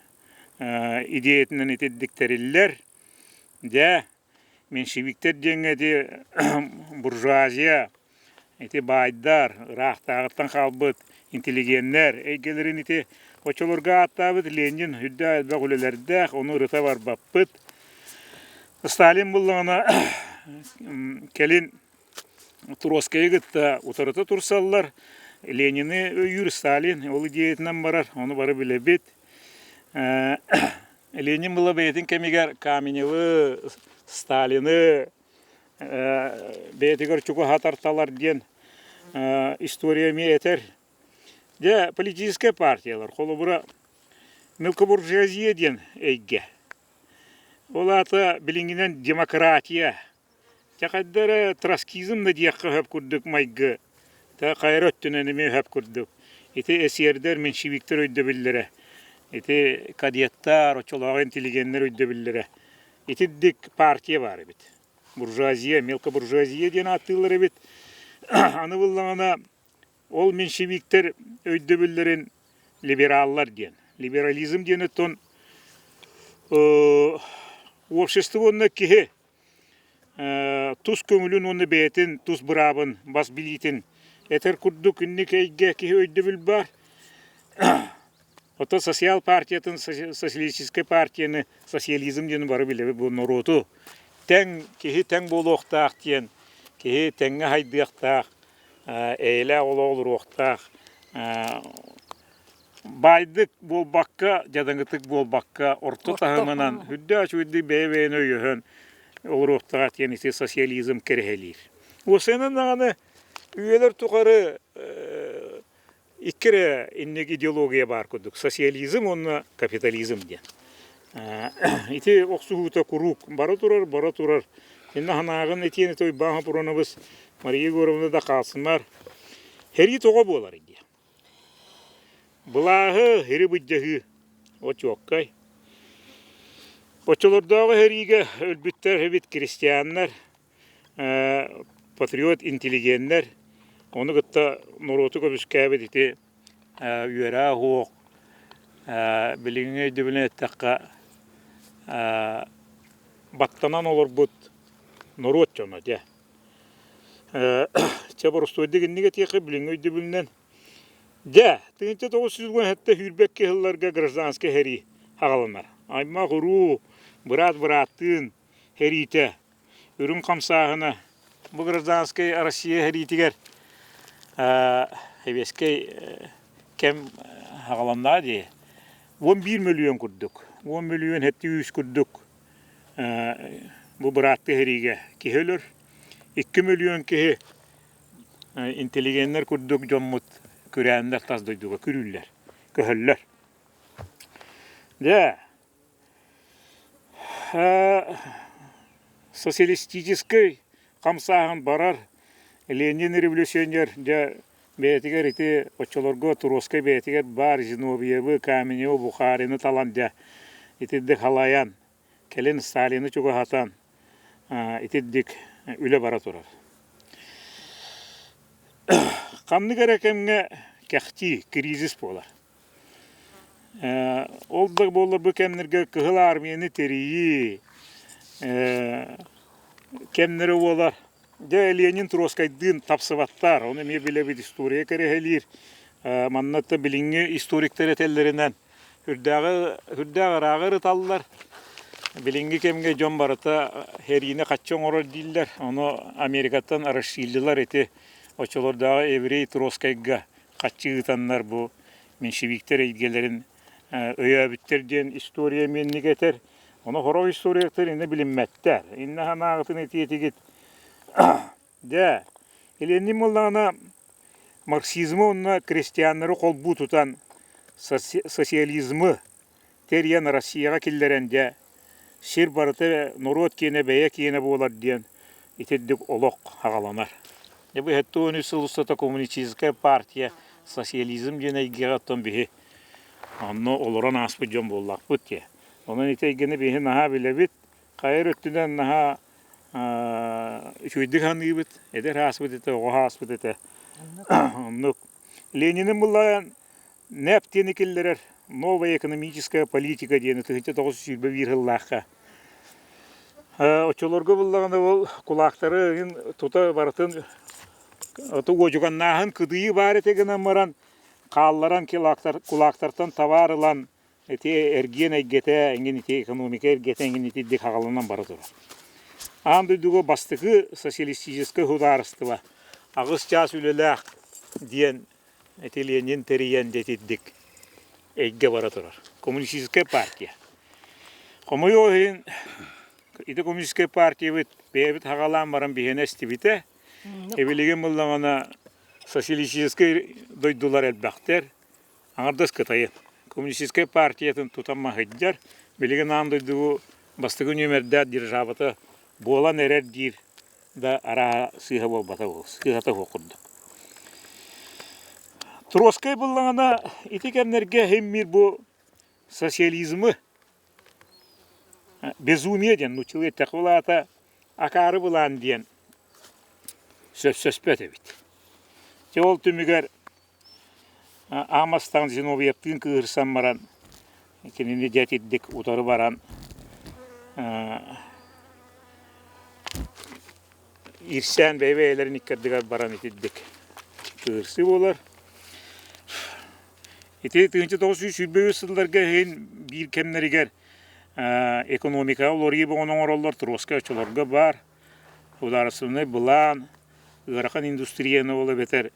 идеятынан итирдик тэриллэр. Дьэ, меньшевиктэр диэҥҥэ ити буржуазия, ити баайдар, ыраахтааҕыттан хаалбыт интеллигеннэр эйгэлэрин ити оччолорго ааттаабыт Ленин үрдээх элбэх үлэлэрдээх, ону ырыта барбаппыт. Сталин буллаҕына кэлин Троцкайы кытта утарыта турсаллар. Ленини өйүүр Сталин ол идеятынан барар, ону бары билэбит. Ленин была бэйэтин кэмигэр Каменевы, Сталины бэйэтигэр чугаһатарталар диэн история эмиэ этэр. Дьэ, политическай партиялар, холобура, мелкобуржуазия диэн эйгэ. Ол аата билиҥҥинэн демократия Дьэ хайда эрэ троцкизм да диэххэ сөп курдук майгы, тэ хайа өттүнэн эмиэ сөп курдук. Ити эсердэр, меньшевиктэр өйдөбүллэрэ, ити кадеттар, оччолооҕу интеллигеннэр өйдөбүллэрэ. Итирдик партия баар эбит. Буржуазия, мелкобуржуазия диэн ааттыыллар эбит. Аны буллаҕына ол меньшевиктэр өйдөбүллэрин либераллар диэн. Либерализм диэн оттон общество уонна киһи тус көҥүлүн уонна бэйэтин тус быраабын бас билиитин этэр курдук инник эйгэ киһи өйдөбүл баар. Оттон социал партиятын, социалистическай партияны, социализм диэн бары билэбит бу норуоту тэҥ киһи тэҥ буолуохтаах диэн, киһи тэҥҥэ хайдыахтаах, эйэлээх олоҕу олоруохтаах, баайдык буолбакка, дьадаҥытык буолбакка, орто таһымынан үрдээх үчүгэйдик бэйэ-бэйэни өйөһөн олоруохтаах диэн ити социализм кэрэһэлиир. Уопсайынан даҕаны үйэлэр тухары икки эрэ инник идеология баар курдук социализм уонна капитализм диэн. Ити охсуһуута куруук бара турар, бара турар. Инна санааҕын этиэн Уйбаан Хопуруонабыс Мария Егоровна да хаалсыннар. Сэрии тоҕо буолар диye. Былааһы ири былдьаһыы очуоккай. Оччолордооҕу сэриигэ өлбүттэр эбит крестьяннар, патриот интеллигеннэр, ону кытта норуоту көмүскээбит ити үөрээ уһуох, билиҥҥи өйдөбүлүнэн эттэххэ, баттанан олорбут норуот дьоно дьэ. Чэ боростуойдук инник этиэххэ билиҥҥи өйдөбүлүнэн Дьэ, 1917 сүүрбэкки сылларга гражданскай сэрии аҕаланар. Аймах-уруу, быраат-бырааттыын сэриитэ, үрүҥ хамсааһына бу гражданскай Россия сэриитигэр сэбиэскэй кэм аҕаланнаҕа дии. 11 мөлүйүөн курдук, 10 мөлүйүөн 700 курдук бу бырааттыы сэриигэ киһи өлөр. 2 мөлүйүөн киһи интеллигеннэр курдук дьоммут күрээннэр тас дойдуга күрүүллэр, көһөллөр. Дьэ, социалистическай хамсааһын барар, Ленин революционер дьэ бэйэтигэр ити оччолорго Туровскай бэйэтигэр баар Зиновьевы, Каменевы, Бухарины талан дьэ итирдик халайан Кэлин Сталины чугаһатан итирдик үлэ бара турар. Ханнык эрэ кэмҥэ кэхтии, кризис буолар. Ол да буоллар бу кэмнэргэ Кыһыл Армияны тэрийии кэмнэрэ буолар. Дьэ, Ленин Троцкайдыын тапсыбаттар, ону эмиэ билэбит история кэрэһэлиир. Манна билиҥҥи историктар этэллэринэн Үрдээҕи үрдээх ырааҕы ырыталлар. Билиҥҥи кэмҥэ дьон барыта сэриини хаччы оҥорор дииллэр. Ону Америкаттан расширилар ити оччолордооҕу еврей Троцкайга хаччы ыытаннар бу меньшевиктэр эйгэлэрин өйөөбүттэр диэн история эмиэнник этэр. Ону сорох историктар иннэ билиммэттэр. Иннэ санааҕытын этиэтигит. Дьэ, Ленин буоллаҕына марксизмы уонна крестьяннары холбуу тутан социализмы тэрийэн Россияҕа киллэрэн дьэ сир барыта норуот киэнэ бэйэ киэнэ буолар диэн итирдик олох аҕаланар. Дьэ бу 73 сыл устата коммунистическая партия социализм диэн эйгэҕэ оттон биһи онно олорон ааспыт дьон буоллахпыт диye. Онон ити эйгэни биһи наһаа билэбит. Хайа өттүнэн наһаа үчүгэйдик саныыбыт, эдэр ааспыт этэ, оҕо ааспыт этэ. Оннук. Ленини булларан НЭП диэни киллэрэр новая экономическая политика диэни 1921 сыллаахха. Оччолорго буллаҕына ол кулаактары тута барытын уодьуганнааһын кыдыйыы баар этэ гынан баран хаалларан кулаактартан табаар ылан Ити эргиэн эйгэтэ, эҥин ити экономика эйгэтэ эҥин итирдик хаҕаланан бара турар. Аан дойдуга бастакы социалистическай судаарыстыба аҕыс чаас үлэлээх диэн ити Ленин тэрийэн дэтирдик эйгэ бара турар. Коммунистическая партия. Хомойуох иһин ити коммунистическай партиябыт бэйэбит хаҕалаан баран биһиэнэ эстибитэ. Эбилигин буллаҕына социалистическай дойдулар элбэхтэр. Аҥардас Кытайы Коммунистическай партиятын тутан маһыйдар, билигин аан дойдугу бастакы нүөмэрдээх державата буолан эрэр диир да арааһа сыыһа буолбата буолуо, сыыһата суох курдук. Троцкай буллаҕына ити кэмнэргэ иһин биир бу социализмы. Безумие диэн нууччалыы эттэххэ ол аата акаары былаан диэн сөпсөспөт эбит. Дьэ ол түмүгэр Аамастаан Зиновьевтыын кыыһырсан баран кинини дьэ итирдик утары баран иирсээн бэйэ-бэйэлэрин икки ардыгар баран итирдик кыырсыы буолар. Ити 1923 сылларга иһин биир кэмнэригэр экономикаҕа уларыйыы бөҕөнү оҥороллор, Троска оччолорго баар судаарыстыбаннай былаан, ыарахан индустрияны ол эбэтэр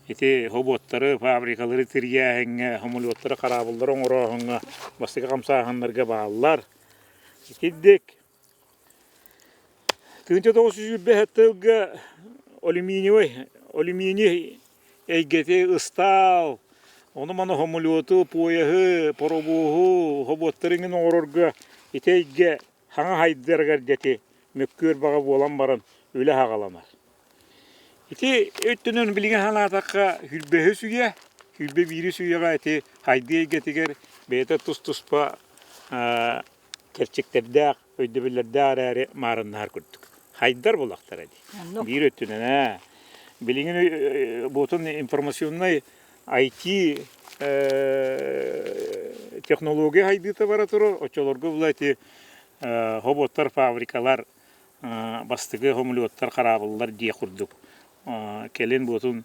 ити собуоттары, фабрикалары тэрийээһиҥҥэ, самолеттары, хараабыллары оҥорооһуҥҥа бастакы хамсааһыннарга бааллар. Итирдик 1927 тылга алюминиевай, алюминий эйгэти ыстаал, ону-маны самолету, поеһы, паровоһу, собуоттары иҥин оҥорорго ити эйгэ хаҥа хайдарыгар дьэти мөккүөр баҕа буолан баран үлэ саҕаланар. Ити өттүнэн билигин санаатахха сүүрбэһис үйэ, 21-ис үйэҕэ ити хайдыы эйгэтигэр бэйэтэ тус-туспа кэрчиктэрдээх, өйдөбүллэрдээх эрээри маарыннаһар курдук. Хайдар булахтара дии. Биир өттүнэн ээ. Билигин буотун информационнай IT технология хайдыыта бара турар. Оччолорго була ити хоботтор, фабрикалар, бастакы самолеттар, хараабыллар диэх курдук. Кэлин буотун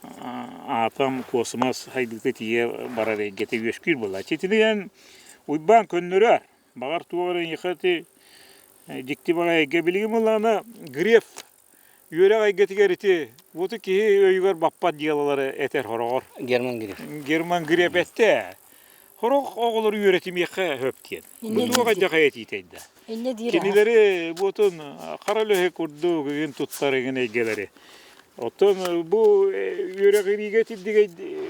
атом, космос хайдыыта тиийэ барар эйгэтэ үөскүүр буолааччы. Итинэн Уйбаан көннөрөр. Баҕар туох эрэ эйиэхэ ити дьикти баҕайы эйгэ билигин буоллаҕына Греф үөрэх эйгэтигэр ити вот киһи өйүгэр баппат дьыалалары этэр хороҕор. Герман Греф. Герман Греф эттэ. Хорох оҕолору үөрэтимиэххэ сөп диэн. Бу туох эдьэхэ этиитэй да. Инньэ диир Кинилэри буотун хара үлэһи курдук игин туттар игин эйгэлэри. Оттон бу үөрэҕириигэ итирдик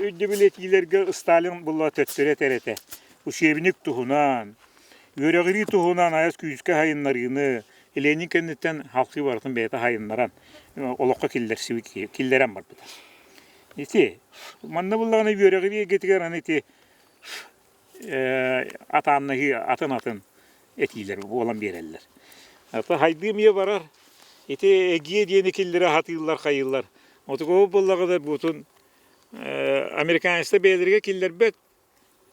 өйдөбүл этиилэргэ Сталин булла төттөрү этэр этэ. Учебник туһунан, үөрэҕирии туһунан айас күүскэ сайыннарыыны Ленин кэнниттэн халкыы барытын бэйэтэ сайыннаран олоххо киллэрсибит киллэрэн барбыта. Ити манна буллаҕына үөрэҕирии эйгэтигэр аны ити атааннаһыы атын-атын этиилэр буолан биэрэллэр. Ата хайдыы эмиэ барар. Ити эгиэ диэни киллэрэ сатыыллар хайыыллар. Отугу буоллаҕына буутун американецтар бэйэлэригэр киллэрбэт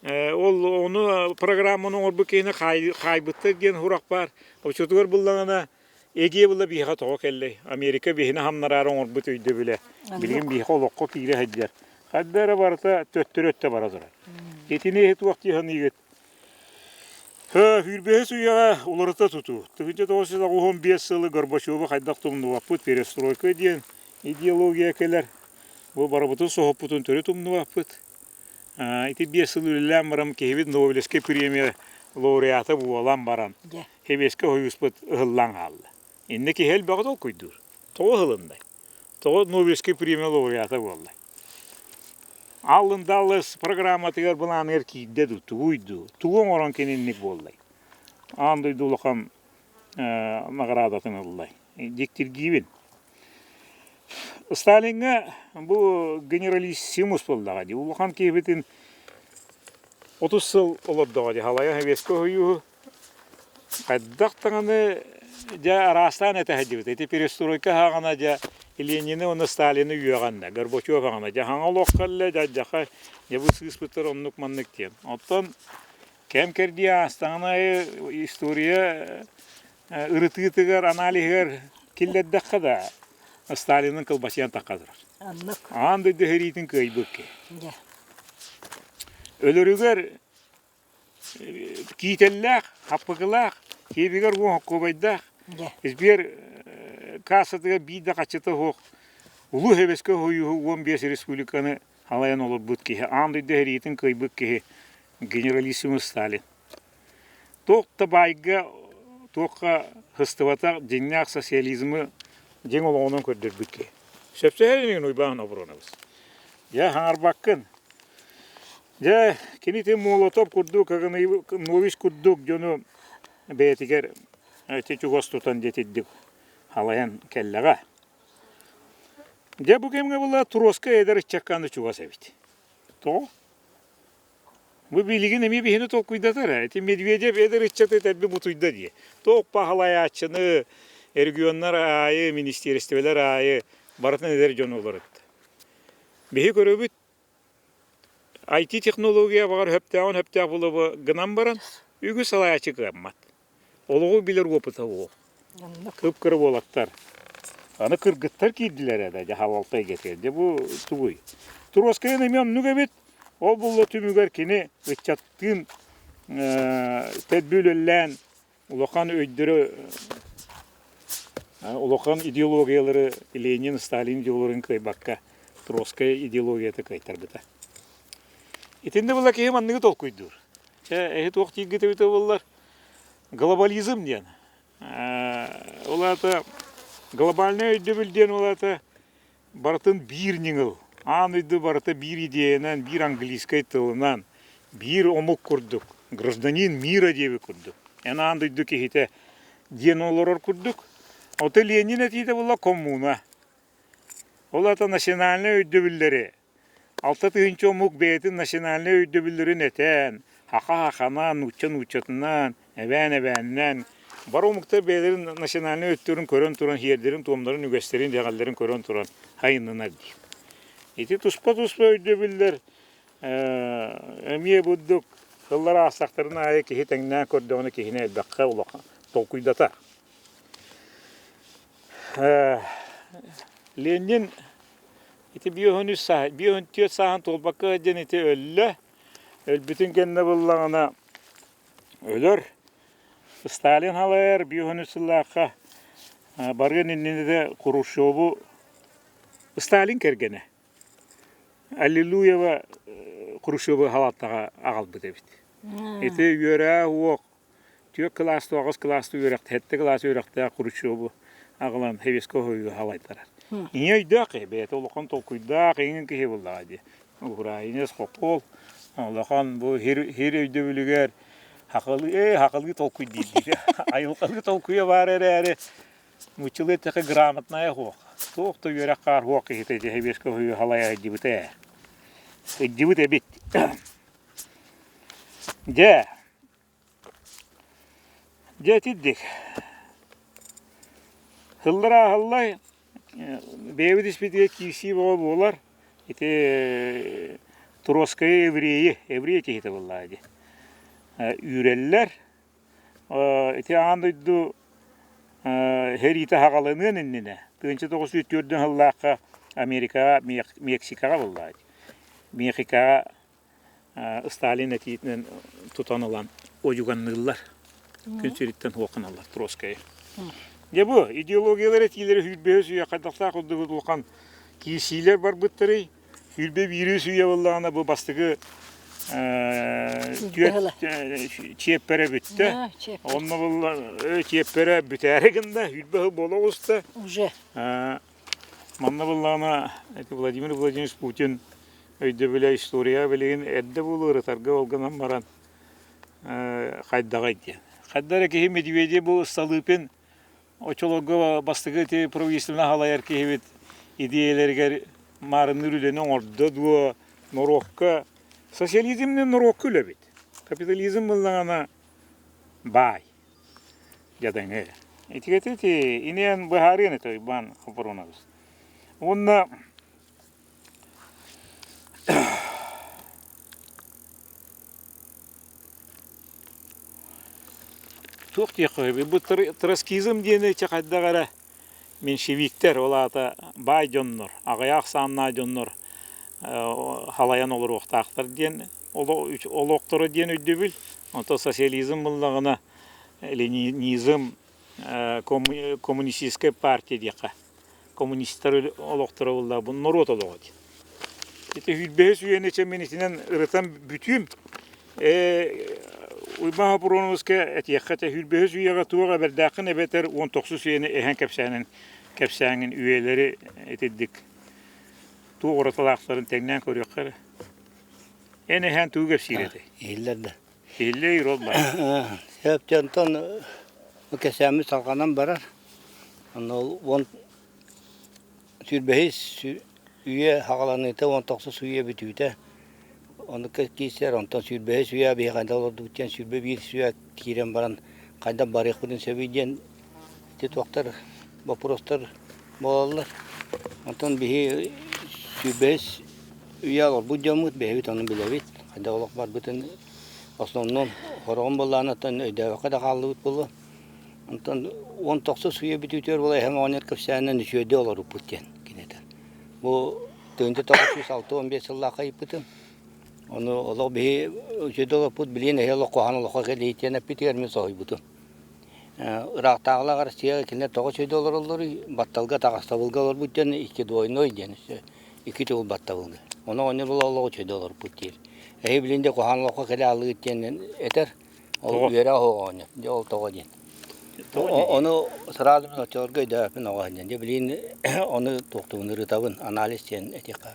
Ол ону программаны оҥорбут киһини хаайбыттар диэн сурах баар. Оччотугар буллаҕына эгиэ була биһиэхэ тоҕо кэллэй? Америка биһини хамнараары оҥорбут өйдөбүлэ. Билигин биһиэхэ олоххо киирэ сылдьар. Хайда эрэ барыта төттөрү өттө бара турар. Итини эһи туох дии саныыгыт? Сүүрбэһис үйэҕэ уларыта тутуу. 1995 сылы Горбачеву хайдах тумнубаппыт перестройка диэн идеология кэлэр. Бу барыбытын соһуппутун төрүт умнубаппыт. Ити биэс сыл үлэлээн баран киһибит Нобелевскай премия лауреата буолан баран Сэбиэскэй Сойууспут ыһыллан хаалла. Иннэ киһи элбэҕи толкуйдуур. Тоҕо ыһылыннай? Тоҕо Нобелевскай премия лауреата буоллай? Аллен Даллес программатыгар былааныгар киирдэ дуу, тугуй дуу? Тугу оҥорон кининник буоллай? Аан дойду улахан наҕараадатын ыллай. Дьиктиргиибин. Сталиҥҥа бу генералиссимус буоллаҕа дии. Улахан киһибитин 30 сыл олордоҕо дии. Халайа Сэбиэскэй Сойууһу хайдах даҕаны дьэ араастаан этэ сылдьыбыта. Ити перестройка саҕана дьэ Ленини уонна Сталины үөҕэннэ, Горбачев аҕана дьэ хаҥа олох кэллэ, дьэ дьэ бу сыыспыттар оннук-маннык диэн. Оттон кэм-кэрдии аастаҕын аайы история ырытыытыгар, аналиһыгар киллэрдэххэ да, Сталинын кылбачыйан тахха турар. Оннук. Аан дойду сэриитин кыайбыт киһи. Өлөрүгэр киитэллээх, хаппыкылаах, киэбигэр уон хоккуобайдаах, Сбер кассатыгар биир да хаччыта суох Улуу Сэбиэскэй Сойууһу 15 республиканы халайан олорбут киһи, аан дойду сэриитин кыайбыт киһи генералиссимус Сталин. Туох да баайга, туохха сыстыбатах дьиҥнээх социализмы дьиҥ олоҕунан көрдөрбүт киһи. Сөпсөһөр инигин Уйбаан Оборонабыс. Дьэ, хаҥарбаккын. Дьэ, кини ити Молотов курдук, Нович курдук дьону бэйэтигэр ити чугас тутан дьэтирдик халайан кэллэҕэ. Дьэ, бу кэмҥэ була Троска эдэр ыччакка аны чугас эбит. Тоҕо? Бу билигин эмиэ биһини толкуйдатар ээ. Ити Медведев эдэр ыччаты тэрби бутуйда дии. Туох баһылайааччыны регионнар аайы, министиэристибэлэр аайы барытын эдэр дьон олорут. Биһи көрөбүт IT-технология баҕар сөптөөҕүн сөптөөх буолуо гынан баран, үгүс салайааччы кыаммат. Олоҕу билэр уопута суох. Кып-кыра уолаттар. Аны кыргыттар киирдилэр ээ да дьаһалалта эйгэтигэр. Дьэ бу тугуй? Туруоскайын эмиэ оннук эбит. Ол булла түмүгэр кини ыччаттыын тэдби үлэлээн улахан өйдөрө улахан идеологиялары Ленин, Сталин идеологияларын кыайбакка Троцкай идеологията кыайтарбыта. Итиннэ була киһи манныгы толкуйдуур. Чэ, эһи туох дииргит эбитэ буоллар, глобализм диэн. Ол аата глобальнай өйдөбүл диэн ол аата барытын биир ньыгыл, аан дойду барыта биир идеянан, биир английскай тылынан, биир омук курдук, гражданин мира диэбит курдук, эн аан дойду киһитэ диэн олорор курдук. Ото Ленин этиитэ буолла коммуна. Ол аата национальнай өйдөбүллэри 6000 омук бэйэтин национальнай өйдөбүллэрин этэн, хаха-хаханан, нуучча-нууччатынан, эбээн-эбээнинэн бары омуктар бэйэлэрин национальнай өттүлэрин көрөн туран, сиэрдэрин-туомнарын, үгэстэрин, итэҕэллэрин көрөн туран хайыннынар диир. Ити туспа-туспа өйдөбүллэр эмиэ бурдук сыллар аастахтарын аайы киһи тэҥнээн көрдөҕүнэ киһини элбэххэ улахан толкуйдатар. Ленин ити 53 сааһ, 54 сааһын туолбакка диэн ити өллө. Өлбүтүн кэннэ буллаҕына өлөр. Сталин халайар 53 сыллаахха барыан иннинэ да Хрущеву Сталин кэргэнэ Аллилуева Хрущеву халаттаҕа аҕалбыт эбит. Ити үөрээ уох Түөрт кылаастыы, аҕыс кылаастыы үөрэхтээх, сэттэ кылаас үөрэхтээх Хрущеву аҕалан Хевеско хоһуйга халайтарар. Ийэ өйдөөх киһи, бэйэтэ улахан толкуйдаах, иҥин киһи буоллаҕа дии. Украинец, хохол, улахан бу хир, хир өйдөбүлүгэр хахалыы, ээ, хахалыы толкуй диир Айылҕалыы толкуйа баар эрээри, нууччалыы эттэххэ грамотная суох. Туох да үөрэх хаар суох киһитэ ити Хевеско хоһуйга халайа сылдьыбыта ээ. Сылдьыбыт эбит. Дьэ, Дьэ итирдик. Сыллар ааһаллар, бэйэбит испитигэр киирсии бөҕө буолар. Ити Троцкайы еврейи, еврей киһитэ буоллаҕа дии. Үүрэллэр. Ити аан дойду сэриитэ саҕаланыан иннинэ, 1904 сыллаахха Америкаҕа, Мексикаҕа буоллаҕа дии. Мехикаҕа Сталин этиитинэн тутан ылан одьуганныыллар. Күн сириттэн хуоханаллар Троцкайы. Дьэ бу идеологиялар этиилэри сүүрбэһис үйэ хайдахтаах курдук улахан киирсиилэр барбыттарый? 21 үйэ буоллаҕына бу бастакы чиэппэрэ бүттэ. Онно буолла чиэппэрэ бүтээри гынна, сүүрбэ сыл буола оҕуста. Уже. Манна буоллаҕына Владимир Владимирович Путин өйдөбүлэ история билигин эрдэ буолуо ырытарга ол гынан баран хайдаҕай диэн. Хайда эрэ киһи Медведев бу Столыпин оччолорго бастакы ити правительствоны халайар киһибит идиэйэлэригэр маарынныыр үлэни оҥордо дуо норуокка социализмнын норуокка үлэбит. Капитализм буоллаҕына баай дьадаҥы. Итигэтэ ити иниэн быһаарыан этэ Уйбаан Хоппоруонабыс. Уонна Туох диэххэ сөбүй? Бу троцкизм диэни чэ хайдах эрэ меньшевиктэр, ол аата баай дьоннор, аҕыйах ахсааннаах дьоннор халайан олоруохтаахтар диэн олохторо диэн өйдөбүл. Онтон социализм буоллаҕына ленинизм коммунистическай партия диэххэ коммунистар олохторо буолла бу норуот олоҕо диэн. Ити сүүрбэһис үйэни чэ мин итинэн ырытан бүтүүм. Уйбаан Хопуруонабыска этиэххэ этэ сүүрбэһис үйэҕэ туох эбэрдээххин эбэтэр уон тохсус үйэни эһэн кэпсээнин кэпсээҥҥин үйэлэри итирдик туох уратылаахтарын тэҥнээн көрүөххэ эрэ. Эн эһээн тугу кэпсиир этэй? Иһиллэр да. Иһиллэр ол баар. Сөп дьонтон кэсээммит салҕанан барар. Онно ол уон сүүрбэһис үйэ саҕаланыыта, уон тохсус үйэ бүтүүтэ. Оннукка киирсэр, онтон сүүрбэһис үйэ биһи хайдах олордубут диэн 21 үйэ киирэн баран хайдах барыахпытын сөбүй диэн ити туохтар боппуруостар буолаллар. Онтон биһи сүүрбэһис үйэ олорбут дьоммут, бэйэбит ону билэбит, хайдах олох барбытын основном хороҕон буоллаҕына өйдөөбөккө да хааллыбыт буолуо. Онтон 19 үйэ бүтүүтүгэр буола эһэм оҕонньор кэпсээнинэн үчүгэйдик олорбуппут диэн кини этэр. Бу 1965 сыллаахха ыйыппытым. Ону олох биһи үчүгэй олохпут билигин эһи олох куһаҕан олоххо кэлиитиэн эппитигэр мин соһуйбутум. Ыраахтааҕылаах Россияҕа кинилэр тоҕо үчүгэйдик олороллоруй? Батталга, таҕастабылга олорбут диэн икки двойной диэн икки төгүл баттабылга. Ону оҕонньор була олох үчүгэйдик олорбут диир. Эһи билигин де куһаҕан олоххо кэлэ алыыт диэн этэр. Ол үөрэх оҕонньор. Дьэ ол тоҕо диэн. Ону сразу мин оччолорго өйдөөбөппүн оҕо диэн. Дьэ билигин ону туохтугун ырытабын, анализ диэн этиэххэ.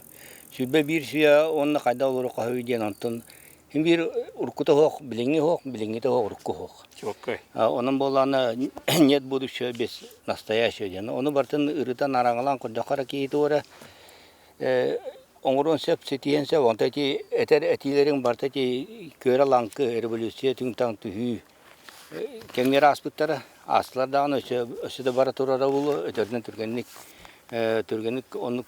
21 сүйэ уонна хайдах олоруохха сөбүй диэн онтон син биир уруккута суох, билиҥҥи суох, билиҥҥитэ суох, урукку суох. Чуоккай. Онон буоллаҕына нет будущего без настоящего диэн. Ону барытын ырытан араҥалаан көрдөххө эрэ киһи туора оҥоруон сөп, ситиһиэн сөп. Онто ити этэр этиилэриҥ барыта ити күөрэ-лаҥкы, революция түҥ-таҥ түһүү кэмҥэр ааспыттара. Аастылар даҕаны өссө, өссө да бара турара буолуо, өтөрүнэн түргэнник түргэнник оннук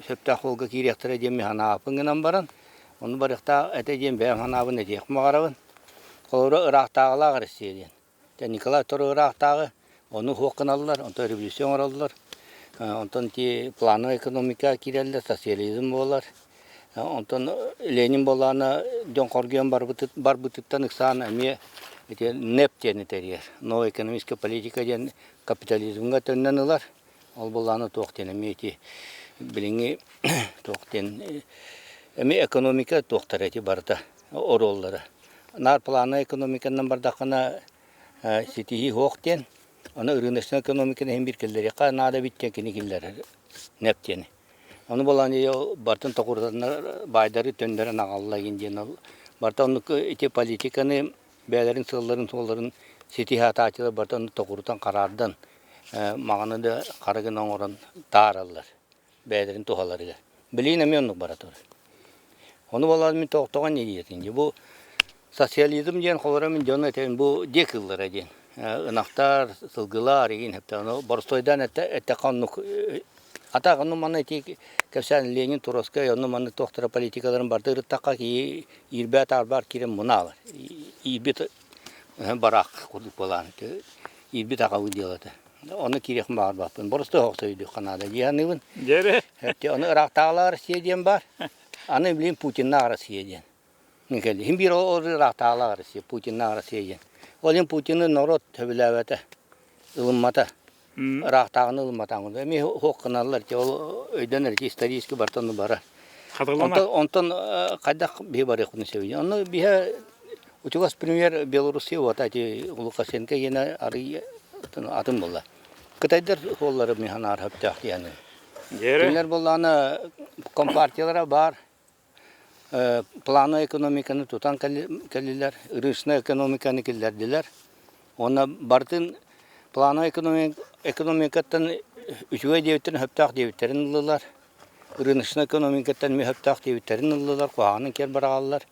сөптөөх суолга киириэхтэрэ диэн мин санаабыппын гынан баран, ону барыахтаах этэ диэн бэйэм санаабын этиэхпин баҕарабын. Холобура, ыраахтааҕылаах Россия диэн. Дьэ, Николай II ыраахтааҕы ону суох гыналлар, онтон революция оҥороллор, онтон ити плановай экономика киирэллэр, социализм буолар. Онтон Ленин буоллаҕына дьон хоргуйан барбытыттан ыксаан эмиэ ити НЭП диэни тэрийэр. Новая экономическая политика диэн капитализмҥа төннөн ылар. Ол буоллаҕына туох диэн эмиэ ити билиҥҥи туох диэн эмиэ экономика туохтара ити барыта оруоллара. Наар плановай экономиканан бардаххына ситиһии суох диэн, ону рыночнай экономиканы иһин биир киллэриэххэ наада эбит диэн кини киллэрэр НЭП диэни. Ону буолан бартын токурутаннар баайдары төннөрөн аҕалла игин диэн ол барыта оннук ити политиканы бэйэлэрин сыалларын-суолларын ситиһэ сатааччылар барыта оннук токурутан хараардан маҕаны да хара гына оҥорон таараллар бэйэлэрин туһаларыгар. Билигин эмиэ оннук бара турар. Ону буолан мин тоҕо диэтин бу социализм диэн холоро мин дьону этэбин бу дьиэ кыыллара диэн ынахтар, сылгылар игин хэптэ ону боростуойдаан эттэххэ оннук ата ону манна ити кэпсээн Ленин Троцкай онну маннык туохтара политикаларын барыта ырыттахха киһи иирбэт аарбаар киирэн мунаалар иирбит бараах курдук буолаан иирбит аҕабыт дьыалата Ону киириэхпин баҕарбаппын. Боростуой охсойдуохха наада дии саныыбын. Дьэрэ. Ону ыраахтааҕылаах Россия диэн баар. Аны билигин Путиннаах Россия диэн. Кэлли. Биир ол ыраахтааҕылаах Россия, Путиннаах Россия диэн. Ол иһин Путины норуот сөбүлээбэтэ, ылыммата. Ыраахтааҕыны ылымматаҕын курдук. Эмиэ суох гыналлар. Ол өйдөнөр исторически барыта онно барар. Хатылана. Онтон хайдах биһи барыахпытын сөбүй? Онно биһи Учугас пример Белоруссия вот эти Лукашенко иэнэ арый атын буолла. Кытайдар суоллары миһанаар хөптөөх диэни. Кинилэр буоллаҕына компартиялара баар, плановай экономиканы тутан кэллилэр, рыночная экономиканы киллэрдилэр. Уонна барытын плановай экономикаттан үчүгэй диэбиттэрин сөптөөх диэбиттэрин ыллылар. Рыночная экономикаттан эмиэ сөптөөх диэбиттэрин ыллылар, куһаҕанын киэр быраҕаллар.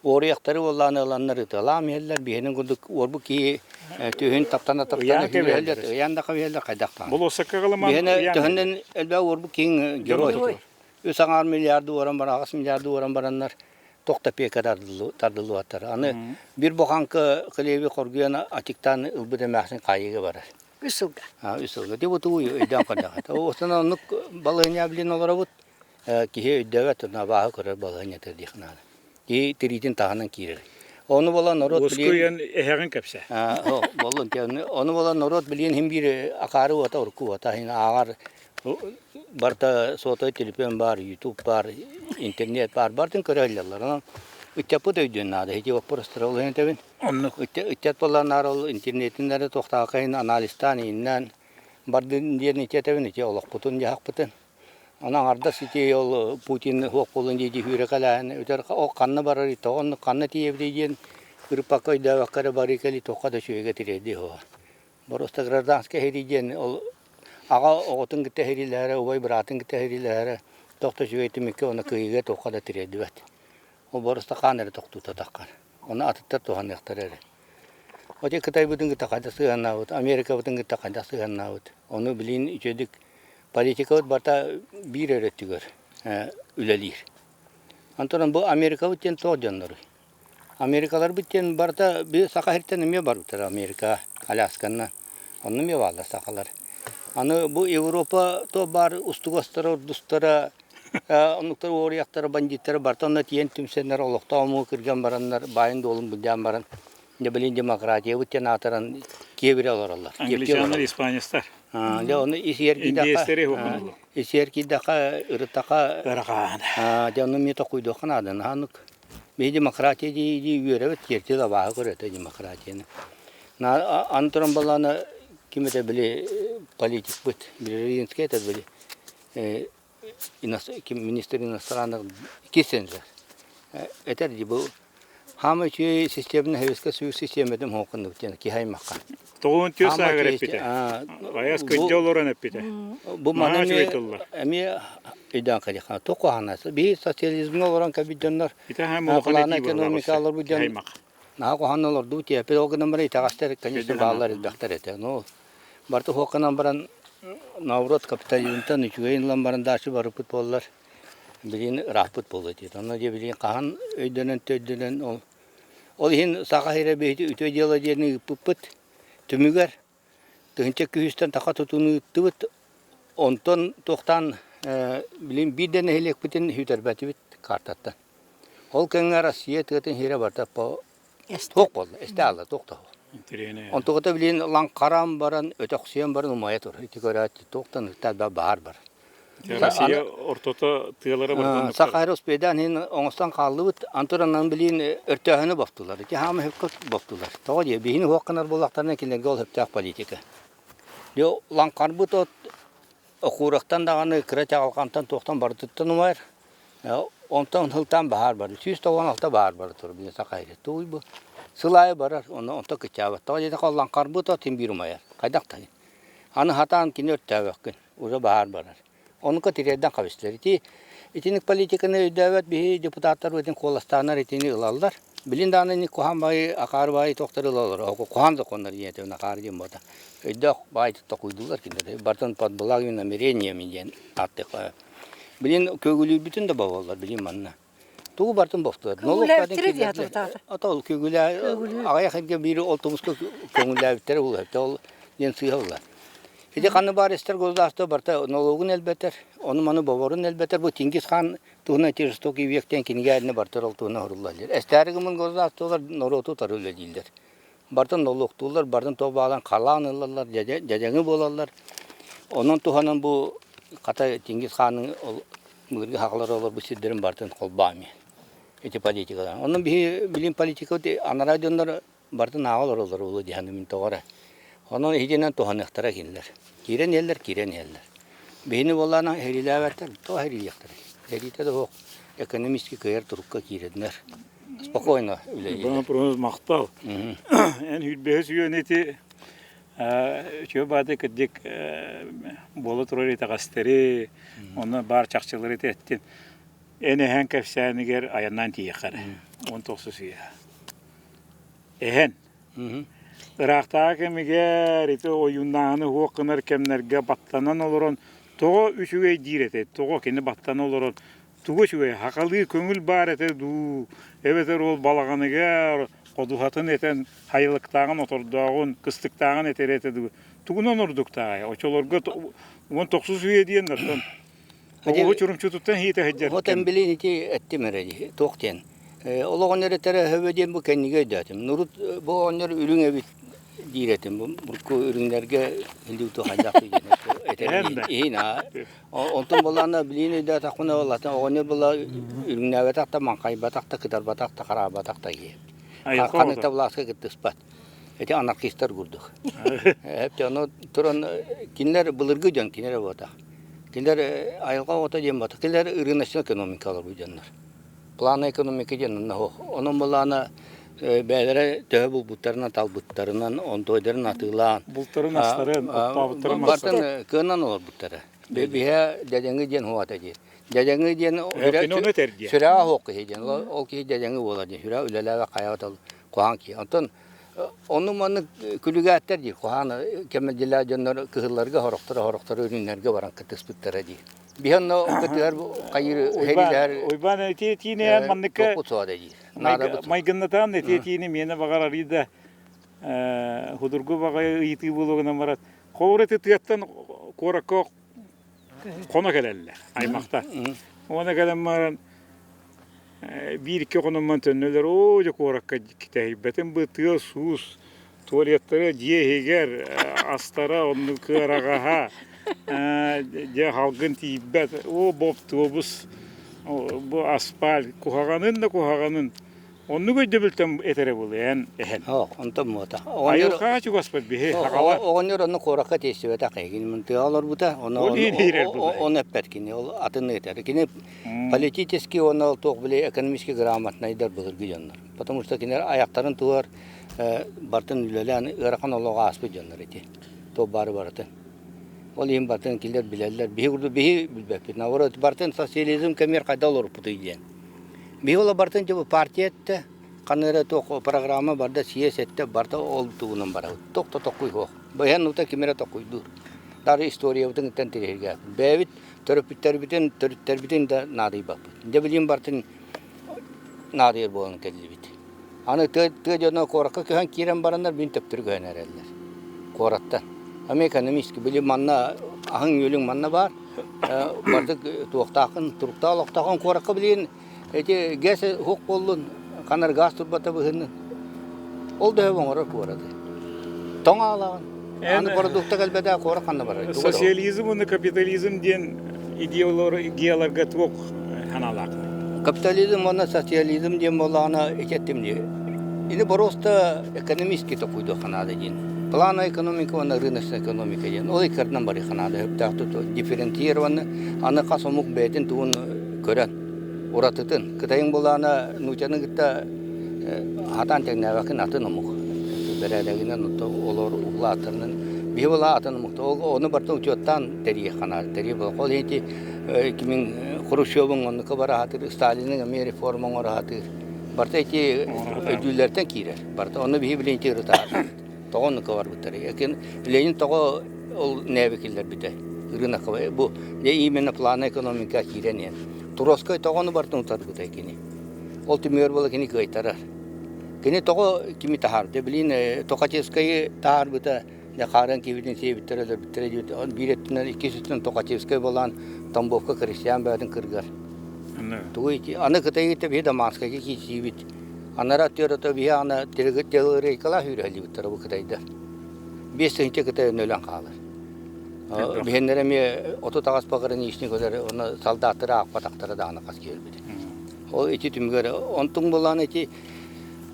Уоруйахтары уоллаан ыланнар ытыалаан иһэллэр, биһиэнин курдук уорбут киһи түһүн таптана таптана кэбиһэллэр, ыйаан да кэбиһэллэр хайдах даҕаны. Болуоссакка ылыман Биһиэнэ төһөннөн элбэх уорбут киһиҥ герой. Үс аҥаар миллиарды уоран баран, 8 миллиарды уоран бараннар туох да пиэкэ тардыллыбаттар. Аны биир бухаҥка хлеби хоргуйан атиктаан ылбыт эмээхсин хаайыыга барар. Үс сылга. Үс сылга. Дии бу тугуй өйдөөн көрдөҕө. Оттон оннук балаһыанньа билин олоробут. Киһи өйдөөбөт, абааһы көрөр балаһыанньата диэх наада. Киһи тириитин таһынан киирэр. Ону буолан норуот Уоскуйан эһэҕин кэпсэ. Боллун ону буолан норуот билиэн иһин биир акаары уота урукку уота иһин ааҕар барыта сотовай телефон баар, ютуб баар, интернет баар, барытын көрө сылдьаллар. Онон ыччаппыт өйдүөн наада. Ити боппуруостары ол иһин этэбин. Оннук. Ыччат буоллаан наар ол интернетин эрэ туохтаахха иһин анализтаан иһиннээн бардын диэн ити этэбин, ити олохпутун дьаһахпытын. Онон аҥардас ити ол Путин суох буоллун дии сүүрэкэлээһин өтөр ол ханна барарый, тоҕо оннук ханна тиийэбитий диэн ырыппакка өйдөөбөккө эрэ барыы кэлии туохха да үчүгэйгэ тириэрдиэ суоҕа. Боруоста гражданскай сэрии диэн ол аҕа оҕотун кытта сэриилэһэрэ, убай быраатын кытта сэриилэһэрэ туох да үчүгэй түмүккэ уонна кыайыыга туохха да тириэрдибэт. Ол боруста хаан эрэ тохтуута таххар. Ону атыттар туһаныахтара эрэ. Оти Кытайбытын кытта хайдах сыһыаннаабыт, Америкабытын кытта хайдах сыһыаннаабыт. Ону билигин үчүгэйдик политикабыт барыта биир эрэ өттүгэр үлэлиир. Онтон бу Америкабыт диэн туох дьонноруй? Америкаларбыт диэн барыта биир саха сиртэн эмиэ барбыттар Америка, Алясканан. Онно эмиэ бааллар сахалар. Аны бу Европа туох баар устугастара, урдустара, оннуктар уоруйахтара, бандьыыттара барыта онно тиийэн түмсэннэр олохтоох омугу кырган бараннар, баайын-дуолун былдьаан баран, дьэ билигин демократиябыт диэн аатыран киэбирэ олороллор. Англичаннар, испанецтар. Дьэ ону исиэр киирдэххэ, исиэр киирдэххэ, ырыттахха, Ыарахан. Дьэ ону эмиэ токуйдуохха наада, наһаа Биһи демократия дии-дии үөрэбит, тиэртил абааһы көрөтө демократияны. Аны туран балаана ким этэ били политикпыт, Берлинскэй этэ били министр иностранных Киссинджер этэр дии бу хаама үчүгэй системный Советскай Союз систиэмэтин хоҥкуннубут диэн киһи аймахха. Тоҕуон түө сааһыгар эппитэ. Айас кырдьа олорон эппитэ. Бу маны эмиэ өйдөөн кэлиэххэ. Туох куһаҕана биһи социализмҥа олорон кэлбит дьоннор плана экономика олорбут дьон наһаа куһаҕан олордубут диэппит. Ол гынан баран итэҕэстэр, конечно, бааллар элбэхтэр этэ. Но барыта суохханан баран наоборот капитализмтан үчүгэйин ылан баран дальше барыппыт буоллар билигин ырааппыт буолуо этэ. Онно дьэ билигин хаһан өйдөнөн төйдөнөн ол Ол иһин Саха сирэ биһиги үтүө дьыала диэни ыыппыппыт. Түмүгэр 1100-тэн таха тутууну ыыттыбыт. Онтон туохтаан билин биир да нэһилиэкпитин сүтэрбэтибит картаттан. Ол кэмҥэ Россия тыатын сирэ барыта туох буолла, эстэ аалла, туох да суох. Онтугата билин лаҥхаран баран, өтөхсүйэн баран умайа турар. Ити көрөөччү туохтан ыктаат баһаар бар. Россия ортото тыалара барытын Сахаайра успейдаан иһин оҥостон хааллыбыт. Антуранан билиин өртөөһүнү боптулар. Ити хаама хөпкө боптулар. Тоҕо диэ, биһини суох гынар буоллахтарына кинилэргэ ол сөптөөх политика. Дьэ лаҥхарбыт от окуурактан даҕаны кыра чаҕылҕантан туохтан барытыттан умайар. Онтон сылтаан баһаар бар. 196 баһаар бара турар били Сахаайра. Тугуй бу? Сыл аайы барар, онно онто кыччаабат. Тоҕо диэтэххэ лаҥхарбыт от син биир умайар. Хайдах да. Аны хатаан кини өртөөбөккүн. уже баһаар барар. Онука тириэрдэн хабыстылар. Ити итинник политиканы өйдөөбөт биһи депутаттар бытын куоластааннар итини ылаллар. Билин даҕаны ини куһаан баайы, акаары баайы тохтор ылаллар. Куһаан законнар диэн этебин акаары диэн буота. Өйдөөх баайы токуйдуулар кинилэр. Бартын под благими намерениями диэн ааттык. Билин көгүлүүрбүтүн да боболлар билин манна. Тугу бартын боптулар. Көҥүлээбиттэрэ дии хатырытаата. Ата ол көҥүлээ аҕыйах эргэ биири ол тумуска көҥүллээбиттэрэ буолар. Ол диэн сыыһа буолар. Ити ханна баар истэр государство барыта налогун элбэтэр, ону-маны боборун элбэтэр. Бу Чингис хаан туһунан эти жестокий век диэн кинигэ эрнэ барытар ол туһунан суруллар. Эстээри гыммын государстволар норуоту утары үлэлииллэр. Барытын нолуоктууллар, барытын туох баалан халаан ылаллар, дьэдьэҥи буолаллар. Онон туһанан бу хата Чингис хаанын ол былыргы сахалар олорбут сирдэрин барытын холбоон ити политикалар. Онон биһи билим политика анараа дьоннор барытын ааҕа олороллор улуу диһаны мин тоҕо эрэ. Онон иһитинэн туһаныахтара кинилэр. Киирэн иһэллэр, киирэн иһэллэр. Биһини буоллаана сэриилээбэттэр, тоҕо сэриилиэхтэрэй? Сэриитэ да суох экономически кыайар турукка киирэннэр спокойно үлэлииллэр. Бу махтал. Эн хүрбэһис үйэни ити үчүгэй баады кырдьык буола турар итэҕэстэри, онно баар чахчылары ити эттин. Эн эһэн кэпсээнигэр айаннаан тиийэххэ эрэ. 19 үйэ. Эһэн. Ыраахтааҕы кэмигэр ити ойууннааһыны уһуох гынар кэмнэргэ баттанан олорон тоҕо үчүгэй диир этэй? Тоҕо кини баттана олорон тугу үчүгэй хахалыы көҥүл баар этэ дуу эбэтэр ол балаҕаныгар ходуһатын этэн хайылыктааҕын отордооҕун кыстыктааҕын этэр этэ дуу тугунан ордуктааҕай оччолорго 19 үйэ диэн оттон оҕуһу чурумчутуттан иитэ сылдьар Вот билин ити эттим эрэ дии туох диэн ол оҕонньор этэрэ өһөбө диэн бу кэннигэ өйдөөтүм нурут бу оҕонньор үрүҥ эбит диир этим бу урукку үрүҥнэргэ илдьи хайдах диэн этэр иһин Онтон буоллаҕына билигин өйдөөтөхпүнэ ол атын оҕонньор буолла үрүҥнээбэтэх да, маҥхайбатах да, кытарбатах да, хараабатах да киһи. Ханнык да былааска кыттыспат. Ити анархистар курдук. Эп ону туран кинилэр былыргы дьон кинилэр буотах. Кинилэр айылҕа оҕото диэн буотах. Кинилэр рыночная экономика олорбут дьоннор. Плановая экономика диэн онно суох. Онон буоллаҕына бэйэлэрэ төһө булбуттарынан талбыттарынан онтуойдарын атыылаан бултарын астарын оттообуттарын бартын кыанан олорбуттара. Биһэ дьэдьэҥи диэн хуата дии. Дьэдьэҥи диэн Кини ону этэр диэн. сүрэҕэ суох киһи диэн. Ол киһи дьэдьэҥи буолар диэн. Сүрэҕэ үлэлээбэт хайаҕа тыл куһаҕан киһи. Онтон онну маннык күлүгээттэр диир. Куһаҕан кэмэлдьилээх дьоннор кыһылларга сорохторо сорохторо үрүҥнэргэ баран кыттыспыттара диир. Биһи онно кытыһар хайыр Уйбаан Уйбаан ити этиини манныкка майгыннатаан ити этиини миэнэ баҕар арый да худургу баҕайы ыйытыы буолуо барат Холобур ити тыаттан куоракка хоно кэлэллэр аймахтар. Уонна кэлэн баран биир-икки хонумман төннөлөр, оо дьэ куоракка кэтэһийбэтим бу тыас-уус, туалеттара дьиэ иһигэр, астара оннук кыараҕаһа, дьэ халгын тиийбэт, оо бу оптуобус, бу асфальт куһаҕанын да куһаҕанын Оннук өйдөбүлтэн этэрэ буолуо эн эһэн. Ох, онтон муота. Айылҕаҕа чугаспыт биһи сахалар. Оҕонньор онно куоракка тиэстибэтэх кини тыаҕа олорбута, ону Ол иһин иирэр буолуо. ону эппэт кини, ол атын этэр. Кини политический уонна ол туох били экономически грамотнайдар былыргы дьоннор. Потому что кинилэр айахтарын туһар бартын үлэлээн ыарахан олоҕу ааспыт дьоннор ити. Туох баары барытын. Ол иһин бартын кинилэр билэллэр. Биһи курдук биһи билбэппит. Наоборот, бартын социализм кэмигэр хайдах олоруппутуй диэн. Биһи ола бартын дьэ партия эттэ, ханна эрэ туох программа барда съезд эттэ, барта ол тугунан барабыт. Туох да токуй суох. Быһан ута ким эрэ токуйдуур. Дары историябытын ыттан тириһиргээппит. Бэйэбит төрөппүттэрбитин, төрүттэрбитин да наадыйбаппыт. Дьэ билигин бартын наадыйар буолан кэллибит. Аны тыа, тыа дьоно куоракка көһөн киирэн бараннар мин төптөрү көһөн эрэллэр. Куораттан. Ами экономически били манна аһыҥ-үөлүҥ манна баар. Бардык туохтааххын, туруктаах олохтооххун куоракка билигин эти ГЭС уһук буоллун, ханар гаас турбата быһыннын. Ол да оҥорор куораты. Тоҥ аалаҕын. Аны продукта кэлбэтэ куорат ханна барар? Социализм уонна капитализм диэн идеологияларга туох санаалаах? Капитализм уонна социализм диэн буоллаҕына ити эттим дии. Ини просто экономический токуйдуохха наада диэн. Плановая экономика уонна рыночная экономика диэн. Ол иккардынан барыахха наада. Сөптөөхтүк дифференцированно аны хас омук бэйэтин тугун көрөн уратытын. Кытайың буоллаҕына нуучаны кытта хатаан тэҥнээбэккин атын омук. Бэрээдэгинэн олор укулааттарынан биһи буолаа атын омук. Ону барытын учуоттаан тэрийиэххэ наада. Тэрийэ буолар. Ол иһин ити кимин Хрущевуҥ оннука бара сатыыр, Сталиныҥ эмиэ реформа оҥоро сатыыр. Барыта ити өйдүүллэртэн киирэр. Барыта онно биһи билигин ити ырытаһабыт. Тоҕо оннука барбыттар? Ленин тоҕо ол нээби киллэрбитэ? Ырыынакка бу именно плановая экономика киирэн иһэн. Троцкай тоҕо ону барытын утарбытай кини? Ол түмүгэр буола кини кыайтарар. Кини тоҕо кими таһаарда? Билин Токачевскайы таһаарбыта хаарыан киһибитин сиэбиттэрэ, өлөрбүттэрэ диэбит. Биир өттүнэн, иккис өттүнэн Токачевскай буолан Тамбовка крестьян бэйэтин кыргар. Тугу аны Кытайы биһи Дамаскайга киирсиибит. Анараа өттүгэр биһи аны телерейкалаах үүрэллибиттэр бу Кытайдар. 5 тыһыынча Кытай өлөн хаалар. Биһиннэр эмиэ 38 пограничник өлөр, оны солдаттары аахпатахтара даҕаны хас киһи өлбүтэ. Ол ити түмүгэр онтуҥ булаан ити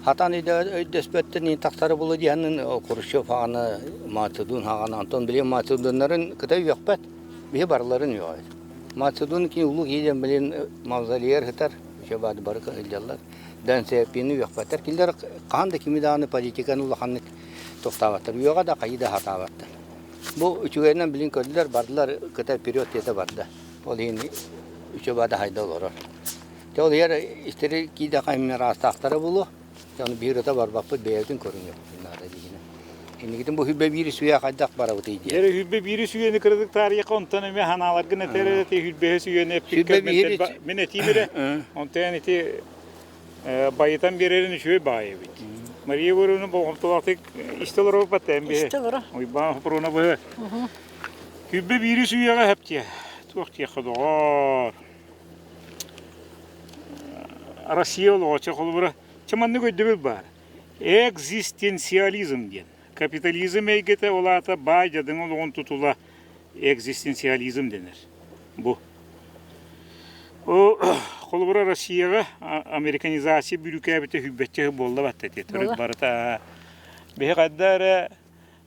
хатан өйдөспөттөн тахсары булу диһанын Хрущев хаҕана Мацедун хаҕана онтон билин Мацедуннарын Кытай үөхпэт биһи барыларын үөҕэр. Мацедун кини улуу киһи диэн билин мавзолейар сытар бары бары сылдьаллар. Дэн Сяопины үөхпэттэр. Кинилэр хаһан да кими даҕаны политиканы улаханнык тохтооботтор. Үөҕэ да хайыы да сатаабаттар. Бу үчүгэйинэн билин көрдүлэр, бардылар, Кытай вперед диэтэ барда. Ол иһин үчүгэй да хайда олорор. Дьэ ол иһэр истэри киидэхэ эмиэ ыраастаахтара буолуо. Дьэ ону биир ыта барбаппыт бэйэбитин көрүнүөхпүтүн наада диигинэ. Инникитин бу хүббэ биир сүүйэ хайдах барабытый диэн. Эрэ хүббэ биир сүүйэни кыратык таарыйахха онтон эмиэ ханааларгын этэр эрэ хүлбэһэ сүүйэни эппиккэ мин этиим эрэ. Онтон ити байытан биэрэрин үчүгэй баай эбит. Мария Егоровна болҕомтолоохтук истэ олоробут эн биһи. Истэ олоро. Уйбаан Хопуруна быһы. Күббэ биири сүүйэҕэ хэптиэ. Туох диэххэ доҕоор. Россия олоҕо чэ холобура чэ маннык өйдөбүл баар. Экзистенциализм диэн. Капитализм эйгэтэ ол аата баай дьадаҥы олоҕун тутула экзистенциализм дэнэр. Бу. Холобура Россияҕа американизация бүрүүкээбитэ сүүрбэччэ сыл буолла батта ити. Төрүт барыта биһи хайда эрэ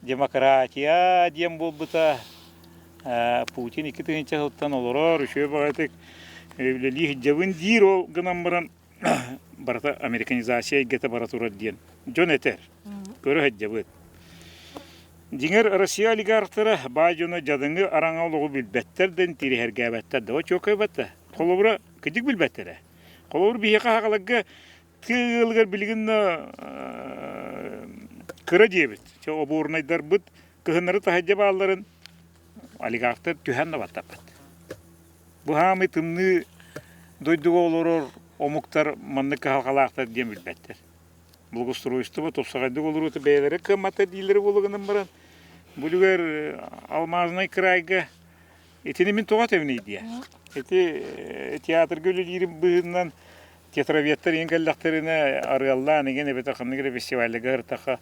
демократия диэн буолбута Путин 2000 сылтан олорор, үчүгэй баҕайытык үлэлии сылдьабын диир ол гынан баран барыта американизация эйгэтэ бара турар диэн дьон этэр. Көрө сылдьабыт. Дьиҥэр, Россия олигархтара баай дьоно дьадаҥы араҥа олоҕу билбэттэр да интириэһиргээбэттэр да очуокайбат да. Холобура, кырдьык билбэттэрэ. Холобур, биһиэхэ аҕаларга тыа ыалыгар билигин да кыра диэбит. Обуорунайдарбыт кыһыннары таһырдьа баалларын олигархтар түһэн да баттаппат. Бу хаамый тымныы дойдуга олорор омуктар маннык кыһалҕалаахтар диэн билбэттэр. Благоустройство тупсаҕайдык олоруута бэйэлэрэ кыамматтар дииллэрэ буолла гынан баран, бу үлүгэр Алмазный крайга итини мин тоҕо этэбиний диэ. Ити театрга үлэлиирим быһыытынан театроведтар иһин кэллэхтэринэ арыаллаан игин эбэтэр ханнык эрэ фестивальга ыртаха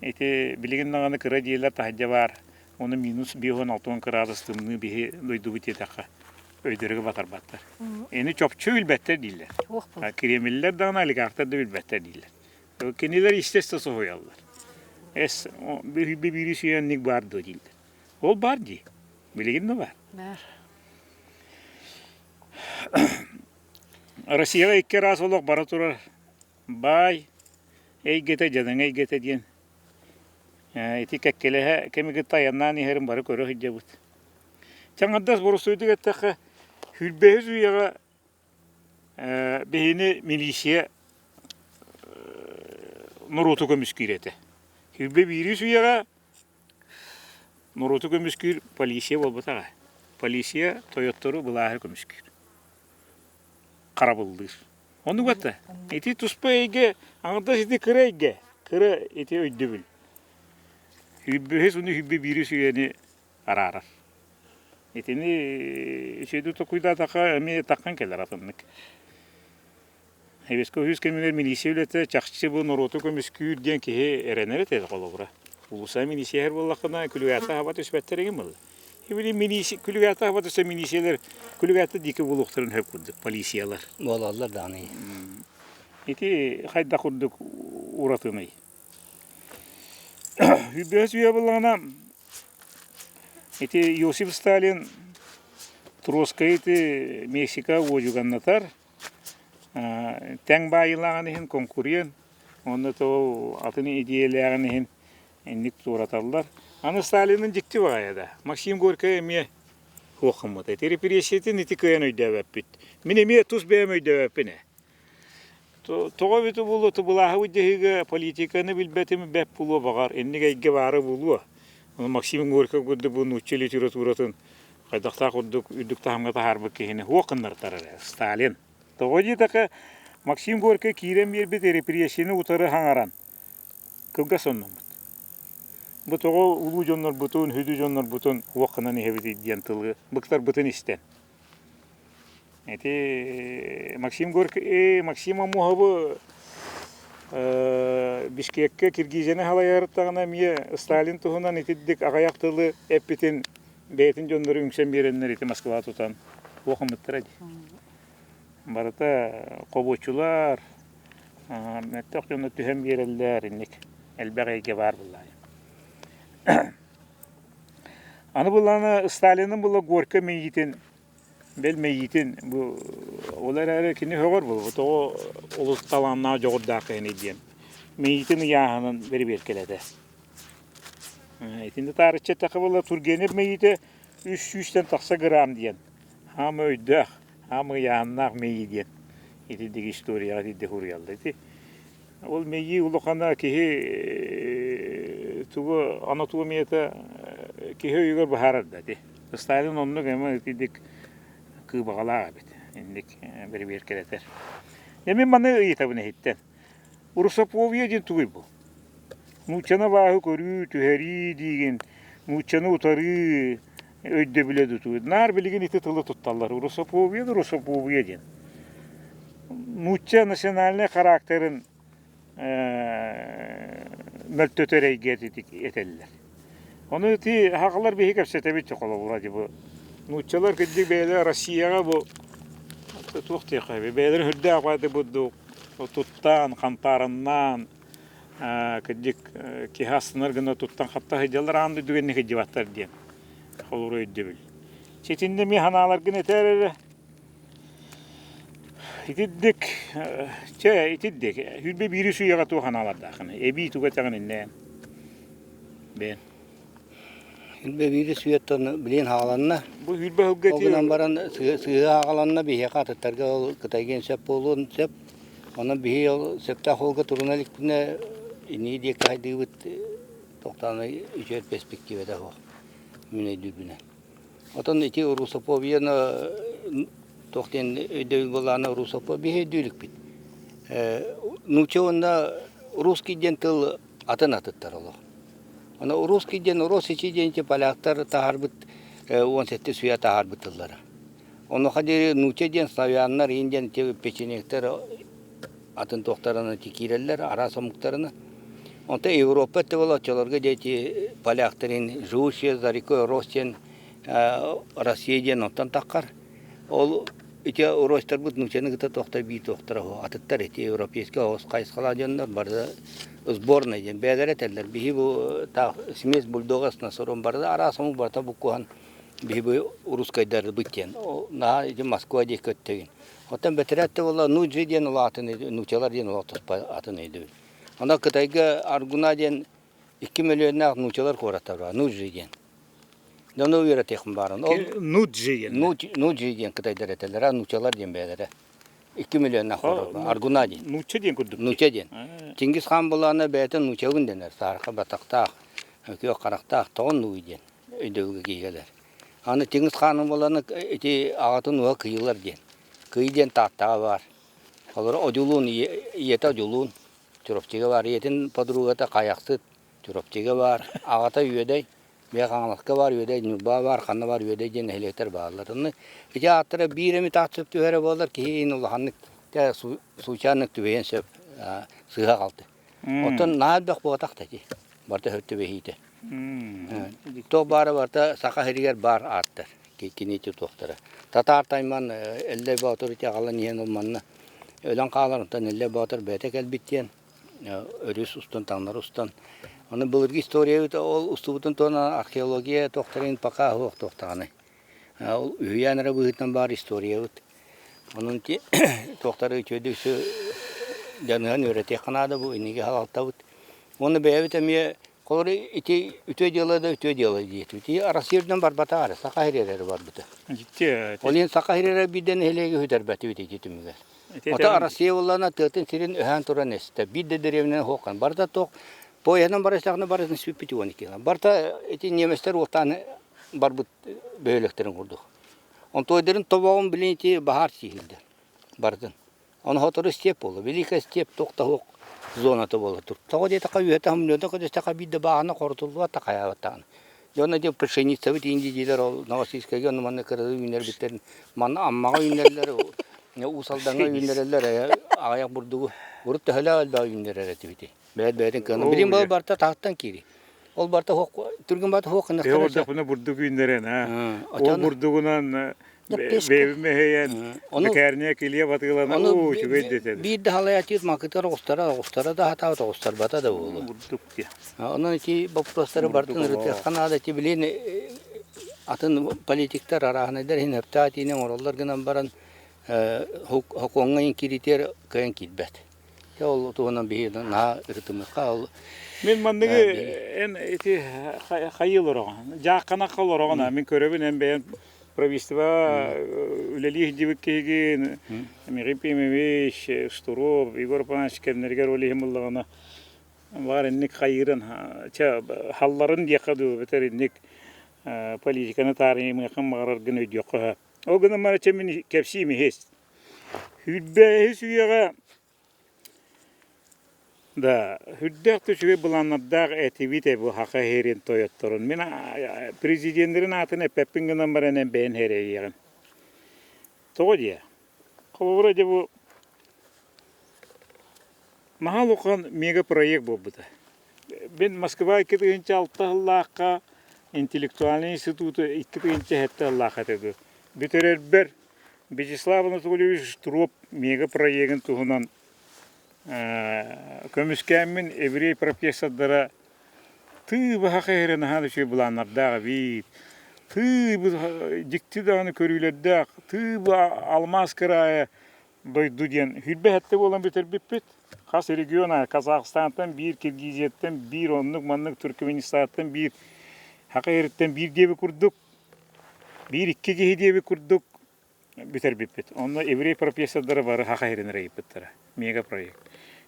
ити билигин даҕаны кыра дьиэлэр таһырдьа баар Ону минус 5-60 кыраадыс тымныы биһи дойдубут диэтэххэ өйдөрүгэ батарбаттар. Эни чопчу билбэттэр дииллэр. Кремллэр даҕаны олигархтар да билбэттэр дииллэр. Кинилэр естественно соһуйаллар. Эс биири сүйэнник баар дуо дииллэр. Ол баар дии. Билигин да баар. Баар. Россияҕа икки араас олох бара турар. Баай эйгэтэ, дьадаҥы эйгэтэ диэн Ити кэккэлэһэ кэми кытта айаннаан иһэрин бары көрө сылдьабыт. Чаҥардас боростуойдук эттэххэ, сүүрбэһис үйэҕэ биһини милиция норуоту көмүскүүр этэ. 21 үйэҕэ норуоту көмүскүүр полиция буолбатаҕа. Полиция тойоттору былааһы көмүскүүр. Харабыллыыр. Оннук батта. Ити туспа эйгэ, аҥардас ити кыра эйгэ, кыра ити өйдөбүл. Сүүрбэһис уонна сүүрбэ биирис үйэни араарар. Итини үчүгэйдик толкуйдаатахха эмиэ таххан кэлэр атыннык. Эбэскэ үһүс кэмигэр милиция үлэтэ чахчы бу норуоту көмүскүүр диэн киһи эрэнэр этэ холобура. Улуусаа милиция буоллаххына күлүгээтэ хаба түспэттэр эҥин буолла. Били милиция күлүгээтэ хаба түстэ милициялар күлүгээтэ диэки буолуохтарын сөп курдук полициялар. Буолаллар даҕаны. Ити хайдах курдук уратыный? Үбэс үйэ буоллаҕына ити Иосиф Сталин Троцкай ити Мексика уодьуганнатар тэҥ баайыылааҕын иһин конкурент уонна ол атын идиэйэлээҕин иһин инник туораталлар. Аны Сталинын дьикти баҕайы да. Максим Горькай эмиэ суох гыммыта. Ити репрессиятын ити кыайан өйдөөбөппүт. Мин эмиэ тус бэйэм өйдөөбөппүн ээ. Тоҕо эбитэ буолуо, былааһы дьаһыыга политиканы билбэтим бэп буолуо баҕар, инник эйгэ баара буолуо. Максим Горькай курдук бу нуучча литературатын хайдахтаах курдук үрдүк таһымҥа таһаарбыт киһини суох гыннартар эрэ Сталин. Тоҕо диэтэххэ, Максим Горькай киирэн биэрбит репрессияны утары хаҥаран кылгас сонноммут. Бу тоҕо улуу дьоннорбутун, сүдү дьоннорбутун суох гынан иһэбитий диэн тылы быктарбытын истэн. Ити Максим Горький, Максим Аммосовы Бишкеккэ Киргизияны халайарыттаҕына эмиэ Сталин туһунан итирдик аҕыйах тылы эппитин бэйэтин дьоннору үҥсэн биэрэннэр ити Москва тутан уохаммыттара дии. Барыта хобуоччулар, мөлтөх дьонно түһэн биэрэллэр, инник элбэх эйгэ баар буоллаҕа. Аны буллаҕына Сталинын була Горький мэйиитин бэл мэйиитин бу ол эрээри кини сөҕөр буолбут тоҕо олус талааннаах дьоҕурдаах киһиний диэн мэйиитин ыйааһынын бэрэбиэркэлэтэ. Итиннэ таарычча эттэххэ буолла Тургенев мэйиитэ үс сүүстэн тахса грамм диэн хаама өйдөөх, хаама ыйааһыннаах мэйии диэн итинник историяҕа итинник суруйаллар. Ити ол мэйии улахана киһи тугу анатомията киһи өйүгэр быһаарар да ити. Сталин оннук эмэ итинник кыыбаҕалаах эбит, инник бэрэбиэркэлэтэр. Дьэ мин маны ыйытабын иһиттэн. Русофобия диэн тугуй бу? Нууччаны абааһы көрүү, түһэрии диигин, нууччаны утарыы өйдөбүлэ тутуу. Наар билигин ити тылы тутталлар. Русофобия да русофобия диэн. Нуучча национальнай характерын мөлтөтөр эйгэ этэллэр. Ону ити сахалар биһи кэпсэтэбит холобура бу нууччалар кырдьык бэйэлэрэ Россияҕа бу туох диэххэ бэйэлэрин үрдээх баайдык бурдук туттан хантаарыннаан кырдьык киһи астынар гына туттан хапта сылдьаллар аан дойдуга инник сылдьыбаттар диэн холобура өйдөбүл. Ситиннэ эмиэ санааларгын этээр эрэ Итирдик, чэ итирдик, 21 үйэҕэ туох анаалардааххыный? Эбии тугу этэҕин иннэ? Бэйэн. Сүүрбэ биирис үйэттэн билигин хааланна. Бу сүүрбэ сылга Ол гынан баран сыыһа хааланна биһиэхэ атыттарга ол Кытайга сөп буолуон сөп. Онон биһи ол сөптөөх суолга туруна иликпитинэ инники диэки хайдыыбыт тохтоон үчүгэй перспективата суох мин өйдүүрбүнэн. Отон ити русофобияны туох диэн өйдөбүл буоллаҕына русофобия өйдүү иликпит. Нуучча уонна русский диэн тыл атын атыттар олох. Аны русский диэн росичи диэн ити поляктар таһаарбыт 17 үйэ таһаарбыт тыллара. Онуоха диэри нуучча диэн славяннар иин диэн ити печенегтэр атын туохтарынан ити киирэллэр, араас омуктарынан. Онтон Европа өттө буолла оччолорго дьэ ити поляктарын живущие за рекой Рос диэн Россия диэн онтон таххар. Ол ити Ростарбыт нууччаны кытта туохтар биир туохтара атыттар ити европейскай оҕус хайысхалаах дьоннор бары сборная диэн бэйэлэрэ этэллэр. Биһи бу таах смесь бульдога с носором барыта араас омук барыта буккуһан биһи бу русскайдарбыт диэн. Наһаа ити Москва диэки өттөгүн. Оттон бэтэрээт да буолла нуджи диэн улаатын нууччалар диэн олох туспа атын өйдөбүл. Онон Кытайга Аргуна диэн 2 мөлүйүөннээх нууччалар куораттар бар, Нуджи диэн. Ону үөрэтиэхпин баарын. Ол Нуджи диэн. Нуджи диэн кытайдар этэллэр, нууччалар диэн бэйэлэрэ. 2 мөлүйүөннээх куорат бар, Аргуна диэн. Нуучча диэн курдук. Нуучча диэн. Чингис хаан булаана бэйэтэ нууччабын дэнэр, саарха батахтаах, күөх харахтаах, тоҕон нууй диэн өйдөбүлгэ киһи кэлэр. Аны Чингис хаанын булаана ити аҕатын уола Кыйылар диэн. Кый диэн Тааттаҕа баар. Олору Одьулуун ийэтэ Одьулуун Чурапчыга баар. Ийэтин подругата Хайахсыт Чурапчыга баар. Аҕата Үөдэй Мэҥэ Хаҥаласка баар Үөдэй, Ньурба баар, ханна баар Үөдэй диэн нэһилиэктэр бааллар. Онно ити ааттара биир эмит аат сөп түһэрэ буоллар киһи иһин улаханнык случайно түбэһиэн сөп сыыһа-халты. Оттон наһаа элбэх буолбатах да ити. Барыта сөп түбэһиитэ. Туох баара барыта Саха сиригэр баар ааттар. Кини ити туохтара. Татаар Тайман Эллэй Боотур ити аҕалан иһэн ол манна өлөн хаалар, онтон Эллэй Боотур бэйэтэ кэлбит диэн өрүс устун таҥнары устан. Ону былыргы историябыт ол устубутун туһунан археология туохтарын пока суох туохтаҕыный. Ол үһүйээн эрэ быһыытынан баар историябыт. Онон ити туохтары үчүгэйдик дьаныһан үөрэтиэххэ наада бу инники халалтабыт. Уонна бэйэбит эмиэ холобур ити үтүө дьыала да үтүө дьыала диэтибит. Ити Россия үрдүнэн барбатах эрэ, Саха сиригэр эрэ барбыта. Ол иһин Саха сиригэр биирдэ нэһилиэги сүтэрбэтибит ити түмүгэр. Ото Россия буоллаҕына тыатын сирин өһөөн туран эстэ. Биир да дэриэбинэни суоххан. Барыта туох поеһынан бара истэҕинэ барытын сүппүт 12 Барыта ити немецтэр уоттаан барбыт бөһүөлэктэрин курдук. Онтуойдарын тобоҕун билин ити баһаар сииһилдэ барытын. Ону сотору степь буолла. Великая степь туох да суох зоната буола тур. Тоҕо диэтэххэ үөтэ хомнуота көтүстэххэ биир да бааһына хорутуллубат да хайаабат даҕаны. Дьонно диэн пшеницабыт иинди диилэр ол Новосибирскайга ону манна кыралыы үүнэрбиттэрин манна Аммаҕа үүннэрэллэр Уус Алдаҥҥа үүннэрэллэр аҕыйах бурдугу урут төһөлөөх элбэҕи үүннэрэр этибитий бэйэт бэйэтин кыана билигин бу барыта таһыттан киирий ол барыта суох түргэн барыта суох гыннахтара Ордохпуна бурдук үүннэрэн а ол бурдугунан бэйэбин мэһэйэн бэкээрниэ килиэп атыылана уу үчүгэй дэтэн биир да халайааччыт макытар оҕустара оҕустара да хатаабыт оҕустарбата да буолуо бурдук диye Онон ити боппуруостары барытын ырытыахха наада. Ити билигин атын политиктар арааһынайдар иһин сөптөөх этиини оҥороллор гынан баран сокуоҥҥа иһин кииритигэр кыайан киирбэт. Ол туһунан биһиги наһаа ырытымыахха ол Мин манныгы эн ити хайыы олороҕун, дьаахханахха олороҕун, мин көрөбүн эн бэйэн правительство үлэлии сылдьыбыт киһигин Михаил Пимович, Штуров, Егор Иванович кэмнэригэр ол иһин буллаҕына Баар инник хайыырын, чэ, халларын диэххэ дуу, эбэтэр инник политиканы таарыйымыаххын баҕараргын өйдүөххэ сөп. Ол гынан баран чэ мин кэпсиим иһис. Сүүрбэһис үйэҕэ да сүрдээх да үчүгэй былааннардаах этибит ээ бу Саха сирин тойотторун. Мин президеннэрин аатын эппэппин гынан баран эн бэйэн сэрэйиэҕин. Тоҕо диэ? Холобура дьэ бу Наһаа улахан мегапроект буолбута. Мин Москва 2006 сыллаахха интеллектуальнай институту 2007 сыллаахха этэ дуо. Бүтэрэрбэр Вячеслав Анатольевич Штроп мегапроегын туһунан көмүскээммин еврей профессордара тыы баһа эрэ наһаа үчүгэй былааннардаах эбит. Тыы дьикти даҕаны көрүүлэрдээх, тыы алмаас кыраайа дойду диэн сүүрбэ сэттэ буолан бүтэрбиппит. Хас регион аайы Казахстантан биир, Киргизияттан биир, оннук-маннык Туркменистантан биир. Саха сириттэн биир диэбит курдук, биир-икки киһи диэбит курдук бүтэрбиппит. Онно еврей профессордара бары саха сирин ыйыппыттара. Мегапроект.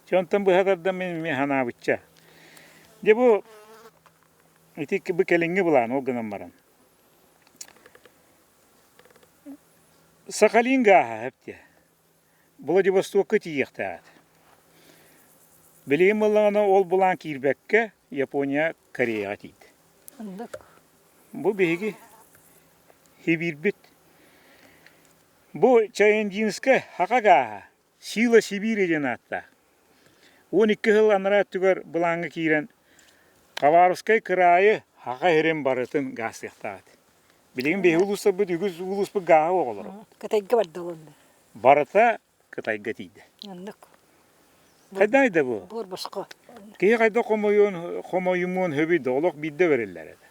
Дьэ онтон быһа тардан мин эмиэ санаабычча. Дьэ бу ити бу кэлиҥҥи былаан ол гынан баран. Сахалин гааһа эптиэ. Владивостокка тиийиэхтээх этэ. Билигин буоллаҕына ол былаан киирбэккэ Япония Кореяҕа тиийдэ. Оннук. Бу биһиги Сибиирбит. Бу Чаяндинскай Хака гааһа Сила Сибири диэн ааттаах. 12 сыл анараа өттүгэр былааҥҥа киирэн Хабаровскай кыраайы Хака сирин барытын гаастыахтаах этэ. Билигин биһиги улуустарбыт үгүс улууспут гааһы оҕолоро. Кытайга барда олонно. Барыта Кытайга тиийдэ. Оннук. Хайдах да бу? Буор босхо. Киһи хайдах хомойуон хомойумуон сөбүй да олох биирдэ бэриллэр этэ.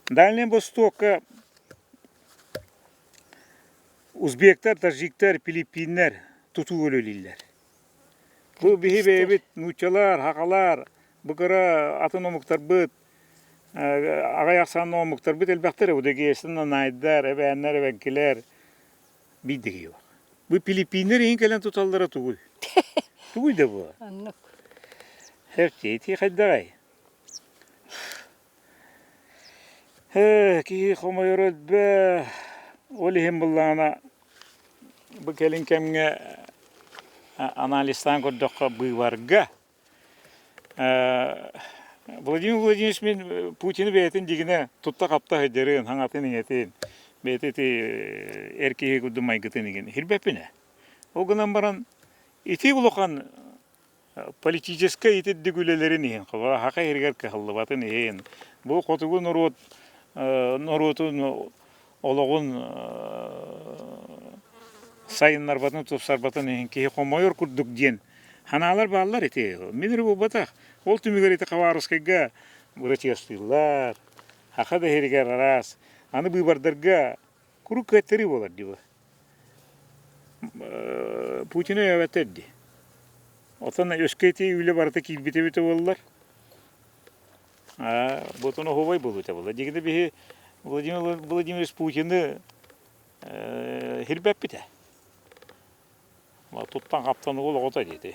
Дальний Востокка узбектар, таджиктар, филиппиннэр тутуу үлэлииллэр. Бу биһи бэйэбит нууччалар, хахалар, бу кыра атын омуктарбыт, аҕай ахсааннаах омуктарбыт элбэхтэр Удэгестан, нанайдар, эбээннэр, эбэҥкилэр биир да киһи бар. Бу Филиппиннэр иһин кэлэн туталлара тугуй? Тугуй да бу? Оннук. Ити хайдаҕай? Киһи хомойоро элбэх. Ол иһин буллаҕына бу кэлин кэмҥэ анализтаан көрдөххө быыбарга Владимир Владимирович мин Путины бэйэтин дьигинэ тутта-хапта сылдьарын, хаҥатын-иҥэтин, бэйэтэ ити эр киһи курдук майгытын игин хирбэппин ээ. Ол гынан баран ити улахан политическай итирдик үлэлэрин иһин, саха иһигэр кыһаллыбатын иһин, бу хотугу норуот норуотун олоҕун сайыннарбатын, тупсарбатын иһин киһи хомойор курдук диэн Ханаалар бааллар ити. Мин эрэ буолбатах. Ол түмүгэр ити Хабаровскайга бырачыастыыллар. Саха да иһигэр араас. Аны быыбардарга куруук кыаттарыы буолар дии бу. Путины өйөөбөттөр дии. Оттон өскө ити үлэ барыта киирбит эбитэ буоллар, бутун оһуобай буолуо буолла. Дигини биһи Владимир Владимирович Путины хирбэппит ээ. Туттан-хаптан уол оҕото диэти.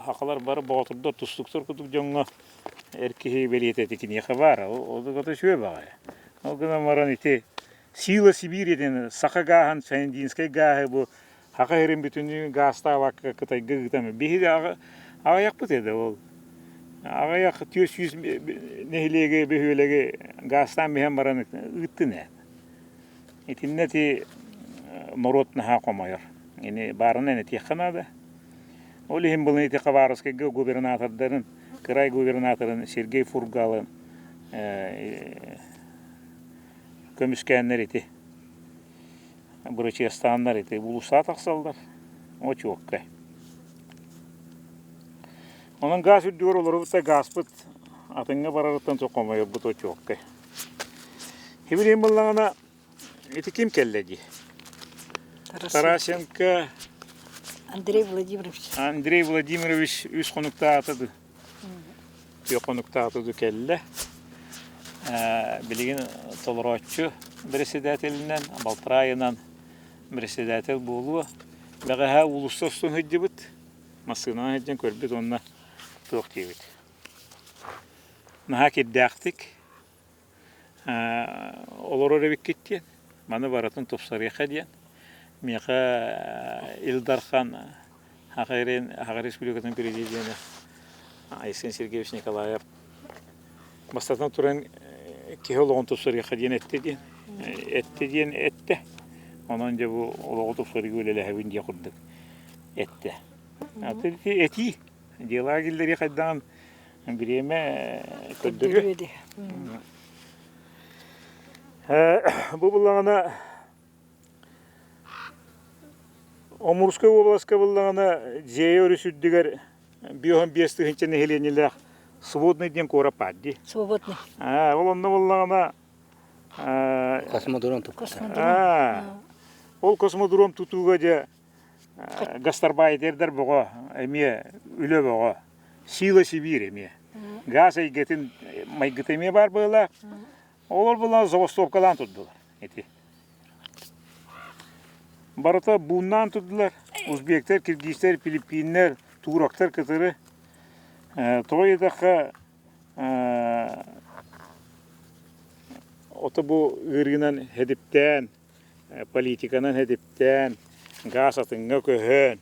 Сахалар бары боотурдар, тустуктар курдук дьоҥҥо эр киһи бэлиэтэ ити киниэхэ баар. Ол үчүгэй баҕайы. Ол гынан баран ити Сила Сибири диэн саха гааһын, Чаяндинскай гааһы бу саха сирин бүтүннүү гаастаабакка Кытайга ыытан биһиги аҕыйахпыт этэ ол. Аҕыйах 400 нэһилиэги, бөһүөлэги гаастаан биһэн баран ыыттын ээ. Итиннэ ити норуот наһаа хомойор. Ини баарынан этиэххэ наада. Ол иһин былын ити Хабаровскайга губернатордарын, кырай губернаторын Сергей Фургалын көмүскээннэр ити бырачыастааннар ити булуустаа тахсаллар. Очуоккай. Онон гаас үрдүгэр олоробут да гааспыт атыҥҥа барарыттан хомойорбут очуоккай. Хибилиин буллаҕына ити ким кэллэ дии? Тарасенко Андрей Владимирович. Андрей Владимирович үс хонуктаата ду. Түө хонуктаата ду кэллэ. Билигин толорооччу председателинэн, балтараайынан председатель буолуо. Бэҕэһээ уулусса устун сылдьыбыт, массыынанан сылдьан көрбүт уонна туох диэбит. Наһаа кирдээхтик олорор эбиккит диэн, маны барытын тупсарыахха диэн. Миэхэ Ил Дархан Саха Республикатын президенэ Айсен Сергеевич Николаев бастатан туран киһи олоҕун тупсарыахха диэн эттэ диэн эттэ диэн эттэ. Онон дьэ бу олоҕу тупсарыыга үлэлэһэбин диэх курдук эттэ. Этии дела киллэрии хайдаҕын Бириэмэ көрдөрүө. Бу буллаҕына Омурскай уобаласка буллаҕына Зея өрүс үрдүгэр 55 тыһыынча нэһилиэнньэлээх Свободный диэн куорат баар дии. Свободный. Ол онно буллаҕына Космодром туппута. Ол космодром тутууга дьэ гастарбайтердар бөҕө эмиэ үлэ бөҕө. Сила Сибирь эмиэ. Газ эйгэтин майгыта эмиэ баар быһыылаах. Олор була забастовкалаан турдулар ити. Барыта бууннаан турдулар. Узбектар, киргизтэр, филиппиннэр, туроктар кытары. Тоҕо диэтэххэ, ото бу ыарыынан хэдиптээн, политиканан хэдиптээн, гаас атыҥҥа көһөн,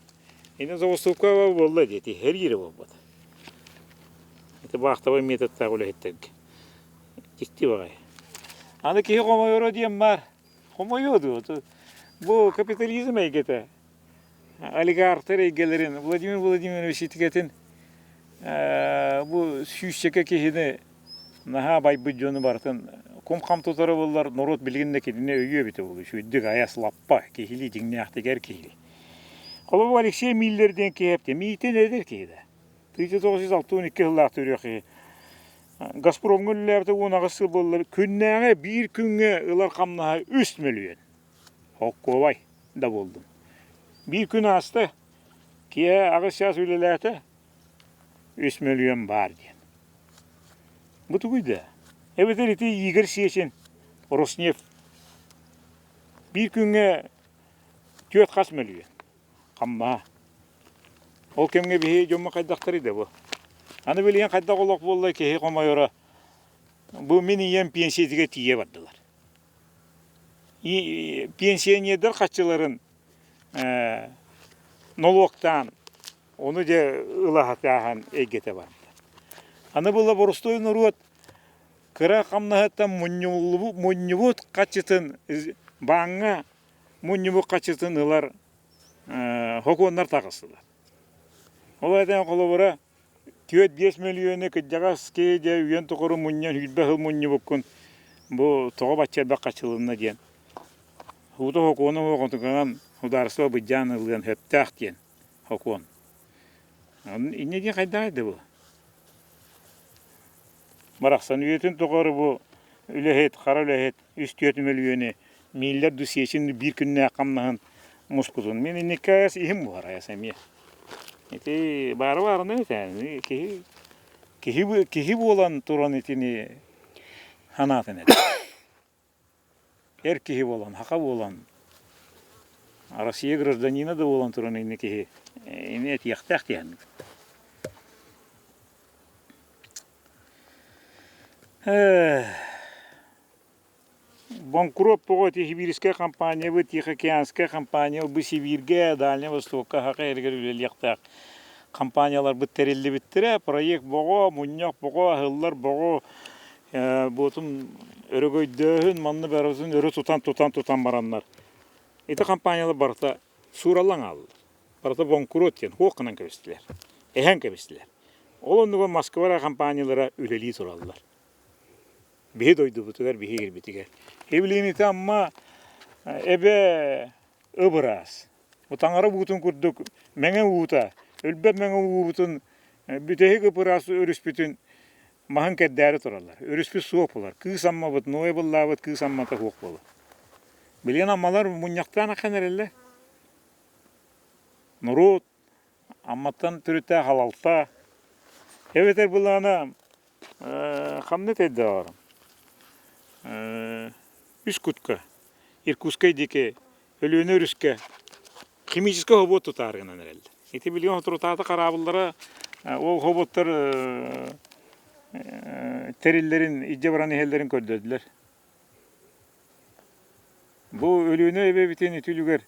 ини забастовка буолла диэти, һэриирэ буолбат. Ити баахтабай методтаах үлэһиттэргэ. Дьикти баҕайы. Аны киһи хомойоро диэн баар. Хомойуо дуо? Бу капитализм эйгэтэ. Олигархтар эйгэлэрин, Владимир Владимирович итигэтин бу сүүсчэкэ киһини наһаа байбыт дьону барытын кум-хам тутара буоллар, норуот билигин да кинини өйүө эбитэ буолуо. Үчүгэйдик айас лаппа, киһилии дьиҥнээхтик эр киһилии. Холобур, Алексей Миллер диэн киһи эптэ. Миитин эдэр киһи да. 1962 сыллаах төрүөх киһи. Газпромҥа үлэлээбитэ 18 сыл буолла. Күннээҕи биир күҥҥэ ылар хамнаһа 3 мөлүйүөн. Холкуобай да буоллун. Биир күн ааста, киэһэ 8 чаас үлэлээтэ, 3 мөлүйүөн баар диэн. Бу тугуй да? Эбэтэр ити Игорь Сечин, Роснефть биир күҥҥэ түөрт хас мөлүйүөн. Хамнаһа. Ол кэмҥэ биһиги дьоммут хайдахтарый да бу? Аны билигин хайдах олох буолла киһи хомойоро бу мин ийэм пенсиятыгар тиийэ бардылар. Пенсионердар хаччыларын нолуоктаан ону дьэ ылаһатааһан эйгэтэ барда. Аны була боростуой норуот кыра хамнаһыттан мунньубут хаччытын бааҥҥа мунньубут хаччытын ылар хокуоннар таҕыстылар. Ол этэн холобура 4-5 мөлүйүөнү кырдьаҕас киһи дьэ үйэн тухары мунньан сүүрбэ сыл мунньубуккун бу тоҕо бачча элбэх хаччылынна диэн уута хокуону оҕотугунан судаарыстыба быдьаан ылыан сөптөөх диэн хокуон. Инньэ диэн хайдаҕай да бу? Барахсан үйэтин тухары бу үлэһит, хара үлэһит үс-түөрт мөлүйүөнү мииллэр ду сиэчин биир күннээх хамнаһын муспутун. Мин инникки айас иһим буһар айас эмиэ. Ити баары баарынан этэ. Киһи киһи киһи буолан туран итини санаатын этэ. Эр киһи буолан, хака буолан, Россия гражданина да буолан туран ини киһи ини этиэхтээх диэн. Бонкуруоп тоҕо ити Сибирскэй компаниябыт, Тихоокеанскай компания бу Сибииргэ, Дальнай Востокка, Саха сиригэр үлэлиэхтээх компанияларбыт тэриллибиттэрэ. Проект боҕо, мунньах боҕо, аһыллар боҕо, буотун өрөгөйдөөһүн манна барытын өрө тутан тутан тутан бараннар. Ити компаниялар барыта суураллан хааллылар. Барыта бонкуруот диэн хуох гынан кэбистилэр. Эһэн кэбистилэр. Ол оннугар Москва эрэ компаниялара үлэлии тураллар. Биһи дойдубутугар, биһи кирбитигэр. Эбилиинити Амма эбэ ыбыраас. Бу таҥара буутун курдук мэҥэ уута, өлбөт мэҥэ уубутун бүтэһик ып-ыраас өрүспүтүн маһын кэрдээри тураллар. Өрүспүт суох буолар. Кыыс Аммабыт, Нуойа быллаабыт кыыс Аммата суох буолар. Билигин Аммалар мунньахтаан ахан эрэллэр. Норуот Амматтан төрүттээх халалта эбэтэр былаана ханна этэй Үс кутка Иркутскай диэки Өлүөнэ өрүскэ химическэй хобуот тутаары гынан эрэллэр. Ити билигин соторутааҕыта хараабыллара ол хобуоттар тэриллэрин илдьэ баран иһэллэрин көрдөрдүлэр. Бу Өлүөнэ эбэбитин ити үлүгэр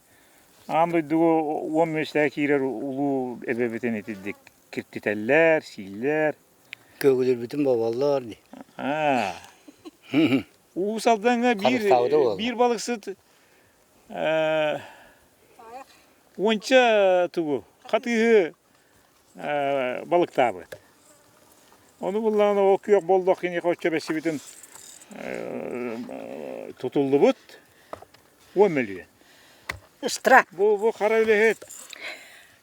аан дойдуга уон миэстэҕэ киирэр улуу эбэбитин итирдик киртитэллэр, сииллэр. Көгүлүрбүтүн боболлор дии. Уус Алдаҥҥа биир Харыстаабыта буолла. биир балыксыт уонча тугу хатыыһы балыктаабыт. Ону буллаҕына ол күөх боллох киниэхэ оччо бэссибитин тутуллубут 10 мөлүйүөн. Ыстра. Бу бу хара үлэһит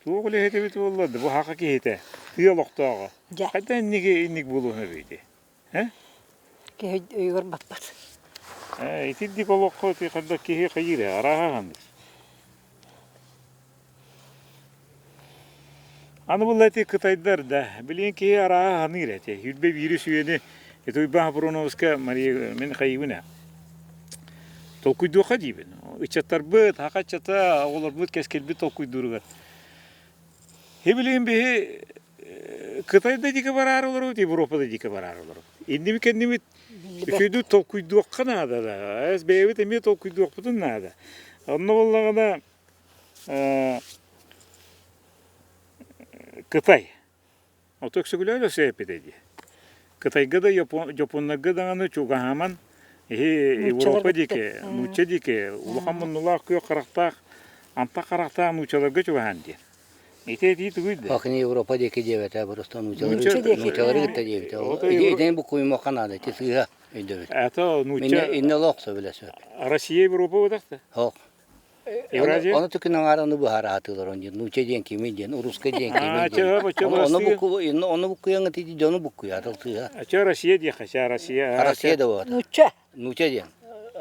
туох үлэһит эбит буолла бу хака киһитэ тыа олохтооҕо. Дьэ. Хайда инник инник буолуон эбити? Э? Киһи өйүгэр баппат. Э, итирдик олоххо ити хайда киһи хайыыр арааһа ханнык. Аны булла ити кытайдар да, билигин киһи арааһа ханыыр эти. Үрбэ биири сүөни Ити Уйбаан Хапруновска Мария мин хайыыбын ээ. Толкуйдуохха диибин. Ыччаттарбыт, саха ыччата, оҕолорбут кэскилбит толкуйдууругар. Билигин биһи Кытай да диэки бараары олоробут, Европа да диэки бараары олоробут. Иннибит кэннибит үчүгэйдик толкуйдуохха наада да. Бэйэбит эмиэ толкуйдуохпутун наада. Онно буоллаҕына Кытай. Ото өксөкүлээх өссө эппитэ дии. Кытайга да Дьоппуоннарга даҕаны чугаһааман иһи Европа диэки, нуучча диэки улахан муннулаах күөх харахтаах, антах харахтаах нууччаларга чугаһаан диэн. Ити этии тугуй да? Кини Европа диэки диэбэтэ, просто нууччалары нууччалары кытта диэбитэ. Итини буккуйумуохха наада, ити сыыһа өйдөбүл. Это нуучча... Инне олох сөбүлэ сөп. Россия Европа буолбатах Хоқ. Евразия? Ону түкүн аҥаар ону быһаара сатыылар он диэн, нуучча диэн кимий диэн, русский диэн кимий диэн. Ону букку ону буккуйаҥ ити дьону буккуйа атыл сыыһа. А Россия диэхэ, Россия. Россия да буолата. Нуучча. Нуучча диэн.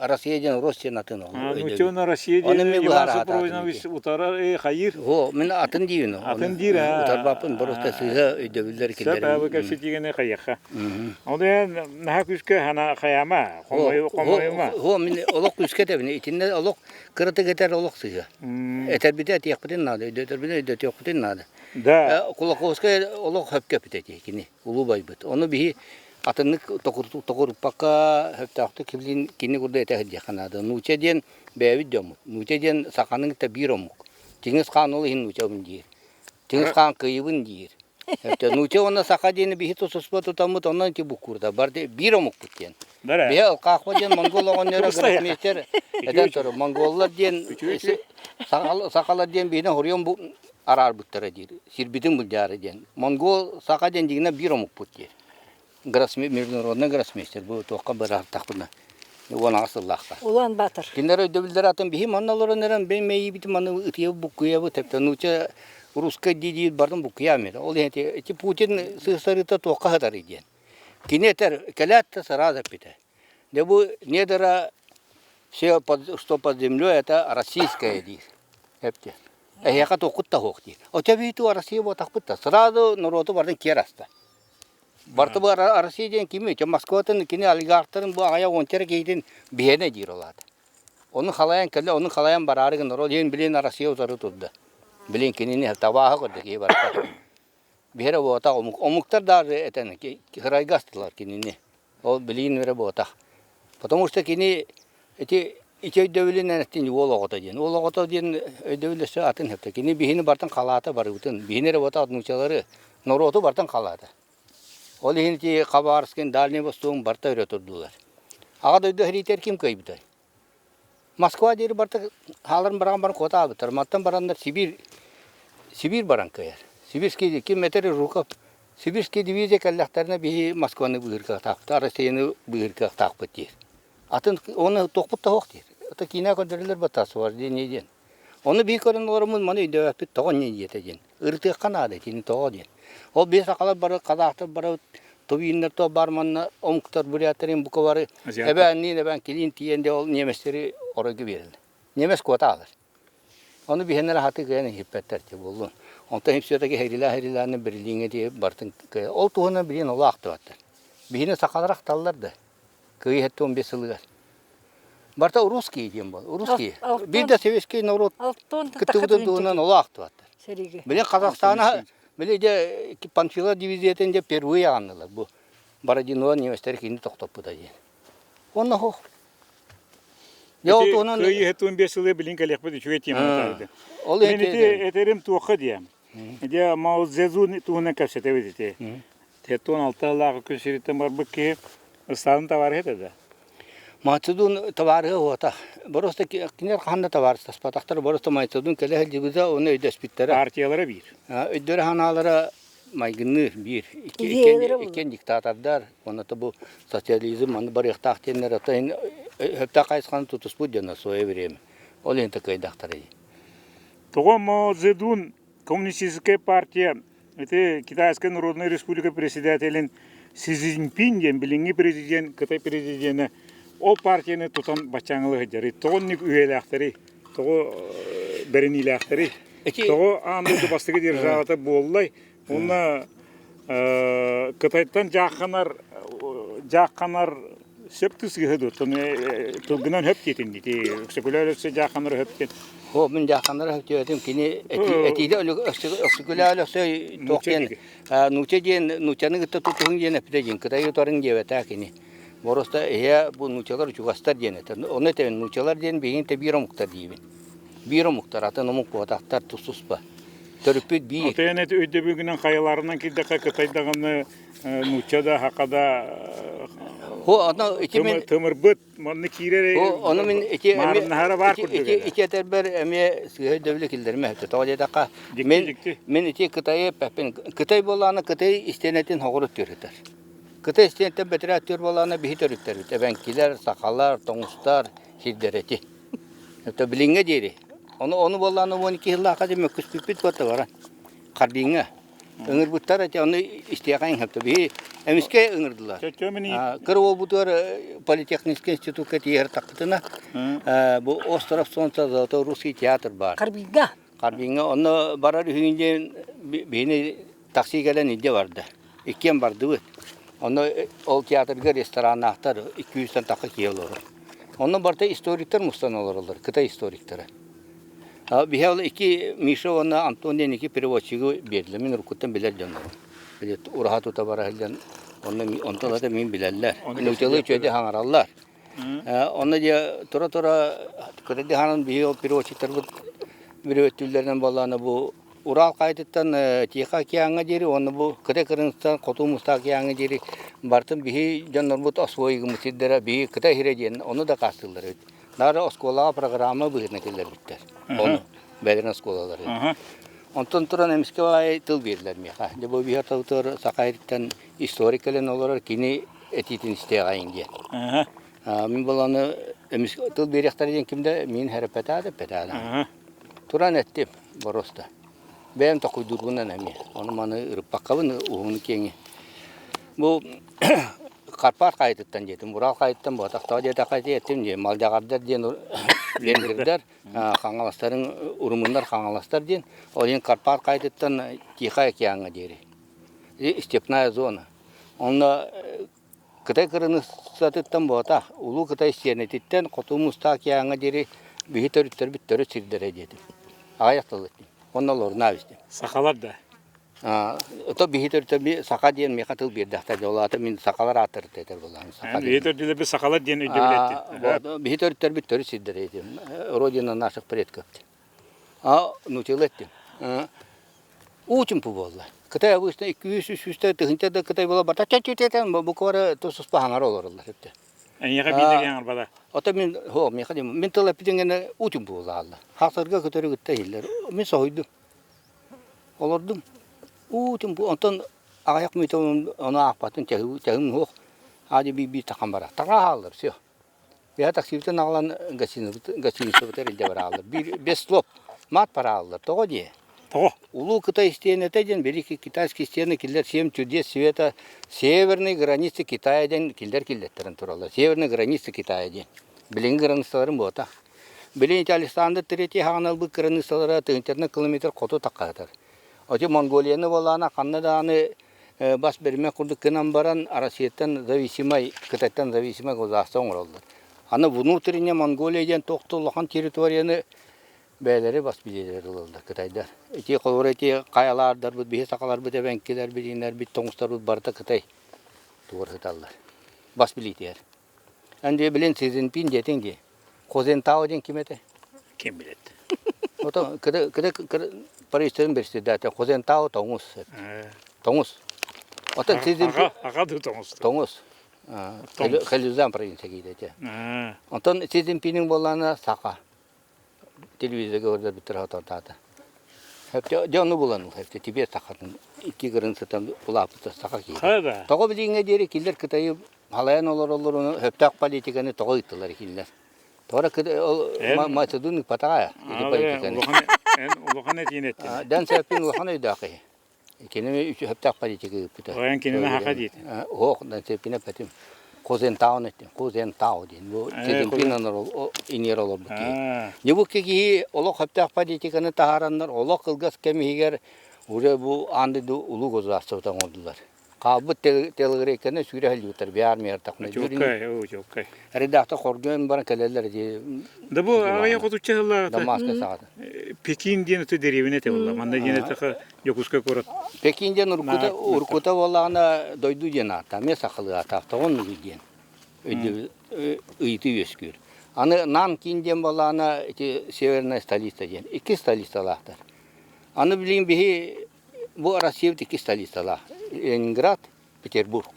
Россия диэн Рос диэн атын ол. Нуучча уонна Россия диэн Иван Супрунович утарар хайыр. О, мин атын диибин. Атын диир аа. Утарбаппын, просто сыыһа өйдөбүллэр киллэрин. Сөп, аабы кэпсэтиигини хайыахха. Ол иһин наһаа күүскэ хана хайаама, хомойума. О, мин олох күүскэ этэбин. Итиннэ олох кыратык этэр олох сыыһа. Этэрбитэ этиэхпитин наада, өйдөтөрбүтүн өйдөтүөхпүтүн наада. Да. Кулаковскай олох хөпкө эппит этии кини, улуу байбыт. Ону биһи атыннык тоҕуруппакка сөптөөхтүк кимлиин кини курдук этэ сылдьыахха наада. Нууча диэн бэйэбит дьоммут. Нууча диэн саханы кытта биир омук. Чингис хаан ол иһин нуучабын диир. Чингис хаан кыйыбын диир. Нууча уонна саха диэни биһи тусуспа тутаммыт онон ити буккуурда барды биир омукпут диэн. Биһи Алкаахпа диэн монгол оҕонньоро гроссмейстер этэн турар. Монголлар диэн сахалар диэн биһини хоруйан бу араарбыттара диир. Сирбитин былдьаары диэн. Монгол саха диэн дьиҥинэ биир омукпут диир. Международный гроссмейстер бу туохха быраартахпына 18 сыллаахха. Улан Батор. Кинилэр өйдөбүллэр атын биһи манна олорон эрэн бэйм мэйиибитин маны ытыйабыт буккуйабыт эптэ нууча русскай дии диир бардым буккуйаам этэ. Ол иһин ити Путин сыыстарыыта туохха сытарый диэн. Кини этэр кэлээт да сразу эппитэ. Дьэ бу недра все под, что под землей это российское диир. Эпти. Эһиэхэ туоххут да суох диир. Очо бииту Россия буотахпыт да сразу норуоту бардын киэр аста. Барты бу Россия диэн кими? Москватын кини олигархтарын бу аҕыйах уонча эрэ киһитин биһиэнэ диир ол аата. Ону халайан кэллэ, ону халайан бараары гынар. Ол иһин билин Россия утары турда. Билин кинини табааһы көрдө киһи барыта. Биһиэрэ буотах омук. Омуктар даже этэн кырайга астылар кинини. Ол билигин эрэ буотах. Потому что кини ити ити өйдөбүлүнэн эттин уол оҕото диэн. Уол оҕото диэн өйдөбүл өссө атын хэптэ. Кини биһини бартан халаата барыбытын. Биһини эрэ буотах нуучалары, норуоту бартан халаата. Ол иһин ити Хабаровскай, Дальний Востогун барыта өрө турдулар. Аҕа дойду сэриитигэр ким кыайбытай? Москва диэри барыта хааларын баран баран куотаабыттар. Мантан бараннар Сибиир, Сибиир баран кыайар. Сибирский ким этэр Жуков Сибирский дивизия кэллэхтэринэ биһи Москваны быыһыыр кыахтаахпыт, Россияны быыһыыр кыахтаахпыт диир. Атын оны туохпут да суох диир. Это киинэ көрдөрөллөр баттаасыбар диэн диэн. Ону биир көрөн олороммун маны өйдөөбөппүт тоҕо инньэ диэтэ диэн. Ырытыахха наада итини тоҕо диэн. Ол биир сахалар бары казахтар бары тувиннар то бар манна омуктар буряттарын бука бары эбээнниин эбээн килиин тиийэн де ол немецтери оройго биэрэллэр. Немец куота аалар. Ону биһэннэр хаты кыайан иһиппэттэр ти буоллун. Онтон все-таки хэрилээ-хэрилээнэ Берлиҥҥэ тиийэ бартын ол туһунан билин оло ахтыбаттар. Биһини сахалар ахталлар да. Кыайыы 75 сылыгар. Барыта русский диэн буол. Русский. Биир да советский норуот кыттыбытын туһунан оло ахтыбаттар. Сэриигэ. Били Казахстана били дьэ Панфила дивизиятын дьэ впервые аҕаннылар бу Бородино немецтэр кини тохтоппута диэн. Онно хох. Дьэ ол туһунан Кыайыы 75 сылы билин кэлиэхпит үчүгэй тема Ол Мен ити этерим туохха диэм. Дьэ Мао Цзэдун туһунан кэпсэтэбит ити. 76 сыллааҕы күн сириттэн барбыт киһи Ыстаалын табаарыһа этэ да? Мацедун табаарыһа уота. Просто кинилэр хаһан да табаарыстаспатахтар. Просто Мацедун кэлэ сылдьыбыта, ону өйдөспүттэрэ. Партиялара биир. Өйдөрө санаалара майгынныыр биир. Иккиэн диктатордар, уонна бу социализм аны барыахтаах диэннэр ото сөптөөх хайысханы тутуспут дьоно свое время. Ол иһин кыайдахтара дии. Тоҕо Мао Цзэдун Коммунистическая партия Ити Китайская Народная Республика председателин Си Цзиньпин диэн билиҥҥи президент, Кытай президенэ ол партияны тутан баччааҥҥылыы сылдьарый? Тоҕо оннук үйэлээхтэрий? Тоҕо бэриниилээхтэрий? Тоҕо аан дойду бастакы державата буоллай? Уонна Кытайтан дьаахханар. дьаахханар сөп тысыһы дуо? Тылгынан хөп диэтин ити Өксөкүлээх Өлөксөй дьаахханар хөп диэн. О, мин дьаахханар хөп диэтим. Кини этиилэ Өксөкүлээх Өлөксөй туох диэн нууча диэн нуучаны кытта тутуһуҥ диэн эппитэ диэн Кытай утарыҥ диэбэтэ кини. Боруоста иһэ бу нуучалар чугастар диэн этэр. Ону этэбин нуучалар диэн биһигин те биир омуктар диибин. Биир омуктар, атын омук буотахтар тус-туспа. Төрүппүт биир. Отойон эти өйдөбүгүнэн хайаларынан киирдэххэ Кытай даҕаны нуучча да, хака да Хо, ону ити мин тымырбыт манна киирэр ону мин ити маарыннаһара баар курдук ити ити этэрбэр эмиэ сыыһа өйдөбүлү киллэримэ өттө. Тоҕо диэтэххэ мин мин ити Кытайы эппэппин. Кытай буоллаҕына Кытай истиэнэтин хоҕурут түөрүтэр. Кытай истиэнэтин бэтэрээ түөр буоллаҕына биһи төрүттэрбит эбэҥкилэр, сахалар, тоҥустар сирдэрэ ити. Это билиҥҥэ диэри. Ону ону буоллаҕына 12 сыллаахха дии мөккүспүппүт буолта баран. Харбиҥҥа. Ыҥырбыттар эти ону истиэхэ иҥһэптэ. Биһи эмискэ ыҥырдылар. Кыра уолбутугар политехнический институкка тиийэр тахпытына бу Остров Солнца Золотой Русский театр баар. Харбиҥҥа. Харбиҥҥа онно барар үһүн диэн биһини такси кэлэн илдьэ барда. Иккиэн бардыбыт. Онно ол театрга рестораннаахтар 200-тэн тахса киһи олорор. Онно барыта историктар мустан олороллор, Кытай историктара. Биһи ол икки Миша уонна Антон диэн икки переводчигы биэрдилэр. Мин уруккуттан билэр дьоннорум. Ураһа тута бара сылдьан онно онтон ата мин билэллэр. Нуучалыы үчүгэйдик хаҥараллар. Онно дьэ тура-тура кытайдыы хаанан биһи ол переводчиктарбыт бүрүөттүүллэринэн буоллаҕына бу Урал хайатыттан Тихо океаҥҥа диэри уонна бу Кытай кыргызтан Хоту Муустаах океаҥҥа диэри барытын биһи дьоннорбут освоигыммыт сирдэрэ биһи Кытай сирэ диэн ону дакаастыыллар эбит. Наара оскуолаҕа программа быһыытынан киллэрбиттэр. Ону бэйэлэрин оскуолалары. Онтон туран эмискэ баайы тыл биэрдилэр миэхэ. Дьэ бу биһи ортобутугар Саха сириттэн историк кэлэн олорор кини этиитин истиэҕэйиҥ диэн. Мин буоланы эмискэ тыл биэриэхтэрэ диэн ким да миин хэрэппэтээ да эппэтээ да. Туран эттим боруоста. Бэйэм токуйдуурбунан эмиэ. Ону-маны ырыппаккабын уһуну-киэҥи. Бу Карпат хайатыттан диэтим, Урал хайатыттан буотахтаҕа диэтэххэ ити эттим дии, Малдьаҕардар диэн венгрдар, Хаҥаластарын урумуннар Хаҥаластар диэн, ол иһин Карпат хайатыттан Тихай океаҥҥа диэри. Степная зона. Онно Кытай кырыныссатыттан буотах, Улуу Кытай сиэнэтиттэн Хоту Муустаах океаҥҥа диэри биһи төрүттэрбит төрүт сирдэрэ диэтим. Аҕыйах тыл эттим. Онно олорунаа истим. Сахалар да? Ото биһи төрүттэрбит саха диэн миэхэ тыл биэрдэхтэр. Ол аата мин сахалар ааттарыттан этэр буоллаҕым. Саха Биһи төрүттэрбит сахалар диэн өйдөбүл эттим. Биһи төрүттэрбит төрүт сирдэрэ этим. Родина наших предков. А нууччалыы эттим. Уу чумпу буолла. Кытай обычно 200-300 тыһыынча да Кытай буола барта чэ-чэ-чэ буквары тус-туспа хаҥара олороллор эбит. Эйиэхэ биир да хаҥарбата. Ото мин һоо миэхэ мин тыл эппитин гэнэ уу чумпу буолла. Хахсарга көтөрү кытта иһиллэр. Мин соһуйдум. Олордум. Уу чумпу онтон аҕыйах мүнүүтэ ону аахпатын чаһым суох. Аадьы биир-биир тахан барар. Таҥаа хааллар, все. Я таксибытын аҕалан гостиницабытыгар илдьэ барааллар. Биир без слов мат парааллар. Тоҕо диэ? Тоҕо? Улуу Кытай истиэнэтэ диэн Великий Китайский стены кинилэр семь чудес света северной границы Китая диэн кинилэр киллэттэрэн тураллар. Северной границы Китая диэн. Билиҥҥи границаларын буотах. Билин ити Александр Третий хаҕан ылбыт границалара тыһыынчатынан километр хоту таххаһытар. Ити Монголияны буоллаҕына ханна даҕаны бас бэриммэт курдук гынан баран Россияттан зависимай, Кытайтан зависимай государство оҥороллор. Аны внутренняя Монголия диэн туох да улахан территорияны бэйэлэри бас билиилэр ылаллар кытайдар. Ити холобура ити хайалаардарбыт, биһи сахаларбыт, эбэҥкилэрбит, иҥнэрбит, тоҥустарбыт барыта Кытай тугар сыталлар. Бас билиитигэр. Эн дии билин Си Цзиньпин диэтиҥ дии. Хозентао диэн ким этэ? Ким билет. Ото кыда кыда правительствен председатель Хозентао тоҥус. Тоҥус. Отон Си Цзиньпин Аға да тоҥус. Тоҥус. Хэлюзан провинция киирэ этэ. Онтон Си Цзиньпинин буоллаана саха. Телевизорга көрдөрбүттэр хотортаата. Дьэ ону булан ылһа Тибет сахатын икки кырын сытан улааппыта саха киһи. Тоҕо билиҥҥэ диэри кинилэр Кытайы халайан олороллорун сөптөөх политиканы тоҕо ыыттылар кинилэр? Тоҕо ол Мацедун ыыппатаҕа ити политиканы. Эн улахан этиин эттин. Дэн Сяопин улахан өйдөөх киһи. Кинини сөптөөх политика ыыппыта. Эн кинини хаха диэтин. Оһох, Дэн Сяопин эппэтим. Хозентаун эттим. Хозентао диэн. Бу Си иниэр олорбут киһи. Дьэ бу киһи олох сөптөөх политиканы таһаараннар олох кылгас кэм иһигэр уже бу аан дойду улуу государствота оҥордулар. Хаалбыт телогрейканы сүүрэ сылдьыбыттар би армияҕа тахна. Чуолкай, оо, чуолкай. Редактор хоргуйан баран кэлэллэр ди. Да бу аҕыйах отучча сыллааҕыта Дамаска саҕата. Пекин диэн аты дэриэбинэ этэ буолла. Манна диэн эттэхэ Дьокуускай куорат. Пекин диэн уруккута уруккута буоллаҕына дойду диэн ааттаах, эмиэ сахалыы ааттаах тоҕо оннугуй диэн ыйытыы үөскүүр. Аны Нанкин диэн буоллаҕына ити северная столица диэн. Икки столицалаахтар. Аны билигин биһи Бу Россиябыт икки столицалаах. Ленинград, Петербург.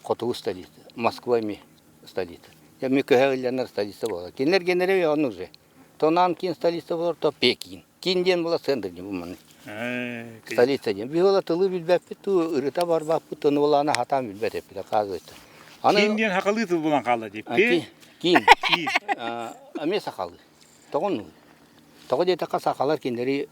Хотугу столица. Москва эмиэ столица. Эмиэ көһө ылланар столица буолар. Кинилэр генерал он уже. То Нанкин столица буолар, то Пекин. Кин диэн була центр диэн бу маннык. Столица диэн. Биһи ола тылы билбэппит, туу ырыта барбаппыт, ону булаана хатаан билбэт эппит, оказывается. Аны Кин диэн хакалыы тыл булан хаалла дии. Кин. Кин. Эмиэ сахалыы. Тоҕо оннугуй? Тоҕо диэтэххэ сахалар кинилэри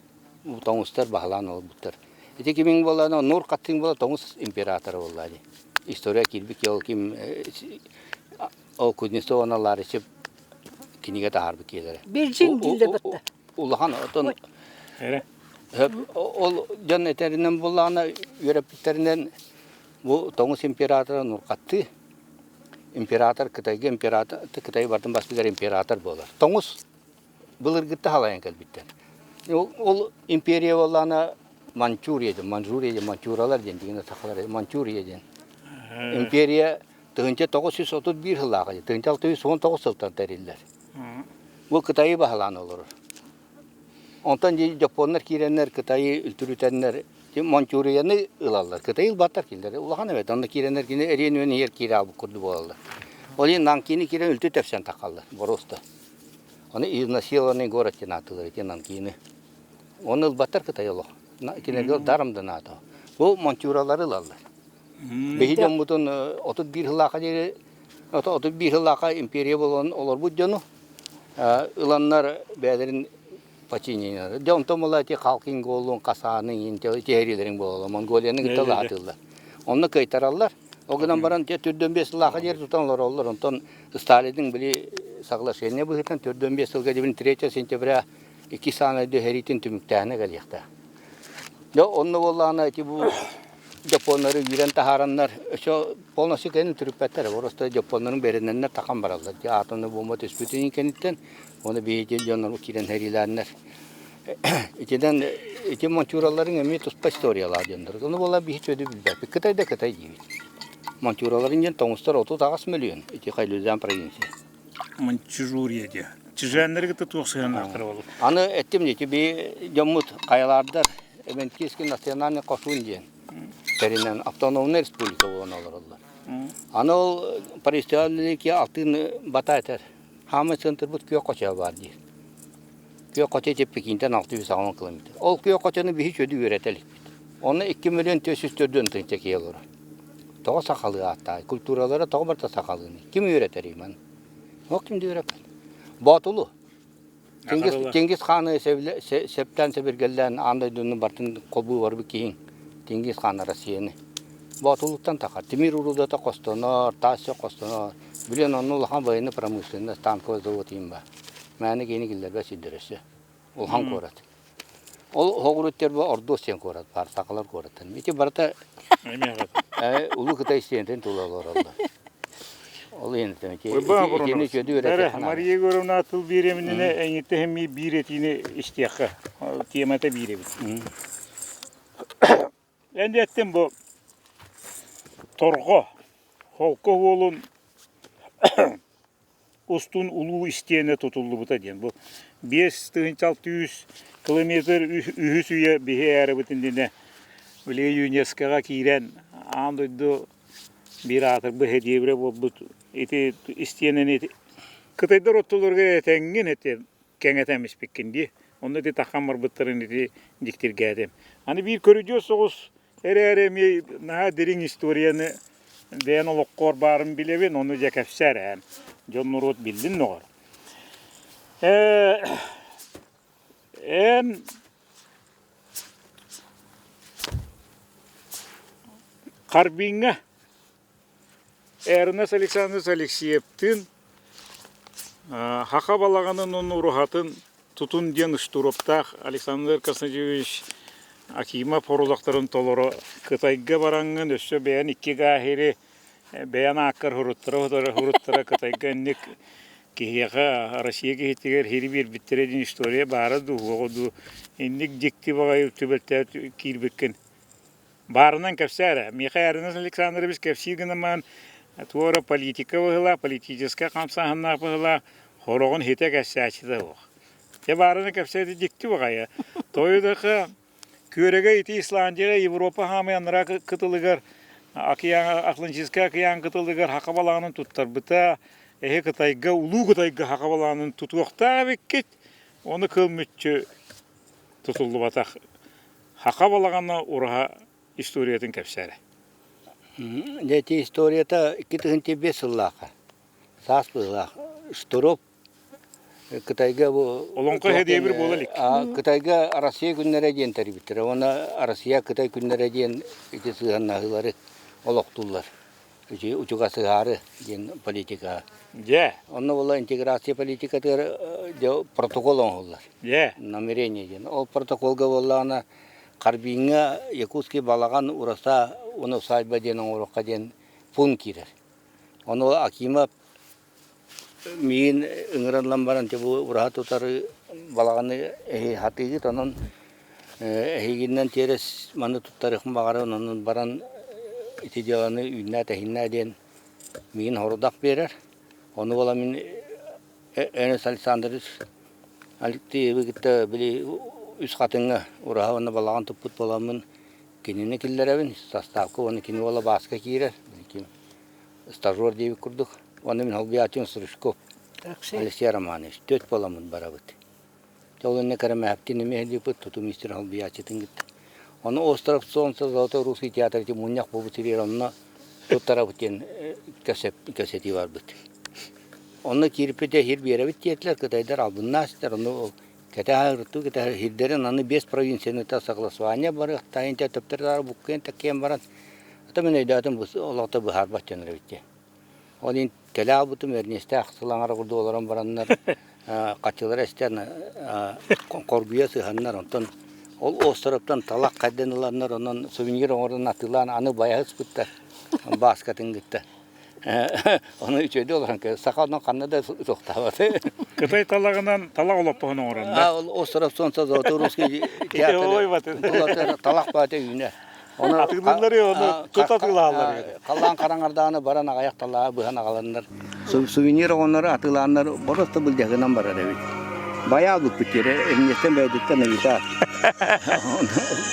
тоҥустар баһылаан олорбуттар. Ити кимиҥ буоллаҕына Нур Хаттыҥ буола тоҥус императора буолла дии. История киирбит ол ким ол Кузнецов уонна Ларичев кинигэ таһаарбыт киһилэрэ. Бельджин дииллэр батта. Улахан отон ол дьон этэринэн буоллаҕына үөрэппиттэринэн бу тоҥус императора Нурхатты император Кытайга император Кытай бардын бастыгар император буолар. Тоҥус былыргытта халайан кэлбиттэр. Ол империя буоллаҕына Манчжурия диэн, Манчжурия диэн, Манчжуралар диэн дигинэ сахалар Манчжурия диэн. Империя 1931 сыллааҕы, 1619 сылтан тэриллэр. Бу Кытайы баһылаан олорор. Онтон дьоппуоннар киирэннэр Кытайы үлтүрүтэннэр Мончуурияны ылаллар. Кытайы ылбаттар кинилэр. Улахан эбит. Онно киирэннэр кини эриэн үөн иһэр киирэ аалбыт курдук буолаллар. Ол иһин Нанкины киирэн үлтү тэпсэн таххаллар. Боруоста. Ону изнасилованный город диэн ааттыыллар ити Нанкины. Оны ылбаттар Кытай олох. Кинилэргэ даром да наада. Бу мончууралары ылаллар. Биһи дьоммутун 31 сыллаахха диэри 31 сыллаахха империя буолан олорбут дьону ыланнар бэйэлэрин подчинениелары. Дьэ онтон була ити Халкин Голлун, Хасааны тиһэриилэрин буолаллар. Монголияны кытта лаатыыллар. Онно кыайтараллар. Ол гынан баран те түрдөн бес сыллаахха диэри тутан олороллор. Онтон Сталиның били соглашение быһыытынан түрдөн бес сылга диэбин 3 сентября икки сааны дөһэриитин түмүктээһинэ кэлиэхтээх. Дьэ онно буоллаҕына ити бу дьоппуоннары үүрэн таһаараннар өссө полностью кэлин түрүппэттэр просто дьоппуоннарын бэринэннэр тахан бараллар дии атомный бомба түспүтүн кэнниттэн уонна биһиги дьоннор киирэн сэриилээннэр итинэн ити мончуураларыҥ эмиэ туспа историялаах дьоннор ону буолла биһи чөдү билбэппит кытай да кытай диибит мончуураларын диэн тоҥустар 38 миллион ити Хайлюзян провинция Маньчжурия диye. Чжэннэри кытта туох сыһыаннаахтара буолуо? Аны эттим дии, би дьоммут хайалаардар Эвенкийский национальный кошун диэн тэринэн автономнай республика буолан олороллор. Аны ол Парижтааллики алтын бата этэр. Хаамай центрбыт күөх хочо баар диир. Күөх хочо ити Пекинтэн 680 километр. Ол күөх хочону биһи чөдү үөрэтэ иликпит. Онно 2 миллион 404 тыһыынча киһи олорор. Тоҕо сахалыы ааттаай? Культуралара тоҕо барыта сахалыыный? Ким үөрэтэрий маны? Ол ким да үөрэппэт. Боотулу. Чингис, Чингис хааны септээн сэбиргэллээн аан дойдуну бартын холбуу барбыт киһиҥ Чингис хаан Россияны. Боотулуттан тахар. Тимир уруудата хостонор, таас чох хостонор. Билэн онно улахан военный промышленность, танковый завод иин бар. Мээнэ киһини киллэрбэт сирдэр өссө. Улахан куорат. Ол хоҕуруттар бу Ордуос диэн куорат баар, сахалар куораттан. Ити барыта Улуу Кытай истиэнэтин тула олороллор. Ол иһин итини чөдү Эрэ, Мария Егоровна тыл биэриэминэ эйиттэ хэмми биир этиини истиэххэ. Темата биир эбит. Эн эттим бу торҕо холко уолун устун улуу истиэнэ тутуллубута диэн. Бу 5600 километр үһүс үйэ биһи ээрибит иннинэ били ЮНЕСКО-ҕа киирэн аан дойду биир аатырбыт хэдиэбирэ буолбут ити истиэнэни кытайдар оттолорго этэҥҥин ити кэҥэтэн испиккин дии. Онно ити таххан барбыттарын ити дьиктиргээтим. Аны биир көрүдьүөс соҕус эрээри эмиэ наһаа дириҥ историяны бэйэн олоххор баарын билэбин, ону дьэ кэпсээр эн. Дьон норуот биллин доҕор. Эн Харбиҥҥа Эрнест Александрович Алексеевтыын Саха балаҕанын уонна уруһатын тутун диэн устуруоптаах Александр Константинович. Акимов хорулахтарын толоро Кытайга бараҥҥын өссө бэйэн икки гаахири бэйэн ааккар хуруттара хуруттара Кытайга инник киһиэхэ Россия киһитигэр хири биэрбиттэрэ диэн история баара дуу суоҕа дуу инник дьикти баҕайы түбэлтэ киирбиккин баарынан кэпсээ эрэ. Миэхэ Эрнест Александрович кэпсии гынамаан туора политика быһыылаах, политическай хамсааһыннаах быһыылаах хороҕун хитэ кэпсээччитэ суох. Дьэ баарына кэпсээти дьикти баҕайы. Тойодаха Күөрэгэй ити Исландияҕа Европа хаамай анараа кытылыгар океан, Атлантическай океан кытылыгар хака балаҕанын туттарбыта. Эһи Кытайга, Улуу Кытайга хака балаҕанын тутуохтаах эбиккит. Ону кыл мүччү тутуллубатах. Хака балаҕана ураһа историятын кэпсээрэ. Дьэ ити историята 2005 сыллаахха саас быһыылаах Штыров Кытайга бу Олоҥхо иһэ буола илик. Кытайга Россия күннэрэ диэн тэрийбиттэрэ уонна Россия Кытай күннэрэ диэн ити сыһыаннаһыылары олохтууллар. Учугасыһаары диэн политика. Дьэ. Онно була интеграция политикатыгар протокол оҥоһуллар. Дьэ. Намерение диэн. Ол протоколга буоллаҕына Харбиҥҥа Якутский балаҕан ураса уонна усадьба диэн оҥоруохха диэн пункт киирэр. Ону Акимов Миигин ыҥыран ылан баран дьэ бу ураһа тутары балаҕаны эһи хатыыгыт онон эһигинэн тиэрэс маны туттарыахпын баҕарабын онон баран ити дьыаланы үүннээ-тэһиннээ диэн миигин сорудах биэрэр. Ону буола мин Эрнест Александрович Алексеевы кытта били Үс Хатыҥҥа ураһа уонна балаҕан туппут буоламмын кинини киллэрэбин составка уонна кини уола Бааска киирэр стажер диэбит курдук. Уонна мин холбуйааччым Стручков Алексей Романович. Түөрт буоламмыт барабыт. Ол иннэ Кэрэмээһэптин эмиэ иһиллибиппит, тутуу министрин холбуйааччытын кытта. Ону Остров Солнца Золотой Русский театр ити мунньах буолбут сиригэр онно туттарабыт диэн кэпсэтии барбыт. Онно киирбит эһир биэрэбит диэтилэр, кытайдар албыннаастар, ону кэтэһэ ырыттыы кэтэһэ сирдэрин аны биэс провинцияны согласование барыахтаах, төптөр буккуйан таккыйан баран Ата мин өйдөөтүм бу олохто быһаарбат дьон эбит дии. Ол иһин кэлэ аалбытым Эрнистээх сыл аҥара курдук олорон бараннар хаччылара эстэн хоргуйа сыһаннар онтон ол островтан талах хайдан ыланнар онон сувенир оҥорон атыылаан аны байа сыспыттар Бааскатын кытта. Ону үчүгэйдик олорон саха онон ханна да суохтаабат. Кытай талаҕынан талах олоппоһун оҥорон да? Остров Солнца Золотой Русский театр талах баата үүнэр. Оны атыылыыллар оны тут атыылааллар. Халлаан хараҥардааны баран аҕайах талааҕы быһан аҕаланнар. Сувенир оҕоннору атыылааннар просто былдьаһыгынан барар эбит. Байаал буппут тиэрэ эмньэттэн бэйдиттэн ыйытаа.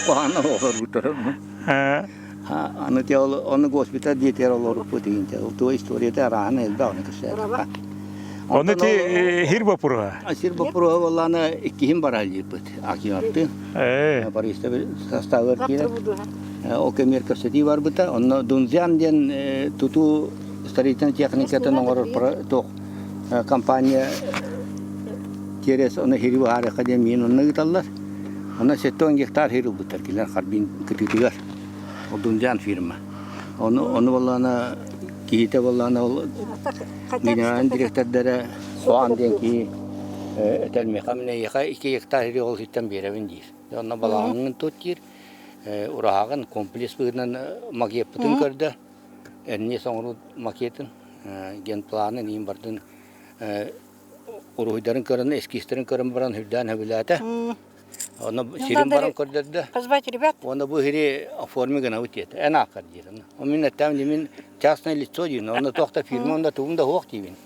Куһаҕан олорбуттар. Аны те ол ону госпиталь диэтигэр олоруппут иинте. Ол туо историята арааһын элбэх оны кэпсээтэ. Оны ти хир боппуруһа. Сир боппуруһа буоллаана иккиһин барааллыырбыт. Акиматтыын. Бариста составыгар киирэн ол кэмигэр кэпсэтии барбыта. Онно Дунзян диэн тутуу строительнай техникатын оҥорор туох компания тиэрес ону хири быһаарыахха диэн миин онно ыыталлар. Онно 70 гектар хир ылбыттар кинилэр Харбин кытыытыгар. Ол Дунзян фирма. Ону ону буоллаана киһитэ буоллаана ол генеральный директордара Хуан диэн киһи этэр миэхэ мин эйиэхэ икки гектар сири ол сиртэн биэрэбин диир. Онно балаҕаҥҥын тут диир. Ураһаҕын комплекс быһыытынан макетпытын көрдө. Эрниэс оҥоруу макетын, генпланын иин бардын уруһуйдарын көрөн, эскизтэрин көрөн баран үрдээн сөбүлээтэ. Онно сирин баран көрдөрдө. Позвать ребят. Уонна бу сири оформи гынабыт диэтэ. Эн ааккар диир. Ол мин эттэм мин частное лицо диин. Онно туох да фирма, онно тугум да суох диибин.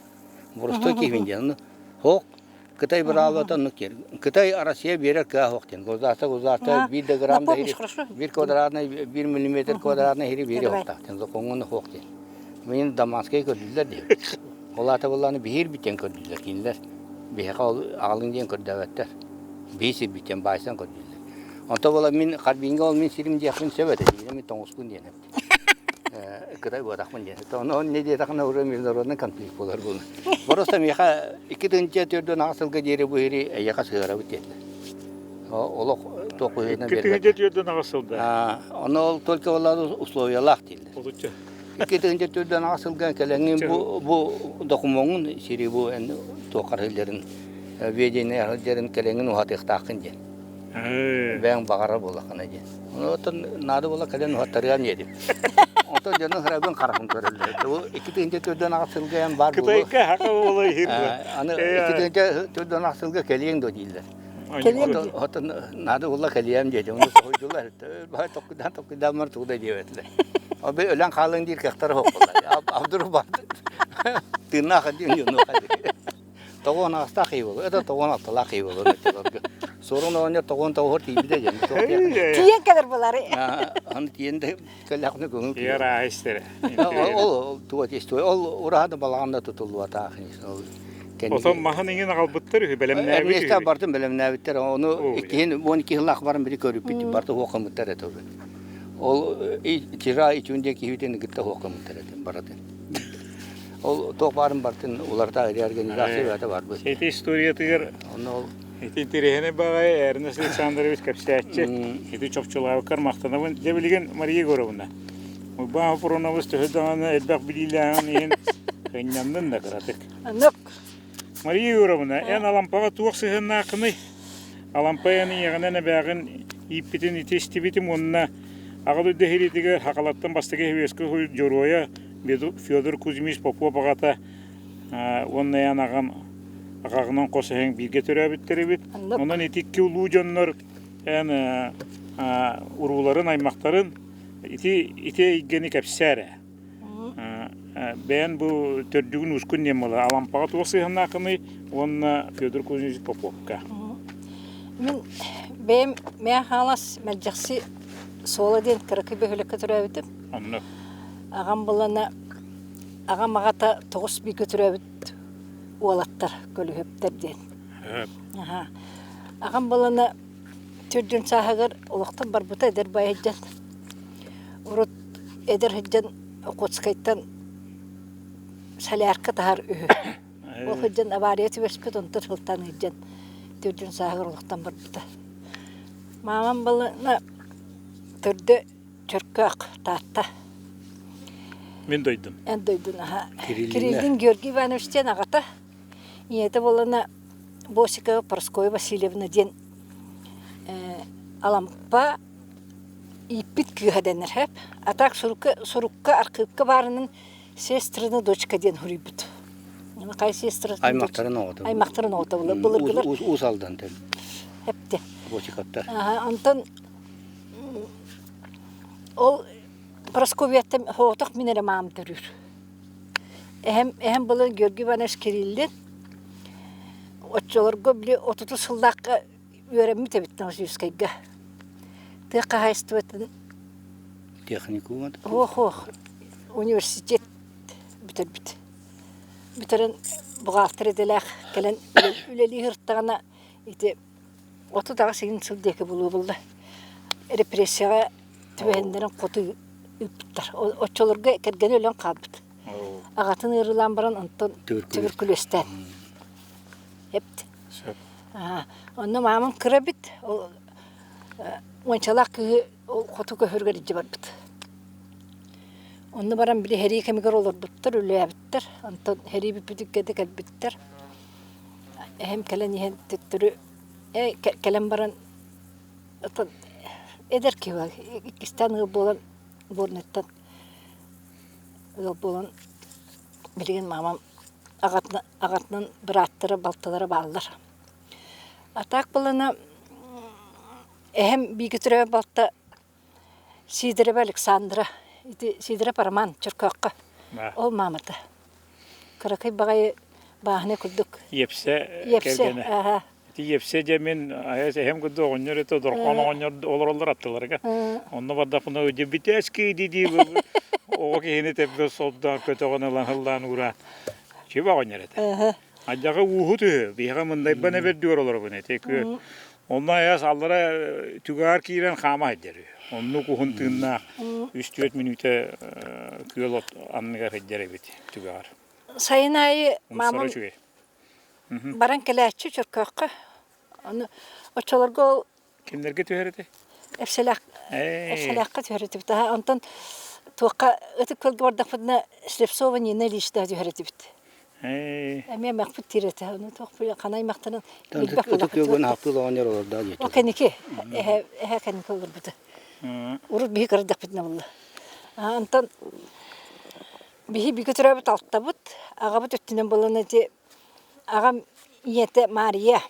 Боростой киһибин диэн. Онно суох. Кытай быраабылата оннук диэн. Кытай Россия биэрэр кыаҕа суох диэн. Государство государство биир да грамм да хири, биир квадратный, биир миллиметр квадратный хири биэриэ суохтаах диэн. Сокуоҥҥа суох диэн. Мин Даманскай көрдүлэр диэн. Ол аата буоллаҕына биһиир бүтэн көрдүүллэр кинилэр. Биһиэхэ ол аҕалыҥ диэн көрдөөбөттөр. Биһи сирбиттэн баайсан көрдүүллэр. Онто буола мин Харбиҥҥа ол мин сирим диэхпин сөп этэ. Мин тоҥускун диэн эппит. Кытай буотахпын диэн. Ону не диэтэххинэ уже международный конфликт буолар буолар. Просто миэхэ 2004 сылга диэри бу сири эйиэхэ сыһыарабыт диэтилэр. Олох туох быһыытынан биэрбэтэ. 2004 сылда. Ону ол только условиялаах дииллэр. Олучча. 2004 сылга кэлэҥҥин бу бу докумуоҥҥун сири бу эн туоххар сылдьарын ведение сылдьарын кэлэҥҥин уһатыахтааххын диэн. Бэйэҥ баҕарар буоллаххына диэн. Оттон наада буола кэлэн уһаттарыам диэтим. Онтон дьону харабын харахын көрөллөр. Бу 2004 сылга эн баар буолуо. Кытайга хака буола иһир. Аны 2004 сылга кэлиэҥ дуо дииллэр. Кэлиэм дии. Оттон наада буолла кэлиэм диэтим. Ону соһуйдулар. Бай токкуйдаан токкуйдаан бар тугу да диэбэтилэр. Оби өлөн хаалыҥ диир кыахтара суох буолла. Абдуру барды. Тыыннаах диэн дьонуоха Тоҕуон аҕыстаах киһи буолуо, это тоҕуон алталаах киһи буолуо оччолорго. Суорун оҕонньор тоҕуон тоҕуһур тиийбитэ диэн. Тиийэн кэлэр булары. Аны тиийэн да кэллэххинэ көҥүл Тиийэр ааһы истэрэ. Ол туга истой ол ураһа да балаҕан да тутуллубатаах. Отон маһын иҥин аҕалбыттар үһү, бэлэмнээбит үһү. Бартын бэлэмнээбиттэр. Ону иккиһин 12 сыллаах баран били көрүппүт барты хуохаммыттар этэ. Ол тира итүн диэн киһибитин кытта хуохаммыттар этэ баратын. Ол туох баарын барытын уларыта реорганизация бэйэтэ барбыт. Ити историятыгар Онно ол ити интэриэһинэй баҕайы Эрнест Александрович кэпсээччи. Ити чопчулаабыккар махтанабын. Дьэ билигин Мария Егоровна, Уйбаан Хопурунович төһө даҕаны элбэх билиилээҕин иһин ынньаннын да кыратык. Оннук. Мария Егоровна, эн Алампаҕа туох сыһыаннааххыный? Алампа эн ийэҕинэн эбээҕин ииппитин ити истибитим уонна Аҕа дойду сэриитигэр Хахалаттан бастакы сэбиэскэй дьоруойа Федор Кузьмич Попов аҕата уонна эн аҕам аҕаҕынан хос эһэҥ бииргэ төрөөбүттэр эбит. Онон ити икки улуу дьоннор эн урууларын, аймахтарын ити ити эйгэни кэпсээ эрэ. Бэйэн бу төрдүгүн ускун диэн буолар. Алампаҕа туох сыһыаннааххыный уонна Федор Кузьмич Поповка? Мин бэйэм Мэҥэ Хаҥалас Мэлдьэхси Суола диэн кыракый бөһүөлэккэ төрөөбүтүм. Оннук. Аҕам булана аҕам аҕата тоҕус бииргэ төрөөбүт уолаттар көлүһүптэр диэн. Аха. Аҕам булана төрдүн сааһыгар олохтон барбыта эдэр байыдьан. Урут эдэр сылдьан Охотскайтан солярка таһар үһү. Ол сылдьан авария түбэспит, онтон сылтаан ыалдьан төрдүн сааһыгар олохтон барбыта. Маамам балына төрдө Чөркөөх, Таатта. Мин дойдум. Эн дойдун аха. Кириллин Георгий Иванович диэн аҕата. Ийэтэ буолана Босикова Парасковья Васильевна диэн Алампа ииппит кыыһа дэнэр сөп. А так сурукка, сурукка архыыпка баарынан сестрина дочка диэн суруйбут. Хай сестрина Аймахтарын оҕото. Аймахтарын оҕото былыргылар. Уус Алдан төл. Эпте. Босиковтар. Онтон ол Прасковьяттан соҕотох мин эрэ маам төрүүр. Эһэм, эһэм былыр Георгий Иванович Кириллин оччолорго били отутус сыллаахха үөрэммит эбит Новосибирскайга. Тыа хаһаайыстыбатын Техникум Ох, ох, университет бүтэрбит. Бүтэрэн бухгалтер идэлээх кэлэн үлэлии сырыттаҕына ити 38 игин сыл диэки булуу булла. Репрессияҕа түбэһиннэрэн хоту ыыппыттар. Оччолорго кэргэнэ өлөн хаалбыт. Аҕатын ыарыылаан баран онтон түбүркүлүөстээн. Эпт. Сөп. Онно маамам кыра эбит. Ол уончалаах кыыһы ол хоту көһөргө илдьэ барбыт. Онно баран били сэрии кэмигэр олорбуттар, үлэлээбиттэр. Онтон сэрии бүппүтүгэр да кэлбиттэр. Эһэм кэлэн иһэн төттөрү э кэлэн баран оттон эдэр киһи иккистээн ыал буолан Горнайтан ыал буолан билигин маамам аҕатынан аҕатынан бырааттара, балтылара бааллар. А так буоллаҕына эһэм бииргэ төрөөбүт балта Сидорова Александра, ити Сидоров Роман Чөркөөххө ол маамата. Кыракый баҕайы бааһынай курдук. Иэпсэ Иэпсэ, кэргэнэ. аха. Ити Иэпсэ дьэ мин айас эһэм курдук оҕонньор этэ, дорҕоон оҕонньор олороллор аттыларыгар. Онно бардахпына дебитээски дии-дии оҕо киһини тэббэ сордоон көтөҕөн ылан ыллаан уураан. Чиба оҕонньор этэ. Адьаҕа ууһут үһү. Биһиэхэ мындайбан эбэрдүгэр олоробун эти. Онно айас аллара түгээр киирэн хаама сылдьар үһү. Оннук уһун тыыннаах үс-түөрт мүнүүтэ күөл от анныгар сылдьар эбит түгэҕэр. Сайын аайы Умсара маамам үчүгэй. баран кэлээччи Чөркөөххө. Ону оччолорго ол Кимнэргэ түһэр этэй? Эпсэлээх Ээ. Эпсэлээххэ түһэр этибит. Аһа, онтон туохха Ытык Күөлгэ бардахпытына Слепцова Нина Ильична түһэр этибит. Эмиэ махпыт тиэрэтэ. Ону туох ханай махтанан билбэт Ытык күөгүн хаптыыл оҕонньор олордоо диэтэ. О кэнники эһэ эһэ кэнники олорбута. Урут биһи кырдахпытына буолла. Онтон биһи бигэ төрөөбүт алтабыт, аҕабыт өттүнэн буолан ити аҕам ийэтэ Мария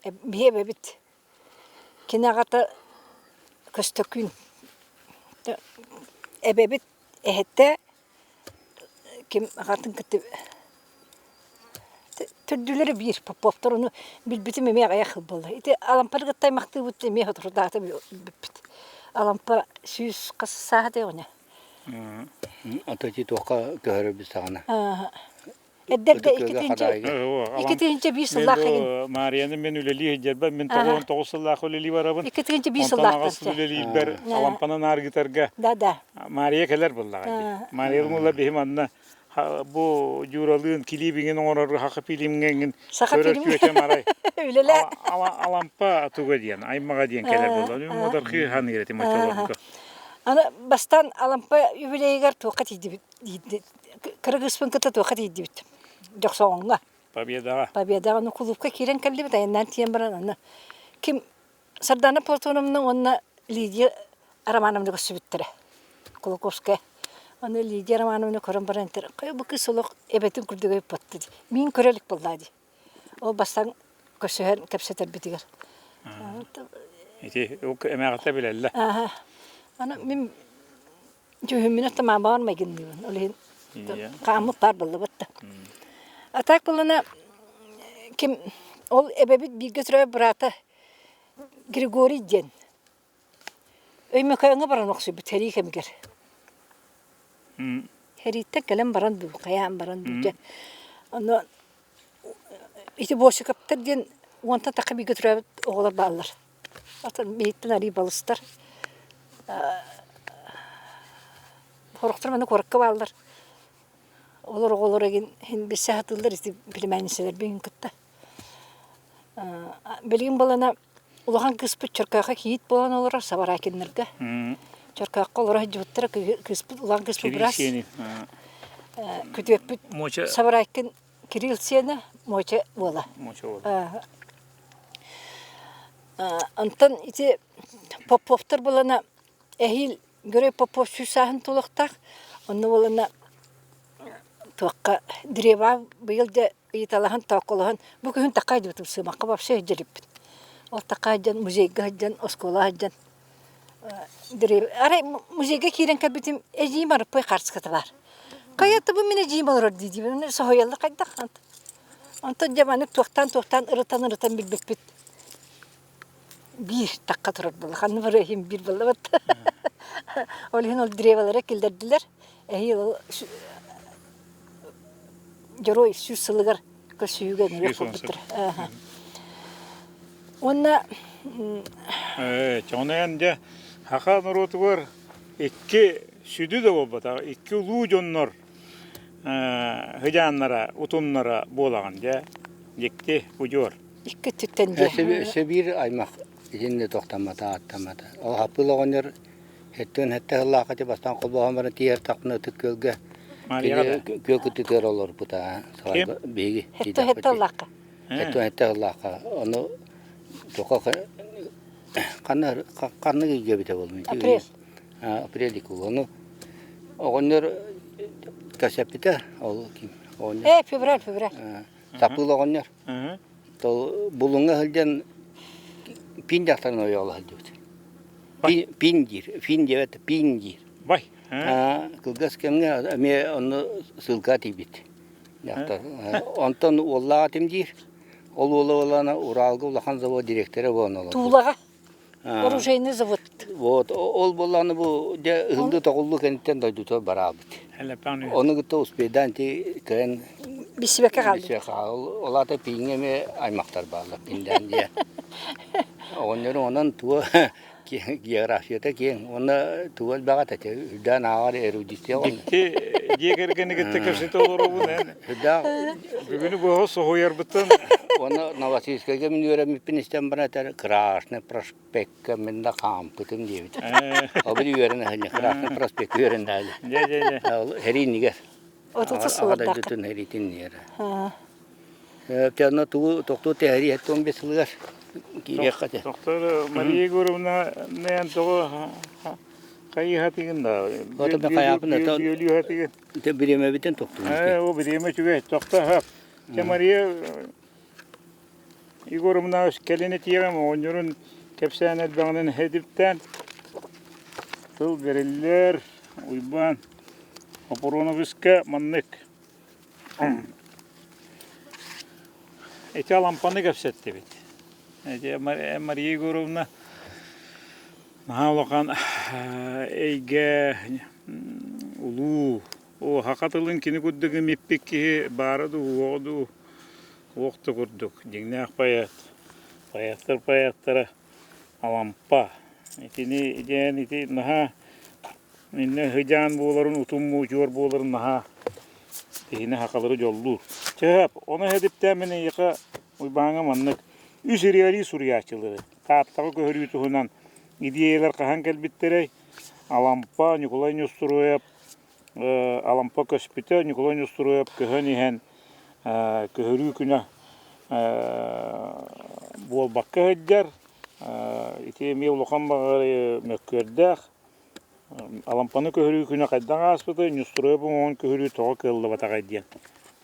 биһи эбэбит. Кини аҕата Көстөкүүн. Эбэбит эһэтэ ким аҕатын кытта төрдүлэрэ биир Поповтар ону билбитим эмиэ аҕыйах буолла. Ити Алампаны кытта аймахтыыбыт эмиэ соторутааҕыта билбиппит. Алампа сүүс хас сааһа диэҕинэ. Ото ити туохха көһөрөрбүт саҕана. Эрдэргэ 2001 сыллаах игин. Марияны мен үлэлии сылдьарбар мен 99 сыллаах үлэлии барабын. 2001 сыллаахтан. Онтон үлэлиирбэр Алампанан аргытарга Да, да. Мария кэлэр буоллаҕа дии. Мария мулла биһим анна бу Дьууралыын килиибиҥин оҥорор Саха фильмҥэҥин көрөр түөтэ марай. Үлэлээ. Алампа туга диэн, аймаҕа диэн кэлэр буолла. Муодархыы ханыыр этим очолорго. Аны бастаан Алампа юбилейыгар туохха тиийдибит кыргыспын кытта туохха тиийдибит Дьохсоҕоҥҥо. Победаҕа. Победаҕа ну кулуупка киирэн кэллибит айаннаан тиийэн баран аны ким Сардана Платоновна уонна Лидия Романовна көрсүбүттэрэ Кулаковская. Аны Лидия Романовна көрөн баран этэр, хайа бу кыыс олох эбэтин курдук өйпөттө дии. Мин көрө илик буоллаа дии. Ол бастаан көрсүһэн кэпсэтэрбитигэр. Ити эмээхтэ билэллэр. Ааха. Аны мин Дьүһүммүн маамабар майгынныыбын. Ол иһин хааммыт баар буоллубут да. А так буоллана ким ол эбэбит бииргэ төрөөбүт быраата Григорий диэн Өймөкөөҥҥө баран охсуйбут сэрии кэмигэр. Сэрииттэн кэлэн баран дуу, хайаан баран дуу дьэ. Ону ити Босиковтар диэн уонтан тахха бииргэ төрөөбүт оҕолор бааллар. Атын биһиттэн арыы балыстар. Сорохтор манна куоракка бааллар. Олор оҕолоро игин иһин билсэ сатыыллар ити племянницаларбын кытта. Билигин балана улахан кыыспыт Чөркөөххө кийиит буолан олорор Сабарайкиннарга. Чөркөөххө олоро сылдьыбыттара кыыспыт улахан кыыспыт быраас. Күтүөппүт Сабарайкин Кирилл сиэнэ Муоча уола. Муоча уола. Онтон ити Поповтар булана эһиил Гөрөй Попов сүүс сааһын туолуохтаах. Онно буолана туохха древа быйыл дьэ ыйыталаһан тоокколоһон бу күһүн такай дьыбытым сыымахха вообще сылдьа Ол такай дьон музейга сылдьан оскуола сылдьан Арай музейга киирэн кэлбитим эдьиийим Арыппай хаартыската баар. Хайа бу мин эдьиийим олорор дии-диибин соһуйаллар хайдах Онтон дьэ маннык туохтаан-туохтаан ырытан-ырытан билбиппит биир тахха турар буолла. Ханна барыа иһин биир буоллабыт. Ол иһин ол древолары киллэрдилэр. Эһиил ол Дьоруой сүүс сылыгар көрсүһүүгэ ыҥырыах буолбуттар. Уонна Чоҥонойон дьэ саха норуотугар икки сүдү да буолбатах, икки улуу дьоннор сыдьааннара, утумнара буолаҕын дьэ дьикти удьуор. Икки өттүттэн дьэ. Өссө биир аймах итиннэ тохтоммото, ааттаммата. Ол Хаппыл оҕонньор 77 сыллаахха ити бастаан холбоһон баран тиийэр тахпына Ытык Күөлгэ кини күөл кытыытыгар олорбута. Биһиги Хетте сыллаахха. 77 сыллаахха. Ону туохха ханна ханнык ыйга эбитэ буолуой? Апрель. Апрель буолуо. Ону оҕонньор кэпсэппитэ ол ким оҕонньор. Э, февраль, февраль. Саппыыл оҕонньор. Булуҥҥа сылдьан пин дьахтарын ойоҕоло сылдьыбыт. Пин диир, фин диэбэт, пин диир. Бай. Кылгас кэмҥэ эмиэ онно ссылка тиийбит дьахтар. Онтон уоллаах этим диир. Ол уола буоллаҕына Уралга улахан завод директора буолан олорбут. Туулаҕа. Оружейный завод. Вот, ол буоллаҕына бу дьэ ыһыллыы-тоҕуллуу кэнниттэн дойдутугар бараабыт. Ону кытта успейдаан ити кэлэн Билсибэккэ хаалбыт. Ол аата пииҥҥэ эмиэ аймахтар бааллар Финляндия. Оҕонньору онон туга географията киэҥ уонна туга элбэҕэ этэ үрдээн ааҕар эрудиция Дьикти дьиэ кэргэни кытта кэпсэтэ олоробун эн. Үрдээх Бүгүнү быһа соһуйарбыттан Уонна Новосибирскайга мин үөрэммиппин истэн баран этэр Красный проспекка мин да хаампытым диэбит. Ол били үөрэнэ сылдьан Красный проспекка үөрэннэ. Дьэ дьэ дьэ. Ол эрииннигэр. 30 Аҕа сыллардаахха. дойдутун сэриитин иһэрэ. Онно тугу тохтуу тэһэрии 75 сылыгар киириэххэ этэ. Доктор Мария Егоровна нээн тоҕо хайыһатыгын да? Ото мен хайаапын это Бүөлүүһатыгын. Те бириэмэбитин тохтуун. Ээ, о бириэмэ үчүгэй. Тохто хап. Те Мария Егоровна кэлин этиэҕим оҕонньорун кэпсээн элбэҕинэн эдиптээн тыл бэриллэр Уйбаан Оппуруоновичка маннык Ити Алампаны кэпсэттибит. Ити Мария Егоровна наһаа улахан эйгэ улуу саха тылын кини курдук имиппит киһи баара дуу, уоҕа дуу, уох да курдук дьиҥнээх поэт, поэттар поэттара Алампа. Итини диэн ити наһаа иннэ сыдьаан буоларын, утум удьуор буоларын наһаа киһини сахалары дьоллуур. Чэ, ону эһэдиптээн мин эйиэхэ Уйбааҥҥа маннык үс реалист суруйааччылары Тааттаҕа көһөрүү туһунан идиэйэлэр хаһан кэлбиттэрэй? Алампа, Ньукулай Ньустуруойап Алампа көспүтэ, Ньукулай Ньустуруойап көһөн иһэн көһөрүү күнэ буолбакка сылдьар. Ити эмиэ улахан баҕайы мөккүөрдээх. Алампаны көһөрүү күнэ хайдах ааспытай, Ньустуруойап уҥуоҕун көһөрүү тоҕо кыаллыбатаҕай диэн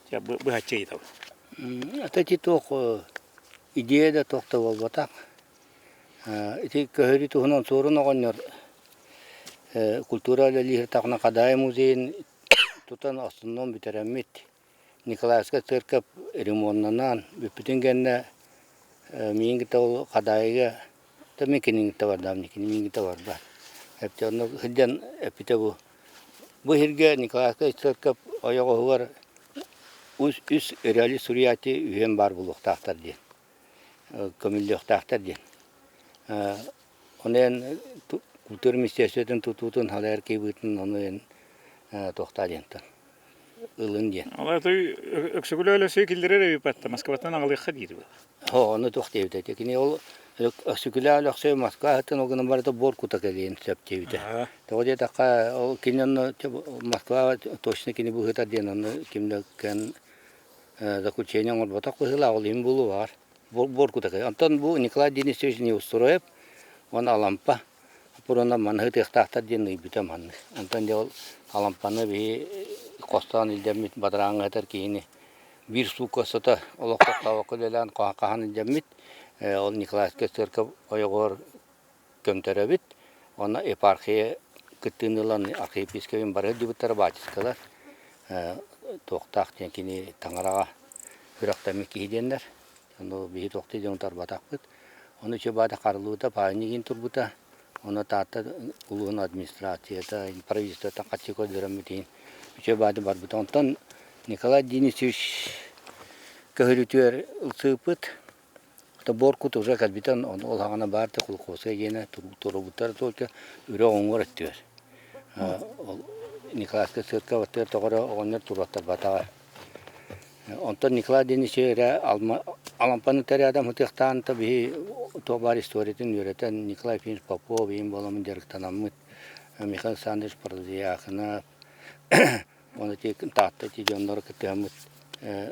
быһаччы ыйытабын. Ата ити туох идея да туох да буолбатах. Ити көһөрүү туһунан Суорун оҕонньор культура үлэлиир таҕына Хадаайы музейын тутан основном бүтэрэммит Николаевскай церковь ремоннанан бүппүтүн кэннэ миигин кытта ол Хадаайыга да мин кинини кытта бардаам кини миигин кытта барбат. Эптэ онно сылдьан эппитэ бу бу сиргэ Николаевскай церковь ойоҕоһугар үс реалист суруйааччы үһүөн баар буолуохтаахтар диэн көмүллүөхтээхтэр диэн. Ону эн культура министерствотын тутуутун халайар киһи ону эн туохтаа диэнтэн ылын диэн. Ол аата Өксөкүлээх Өлөксөй киллэрэр эбиппатта Москваттан аҕалыахха диир О, ону туох диэбитэ ити кини ол Өксөкүлээх Өлөксөй Москва аһыттан ол гынан барыта буор кута кэлиэн сөп диэбитэ. Тоҕо диэтэххэ ол кини онно Москва точно кини быһыытар диэн онно ким да кэн заключение оҥорботох быһыылаах ол иһин буолуо баҕар буор кута кэлиэн. Онтон бу Николай Денисович Неустроев уонна Алампа Пурона манна ытыахтаахтар диэн ыйбыта маннык. Онтон дьэ ол Алампаны биһи хостоон илдьэммит бадарааҥҥа сытар киһини биир суукка устата олох тохтообокко үлэлээн хаһан илдьэммит ол Николаевскай церковь ойоҕор көмтөрөбүт. Уонна епархия кыттыыны ылан архиепископын бары сылдьыбыттара баачыскалар туохтаах диэн кини таҥараҕа сүрэхтэммит киһи диэннэр. Ону биһи туохтуу диэн утарбатахпыт. Ону Чебада харыллыбыта, памятник турбута. Ону Таатта улууһун администрацията, правительствота харчы көрдөрөммүт иһин Чебада барбыта. Онтон Николай Денисович көһөрүүтүгэр ылсыыппыт. Боркут уже кэлбитэ, ол хаҕана баар Кулаковскай диэнэ туруорбуттара только үрэх оҥор өттүгэр. Ол Николаевскай церковь аттыгар тоҕо эрэ оҕонньор туруортарбатаҕа. Онтон Николай Денисович эрэ Алампаны тэрээдам ытыахтаан то биһи туох баар историятын үөрэтэн Николай Ефимович Попов иһин буоламмын дьарыктанаммыт Михаил Александрович Протодьяконов уонна ити Таатта ити дьоннору кыттыһаммыт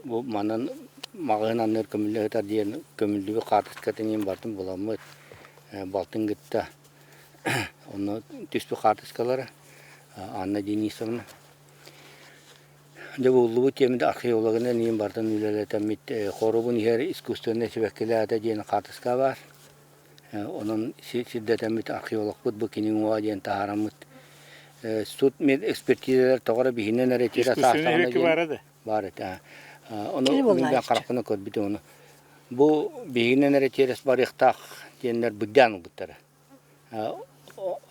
бу манан маҕаһыын анныгар көмүллэ сытар диэн көмүллүбүт хаартыскатын иһин барытын буламмыт балтын кытта онно түспүт хаартыскалара Анна Денисовна Дьэ буллубут диэммит археологынан иин барытын үлэлэтэммит хоруобун иһэр искусственнай сибэккилээтэ диэн хаартыска баар. Онон сирдэтэммит археологпыт бу кини уҥуоҕа диэн таһаараммыт суд экспертизалар тоҕо эрэ биһинэн эрэ тиэрэ Искусственнай баара да? Баар этэ. Ону мин да харахпынан көрбүтүм ону. Бу биһигинэн эрэ тиэрэс барыахтаах диэннэр быдьаан ылбыттара.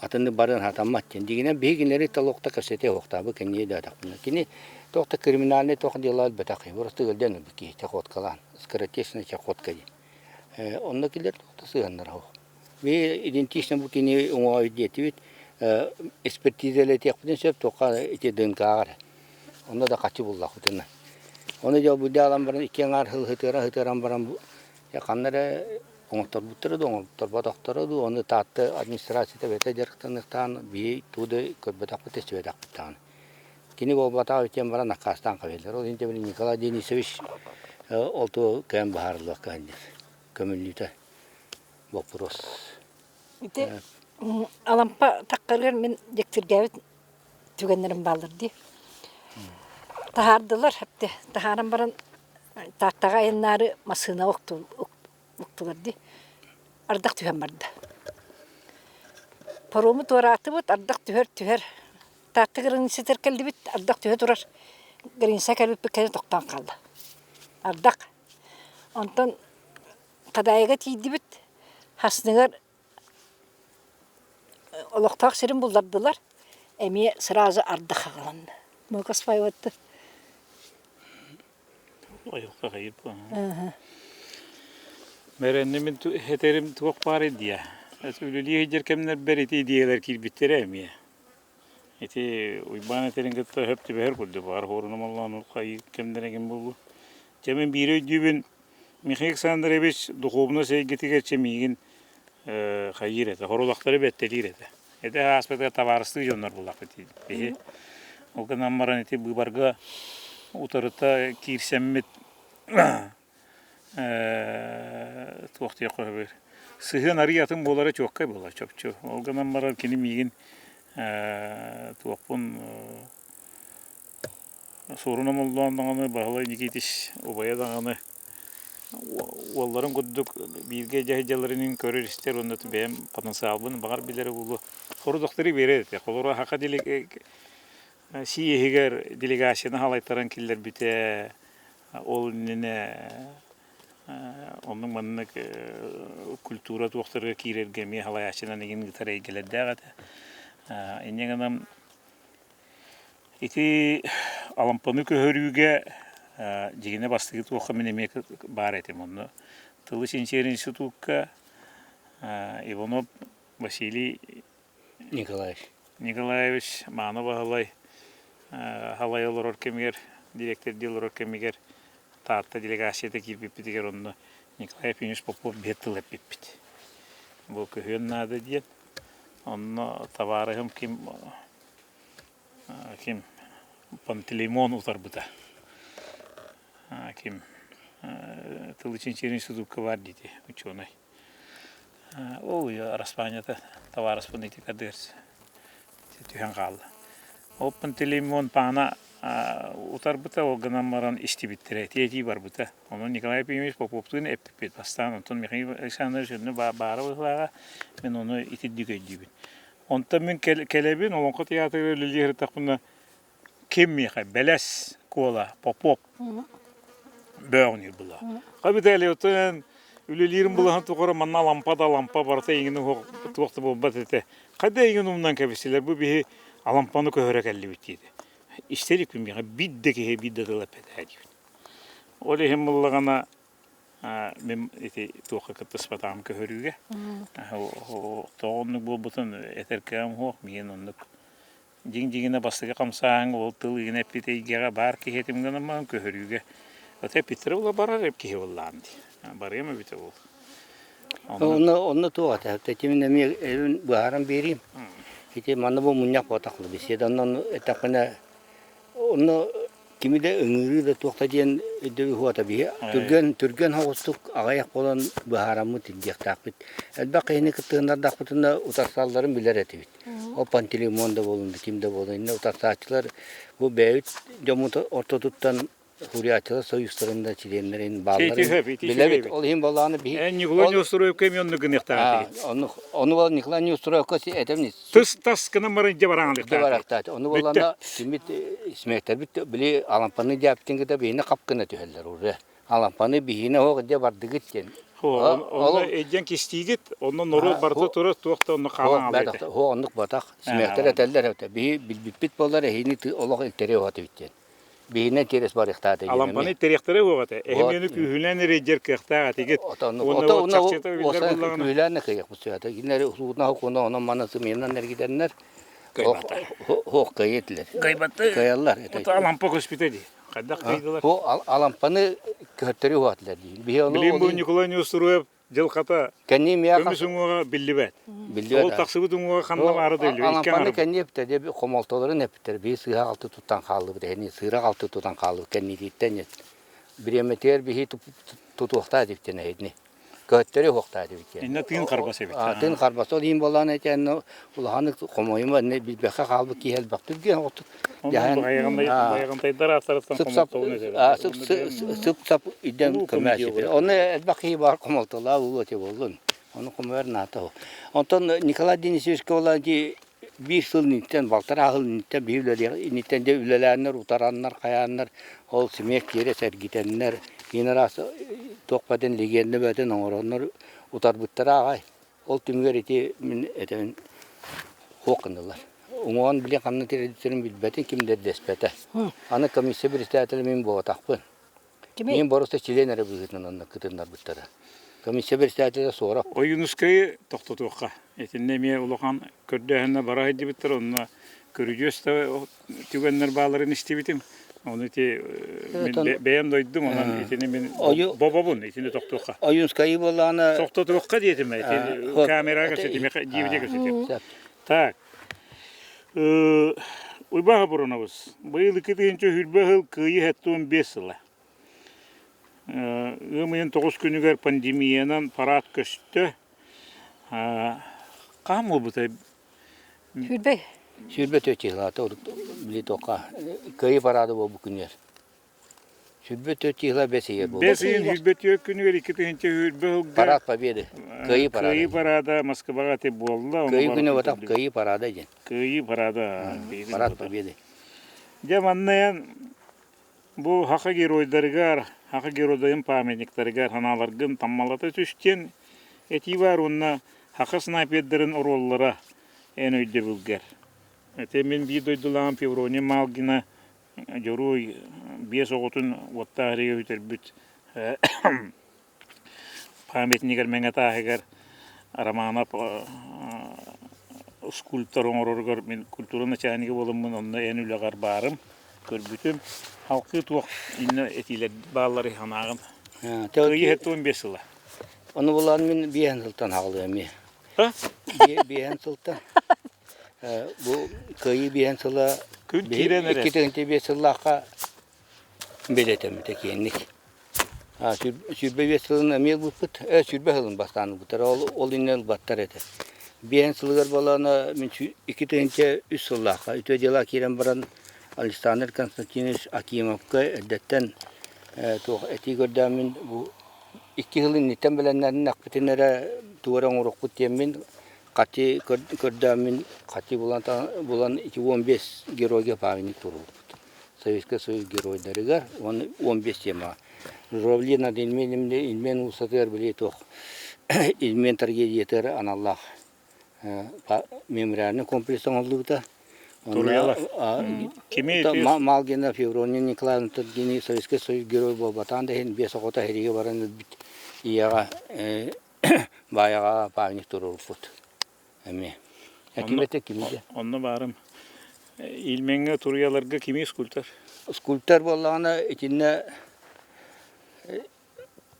Атыны барыан сатаммат диэн. Дьиҥинэн биһи кинилэри толук да кэпсэтиэ суохтаабы кэнниэ даатахпына. Кини туох да криминальнай туох дьыала өлбөтөх киһи. Просто ыалдьан өлбүт киһи чахоткалаан. Скоротечная чахотка диэн. Онно кинилэр туох да сыһыаннара суох. Биһи идентично бу кини уҥуоҕа диэтибит. Экспертизалэтиэхпитин сөп туохха ити ДНК-ҕа эрэ. Онно да хаччы буллахпытына. Ону дьэ бу дьаалан баран икки аҥаар сыл ытыаран-ытыаран баран ханна эрэ оҥотторбуттара дуу, оҥотторботохторо дуу, ону Таатта администрацията бэйэтэ дьарыктаныахтаан биһи тугу да көрбөтөхпүт, истибэтэхпит даҕаны. Кини буолбатах үтүөн баран аккаастаан кэбиһэллэр. Ол иһин били Николай Денисович ол тугу кэм быһаарыллыах кыһанньар. Көмүллүүтэ боппуруос. Ити Алампа таххарыгар мин дьиктиргээбит түгэннэрим бааллар дии. Таһаардылар эптэ. Таһааран баран Тааттаҕа айаннаары массыына уктулар дии. Ардах түһэн барда. Парому туораатыбыт, ардах түһэр-түһэр. Таатта границатыгар кэллибит, ардах түһэ турар. Граница кэлбиппит кэннэ тохтоон хаалла. Ардах. Онтон Хадаайыга тиийдибит, хасныгар олохтоох сирин буллардылар, эмиэ сразу ардах аҕаланна. Ну-ка спаиватты. Айылҕа хайыр Мэрэнни мин этэрим туох баар диэ. Үлэлии сылдьар кэмнэрбэр ити идеялар киирбиттэрэ эмиэ. Ити Уйбаан этэрин кытта сөп түбэһэр курдук баар хуоруна моллоон хайыы кэмнэрэ ким буолуо. Дьэ мин биири өйдүүбүн Михаил Александрович духуобунас эйгэтигэр чэ миигин хайыыр этэ, хорулахтары бэттэлиир этэ. Этэ ааспытыгар табаарыстыы дьоннор буллахпыт биһи. Ол гынан баран ити быыбарга утарыта киирсэммит туох диэххэ сөбүй сыһыан арыый атын буолара чуоккай буолар чопчу. Ол гынан баран кини миигин туохпун Суорун Омоллоон даҕаны, Баһылай Никитич убайа даҕаны уолларын курдук бииргэ дьаһайдьаларынын көрөр-истэр уонна бэйэм потенциалбын баҕар билэрэ буолуо. Хорудахтары биэрэр этэ. Холобура Саха сийиэһигэр делегацияны халайтаран киллэрбитэ. Ол иннинэ оннук маннык культура туохтарыгар киирэргэ эмиэ халайааччынан игин ыытар эйгэлэрдээх этэ. Инньэ гынан ити Алампаны көһөрүүгэ дьигинэ бастакы туохха мин эмиэ баар этим. Онно тылы чинчийэр институкка Иванов Василий Николаевич. Николаевич Мааны Баһылай халай олорор кэмигэр, дириэктэрдии олорор кэмигэр Таатта делегацията киирбиппитигэр онно Николай Ефимович Попов биир тыл эппиппит. Бу көһүөн наада диэн. Онно табаарыһым ким ким Пантелеймон утарбыта. Ким тылы чинчийэр институкка баар диэти учуонай. Ол араспаанньата табаарыспын ити кадыр түһэн хаалла. Ол Пантелеймон паана утарбыта, ол гынан баран истибиттэрэ, этии барбыта. Онон Николай Ефимович Поповтуун эппиппит бастаан, онтон Михаил Александрович онно баара быһыылааҕа, мин ону итирдик өйдүүбүн. Онтон мин кэлэбин, Олоҥхо театрыгар үлэлии сырыттахпына, ким миэхэ Бэлэс Куола Попов бөөҕүнүүр была. Хабитали оттон үлэлиирин булаһын тухары манна лампа да лампа барыта иҥин туох да буолбат этэ. Хайда иҥин умнан кэбистилэр бу биһи алампаны көһөрө кэллибит диэти. Истэрикпин миэхэ биир да киһи биир да тыл эппэтэ диибин. Ол иһин буллаҕына мин ити туохха кыттыспатаҕым көһөрүүгэ. Тоҕо оннук буолбутун этэр кыаҕым суох миигин оннук Дьиҥ-дьиҥинэ бастакы хамсааһын ол тыл игин эппит эйгэҕэ баар киһи этим гынан баран көһөрүүгэ ото эппиттэрэ буола барар киһи буоллаҕым дии. Барыам эбитэ буол. Онно онно туох этэ? Тэтимин эмиэ эбин быһааран биэриим. Ити манна бу мунньах буотахлы беседа онно эттэхпинэ онно Кими да ыҥырыы да туох да диэн өйдөбүл суоҕа биһи түргэн түргэн соҕустук аҕыйах буолан быһаараммыт илдьиэхтээхпит. Элбэх киһини кыттыһыннардахпытына утарсалларын билэр этибит. Ол Пантелеймон да буоллун да ким да буоллун иннэ утарсааччылар бу бэйэбит дьоммут ортотуттан суруйааччылар союзтарын да чилиэннэрин баалларын билэбит. Ол иһин буоллаҕына биһи Николай Неустроевка эмиэ оннук гыныахтаах этигит. Ону ону Николай Неустроевка этэмни Тыс тас гынан баран дьэ бараҥалыктаах. Барахтаат. Ону буоллаҕына киммит смектэрбит били Алампаны дьээптин кытта биһини хап гына түһэллэр уже. Алампаны биһине оһох дьэ бардыгыт диэн. Онно эдьэн кистиигит, онно норуот барыта турар, туох да онно хаалан аалайда. Хо оннук батах. Смектэр этэллэр этэ. Биһи билбиппит буоллар эһини олох илтэри оһот эбит диэн. Биһинэн тиэрэс барыахтаата. Алампаны тэриэхтэрэ буох этэ. Эһимиэни күүһүнэн эрэйдэр кыахтаах этигит. Уонна чахчыта биллэр буоллаҕына. Күүһүлээн кыайыахпыт сөп. Кинилэр усуутна хокуна онон маны сымыйанан эргитэннэр хоох кыайа этилэр. Кыайбатты. Кыайаллар. Алампа көспүтэ дии. Хайдах кыайдылар? Алампаны көһөртөрү уһаатылар дии. Билин бу Николай Неустроев. Дьылҕата Кэнни миэхэ көмүс уҥуоҕа биллибэт. биллибэт. Ол тахсыбыт уҥуоҕа ханна баара да биллибэт. Икки Алампаны аҥар. кэнни эптэ дьэ хомолтолорун эппиттэр. Биир сыыһа-халты туттан хааллыбыт эһини сыыра-халты тутан хааллыбыт кэннититтэн бириэмэтигэр биһи тутуохтаа диктен эһини. Көһөттөрү уһуохтаа дибит. Иннэ тыын харбас эбит. Тыын харбас ол иһин буолан этэн улаханнык хомойума билбэххэ хаалбыт киһи элбэх түргэн оҕотук. Байаҕантайдар ааттарыттан хомолтолун этэлэр. Сып-сап идэн көмөөсү. Оны элбэх киһи бар хомолтолаа улуу эти боллун. Ону хомойор наата. Онтон Николай Денисовичка буолан биир сыл инниттэн, балтараа сыл инниттэн биир инниттэн дьэ үлэлээннэр, утараннар, хайааннар, ол симиэк тиэрэ сэргитэннэр, иин араас туох бэтин легенда бөтөн оҥороннор утарбыттара аҕай. Ол түмүгэр ити мин этэбин хуох гыннылар. Уҥуоҕун били ханна тириэрдибиттэрин билбэтин ким да дэспэтэ. Аны комиссия председателэ мин буолбатахпын. Мин боруста чилиэн эрэ быһыытынан онно кытыннарбыттара. Комиссия председателэ Суоров. Ойуунускайы тохтотуохха. Итиннэ эмиэ улахан көрдөөһүннэ бара сылдьыбыттар. Онно көрүдьүөс да түгэннэр бааларын истибитим. Ону ити мин бэйэм дойдум, онон итини мин бобобун, итини тохтуохха. Ойуунскайы буоллаҕына... Тохтотуохха диэтим, ити камераҕа көрсөтүм, DVD көрсөтүм. Так. Уйбаан Хапурунович, быйыл 2020 сыл Кыайыы 75 сыла. Ыам ыйын 9 күнүгэр пандемиянан парад көстө. Хаһан буолбутай? Сүүрбэ. 24 числата урут били тоққа Кыайыы парада буолбут күнүгэр. 24 числа бэс ыйа буолбут. Бэс ыйын 24 күнүгэр 2020 сылга Парад Победы. Кыайыы парада. Кыайыы парада Москваҕа ити буолла. Кыайыы күнэ батах Кыайыы парада диэн. Кыайыы парада. Парад Победы. Дьэ манна эн бу саха геройдарыгар, саха геройдарын памятниктарыгар санааларгын таммалата түстүөн этии баар уонна саха снайпердарын оруоллара эн өйдөбүлгэр. Ити мин биир дойдулааҕым Феврония Малгина Дьоруой биэс оҕотун уоттаах эригэ бүтэрбит памятнигар Мэҥэ тааһыгар Романов скульптор оҥороругар мин культура начальнига буоламмын онно эн үлэҕэр баарым, көрбүтүм. Халкыы туох иннэ этиилэр баалларый санааҕын? Кыайыы 75 сыла. Ону булан мин биэһэн сылтан хаалыам эмиэ. Биэһэн сылтан. Бу Кыайыы биэһэн сыла Күн киирэн эрэр. 2 5 сыллаахха бэлиэтэммитэ киэҥник. 25 сылын эмиэ ылбыппыт. 20 сылын бастаан ылбыттар. Ол, ол иннинэ ылбаттар этэ. Биэһэн сылыгар буолаана мин 2003 сыллаахха үтүө дьыала киирэн баран Александр Константинович Акимовка эрдэттэн туох этии көрдөөммүн бу икки сыл инниттэн бэлэмнэннэхпитин эрэ тугу эрэ оҥоруохпут диэммин хати көрдөөммүн хати булан булан ити 15 геройга памятник туруорбут. Советскай Союз геройдарыгар уонна 15 тема. Журавли над Ильменем Ильмен уулуссатыгар били туох Ильмен трагедиятыгар аналлаах мемориальный комплекс оҥоһуллубута. Туруйалар. Кими Малгина Феврония Николаевна кини Советскай Союз герой буолбатаан да иһин биэс оҕото сэриигэ баран өлбүт ийэҕэ Баайаҕа памятник туруорбут эмиэ. Ким кимиде? Онно баарым. Ильмеҥҥэ туруйаларга кими скульптор? Скульптор буоллаҕына итиннэ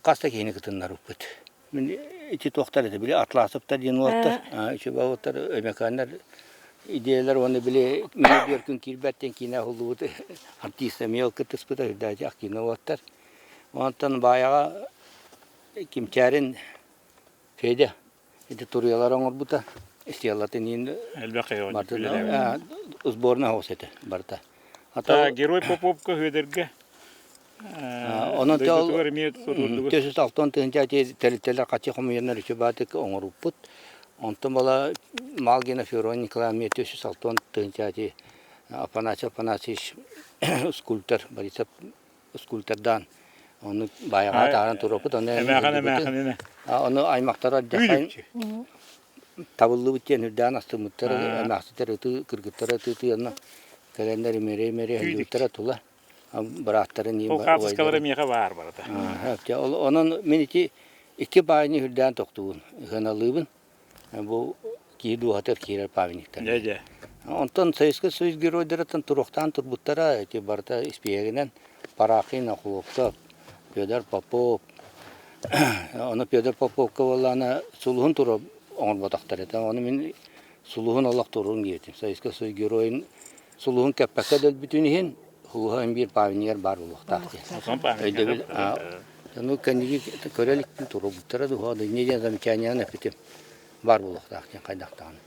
хас да киһини кытыннарбыппыт. Мин ити туохтар этэ били Атласовтар диэн уолаттар, үчүгэй уолаттар, Өймөкөөннөр идеялар уонна били мин биир күн киирбэттэн киинэ уһуллубут артист эмиэ ол кыттыспыта үрдээчи активно уолаттар. Онтон Баайаҕа Кимчээрин Федя ити туруйалары оҥорбута. Стеллатын иин Элбэх сборная оҕус этэ барыта. Герой Поповка Хүөдэргэ Онон төсүс алтан тыһыынча тэрилтэлэр хаччы хомуйаннар үчүбаатык оҥоруппут. Онтон бала Малгина Феврония Николаевна төсүс алтан тыһыынча Афанасий Афанасьевич скульптор Борисов скульптордаан ону баайаҕа таһааран туруорбут. Ону эмээхин эмээхининэ. Ону аймахтара табыллыбыт диэн үрдээн астыммыттар эмээхситтэр ытыы кыргыттара ытыы онно кэлэннэр имэрэй-имэрэй һылдьыбыттара тула бырааттарын Ол хаартыскалара миэхэ баар барыта. Онон мин ити икки баайны үрдээн тохтуубун, ыһыналыыбын. Бу киһи дууһатыгар киирэр памятниктар. Дьэ, дьэ. Онтон Советскай Союз геройдарыттан туруохтаан турбуттара ити барыта испииһэгинэн Парахин, Охлопков, Федор Попов, Ону Петр Поповка буоллаҕына сулуһун тура оҥорботохтор этэ. Ону мин сулуһун олох туруорун диэтим. Советскай Союз геройун сулуһун кэппэккэ да өлбүтүн иһин сулуһа эн биир памятнигар баар буолуохтаах диэн. Өйдөбүл ону кэнники көрө иликпин туруорбуттара дуу, инньэ диэн замечаниенан эппитим баар буолуохтаах диэн хайдах даҕаны.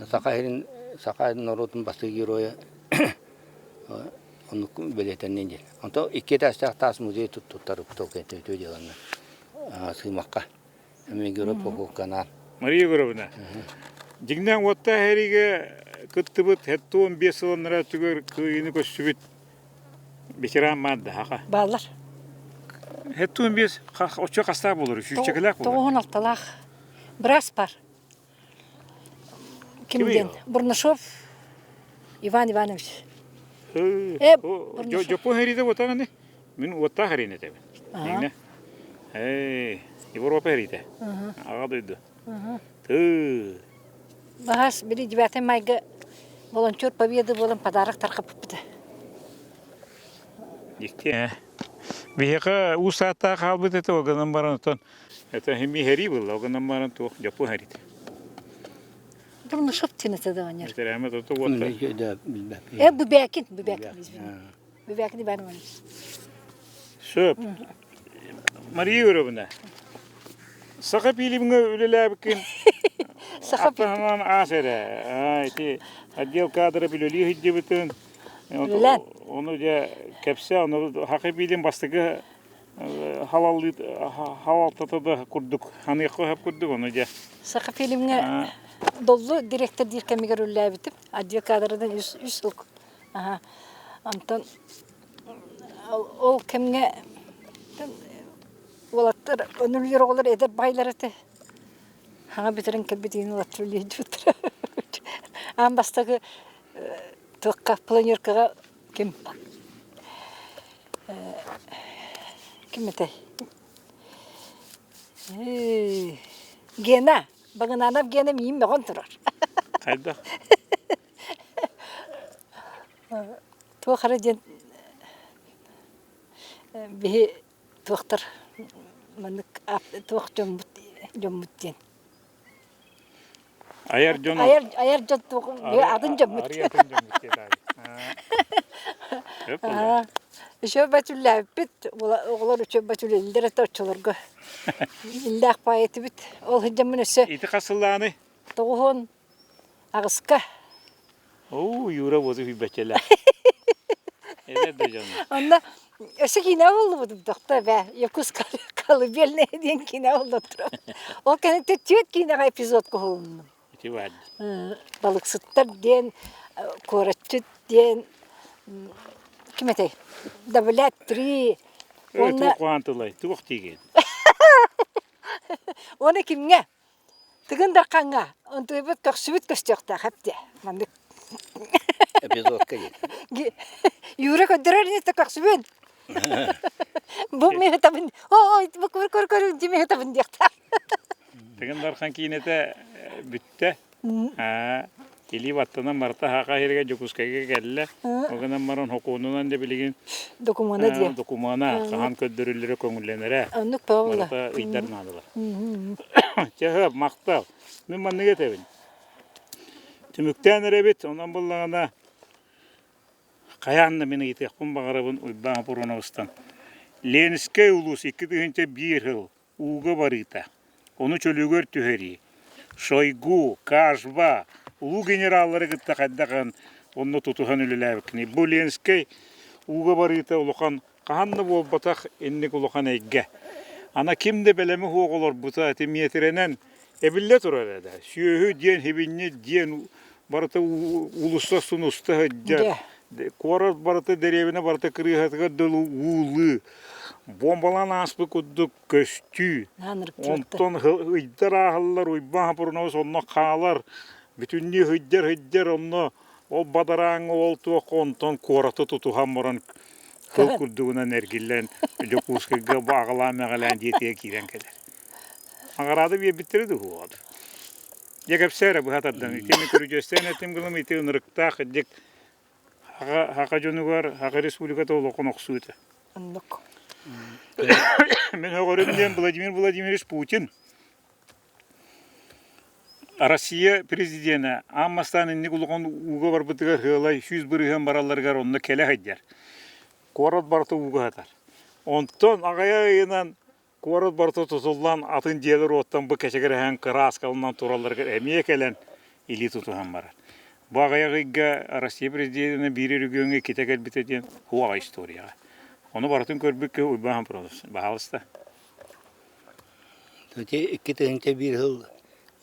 Саха сирин саха норуотун бастакы геройа оннук бэлиэтэннин диэн. Онто икки этээстээх таас музей туттарбыт ол кэнниттэн үтүө дьыаланы сыымахха эмиэ герой Поповканаан. Мария Егоровна, дьиҥнээх уоттаах эриигэ кыттыбыт 75 сылыннара өттүгэр кыайыыны көрсүбүт ветеран мааддаһаха. Бааллар. 75 оччо хастаах буолар, сүүсчэкэлээх буолар. Тоҕуһун алталаах. Быраас бар. Ким диэн? Бурнашов Иван Иванович. Э, Дьоппуон хэриитэ уотаҕыны? Мин уоттаах хэриин этэбин. Дьиҥнэ. Эй, Европа хэриитэ. Аҕа дойду. Тыы. Баһаас били 9 майга волонтер победы буолан подарок тарҕаппыппыта. Дьикти ээ. Биһиэхэ уу сааттаах хаалбыт этэ, ол гынан баран оттон это химии хэрии буолла, ол гынан баран туох дьоппу хэрит. Бурнашов диэн этэ да оҕонньор. Ветераны тото уотта. Э, Бубякин, Бубякин, извини. Бубякин Иван Иванович. Сөп. Мария Юрьевна, саха фильмҥэ үлэлээбиккин Саха аттаһынан аас эрэ. Ити отдел кадров үлэлии сылдьыбытын Үлэлээн. Ону дьэ кэпсээ, ону Хакы биилин бастакы халалтата да курдук, ханыахха сөп курдук, ону дьэ. Саха фильмҥэ Доллу директор диир кэмигэр үлэлээбитим. Отдел кадрынан үс, үс сыл. Аха. Онтон ол кэмҥэ уолаттар, өнүлүөр оҕолор эдэр баайлар этэ. Хаҥа бүтэрэн кэлбит иһин уолаттар үлэлиирбиттэрэ. Аан бастакы туохха планеркаҕа ким ким этэй Гена Багынанов Гена миин мөҕөн турар Хайдах? Туох эрэ диэн биһи туохтар маннык туох дьоммут дьоммут диэн Айар дьон айар айар дьон атын дьоммут. Арый атын дьоммут диэтэ. Үчүгэй бөтүллээбиппит, оҕолор үчүгэй бөтүлэллэр этэ оччолорго. Иллээх паай этибит. Ол сылдьаммын өссө Ити хас сыллааны? Тоҕуһун аҕыска. Оо, Юра буоту хүббэччэлээх. Эдэр да дьон. Онно өссө киинэ буллубут дохто бээ Якутская колыбельная диэн киинэ буллаттар. Ол кэнниттэн түөрт киинэҕэ эпизод куһулуннум. Ити баар. Балыксыттар диэн, куоратчыт диэн, ким этэй? Давлят три. Уонна... Туох куһаҕан тылай, туох тиигин? Уонна кимҥэ? Тыгын Дархаҥҥа онтуйбут көхсүбүт көстүөхтээх эбит маннык Эпизодка диэн. Юра көрдөрөр инитэ көхсүбүн. Бу миһытабын ой бу көр көр көр димиһытабын диэхтээх. Тыгын Дархан киинэтэ бүттэ. Илии баттанан барыта хака иһиргэ Дьокуускайга кэллэ. Ол гынан баран хокуонунан да билигин Докумуона диэ. Докумуона хаһан көрдөрүллэрэ көҥүллэнэрэ. Оннук буолла. Барыта ыйдар наадалар. Чэ, махтал. Мин маннык этэбин. Түмүктээн эрэбит, онон буллаҕына хайаан да мин ыйытыахпын баҕарабын Уйбаан Хапуроновтан. Ленскэй улуус 2001 сыл ууга барыыта, ону чөлүгэр түһэрии, Шойгу, Кашба улуу генераллары кытта хайдах онно тутуһан үлэлээбиккиний? Бу Ленскэй ууга барыыта улахан хаһан да буолбатах инник улахан эйгэ. Ана ким да бэлэми суох олорбута ити миэтирэнэн эбиллэ турар этэ. Сүөһү диэн, хибинньи диэн барыта уулусса устун уста сылдьар. Куорат барыта дэриэбинэ барыта кырыыһатыгар дылы уулыы. Бомбалаан ааспыт курдук көстүү. Онтон ыйдар ааһаллар, Уйбаан Хапурунабыс онно хаалар. Бүтүннүү ыйдар-ыйдар онно ол бадарааҥҥа ол туох онтон куораты тутуһан баран кыл курдугунан эргиллэн Дьокуускайга бааҕалаан-мэҕэлээн дьиэтигэр киирэн кэлэр. Наҕараада биэрбиттэрэ дуу Дьэ кэпсээ эрэ быһа тардан итини көрүдьүөстээн этим гыным ити ынырыктаах дьик Хаха дьонугар Хаха республиката улахан охсуу этэ. Оннук. Мин өҕөрүм диэн Владимир Владимирович Путин Россия президенэ аан бастаан инник улахан ууга барбытыгар ыалай 100% баралларыгар онно кэлэ сылдьар. Куорат барыта ууга сытар. Онтон аҕыйах ыйынан куорат барыта тутуллан атын дьиэлэр уоттан бу кэчигирэһэн кырааскаланан туралларыгар эмиэ кэлэн илии тутуһан барар. Бу аҕыйах ыйга Россия президенэ биир региоҥҥа иккитэ кэлбитэ диэн хуаҕа историяҕа. Ону барытын көрбүт киһи Уйбаан Хомпуруонов баһаалыста. Ити 2001 сыл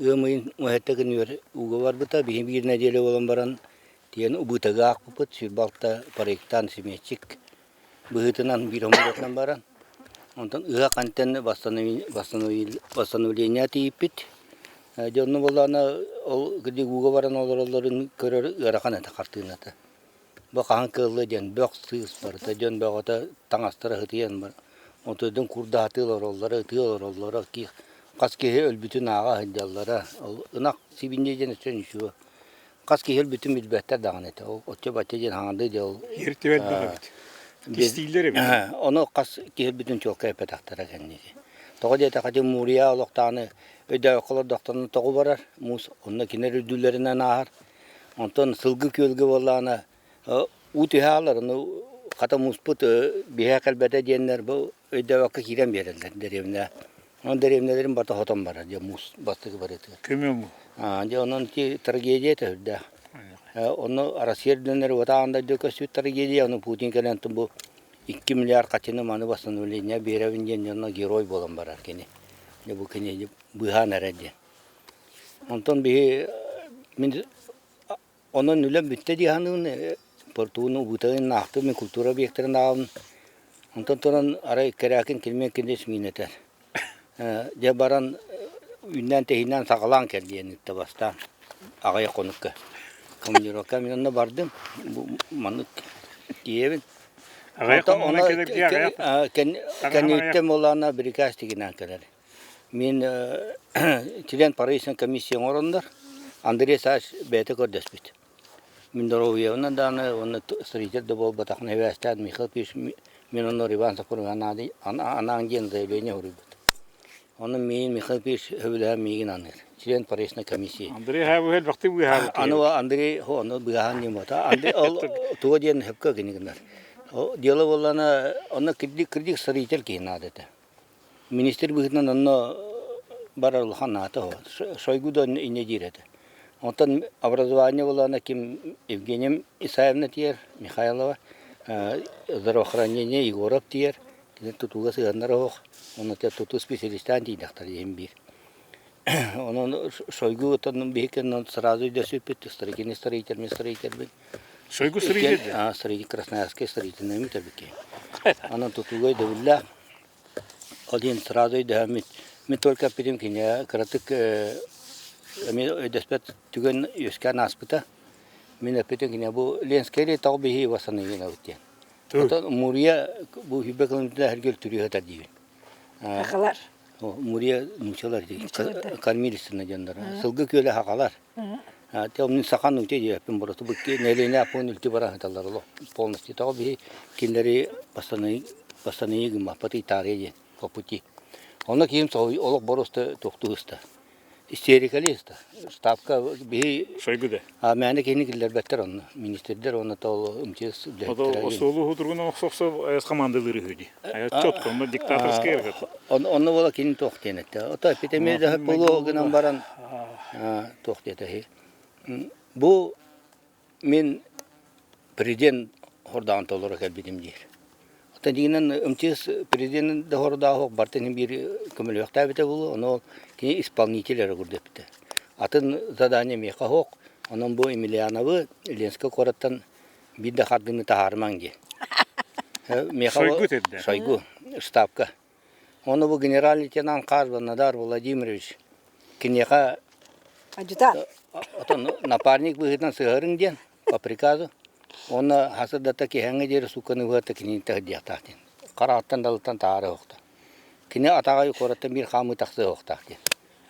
ыам ыйын уһэтэ күнүгэр ууга барбыта. Биһи биир нэдиэлэ буолан баран тиийэн убытыгы аахпыппыт. 26 проектант симиэччик быһыытынан биир омугунан баран. Онтон ыһыах антен восстановление тиийиппит. Дьэ онно буоллаҕына ол кырдьык ууга баран олороллорун көрөр ыарахан этэ хартыыната. Бу хаһан кыаллыа диэн бөх сыыс барыта дьон бөҕөтө таҥастара ытыйан бар отойдон курдаатыы олороллоро ытыы олороллоро хас киһи өлбүтүн ааҕа сылдьаллара ол ынах сибинньэ диэн өссө ничего хас киһи өлбүтүн билбэттэр даҕаны этэ ол оччо-бачча диэн хаҥардыы дьэ ол Эртибэт бөх эбит. Кистииллэр эбит. Ону хас киһи өлбүтүн чуолкай эппэтэхтэрэ кэнники. Тоҕо диэтэххэ ити Мурия олохтоону өйдөөбөккө олордохторуна тоҕу барар муус онно кинилэр үрдүлэринэн ааһар Онтон сылгы күөлгэ буоллаҕына уу түһэ хаалар, ону хата мууспут биһэ кэлбэтэ диэннэр бу өйдөөбөккө киирэн биэрэллэр дэриэбинэ. Онон дэриэбинэлэрин барыта хотон барар дьэ муус бастакы барыытыгар. Көмө муу. Дьэ онон ити трагедия этэ сүрдээх. Онно Россия үрдүнэн уотаан дойду көстүбүт трагедия, ону Путин кэлэн бу 2 миллиард хачыны маны восстановление биэрэбин диэн дьонно герой буолан барар кини. Дьэ бу кини быыһаан эрэр диэн. Онтон биһи мин онон үлэм бүттэ дии саныыбын портууну убытайын аахтым мин культура объектарын ааҕабын онтон туран арай Кэрээкин килмиэн кинээс миинэтэр дьэ баран үүннээн-тэһииннээн саҕалаан кэл диэн ыытта бастаан аҕыйах хонукка командировка мин онно бардым бу маннык тиийэбин Аҕыйах хонугунан кэлэр дии аҕыйах кэнниттэн буоллаҕына бирикээс тигинэн кэлэр Мин член правительственной комиссия оҥороннор Андрей Савич бэйэтэ көрдөспүт. Мин доруобуйабынан даҕаны уонна строитель да буолбатахпын эбээстээн Михаил Петрович мин оннугар Иван Сокуров анаан диэн заявление суруйбут. Онно миигин Михаил Петрович сөбүлэһэн миигин аныыр. Член правительственной комиссии. Андрей Хабы элбэхтик быыһаабыт. Аны Андрей ону быыһаан диэн буолта. Андрей ол туга диэн сөпкө кини гынар. Дело буоллаҕына онно кырдьык кырдьык строитель киһи наада этэ. Министр быһыытынан онно барар улахан наада суох. Шойгу да инньэ диир этэ. Онтон образование буоллаҕына ким Евгения Исаевна тиийэр, Михайлова, здравоохранение Егоров тиийэр, кинилэр тутууга сыһыаннара суох. Онно тутуу специалистаан тиийдэхтэр иһин биир. Онон Шойгу оттон биһиги сразу өйдөспүппүт, строительный строитель, мин строительбин. Шойгу строитель да? Строитель, Красноярский строительный эбит Онон тутууга өйдөбүллээх. Ол иһин сразу өйдөһөммүт. Мин только эппитим кинигэ кыратык эмиэ өйдөспөт түгэн үөскээн ааспыта. Мин эппитим кинигэ бу Ленскэй тоҕо биһи восстановили диэн. Оттон Мурия бу хүбэ кылымтына эргил түрүө сытар диибин. Хахалар. Мурия нуучалар кормилицына дьоннор. Сылгы күөлэ хахалар. Те мин саха нууча диэппин просто бу нэһилиэнньэ аппын үлтү бара сыталлар олох полностью тоҕо биһи кинилэри бастаныйы гыммаппыт Италия диэн по пути. Онно киһим олох боруоста туохтуу ыста. Истерикали ыста. Штабка биһи Шойгу да. А мээнэ киһини киллэрбэттэр онно. Министрдэр уонна то МЧС үлэһиттэрэ. Остуолу хутургун охсохсо айас командалыыр үһү дии. Айас четко, онно диктаторскай эргет. Онно буола кини туох диэн этэ. Ото эпидемия да буолуо гынан баран туох диэтэ Бу мин президент хордаҕын толоро кэлбитим диир. Оттон дьиҥинэн МЧС президенин да хордааһох бартын биир көмөлүөхтээбитэ буолуо, ону кини исполнитель эрэ курдук эппитэ. Атын задание миэхэ суох, онон бу Емельяновы Ленскэй куораттан биир да хардыыны таһаарымаҥ диэн. Миэхэ Шойгу этэрдэ. Шойгу, штабка. Ону бу генерал-лейтенант Хаарбан Надар Владимирович киниэхэ Адъютант. Отон напарник быһыытынан сыһарыҥ диэн по приказу. Уонна хасырдата киһэҥҥэ диэри суукканы быһата кинини таһырдьыахтаах диэн. Хараҕыттан далыттан таһаара оһохто. Кини атаҕай куораттан биир хаамыы тахсыа оһохтоох диэн.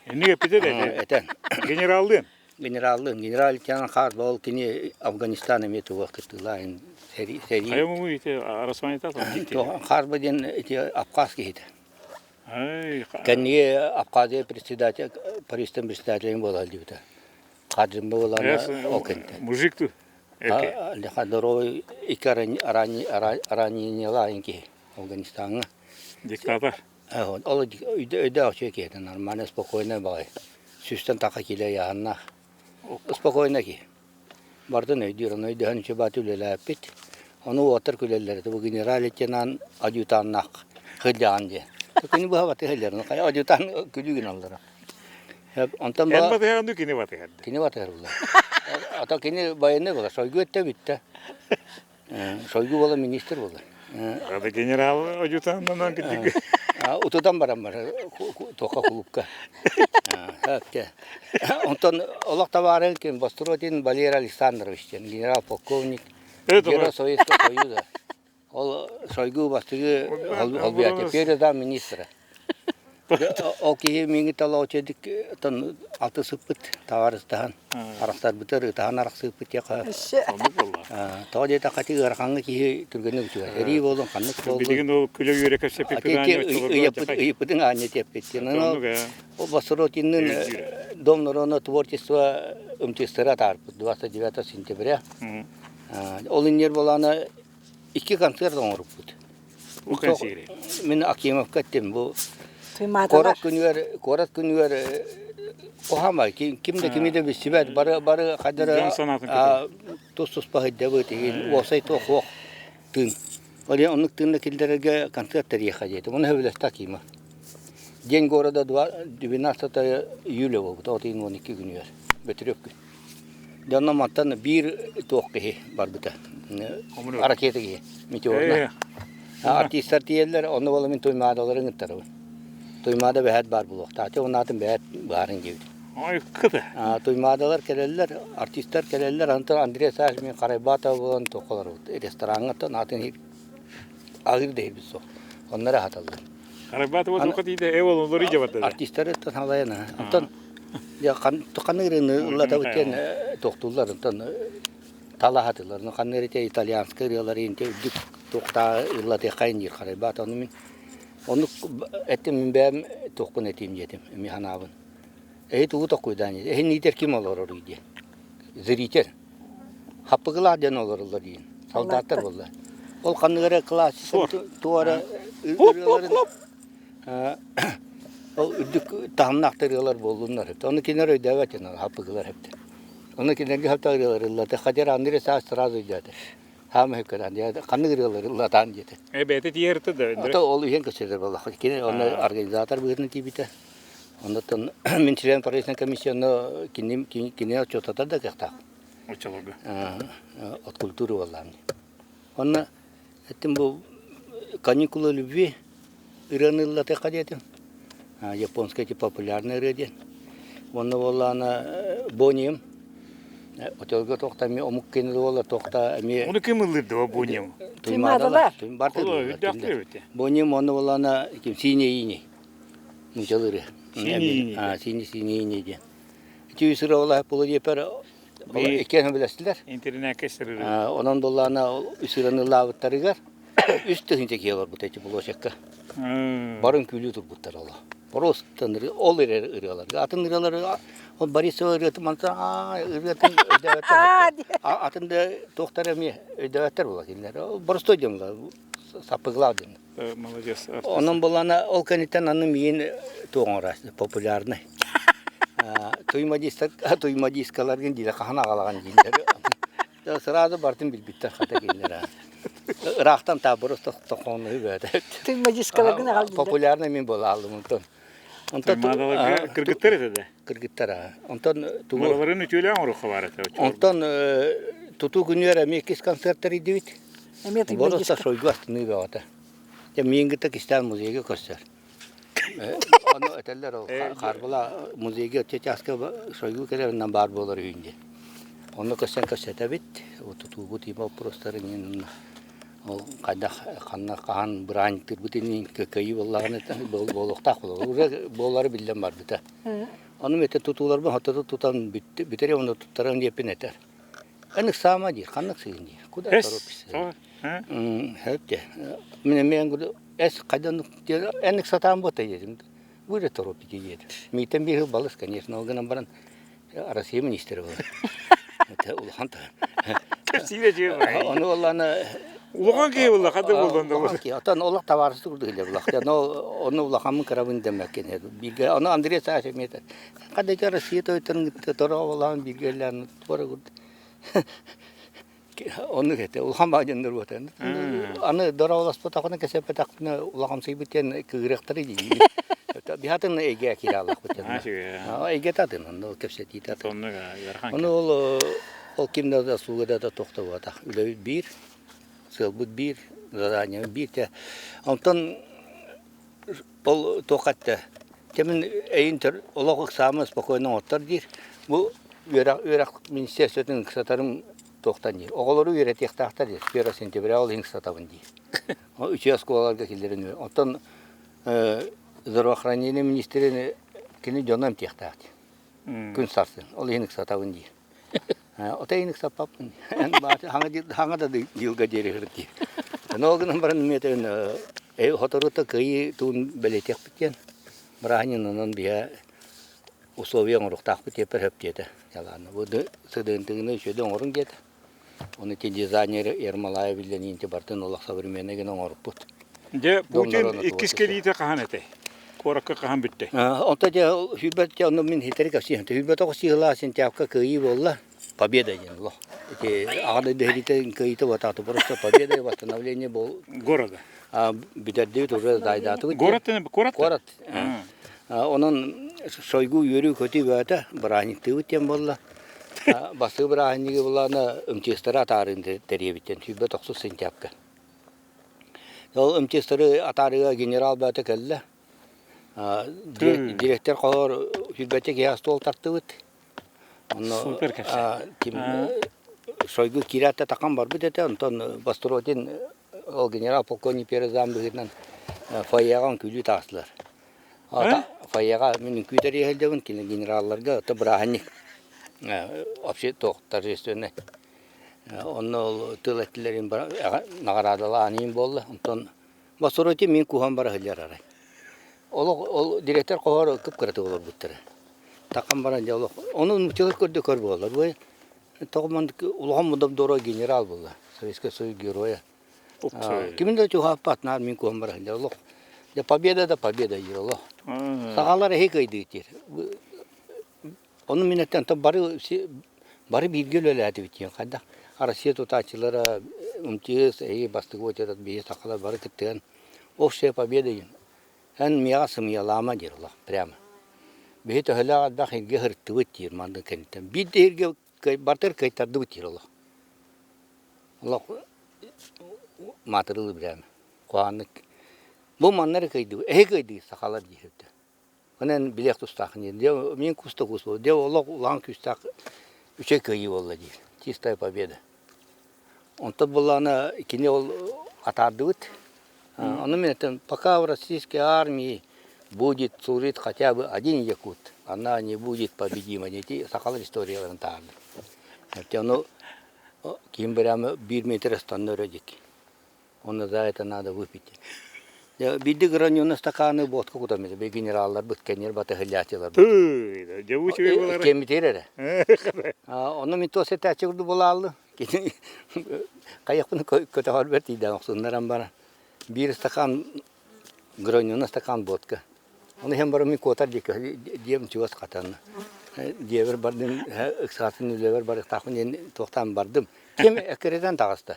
Инник эппитэ да этэн. Генераллыын. Генераллыын. Генерал-лейтенант Хаарба ол кини Афганистан эмиэ туга кыттыылаах сэрии сэрии. Хайа муҥу ити Арасманитат Хаарба диэн ити Абхаз киһитэ. Кэнниги Абхазия председатель, Парижтан председателин буола сылдьыбыта. Хаджимба буолаана ол кэнниттэн. Мужик ту? Здоровый икки ранениялаах киһи Афганистаҥҥа. Диктатор. Ол өйдөөх үчүгэй киһи нормально, спокойно баҕайы. Сүүстэн таха киилэ ыйааһыннаах. Спокойно киһи. Бардын өйдүүр, ону өйдөһөн үчүгэй үлэлээппит. Ону уолаттар күлэллэр этэ, бу генерал-лейтенант адъютаннаах сылдьаҕын диэн. Күнү быһа батыһаллар, хайа адъютант күлүү гыналлара. Онтон Эн батыһаҕын дуу, кини батыһар дуу? Кини батыһар буолар. Ата кини военный буолар, Шойгу өттө бүттэ. Шойгу буола министр буолар. Ата генерал адъютанынан кырдьык. Утутан баран бар туохха кулуупка. Онтон олох табаарыҥ ким Востротин Валерий Александрович диэн генерал-полковник Герой Советского Союза. Ол Шойгу бастакы холбуйааччы, первый зам министра. Ол киһи миигин толоочу алты сыппыт табаарыстаһан арахсарбытыгар ытаһан арахсыыппыт диэххэ тоҕо диэтэххэ ити ыарахаҥҥа киһи түргэнник үтүгэр сэрии буоллун ханнык буоллун билигин ол күлэ үөрэ кэпсэппит ыйыппытыҥ аанньа тиэппит ол Басротинныын Дом народного творчества МТС-тары атаарбыт 29 сентября ол иннигэр буолаана икки концерт оҥорбуппут Мин Акимовка эттим бу куорат күнүгэр куорат күнүгэр куһаама ким да кими да билсибэт бары бары хадара тус туспа сылдьабыт иһин уопсай туох суох тыын ол оннук тыынна киллэрэргэ концерт тэрийиэххэ диэтим ону сөбүлэстэ Акимов День города 12 июля буолбута от ыйын 12 күнүгэр Бөтүрүөп күн Дьэ онно мантан биир туох киһи барбыта. Ракета киһи, метеорна. Артистар тиийэллэр, онно буола мин Туймаадаларын ыттарабын. Туймаада бэһээт баар буолуохтаах. Ати оннаатын бэһээт баарын диэбит. Ой, кыта. Туймаадалар кэлэллэр, артистар кэлэллэр, онтон Андрей Савич мин Харайбатова буолан туоххаларбыт рестораҥҥа атын аһыыр да иһирбит суох. Онно эрэ аһаталлар. Харайбатова туохха тиийдэ, э ол олору дьабарда. Артистары салайан, онтон Дьэ ханнык ырыаны ыллатабыт диэн туохтууллар онтон талаһатылар. Ну ханнык эрэ итальянскай ырыалары инти үрдүк туохтаа ыллатыаххайын диир харайбаат. Ону мин оннук эттим мин бэйэм туохпун этиим диэтим эмиэ санаабын. Эһи тугу токуйдаан диэн эһи иитэр ким олороруй диэн. Зритель. Хаппыгылаах диэн олороллор диин. Солдаттар буолла. Ол ханнык эрэ классика туора ырыаларын Ол үрдүк таһымнаах ырыалар буоллуннар. Ону кинилэр өйдөөбөт дьон хаппыгылар эптэр. Ону кинилэргэ хапта ырыалар ыллата. Хотя Андрей Саас сразу өйдөөтө. Хаама хөккөрөн ханнык ырыалар ыллатаан диэтэ. Э бэйэтэ тиийэртэ да. Ото ол иһэн көсөлөр буоллах. Кини онно организатор быһыытынан тиийбитэ. Оннуттан мин член правительственной комиссияны кини кини отчуоттатар да кыахтаах. Оччолорго. От культуры буоллаҕым. Онно Эттим бу «Каникулы любви» ырыаны ыллатыахха диэтим. Японскай типа популярный ырыа диэн. Уонна буоллаҕына Бонием отелга туохта эмиэ омук киэнэ буолла туохта эмиэ Ону ким ыллыыр да Бонием? Туймаадалар. Бонием уонна буоллаҕына ким Синий иней. Нуучалыы ырыа. Синий иней. Синий синий иней диэн. Ити үс ырыа буолла буолуо диэппэр Иккиэн сөбүлэстилэр. Интэринээккэ сырырыы. Онон буоллаҕына үс ырыаны ыллаабыттарыгар 3000 киһи олорбут эти площадька. Бары үҥкүүлүү турбуттар оло. Просто ол эрэр ырыаларга. Атын ырыалары ол Борисова ырыатын мантан аа ырыатын өйдөөбөттөр. Атын да туохтар эмиэ өйдөөбөттөр буолла кинилэр. Боростой диэн буолла. Саппыгылаах диэн. Молодец. Онон буоллаҕына ол кэнниттэн аны миин туох оҥорор популярный. Туймадистар туймадискаларгын диилэр хаһан аҕалаҕын дииллэр. Сразу бартын билбиттэр хата кинилэр. Ыраахтан таабырыс тохооннуһу бөөтө. Туймадискаларгын аҕал дииллэр. Популярный мин буола ааллым онтон. Онтон кыргыттар этэ да? Кыргыттар аа. Онтон тугу Малаларын үтүөлээн оҥоруохха баар этэ. Онтон тутуу күнүгэр эмиэ иккис концерттар идибит. Эмиэ Боруста Шойгу астыныы бөҕөтө. Дьэ миигин кытта кистээн музейга көрсөр. Ону этэллэр ол Харбала музейга өттө чааска Шойгу кэлэринэн баар буолар үһүн диэн. Онно көрсөн көрсөтөбүт. Тутуубут има вопростарын ол хайдах ханна хаһан бырааһынньыктыырбыт иннин кыайыы буоллаҕына буолуохтаах буолар. Уже буолары биллэн барбыта. Ону мэтэ тутууларбын хототу тутан бүтэри онно туттаран диэппин этэр. Эн ыксаама диир, ханнык сыгын диир. Куда торопишься? Хөп де. Мин эмиэ. Эс хайдан эн ыксатаан буота диэтим. Вы же торопите диэтим. Миитэн биир балыс, конечно, ол гынан баран Россия министрэ буолар. Это улахан Кэпсиирэ дьиэ Ону оллана Улахан киһи буолла, ханна буолуон да Улахан киһи. Оттон олох табаарыстык курдук илэр улах. Но ону улахаммын кырабын дэммэккин. Бииргэ ону Андрей Саша эмиэ хадайга Россия тойотторун торо бииргэ үлэлээн туора курдук. Оннук этэ. Улахан баа дьоннор буотан. Аны дороолоспотоххуна кэсэппэтэхпинэ улахамсыйбыт диэн кыырыахтара дии. Биһатын эйгэ киирэ аллахпыт. Эйгэ татын, онно кэпсэтиитэ атын. Ону ол ол ким да сууга да тохтобатах. Үлэбит биир, сыалбыт биир, заданиебыт биир те. Онтон Ол туохха эттэ, кэмин эйин олох ыксаама спокойно оҥоттор диир. Бу үөрэх үөрэх министерствотын ыксатарым туохтан диир. Оҕолору үөрэтиэхтээхтэр диир. 1 сентября ол иһин ыксатабын диир. Үчүгэй оскуолаларга киллэрин Оттон здравоохранение министрин кини дьону эмтиэхтээх диир. Күн сарсын. Ол иһин ыксатабын диир. Отайын ыксаппаппын. Эн хаҥа да дьылга диэри сырыт дии. Ол гынан баран эмиэ хоторута кыайыы туун бэлиэтиэхпит диэн бырааһынньыгынан биһэ условия оҥоруохтаахпыт диэппэр сөп диэтэ. Ялаанна бу сыдыынтыгыны үчүгэйдик оҥоруҥ диэтэ. Оны ити дизайнер Ермолаев биллэниинти бартын олох современный гына оҥоруппут. Дьэ, Путин иккис кэлиитэ хаһан этэй? Куоракка хаһан бүттэ? Онто дьэ сүүрбэт дьэ онно мин хитэри кэпсиэм. Сүүрбэ тоҕус сыһылаа сентябрька кыайыы буолла. Победа диэн олох. Ити аҕа дойду сэриитэ кыайыыта буотаата просто победа и восстановление был. Города. Бүтэрдибит уже дайдаатыбыт. Город куорат? Куорат. Онон Шойгу үөрүү-көтүү бөҕөтө бырааһынньыктыыбыт диэн буолла. Бастакы бырааһынньыгы булаана МТС-тары атаарыын тэрийэбиттэн 29 сентябрьга. Ол МТС-тары атаарыыга генерал бөҕөтө кэллэ. Директор хоһор сүүрбэччэ киһи остуол тартыбыт. Онно Супер кэпсээн. ким Шойгу киирээт да тахан барбыт этэ, онтон Востротин ол генерал-полковник первый зам быһыытынан фойеҕа үҥкүүлүү таҕыстылар. Фойеҕа мин үҥкүү тэрийэ сылдьабын, кини генералларга ото бырааһынньык вообще туох торжественный. Онно ол тыл эттилэрин наҕараадалаан иһин буолла. Онтон Востротин мин куһан бара сылдьар арай. Олох ол директор хоһоор кып-кыратык олорбуттара. Тахан баран дьэ олох ону нууччалар көрдө көр буоллар. Бу тоҕо маннык улахан мудом генерал буолла. Советский Союз героя. Кимин да чугаһаппат наар мин куһан бара сылдьар олох. Дьэ победа да победа диир олох. Сахалар эһи кыайдыы диир. Ону мин эттэн бары бары бииргэ үлэлээтибит диэн хайдах Россия тутааччылара МТС, эһиги бастакы уочарат биһи сахалар бары кыттыһан общая победа диэн Эн миэхэ сымыйалаама диир олох прямо. Биһи төһөлөөх элбэх иһиргэ сырыттыбыт диир маннык кэнниттэн. Биир да иһиргэ бартыр кыайтардыбыт диир олох. Олох маатырылыы прямо. Куһаҕаннык. Бу манна эрэ кыайдыбыт. Эһи кыайдыгыт сахалар диир этэ. Онон билиэх тустааххын диэн. Дьэ мин кус да кус буолла. Дьэ олох улахан күүстээх үчүгэй кыайыы буолла диир. Чистая победа. Онтон буоллаҕына кини ол атаардыбыт. Ону мин этим, пока в российской армии будет служить хотя бы один якут, она не будет победима. Ити сахалар историяларын таһаардым. Ону ким прямо биир метр ыстанна өрө диэки. Оны за это надо выпить. Биирдик гранёный стаканы водка кутам бе генералларбыт кэннир батыһыллааччыларбыт. Дьэ буолара. Кэмитиэр эрэ. Ону мин туос этээччи курдук буолааллы. Хайахпын көтөҕөрбөр тиийдэ охсуннаран баран. Биир стакан гранёный стакан водка. Ону иһэн баран мин куотар диэки диэм чугас хатанна. Диэбэр бардым, ыксаатын үлэбэр барыахтаахпын диэн туохтаан бардым. Ким эккирэтэн таҕыста.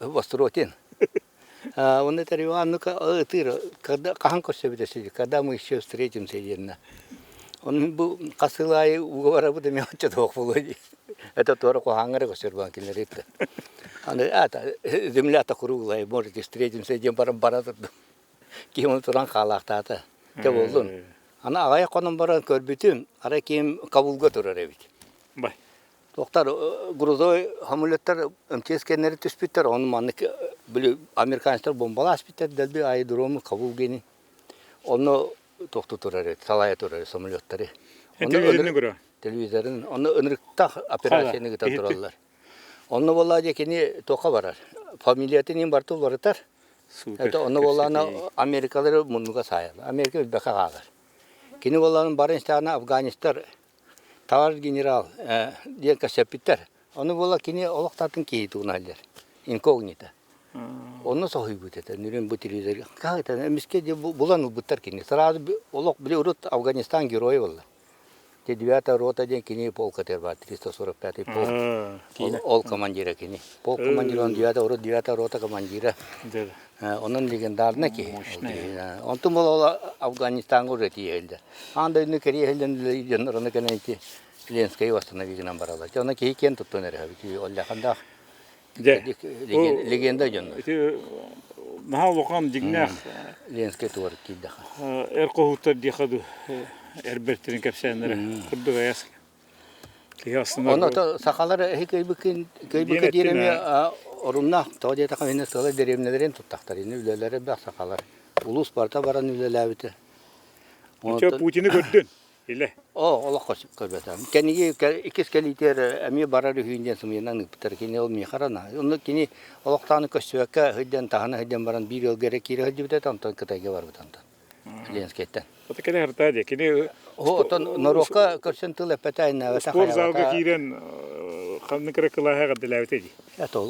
Востротин. Он это Иван, ну-ка, ытыыр, когда хаһан көрсөбүт өссө, когда мы еще встретимся диэннэ. Он бу хас сыл аайы уговорабыт эмиэ оччотоох буолуо дии. Это туора куһаҕаҥҥа эрэ көрсөр буолан кинилэри ытта. Аны это земля-то круглая, может, и встретимся диэн баран бара турдум. Киһи оны туран хаалаахтаата. Дьэ буоллун. Аны аҕыйах хонон баран көрбүтүм, арай киһим Кабулга турар эбит. Бай. Туохтар грузовой самолеттар МЧС кэннэри түспүттэр, ону маннык били американецтар бомбаласпыттар дэлби аэродрому Кабул гени. Онно тохту турар, салайа турар самолеттары. Телевизорын көрө. Телевизорын, онно ынырыктаах операцияны ыытан тураллар. Онно буолла дьэ кини туохха барар? Фамилиятын иһин барыта уларытар. Супер. Это онно буоллаҕына Америкалары муннуга саайаллар. Америка билбэккэ хаалар. Кини буоллаҕына бары истэҕинэ афганецтар товарищ генерал диэн кэпсэппиттэр. Ону буола кини олох татын киһи тугунан илэр. Инкогнито. Онно соһуйбут этэ. Нүрүн бу телевизорга. Как это? Эмискэ булан ылбыттар кини. Сразу олох били урут Афганистан геройа буолла. Те девятая рота диэн кини полкатыгар баар 345-й полк. Ол, ол командира кини. Полк командира он девятая урут девятая рота командира. Онон легендарный киһи. Онтун буола Афганистаҥҥа уже тиийэллэр. Аан дойдуну кэрийэллэн дьоннорун кэнэн ити Ленскэй восстанови гынан бараллар. Онно киһи киэн туттан эрэ. Оллахандаах легенда дьоннор. Ити наһаа улахан дьиҥнээх Ленскэй тугар киирдэхэ. Эр хоһууттар диэхэ дуу эрбэртэрин кэпсээннэрэ курдук айас киһи астынар. Онно сахалар эһи кыайбыккын кыайбыкка диир эмиэ оруннаах тоҕо диэтэххэ иннэ сыала дэриэбинэлэрин туттахтар иннэ үлэлэрэ элбэх сахалар улуус барыта баран үлэлээбитэ. Чэ Путины көрдүн Илэ. Оо, олох көрбөтөм. Кэнниги иккис кэлиитигэр эмиэ барар үһүн диэн сымыйанан ыыппыттар. Кини ол миэхэ эрэ наһаа. Онно кини олохтоону көстүбэккэ сылдьан, таһына сылдьан баран биир ыалга эрэ киирэ сылдьыбыт этэ, онтон Кытайга барбыт онтон. Ленскэйтэн. Ото кэлэ хартаа дии. Кини Оттон норуокка көрсөн тыл эппэтэ, иннээбэтэ, спорт залга киирэн ханнык эрэ кылааһа эҕэрдэлээбитэ дии. Это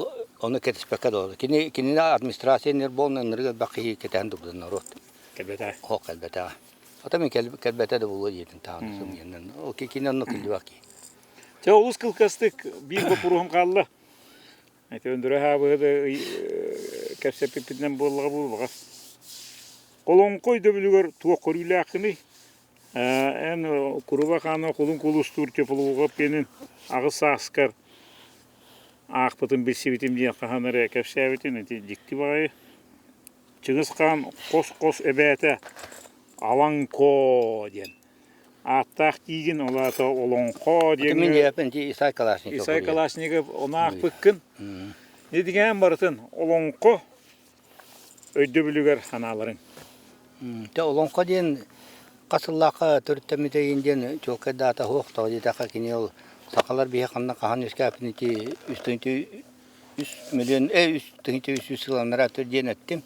ону кэтэспэккэ да Кини кинини администрация нерволна ынырык элбэх киһи кэтэһэн турбута норуот. Кэлбэтэ. Хох кэлбэтэҕэ. Ата мин кэлбэтэ да буолуо диэтин таҕаны сымыйанан. Ол кини онно киллибэт киһи. Чэ олус кылгастык биир боппуруоһум хаалла. Ити өндөрө хаабыһы да кэпсэппиппитинэн буоллаҕа буолбаҕас. Олоҥхо өйдөбүлүгэр туох көрүүлээххиний? Эн куруба хаана кулун кулустуур теплоуга пиэнин аҕыс сааскар аахпытын билсибитим диэн хаһан эрэ кэпсээбитин ити дьикти баҕайы. Чыҥыс Хаан хос-хос эбээтэ Алаҥкоо диэн ааттаах тиигин, ол аата Олоҥхо диэҥҥэ Мин диэппин Исай Калашников. Исай Калашников ону аахпыккын. Нидигээн барытын Олоҥхо өйдөбүлүгэр санааларыҥ. Тэ Олоҥхо диэн хас сыллаахха төрүттэммитэйин диэн чуолкайдаата суох тоҕо диэтэххэ кини ол сахалар биһи ханна хаһан үөскээппитин ити үс тыһыынча үс миллион үс тыһыынча үс сүүс сыл анараа өттө диэн эттим.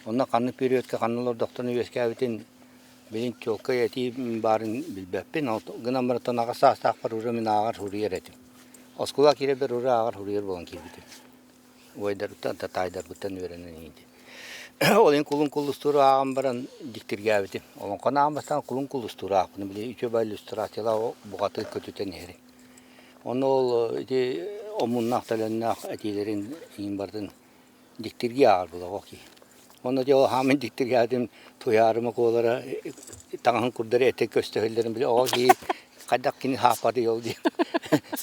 Онно ханнык периодка ханна олордохторуна үөскээбитин билин чуолкай этии баарын билбэппин. Ол гынан баран аҕыс саастаахпар уже мин ааҕар суруйар этим. Оскуола киирэрбэр уже ааҕар суруйар буолан киирбитим. Убайдарбыттан, таайдарбыттан үөрэнэн иһинти. Ол иһин кулун куллустууру ааҕан баран дьиктиргээбитим. Олоҥхону аан бастаан кулун куллустууру аахпытым. Били үчүгэй иллюстрациялаах буҕатыы көтүтэн иһэрим. Онно ол ити омуннаах төлөннөөх этиилэрин иһин барытын дьиктиргии ааҕар буолуох киһи. Онно дьэ ол хаамын дьиктиргээтим туйаарыма куолара таҥаһын курдары этэ көстөһөллөрүн били оҕо киһи хайдах кини хааппатый ол диэн.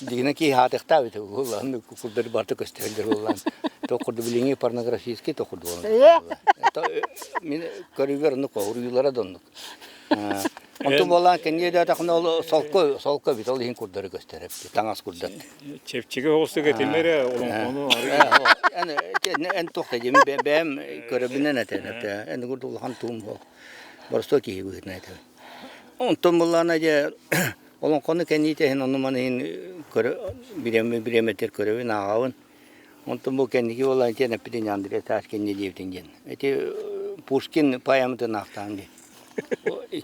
Дигинэ киһи хаатыахтаах эбитэ буоллаан курдары барыта көстөһөллөр буоллаан. То курду билиҥҥи порнографический то курду буолан. Мин көрүүбэр оннук уруйуулара да оннук. Онтун буоллаан кэнниэ дэтэххинэ ол солко солко эбит ол иһин курдары көстөр эбит таҥас курдат. Чэпчэки оҕустук этимэ эрэ олоҥхону Эн эн туох да диэм бэйэм көрөбүнэн этэн этэ эн курдук улахан туум буол боростуой киһи быһыытынан этэбин. Онтон буоллаана дьэ олоҥхону кэнниитэ иһин ону маны иһин көрө бириэмэ бириэмэтигэр көрөбүн ааҕабын. Онтон бу кэнники буолан итиэн эппитин Андрей Ташкин диэбитин диэн. Ити Пушкин поэматын аахтаан дии.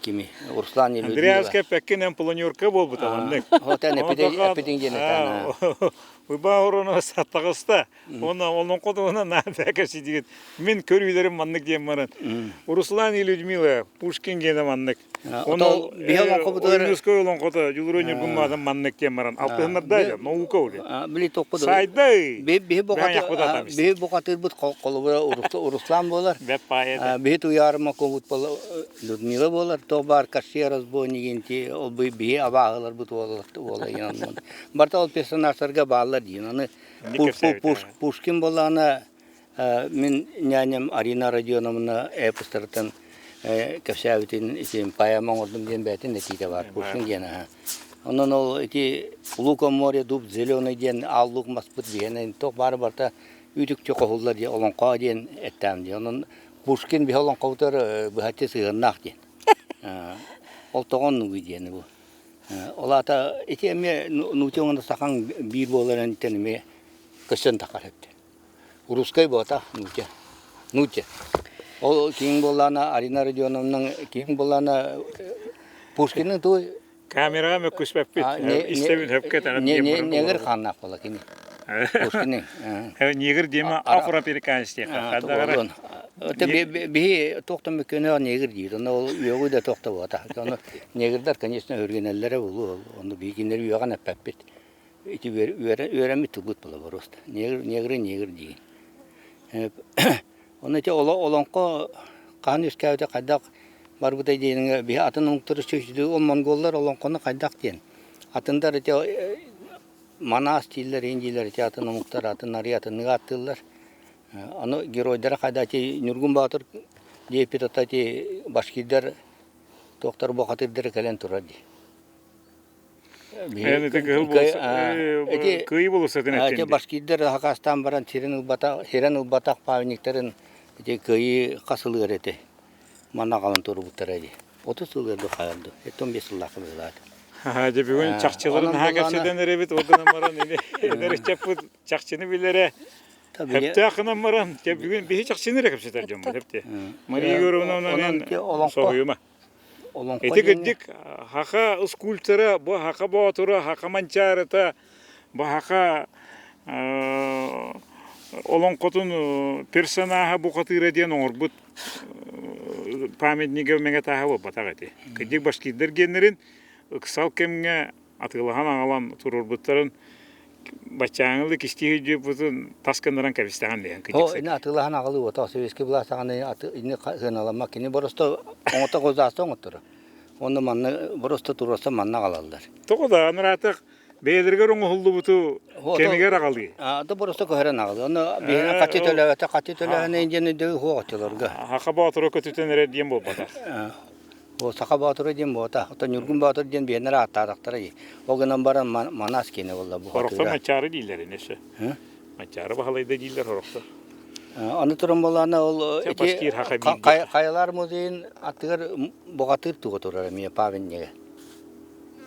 Кими? Руслан Людмила. Андреевская Пекин эн планерка буолбута маннык. Хотен эпитин диэн этэн. Уйбаа орону саттаҕыста. Уонна олоҥхо туһунан наада кэпсиигит. Мин көрүүлэрим маннык диэн баран. Руслан и Людмила Пушкин гена маннык. Ону биһи олоҥхобутугар Ойуунускай олоҥхото Дьулуруй Ньургун маннык диэн баран алтыһыннарда наука ули. Били тохпут. Сайдай. Биһи биһи бухатыырбыт холобура Руслан буолар. Биһи туйаарыма кубут Людмила буолар. То баар Кассия разбойнигинти ол биһи абааһыларбыт уола Барта ол персонажтарга бааллар диин. Аны Пушкин буоллаҕына Мин ньээньэм Арина Родионовна эпостарыттан кэпсээбитин ити поэма оҥордум диэн бэйэтин этиитэ баар Пушкин диэн аһа. Онон ол ити Лука море дуб зеленый диэн аал лук маспыт биһиэнэ туох баара барыта үүтүкчү хоһуллар диэн олоҥхо диэн эттэм дии. Онон Пушкин биһи олоҥхобутугар быһаччы сыһыаннаах диэн. Ол тоҕо оннугуй диэн бу. Ол аата ити эмиэ нуучча уонна сахаҥ биир буоларын эмиэ көстөн таххар эбит. Русскай буотах нуучча. Нуучча. Ол киин буоллаана Арина Родионовна киин буоллаана Пушкины туй Камераҕа мөккүспэппит. Истэбин хөпкө таҕын Негр хааннаах буола кини. Пушкины. Негр диэме афроамериканец диэххэ. Биһи туохтан мөккүөнөөх негр диир. Онно ол үөҕүү да туох да буолбатах. Ону негрдар, конечно, өргөнөллөрө буолуо. Ону биһигиннэр үөҕэн эппэппит. Ити үөрэммит тылбыт буола просто. Негр, негры негр диин. Ону ити олоҥхо хаһан үөскээбитэ хайдах барбытай диэниҥэ биһи атын омуктары сүһүрдүү ол монголлар олоҥхону хайдах диэн атындар ити манаас дииллэр иин дииллэр ити атын омуктар атын арый атыннык ааттыыллар Аны геройдара хайда ити Ньургун Баатыр диэппит ата ити башкирдар туохтар бухатырдара кэлэн турар дии. Кыайыы болуссатын Ити башкирдар хакастаан баран сирин ылбатах, сирэн ылбатах памятниктарын ити кыайыы хас ылыар эти манна аҕалан турбуттара дии. 30 сыл ырды хайалды. 15 сыллаахы быһылаат. Дьэ бүгүн чахчыларын наһаа кэпсэтэн эрэбит, ол гынан баран эдэр ыччаппыт чахчыны билэрэ Сөптөөх гынан баран, бүгүн биһи чахчыны эрэ кэпсэтэр дьоммут эпти. Мария Егоровна соһуйума. Ити кырдьык хаха скульптора, бу хаха боотура, хаха манчаарыта, бу хаха олоҥхотун персонаһа бухатыыра диэн оҥорбут памятнига мэҥэ тааһа буолбатах ити. Кырдьык башкирдар геннэрин ыксал кэмҥэ атыылаһан аҕалан туруорбуттарын баччааҥылы кистии өйдүөппутун тас гыннаран кэбистэҕин диэн О, ини атыылаһан аҕалыы уота советский былаас саҕана ини сыаналаммат кини боросто оҥото государство оҥотторо. Онно манна боросто туруорса манна аҕалаллар. Тоҕо да анараатах бэйэлэригэр оҥоһуллубуту кэмигэр аҕалыы. А, боросто көһөрөн аҕалыы. Онно биһиги хаччы төлөөбөтө, хаччы төлөөһүнэ диэн өйдөбүл суох оччолорго. Хаха боотура көтүтэн эрэр диэн буолбатах. О, Саха Боотура диэн буота. Оттон Ньургун Боотур диэн биэннэр ааттаатахтара дии. Ол гынан баран Манас киэнэ буолла бу Хорохтор Маччаары дииллэр ини өссө. Маччаары Баһылайда дииллэр хорохтор. Аны туран буоллаҕына ол ити Хайалар музейын аттыгар бухатыыр туга турар эмиэ памятнига.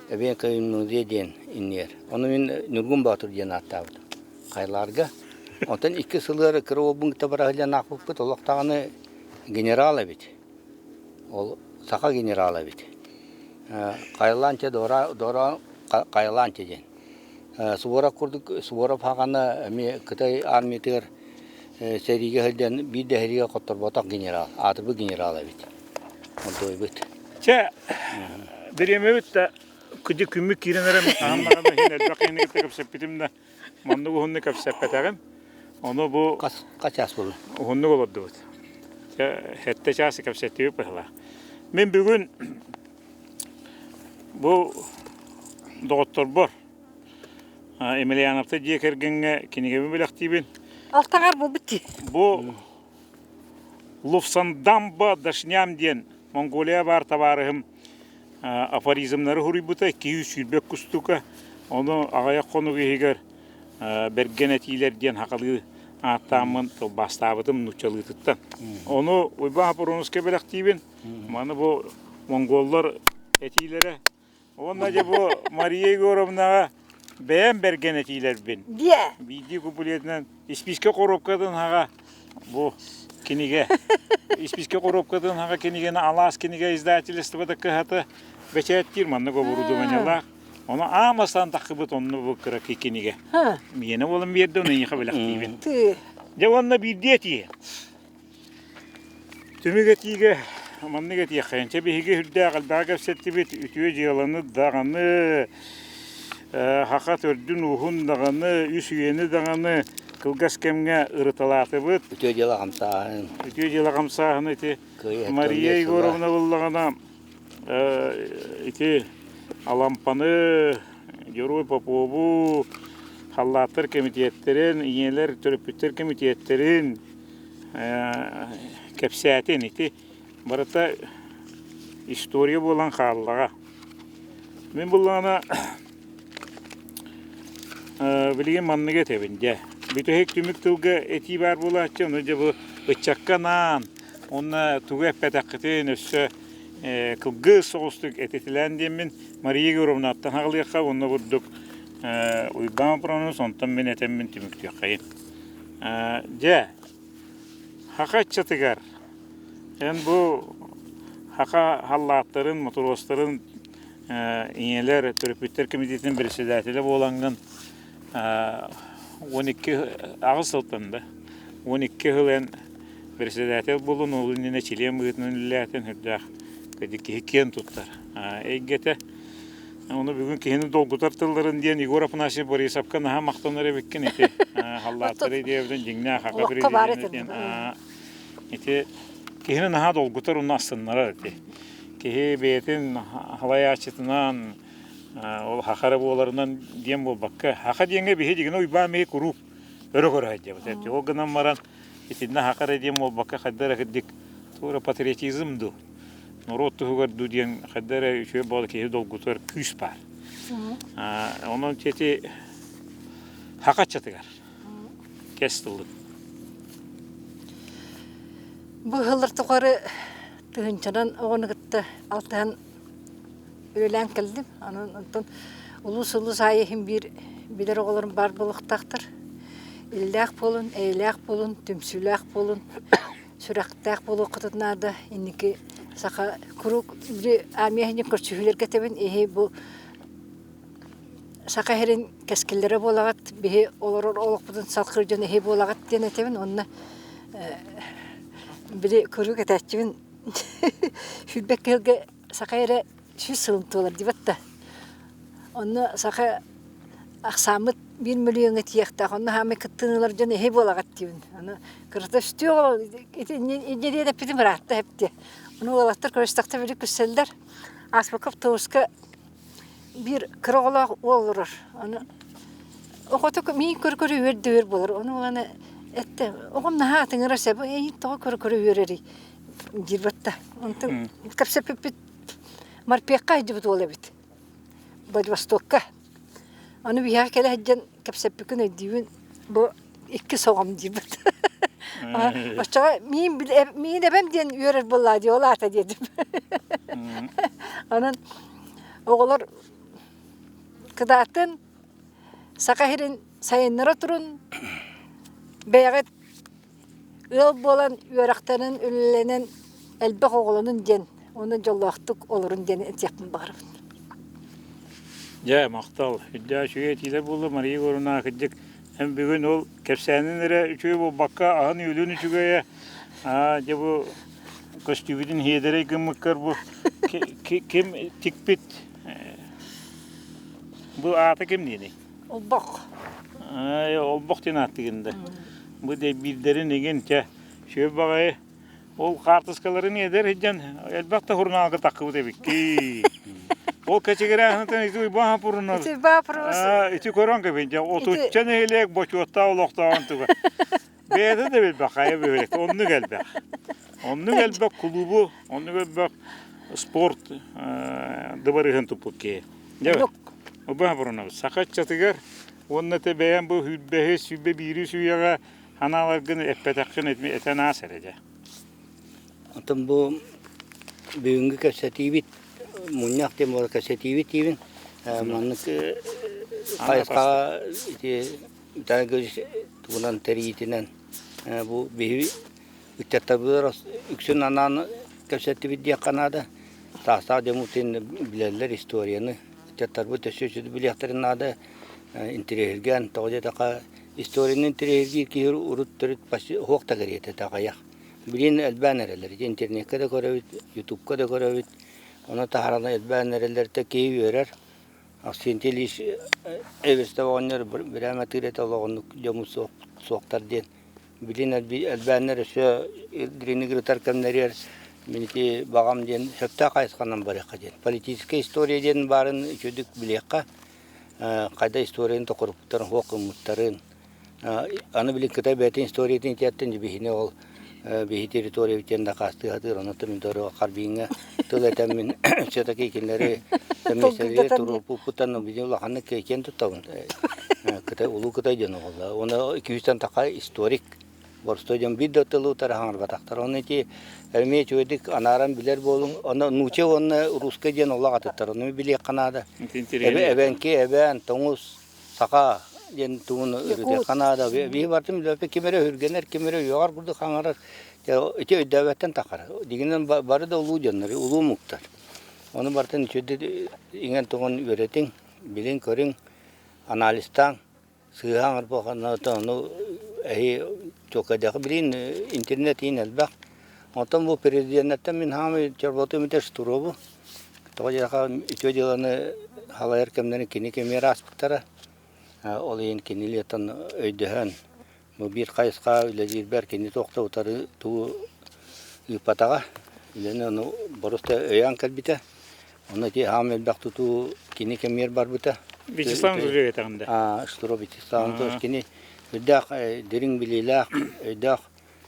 Эбиэн кыйын музей диэн иннигэр. Ону мин Ньургун Боотур диэн ааттаабытым. Хайларга. Онтон икки сылыары кыра уолбун кытта бара сылдьан аахпыппыт олох даҕаны генерал эбит. Ол саха генерала эбит. Хайалаанча Дора Хайалаанча диэн. Суворов курдук Суворов хаҕана эмиэ Кытай армиятыгар сэриигэ сылдьан биир да сэриигэ хотторботох генерал, аатырбыт генерал эбит. Онтуойбут. Чэ, бириэмэбит да күдьү күммүт киирэн эрэн аан баран иһин элбэх киһини кытта кэпсэппитим да Маннык уһуннук кэпсэппэтэҕим. Ону бу Хас хас чаас буолла? Уһуннук олордубут. Сэттэ чаас кэпсэттибит быһыылаах. Мин бүгүн бу доҕотторбор Емельяновтар дьиэ кэргэҥҥэ кинигэбин бэлэхтиибин. Алтаҕар буолбут дии. Бу Лувсандамба Дашням диэн Монголия баар табаарыһым афоризмнары суруйбута 220 кустука ону аҕыйах хонук иһигэр бэргэн этиилэр диэн хахалыы ааттааммын тылбаастаабытым нууччалыытыттан. Ону Уйбаан Хапуруонуска бэлэхтиибин. Маны бу монголлар этиилэрэ Уонна дьэ бу Мария Егоровнаҕа бэйэм бэргэн этиилэрбин. Диэ. Биирдии куплетынан испиискэ коробкатын хаҕа бу кинигэ. Испиискэ коробкатын хаҕа кинигэни Алаас кинигэ издательствота кыһата бэчээттиир маннык оборудованиелаах. Ону аан бастаан таххыбыт онно бу кыракый кинигэ. Миэнэ буолан биэрдэ, ону эйиэхэ бэлэхтиибин. Дьэ уонна биирдии этии. Түмүк этиигэ маннык этиэххэйин. Чэ биһиги үрдээх элбэҕи кэпсэттибит, үтүө дьыаланы даҕаны, саха төрдүн-ууһун даҕаны, үс үйэни даҕаны кылгас кэмҥэ ырыталаатыбыт. Үтүө дьыала хамсааһын. Үтүө дьыала хамсааһын ити Мария Егоровна буллаҕына ити Алампаны, Герой Попову, халлааттар кэмитиэттэрин, ийэлэр, төрөппүттэр кэмитиэттэрин кэпсээтин ити барыта история буолан хааллаҕа. Мин буллаҕына билигин манныгы этэбин дьэ. Бүтэһик түмүк тылга этии баар буолааччы, ону дьэ бу ыччакка анаан уонна тугу эппэтэххитин өссө кылгас соҕустук этитилээн диэммин Мария Егоровнаттан аҕалыахха уонна бурдук Уйбаан Пронус, онтон мин этэммин түмүктүөххэйин. Дьэ, Хаха ыччатыгар эн бу хаха халлааттарын, мотуруостарын ийэлэр, төрөппүттэр кэмитиэтин председателэ буолаҥҥын 12 аҕыс сылтан да 12 сыл эн председатель буолун, ол иннинэ чилиэн быһыытынан үлэлээтин үрдээх киһи киэн туттар эйгэтэ. Ону бүгүн киһини долгутар тылларын диэн Егор Афанасьевич Борисовка наһаа махтанар эбиккин ити халлааттары диэбитин дьиҥнээх хака президенэ диэн ити киһини наһаа долгутар уонна астыннарар ити. Киһи бэйэтин халайааччытынан ол хаха эрэ буоларынан диэн буолбакка хаха диэҥҥэ биһи дьигинэ Уйбаан биһи куруук өрө көрө сылдьабыт. Ол гынан баран итиннэ хаха эрэ диэн буолбакка хайда эрэ кырдьык туора патриотизм дуу норуот туһугар дуу диэн хайда эрэ үчүгэй буола киһи долгутар күүс баар. Онон ити хаха аччатыгар кэс тыллык. Бу ыһыллар тухары тыһыынчанан оҕону кытта алтыһан үлэлээн кэллим. Онон онтон улуус-улуус аайы иһин биир билэр оҕолорум баар буолуохтаахтар. Иллээх буолун, эйэлээх буолун, түмсүүлээх буолун. сүрэхтээх буолуоххутун наада. Инники саха куруук били армия иһинин көрсүһүүлэргэ этэбин иһи бу саха иһэрин кэскиллэрэ буолаҕыт биһи олорор олохпутун салхыр дьон иһи буолаҕыт диэн этэбин уонна били куруук этээччибин сүүрбэккэ сылга саха эрэ сүүс сылын туолар диэбэт да Онно саха ахсааммыт биир мөлүйүөҥҥэ тиийиэхтээх, онно хаамай кыттыыны ылар дьон эһи буолаҕыт диибин. Аны кырата үстүөх ити инньэ диэн эппитим ыраатта эптиэ. Ону уолаттар көрүстэхтэ били күссэллэр. Ааспыкка автобуска биир кыра оҕолоох уол олорор. Аны оҕото миин көрө-көрө үөр да үөр буолар. Ону уоланы эттэ, оҕом наһаа атыҥырар сөп, эйин тоҕо көрө-көрө үөрэрий диир батта. Онтон кэпсэппиппит Морпехха сылдьыбыт уол эбит. Владивостокка. Аны биһиэхэ кэлэ сылдьан кэпсэппиккин өйдүүбүн, бу иккис оҕом диибит. Оччоҕо миин миин эбэм диэн үөрэр буоллаа дии, ол аата диэтим. Онон оҕолор кытаатын Саха сирин сайыннара турун, бэйэҕит Ыал буолан үөрэхтэнэн, үлэлэнэн элбэх оҕолонун диэн уонна дьоллоохтук олорун диэн этиэхпин баҕарабын. Дьэ, махтал. Үрдээх үчүгэй этиилэр буолла Мария Егоровна кырдьык эн бүгүн ол кэпсээнин эрэ үчүгэй буолбакка аһын-үөлүн үчүгэйэ аа дьэ бу көстүүбүтүн хиэдэрэй гыммыккар бу ким тикпит бу аата ким диэний? Олбох. Ай, олбох диэн ааттыгын да. Бу дэйбиирдэрин игин чэ, үчүгэй баҕайы. Ол хаартыскаларын эдэр сылдьан элбэх да сурунаалга таххыбыт эбикки. Ол кэчигирээһинтэн ити Уйбаан Хапурунар. Ити Баапырус. Ити көрөн кэбин дьэ, отучча нэһилиэк бочуоттаах олохтооҕун туга. Бэйэтэ да билбэх, хайа бөһүөлэк. Оннук элбэх. Оннук элбэх кулуубу, оннук элбэх спорт дыбарыһын туппут киһи. Дьэ, Убаһа Воронов, саха ыччатыгар уонна те бэйэм бу сүүрбэһи, 21 үйэҕэ ханааларгын эппэтэххин этэн аас эрэ дьэ. Оттон бу бүгүҥҥү кэпсэтиибит мунньах диэн буолар кэпсэтиибит диибин. Маннык хайысхаҕа ити тугунан тэрийиитинэн бу биһиги ыччаттарбытыгар үксүн анаан кэпсэттибит диэххэ наада. Саастаах дьоммут билэллэр историяны. Ыччаттарбыт өссө үчүгэй билиэхтэрин наада. Интэриэһиргээн, тоҕо диэтэххэ, историяны интэриэһиргиир киһи урут төрүт почти суох да кэриэтэ аҕыйах. Билигин элбээн эрэллэр. Ити интернеккэ да көрөбүт, ютубка да көрөбүт. Ону таһааран элбээн эрэллэртэн киһи үөрэр. Аксентий Ильич Эверстов оҕонньор бирээмэ атыыр этэ олоҕуннук дьоммут суохтар диэн. Билин элбээннэр өссө дириҥник ырытар кэмнэригэр мин ити баҕам диэн сөптөөх хайысханан барыахха диэн. Политическая история диэн баарын үчүгдүк билиэххэ, хайда историяны токуруппуттарын, суох гыммыттарын, Аны били Кытай бэйэтин историятын итиэттэн биһини ол биһи территориябыт диэн дакаастыы сатыыр, онон мин Харбиҥҥа тыл этэммин все-таки кинилэри миэстэлэри туруорбуппуттан били улаханнык киэн туттабын. Кытай улуу Кытай дьоно буолла. Уонна икки така историк боростой дьон биир да тылы утары хаҥарбатахтар. Оны ити эмиэ үчүгэйдик анааран билэр буолуҥ. Онно нууча уонна русскай диэн олох атыттар. Ону билиэххэ наада. Эбэҥки, эбээн, тоҥус, саха. диэн тугун ырытыахха наада. Биһи бартым билбэппит ким эрэ өһүргэнэр, ким эрэ үөҕэр курдук хаҥарар. Ити өйдөөбөттөн тахар. Дигинэн бары да улуу дьоннор, улуу омуктар. Ону барытын үчүгэйдик иҥэн-тоҥон үөрэтиҥ, билиҥ-көрүҥ, анализтааҥ. Сыыһа оҥорбоххуна ону эһи чуолкайдыахха билигин интернет иин элбэх. Оттон бу президеннэртэн мин хаамай чорботуом этэ Штырову. Тоҕо диэтэххэ үтүө дьыаланы салайар кэмнэрин кини кэмигэр ааспыттара. Ол иһин кинилиттэн өйдөһөн бу биир хайысха үлэлиирбэр кини туох да утары тугу ыыппатаҕа. Үлэни ону боруста өйөөн кэлбитэ. Онно ити аам элбэх тутуу кини кэмигэр барбыта. Вячеслав Анатольевич этэҕин да? Штыров Вячеслав Анатольевич кини үрдээх дириҥ билиилээх, өйдөөх,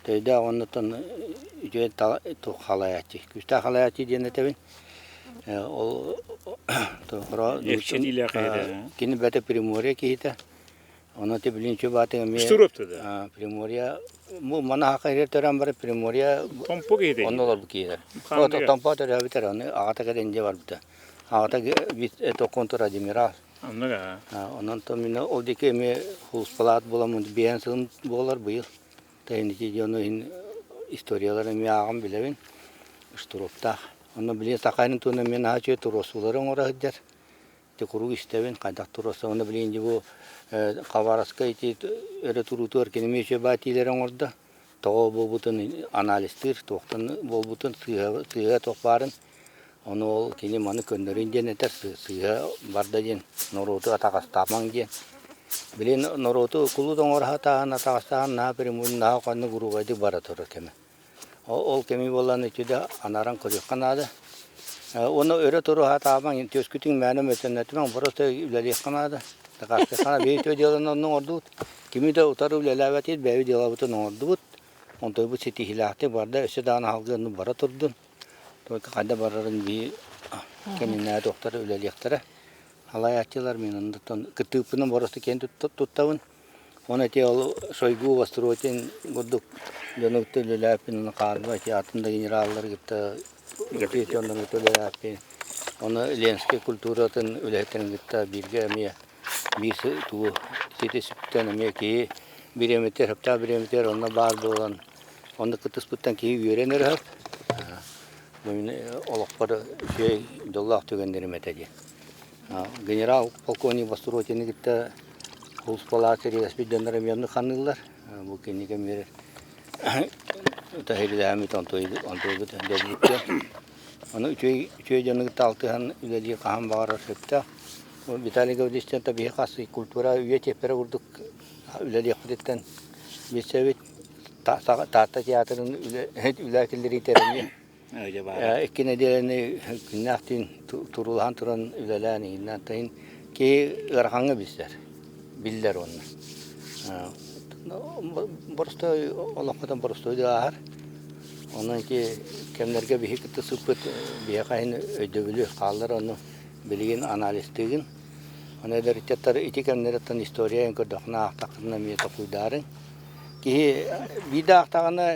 төйдөөх оннуттан үчүгэй халайааччы. Күүстээх халайааччы диэн этэбин. Ол кини бэйэтэ Приморье киһитэ. Ону ити билин чубаатыҥ эмиэ Штыровты да? Приморье бу манаһака иһэр төрөөн баран Приморье Томпо киһитэ онно олорбут киһилэр. Томпо төрөөбүтэр ону аҕата кэлэн дьэ барбыта. Аҕата контур адмирал. Оннук аа. Онон то мин ол диэки эмиэ сулууспалаат буоламмын биээн сылым буолар быйыл. Тайын ити дьону иһин историяларын эмиэ ааҕан билэбин. Штыровтаах. Онно билигин Сахалин туһунан эмиэ наһаа үчүгэй туруорсуулары оҥоро сылдьар. Ити куруук истэбин, хайдах туруорса уонна билигин дьэ бу Хабаровскай ити өрө туруутугар кини эмиэ үчүгэй баай этиилэри оҥордо. Тоҕо буолбутун анализтыыр, туохтан буолбутун, сыыһа, сыыһа туох баарын. Ону ол кини маны көннөрүн диэн этэр, сыыһа барда диэн норуоту атаҕастаамаҥ диэн. Билигин норуоту кулут оҥоро сатааһын, атаҕастааһын наһаа прямой, наһаа ханнык грубайдык бара турар кэмэ. Ол кэми буолан үтүдэ анаран көрүөххэ наада. Уонна өрө туруһаатаабаҥ, түөскүтүн мээнэ мөтөннөтүмэҥ, просто үлэлиэххэ наада. Дакаастыахха бэйэ үтүө дьыаланы онно оҥордубут. Кими да утары үлэлээбэтибит, бэйэбит дьыалабытын оҥордубут. Онтойбут ситиһиилээхтик барда, өссө даҕаны салгыы оннук бара турдун. Только хайда барарын биһи кэннинээҕи туохтар үлэлиэхтэрэ. Салайааччылар мин оннуттан кыттыыппынан просто киэн туттабын. Оны ити ол Шойгу Востротин курдук дьону кытта үлэлээппин, ону хаалба ити атын да генераллары кытта дьоннору кытта үлэлээппин. Оны Ленскэй культуратын үлэһиттэрин кытта бииргэ эмиэ биир тугу ситиспиттэн эмиэ киһи бириэмэтигэр, сөптөөх бириэмэтигэр онно баар буолан, онно кыттыспыттан киһи үөрэн эрэ сөп. Бу мин олохпор үчүгэй дьоллоох түгэннэрим этэ диэн. Генерал полковник Востротины кытта Сулууспалаах сэриилэспит дьоннор эмиэ оннук ханыыллар. Бу кинигэ эмиэ таһирилээммит онтуйбут дьолбут Ону үчүгэй үчүгэй дьону кытта алтыһан үлэлиир хаһан баҕарар сөптөөх. Виталий Гаврильевич биһи хас культура үйэ чиэппэрэ курдук үлэлиэхпититтэн билсэбит. Таатта театрын үлэ киллэриитэ эмиэ Икки нэдиэлэни күннээх түүн туруулаһан туран үлэлээн иһиннээн тайын киһи ыарахаҥҥа билсэр, биллэр уонна. Боростуой олоххутун боростуойдук ааһар. Онон ити кэмнэргэ биһи кытта сыппыт биһиэхэ иһин өйдөбүлү хааллар ону билигин анализтыыгын. Ону эдэр ыччаттар ити кэмнэриттэн история көрдөххүнэ аахтаххытына эмиэ толкуйдаарыҥ. Киһи биирдэ аахтаҕына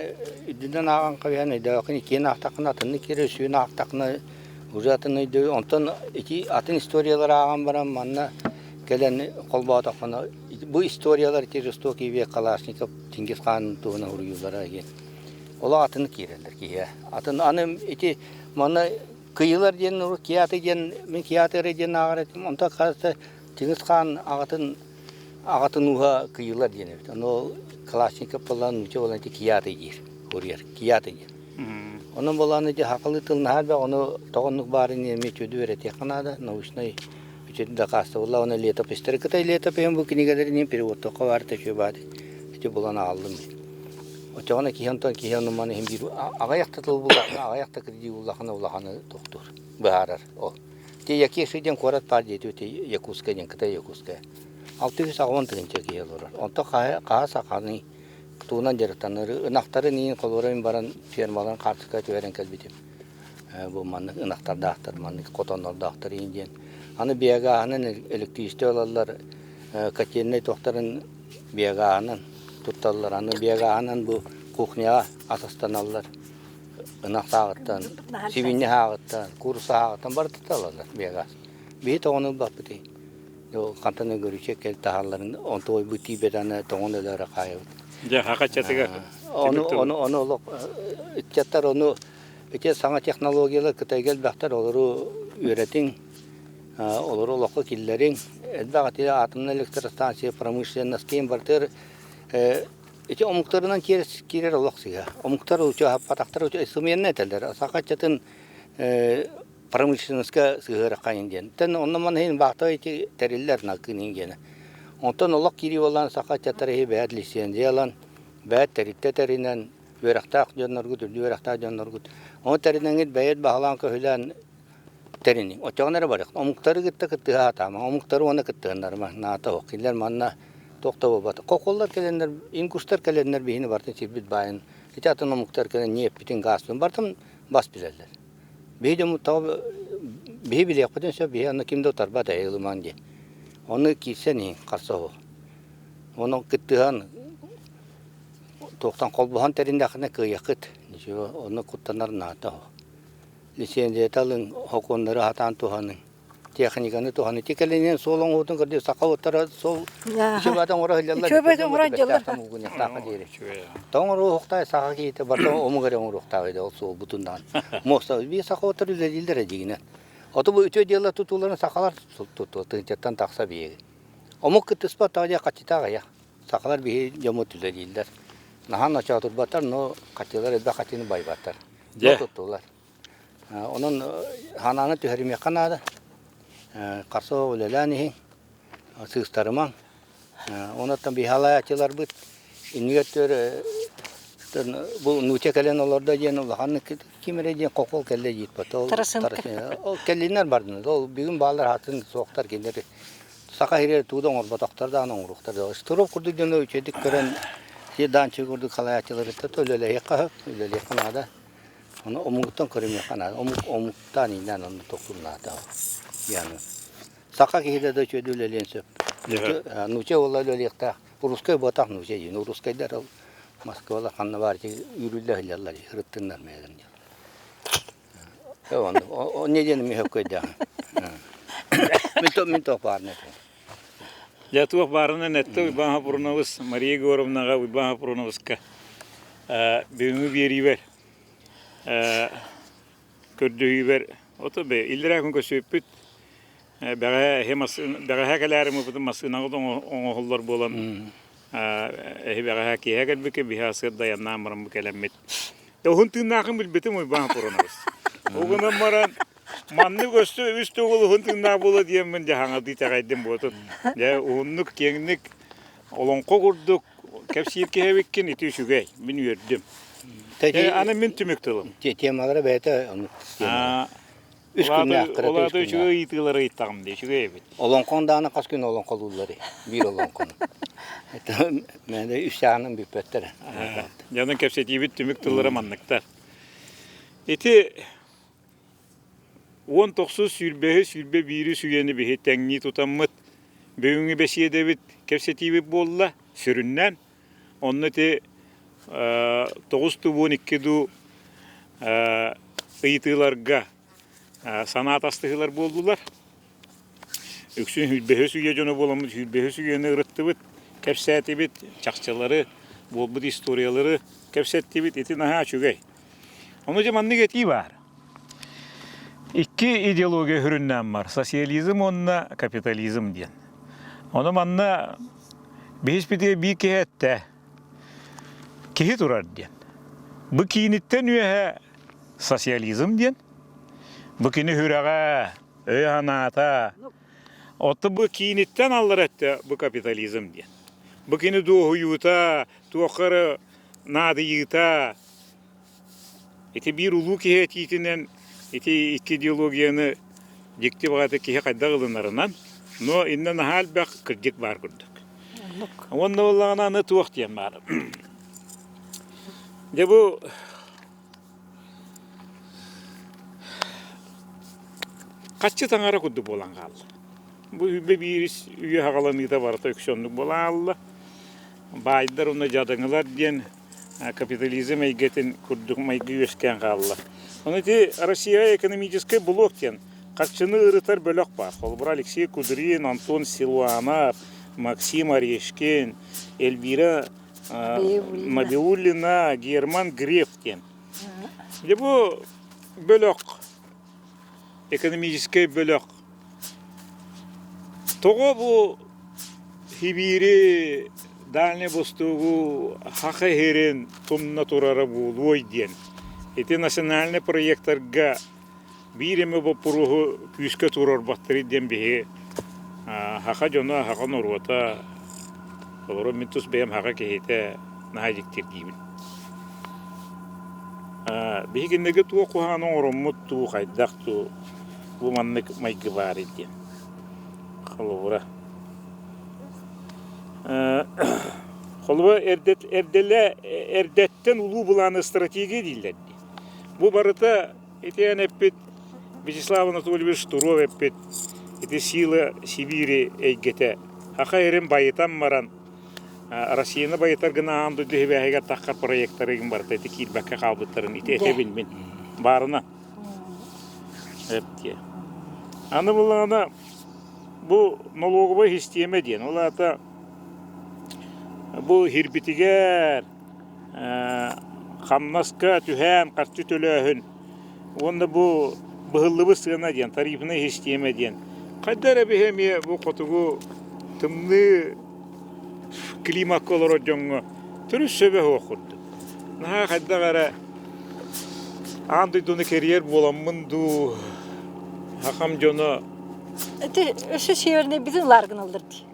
үрдүнэн ааҕан кэбиһэн өйдөөххүн, иккиэн аахтаххына атыннык киирэр, үсүһүн аахтаххына уже атын өйдөбүл. Онтон ити атын историялары ааҕан баран манна кэлэн холбоотоххуна бу историялар ити жестокий век Калашников Чингис Хаан туһунан суруйуулара диэн олох атыннык киирэллэр киһиэхэ. Атын аны ити манна кыйылар диэн урут Киаты диэн мин Киаты эрэ диэн ааҕар этим. Онтон кажется Чингис Хаан аҕатын Аҕатын ууһа Кыйылар диэн эбит. Ону ол Калашников буолан нуучча буолан ити Киятый диир, курьер, Киятый диэн. Онон буолан ити сахалыы тыл наһаа элбэх, ону тоҕо оннук баарын эмиэ үчүгэйдик үөрэтиэххэ наада, научнай үчүгэй дакаастабыллаах уонна летописьтары Кытай летопиһын бу кинигэлэрин переводтуохха баар үчүгэй баар ити булан аҕаллым. Оччоҕуна киһи онтон киһи ону маны иһин биир аҕыйах да тыл буллахына, аҕыйах да кырдьыы буллахына улаханы тохтуур, быһаарар ол. Ити Якеши диэн куорат баар диэтибит, Якутская диэн, Кытай Якутская. 680 тыһыынча киһи олорор. Онтон хаһа саханы тугунан дьарыктанар, ынахтарын иин холуурайын баран фермаларын хаартыска түһэрэн кэлбитим. Бу маннык ынахтардаахтар, маннык хотоннордоохтор иин диэн. Аны биогааһынан электричество ылаллар, котельнай туохтарын биогааһынан тутталлар. Аны биогааһынан бу кухняҕа ас астаналлар. Ынах сааҕыттан, сибинньэ сааҕыттан, куурусса сааҕыттан барыта ылаллар биогаас. Биһи тоҕону ылбаппытый? Хантан өгөрүчэ кэл таһалларын онто ойбут тиийбэтаны тоҥон өлөөрө хаайабыт. Дьэ, хакаччатыгар. Ону ону ону олох ыччаттар ону ити саҥа технологиялар Кытайга элбэхтэр олору үөрэтиҥ, олору олоххо киллэриҥ. Элбэх ити атомнай электростанция промышленность барытыгар ити омуктарынан киирэр олох сыыһа. Омуктар учуоһаппатахтар сымыйанна этэллэр. Саха ыччатын промышленноска сыһыарахха диэн. Тэн онно маны иһин баахта ити тэриллэр накыын диэн. Онтон олох киирии буолан саха ыччаттара иһи бэйэт лицензия ылан, бэйэт тэрилтэ тэринэн, үөрэхтээх дьонноргут, үрдүк үөрэхтээх дьонноргут, ону тэринэҥҥит бэйэт баһылаан-көһүлээн тэриниҥ. Оччоҕуна эрэ барыах. Омуктары кытта кыттыһа сатаама. Омуктары уонна кыттыһыннарыма. Наата суох. Кинилэр манна туох да буолбат. Хохуоллар кэлэннэр, ингуштар кэлэннэр биһини барытын сирбит баайын, ити атын омуктар кэлэн ньиэппитин, гааспытын барытын бас билэллэр. Биһи дьоммут тоҕо биһи билиэхпитин сөп, биһи аны ким да утарбат ээ ылымаҥ диэн. Ону киирсэн иһин харса суох. Ону кыттыһан туохтан холбоһон тэриннэххинэ кыайыаххыт. Ничего, ону куттанар наада суох. Лицензията ылыҥ, сокуоннары сатаан туһаныҥ. Техниканы туһаныы. Ити кэлинэн суол оҥоһуутун көрдүү саха уоттара суол үчүгэйдик оҥоро сылдьаллар. Үчүгэйдик оҥоро сылдьаллар. Тоҥ оҥоруохтаах саха киһитэ барыта омук эрэ оҥоруохтаах этэ ол суолбутун даҕаны. Муоста биир саха уоттар үлэлииллэр дьиҥинэн. Ото бу үтүө дьыала тутууларын сахалар тутуо тыһыынчаттан тахса биһиги. Омук кыттыспат тоҕо диэн хаччытаах айах. Сахалар биһи дьоммут үлэлииллэр. Наһаа ночоотурбаттар, но хаччылар элбэх хаччыны байбаттар. Туттулар. Онон ханааны түһэримиэххэ наада. Харса үлэлээн иһиҥ, сыыстарымаҥ. Онуттан биһи алаайаччыларбыт иннигэр бу нууча кэлэн олордо диэн улаханнык ким эрэ диэн хохол кэллэ диир ол ол кэллиннэр бардынар. Ол бүгүн бааллар атын суохтар кинилэр саха сиригэр тугу да оҥорботохтор даҕаны оҥоруохтар да. Штуров курдук дьону үчүгэйдик көрөн даанчы курдук халайааччыларыттан үлэлэһиэххэ сөп, үлэлиэххэ наада. Ону омугуттан көрүмүөххэ наада. Омук омуктаан ииннээн онно тохтуурнаата. Яны. Саха киһитэ да үчүгэйдик үлэлиэн сөп. Нууча уола үлэлиэхтээх. Русскай буотах нууча диэн. Русскайдар ол Москвала ханна баар ити үүрүллэ сылдьаллар ырыттыннар мэлэн диэн. Не диэн ми хөккөйдөөх. Мин туох баарына этэ. Дьэ туох баарынан эттэ Уйбаан Хапуруновыс Мария Егоровнаҕа Уйбаан Хапуруновыска бүгүҥҥү биэриибэр көрдөһүүбэр ото бэ иллэрээ күн көрсүбүппүт бэҕэһээ эһи бэҕэһээ кэлээри мыппытын массыынаҕыт оҥоһуллар буолан эһи бэҕэһээ киэһэ кэлбиккэ биһи асыар дайаннаан баран бу кэлэммит уһун тыыннаахын билбитим Уйбаан Хапуруновыс ол гынан баран Маннык өссө үс төгүл уһун тыыннаах буолуо диэммин дьэ хаҥадыы итэҕэйдим буотун. Дьэ уһуннук, киэҥник олоҥхо курдук кэпсиир киһи эбиккин ити үчүгэй. Мин үөрдүм. Аны мин түмүк тылым. Темалара бэйэтэ оннук Үс күннээх Ол аата үчүгэй ыйытыылары ыйыттаҕым дии, үчүгэй эбит. Олоҥхоҥ даҕаны хас күн олоҥхолууллар биир олоҥхону. Мээнэ үс чааһынан бүппэттэр. Дьонун кэпсэтиибит түмүк тыллара манныктар. Ити 19 сүүрбэһи 21 үйэни биһи тэҥнии тутаммыт бүгүҥҥү бэсиэдэбит кэпсэтиибит буолла сүрүннээн. Онно ити тоҕус дуу 12 дуу ыйытыыларга санаа атастаһыылар буоллулар. Үксүн сүүрбэһис үйэ дьоно буоламмыт сүүрбэһис үйэни ырыттыбыт, кэпсээтибит, чахчылары, буолбут историялары кэпсэттибит. Ити наһаа үчүгэй. Ону дьэ маннык этии баар. Икки идеология сүрүннээн бар. Социализм уонна капитализм диэн. Ону манна биһиспитигэр биир киһи эттэ. Киһи турар диэн. Бу кииниттэн үөһэ социализм диэн. Бу кини сүрэҕэ, өйө-санаата. Оттон бу кииниттэн аллар өттө бу капитализм диэн. Бу кини дуоһуйуута, туохха эрэ наадыйыыта, Ити биир улуу киһи этиитинэн ити икки идеологияны дьикти баҕайытык киһи хайдах ылынарынан, но иннэ наһаа элбэх кырдьык баар курдук. Уонна буоллаҕына аны туох диэн баар. Дьэ бу хаччы таҥара курдук буолан хаалла. Бу үйэ биирис үйэ хаҕаланыыта барыта үксэ оннук буолан хаалла. Баайдар уонна дьадаҥылар диэн капитализм эйгэтин курдук майгы үөскээн хаалла. Ону ити Россия экономическай блок диэн. Харчыны ырытар бөлөх баар. Холобура, Алексей Кудрин, Антон Силуанов, Максим Орешкин, Эльвира Набиуллина, Герман Греф диэн. Дьэ бу бөлөх, экономическай бөлөх тоҕо бу Сибиири, Дальний Востогу Саха сирин тумна турара буолуой диэн. Ити национальнай проектарга биир эмэ боппуруоһу күүскэ туруорбаттарый диэн биһиги саха дьоно, саха норуота, олору мин тус бэйэм саха киһитэ наһаа дьиктиргиибин. Биһиги кинилэргэ туох куһаҕаны оҥороммут дуу, хайдах дуу, бу маннык майгы баарый диэн. Холобура. Холобура, эрдэлэ эрдэттэн улуу былааны стратегия дииллэр дии. Бу барыта итиэн эппит Вячеслав Анатольевич Штуров эппит ити сила Сибири эйгэтэ саха эрин байытан баран Россияны байытар гына аан дойду сибээһигэр таххар проектарыгын барыта ити киирбэккэ хаалбыттарын ити этэбин мин баарына эптиэ аны буллаҕына бу налоговай систиэмэ диэн ол аата бу сирбитигэр хамнаска түһээн харчы төлөөһүн уонна бу быһыллыбыт сыана диэн тарифнай систиэмэ диэн хайда эрэ биһи эмиэ бу хотугу тымныы климакка олорор дьоҥҥо төрүт сөбө суох курдук. Наһаа хайдах эрэ аан дойдуну кэрийэр буоламмын дуу сахам дьоно Ити өссө северный ылаар гыналлар дии.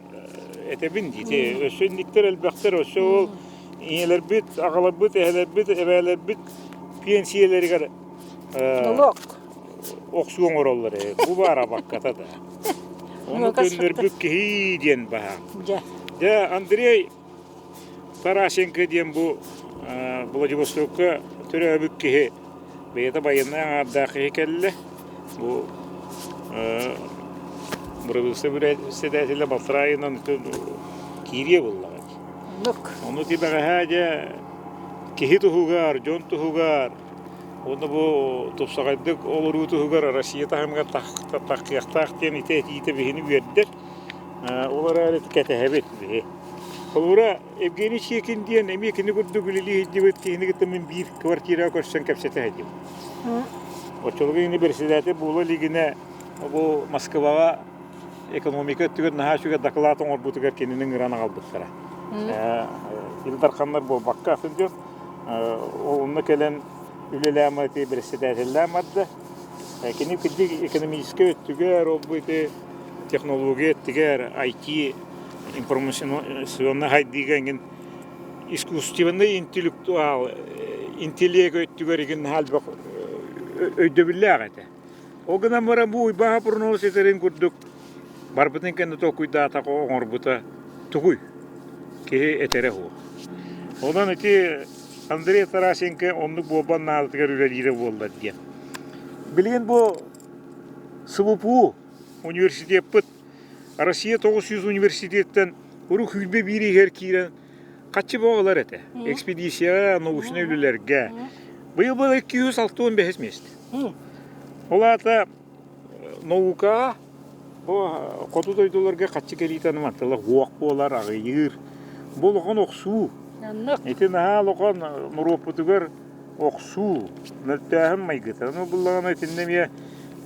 Этэбин дии. Өссө инниктэр элбэхтэр, өссө ол ийэлэрбит, аҕаларбыт, эһэлэрбит, эбээлэрбит пенсиялэригэр Нолуок. охсуу оҥороллор ээ. Бу баар абакката да. Ону көннөрбүт киһи диэн баһаам. Дьэ. Дьэ, Андрей Тарасенко диэн бу Владивостокка төрөөбүт киһи бэйэтэ байыаннай аҥаардаах киһи кэллэ. Бу бырабыыталыстыба председателэ балтараа ыйынан киириэ буоллаҕа дии. Оннук. Ону ти бэҕэһээ дьэ киһи туһугар, дьон туһугар уонна бу тупсаҕайдык олоруу туһугар Россия таһымыгар таххыахтаах диэн ити этиитэ биһини үөрдэр. Ол эрээри кэтэһэбит биһи. Холобура, Евгений Чекин диэн эмиэ кини курдук үлэлии сылдьыбыт киһини кытта мин биир квартираҕа көрсөн кэпсэтэ сылдьыбыт. Оччолорго кини председатель буола илигинэ бу Москваҕа экономика өттүгэр наһаа үчүгэй доклад оҥорбутугар кинини ыҥыран аҕалбыттара. Ил Дарханнар буолбакка атын дьон онно кэлэн үлэлээн ити председателлээн барда. Кини кырдьык экономическай өттүгэр ол бу ити технология өттүгэр IT информационнай хайдыыга эҥин искусственный интеллектуал интеллект өттүгэр игин наһаа элбэх өйдөбүллээх этэ. Ол гынан баран бу Уйбаан Хапрунов этэрин курдук барбытын кэннэ толкуйдаатах оҥорбута тугуй? Киһи этэрэ суох. Онон ити Андрей Тарасенко оннук буолбан наадатыгар үлэлиирэ буоллар диэн. Билигин бу СВПУ университеппыт Россия 900 университеттэн урут 21 иһэр киирэн хаччы бөҕө этэ. Экспедицияҕа, научнай үлэлэргэ. Быйыл был 265 миэстэ. Ол аата наука бу хоту дойдуларга хаччы кэлиитэ мантала уох буолар, аҕыйыыр. Бу улахан охсуу. Ити наһаа улахан норуоппутугар охсуу, мөлтөөһүн майгыта. Ону буллаҕына итиннэ эмиэ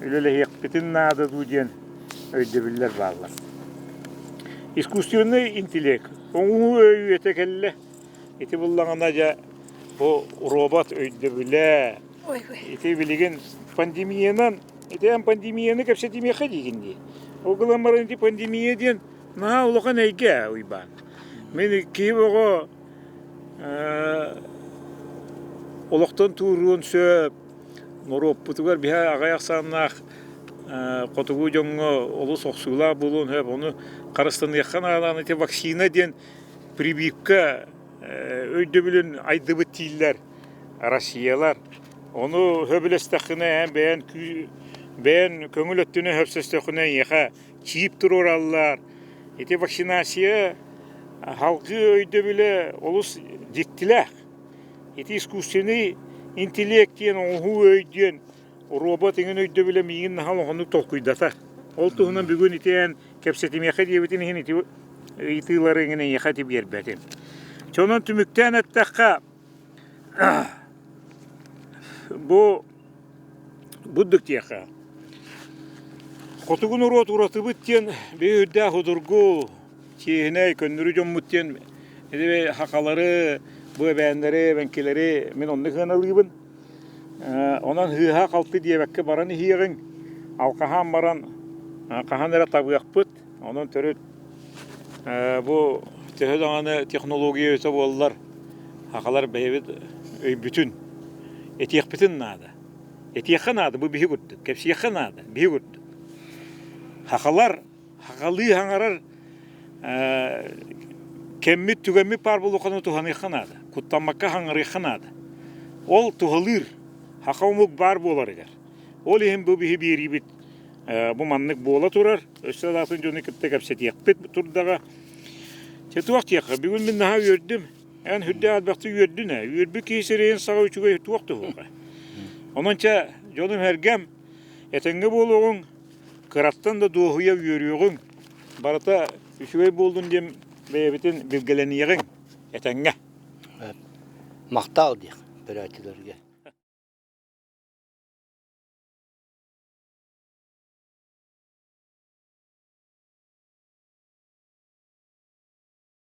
үлэлэһиэхпитин наада дуу диэн өйдөбүллэр бааллар. Искусственный интеллект оҥуу өй үйэтэ кэллэ. Ити буллаҕына дьэ бу робот өйдөбүлэ. Ити билигин пандемиянан ити эн пандемияны кэпсэтимиэххэ диигин дии. Ол гынан баран ити пандемия диэн наһаа улахан эйгэ Уйбаан. Мин киһи оҕо олохтон тууруон сөп норуоппутугар биһи аҕай ахсааннаах хотугу дьоҥҥо олус охсуулаах буолуон сөп. Ону харыстаныахха наада. Ити вакцина диэн прививка өйдөбүлүн айдыбыт дииллэр Россиялар. Ону сөбүлэстэххинэ эн бэйэн бэйэн көҥүл өттүнэн сөпсөстөххүнэ эйиэхэ чип туруораллар. Ити вакцинация салгыы өйдөбүлэ олус дьиктилээх. Ити искусственный интеллект диэн оҥоһуу өй диэн. Робот иҥин өйдөбүлэ миигин наһаа улаханнык толкуйдатар. Ол туһунан бүгүн ити эн кэпсэтимиэхэ диэбитин иһин ити ыйытыылары иҥин эйиэхэ ити биэрбэтим. Чэ онон түмүктээн эттэххэ, бу бурдук диэххэ. Хотугу норуот уратыбыт диэн биһи үрдээх удургу, чиэһинэй, көннөрү дьоммут диэн ити хахалары, бу эбээннэри, эбэҥкилэри мин оннук сыаналыыбын. Онон һыыһа-халты диэбэккэ баран иһиэҕиҥ, алҕаһаан баран хаһан эрэ табыахпыт. Онон төрүт бу төһө даҕаны технология өтө буоллар, сахалар бэйэбит өйбүтүн этиэхпитин наада. Этиэххэ наада, бу биһи курдук, кэпсиэххэ наада, биһи курдук. Сахалар сахалыы саҥарар кэммит түгэммит баар буолуоххана туһаныахха наада, куттаммакка хаҥарыахха наада. Ол туһалыыр саха омук баар буоларыгар. Ол иһин бу биһи биэриибит бу маннык буола турар. Өссө да атын дьону кытта кэпсэтиэхпит турдаҕа. Чэ туох диэххэ, бүгүн мин наһаа үөрдүм. Эн үрдээх элбэхтик үөрдүн ээ. Үөрбүт киһи сирэйин саҕа үчүгэй туох туһуга. Онон чэ, дьонум-сэргэм, этэҥҥэ буолуоҕуҥ, кыраттан да дуоһуйа үөрүөҕүҥ, барыта үчүгэй буоллун диэн бэйэбитин билгэлэниэҕиҥ, этэҥҥэ. Махтал диэх көрөөччүлэргэ.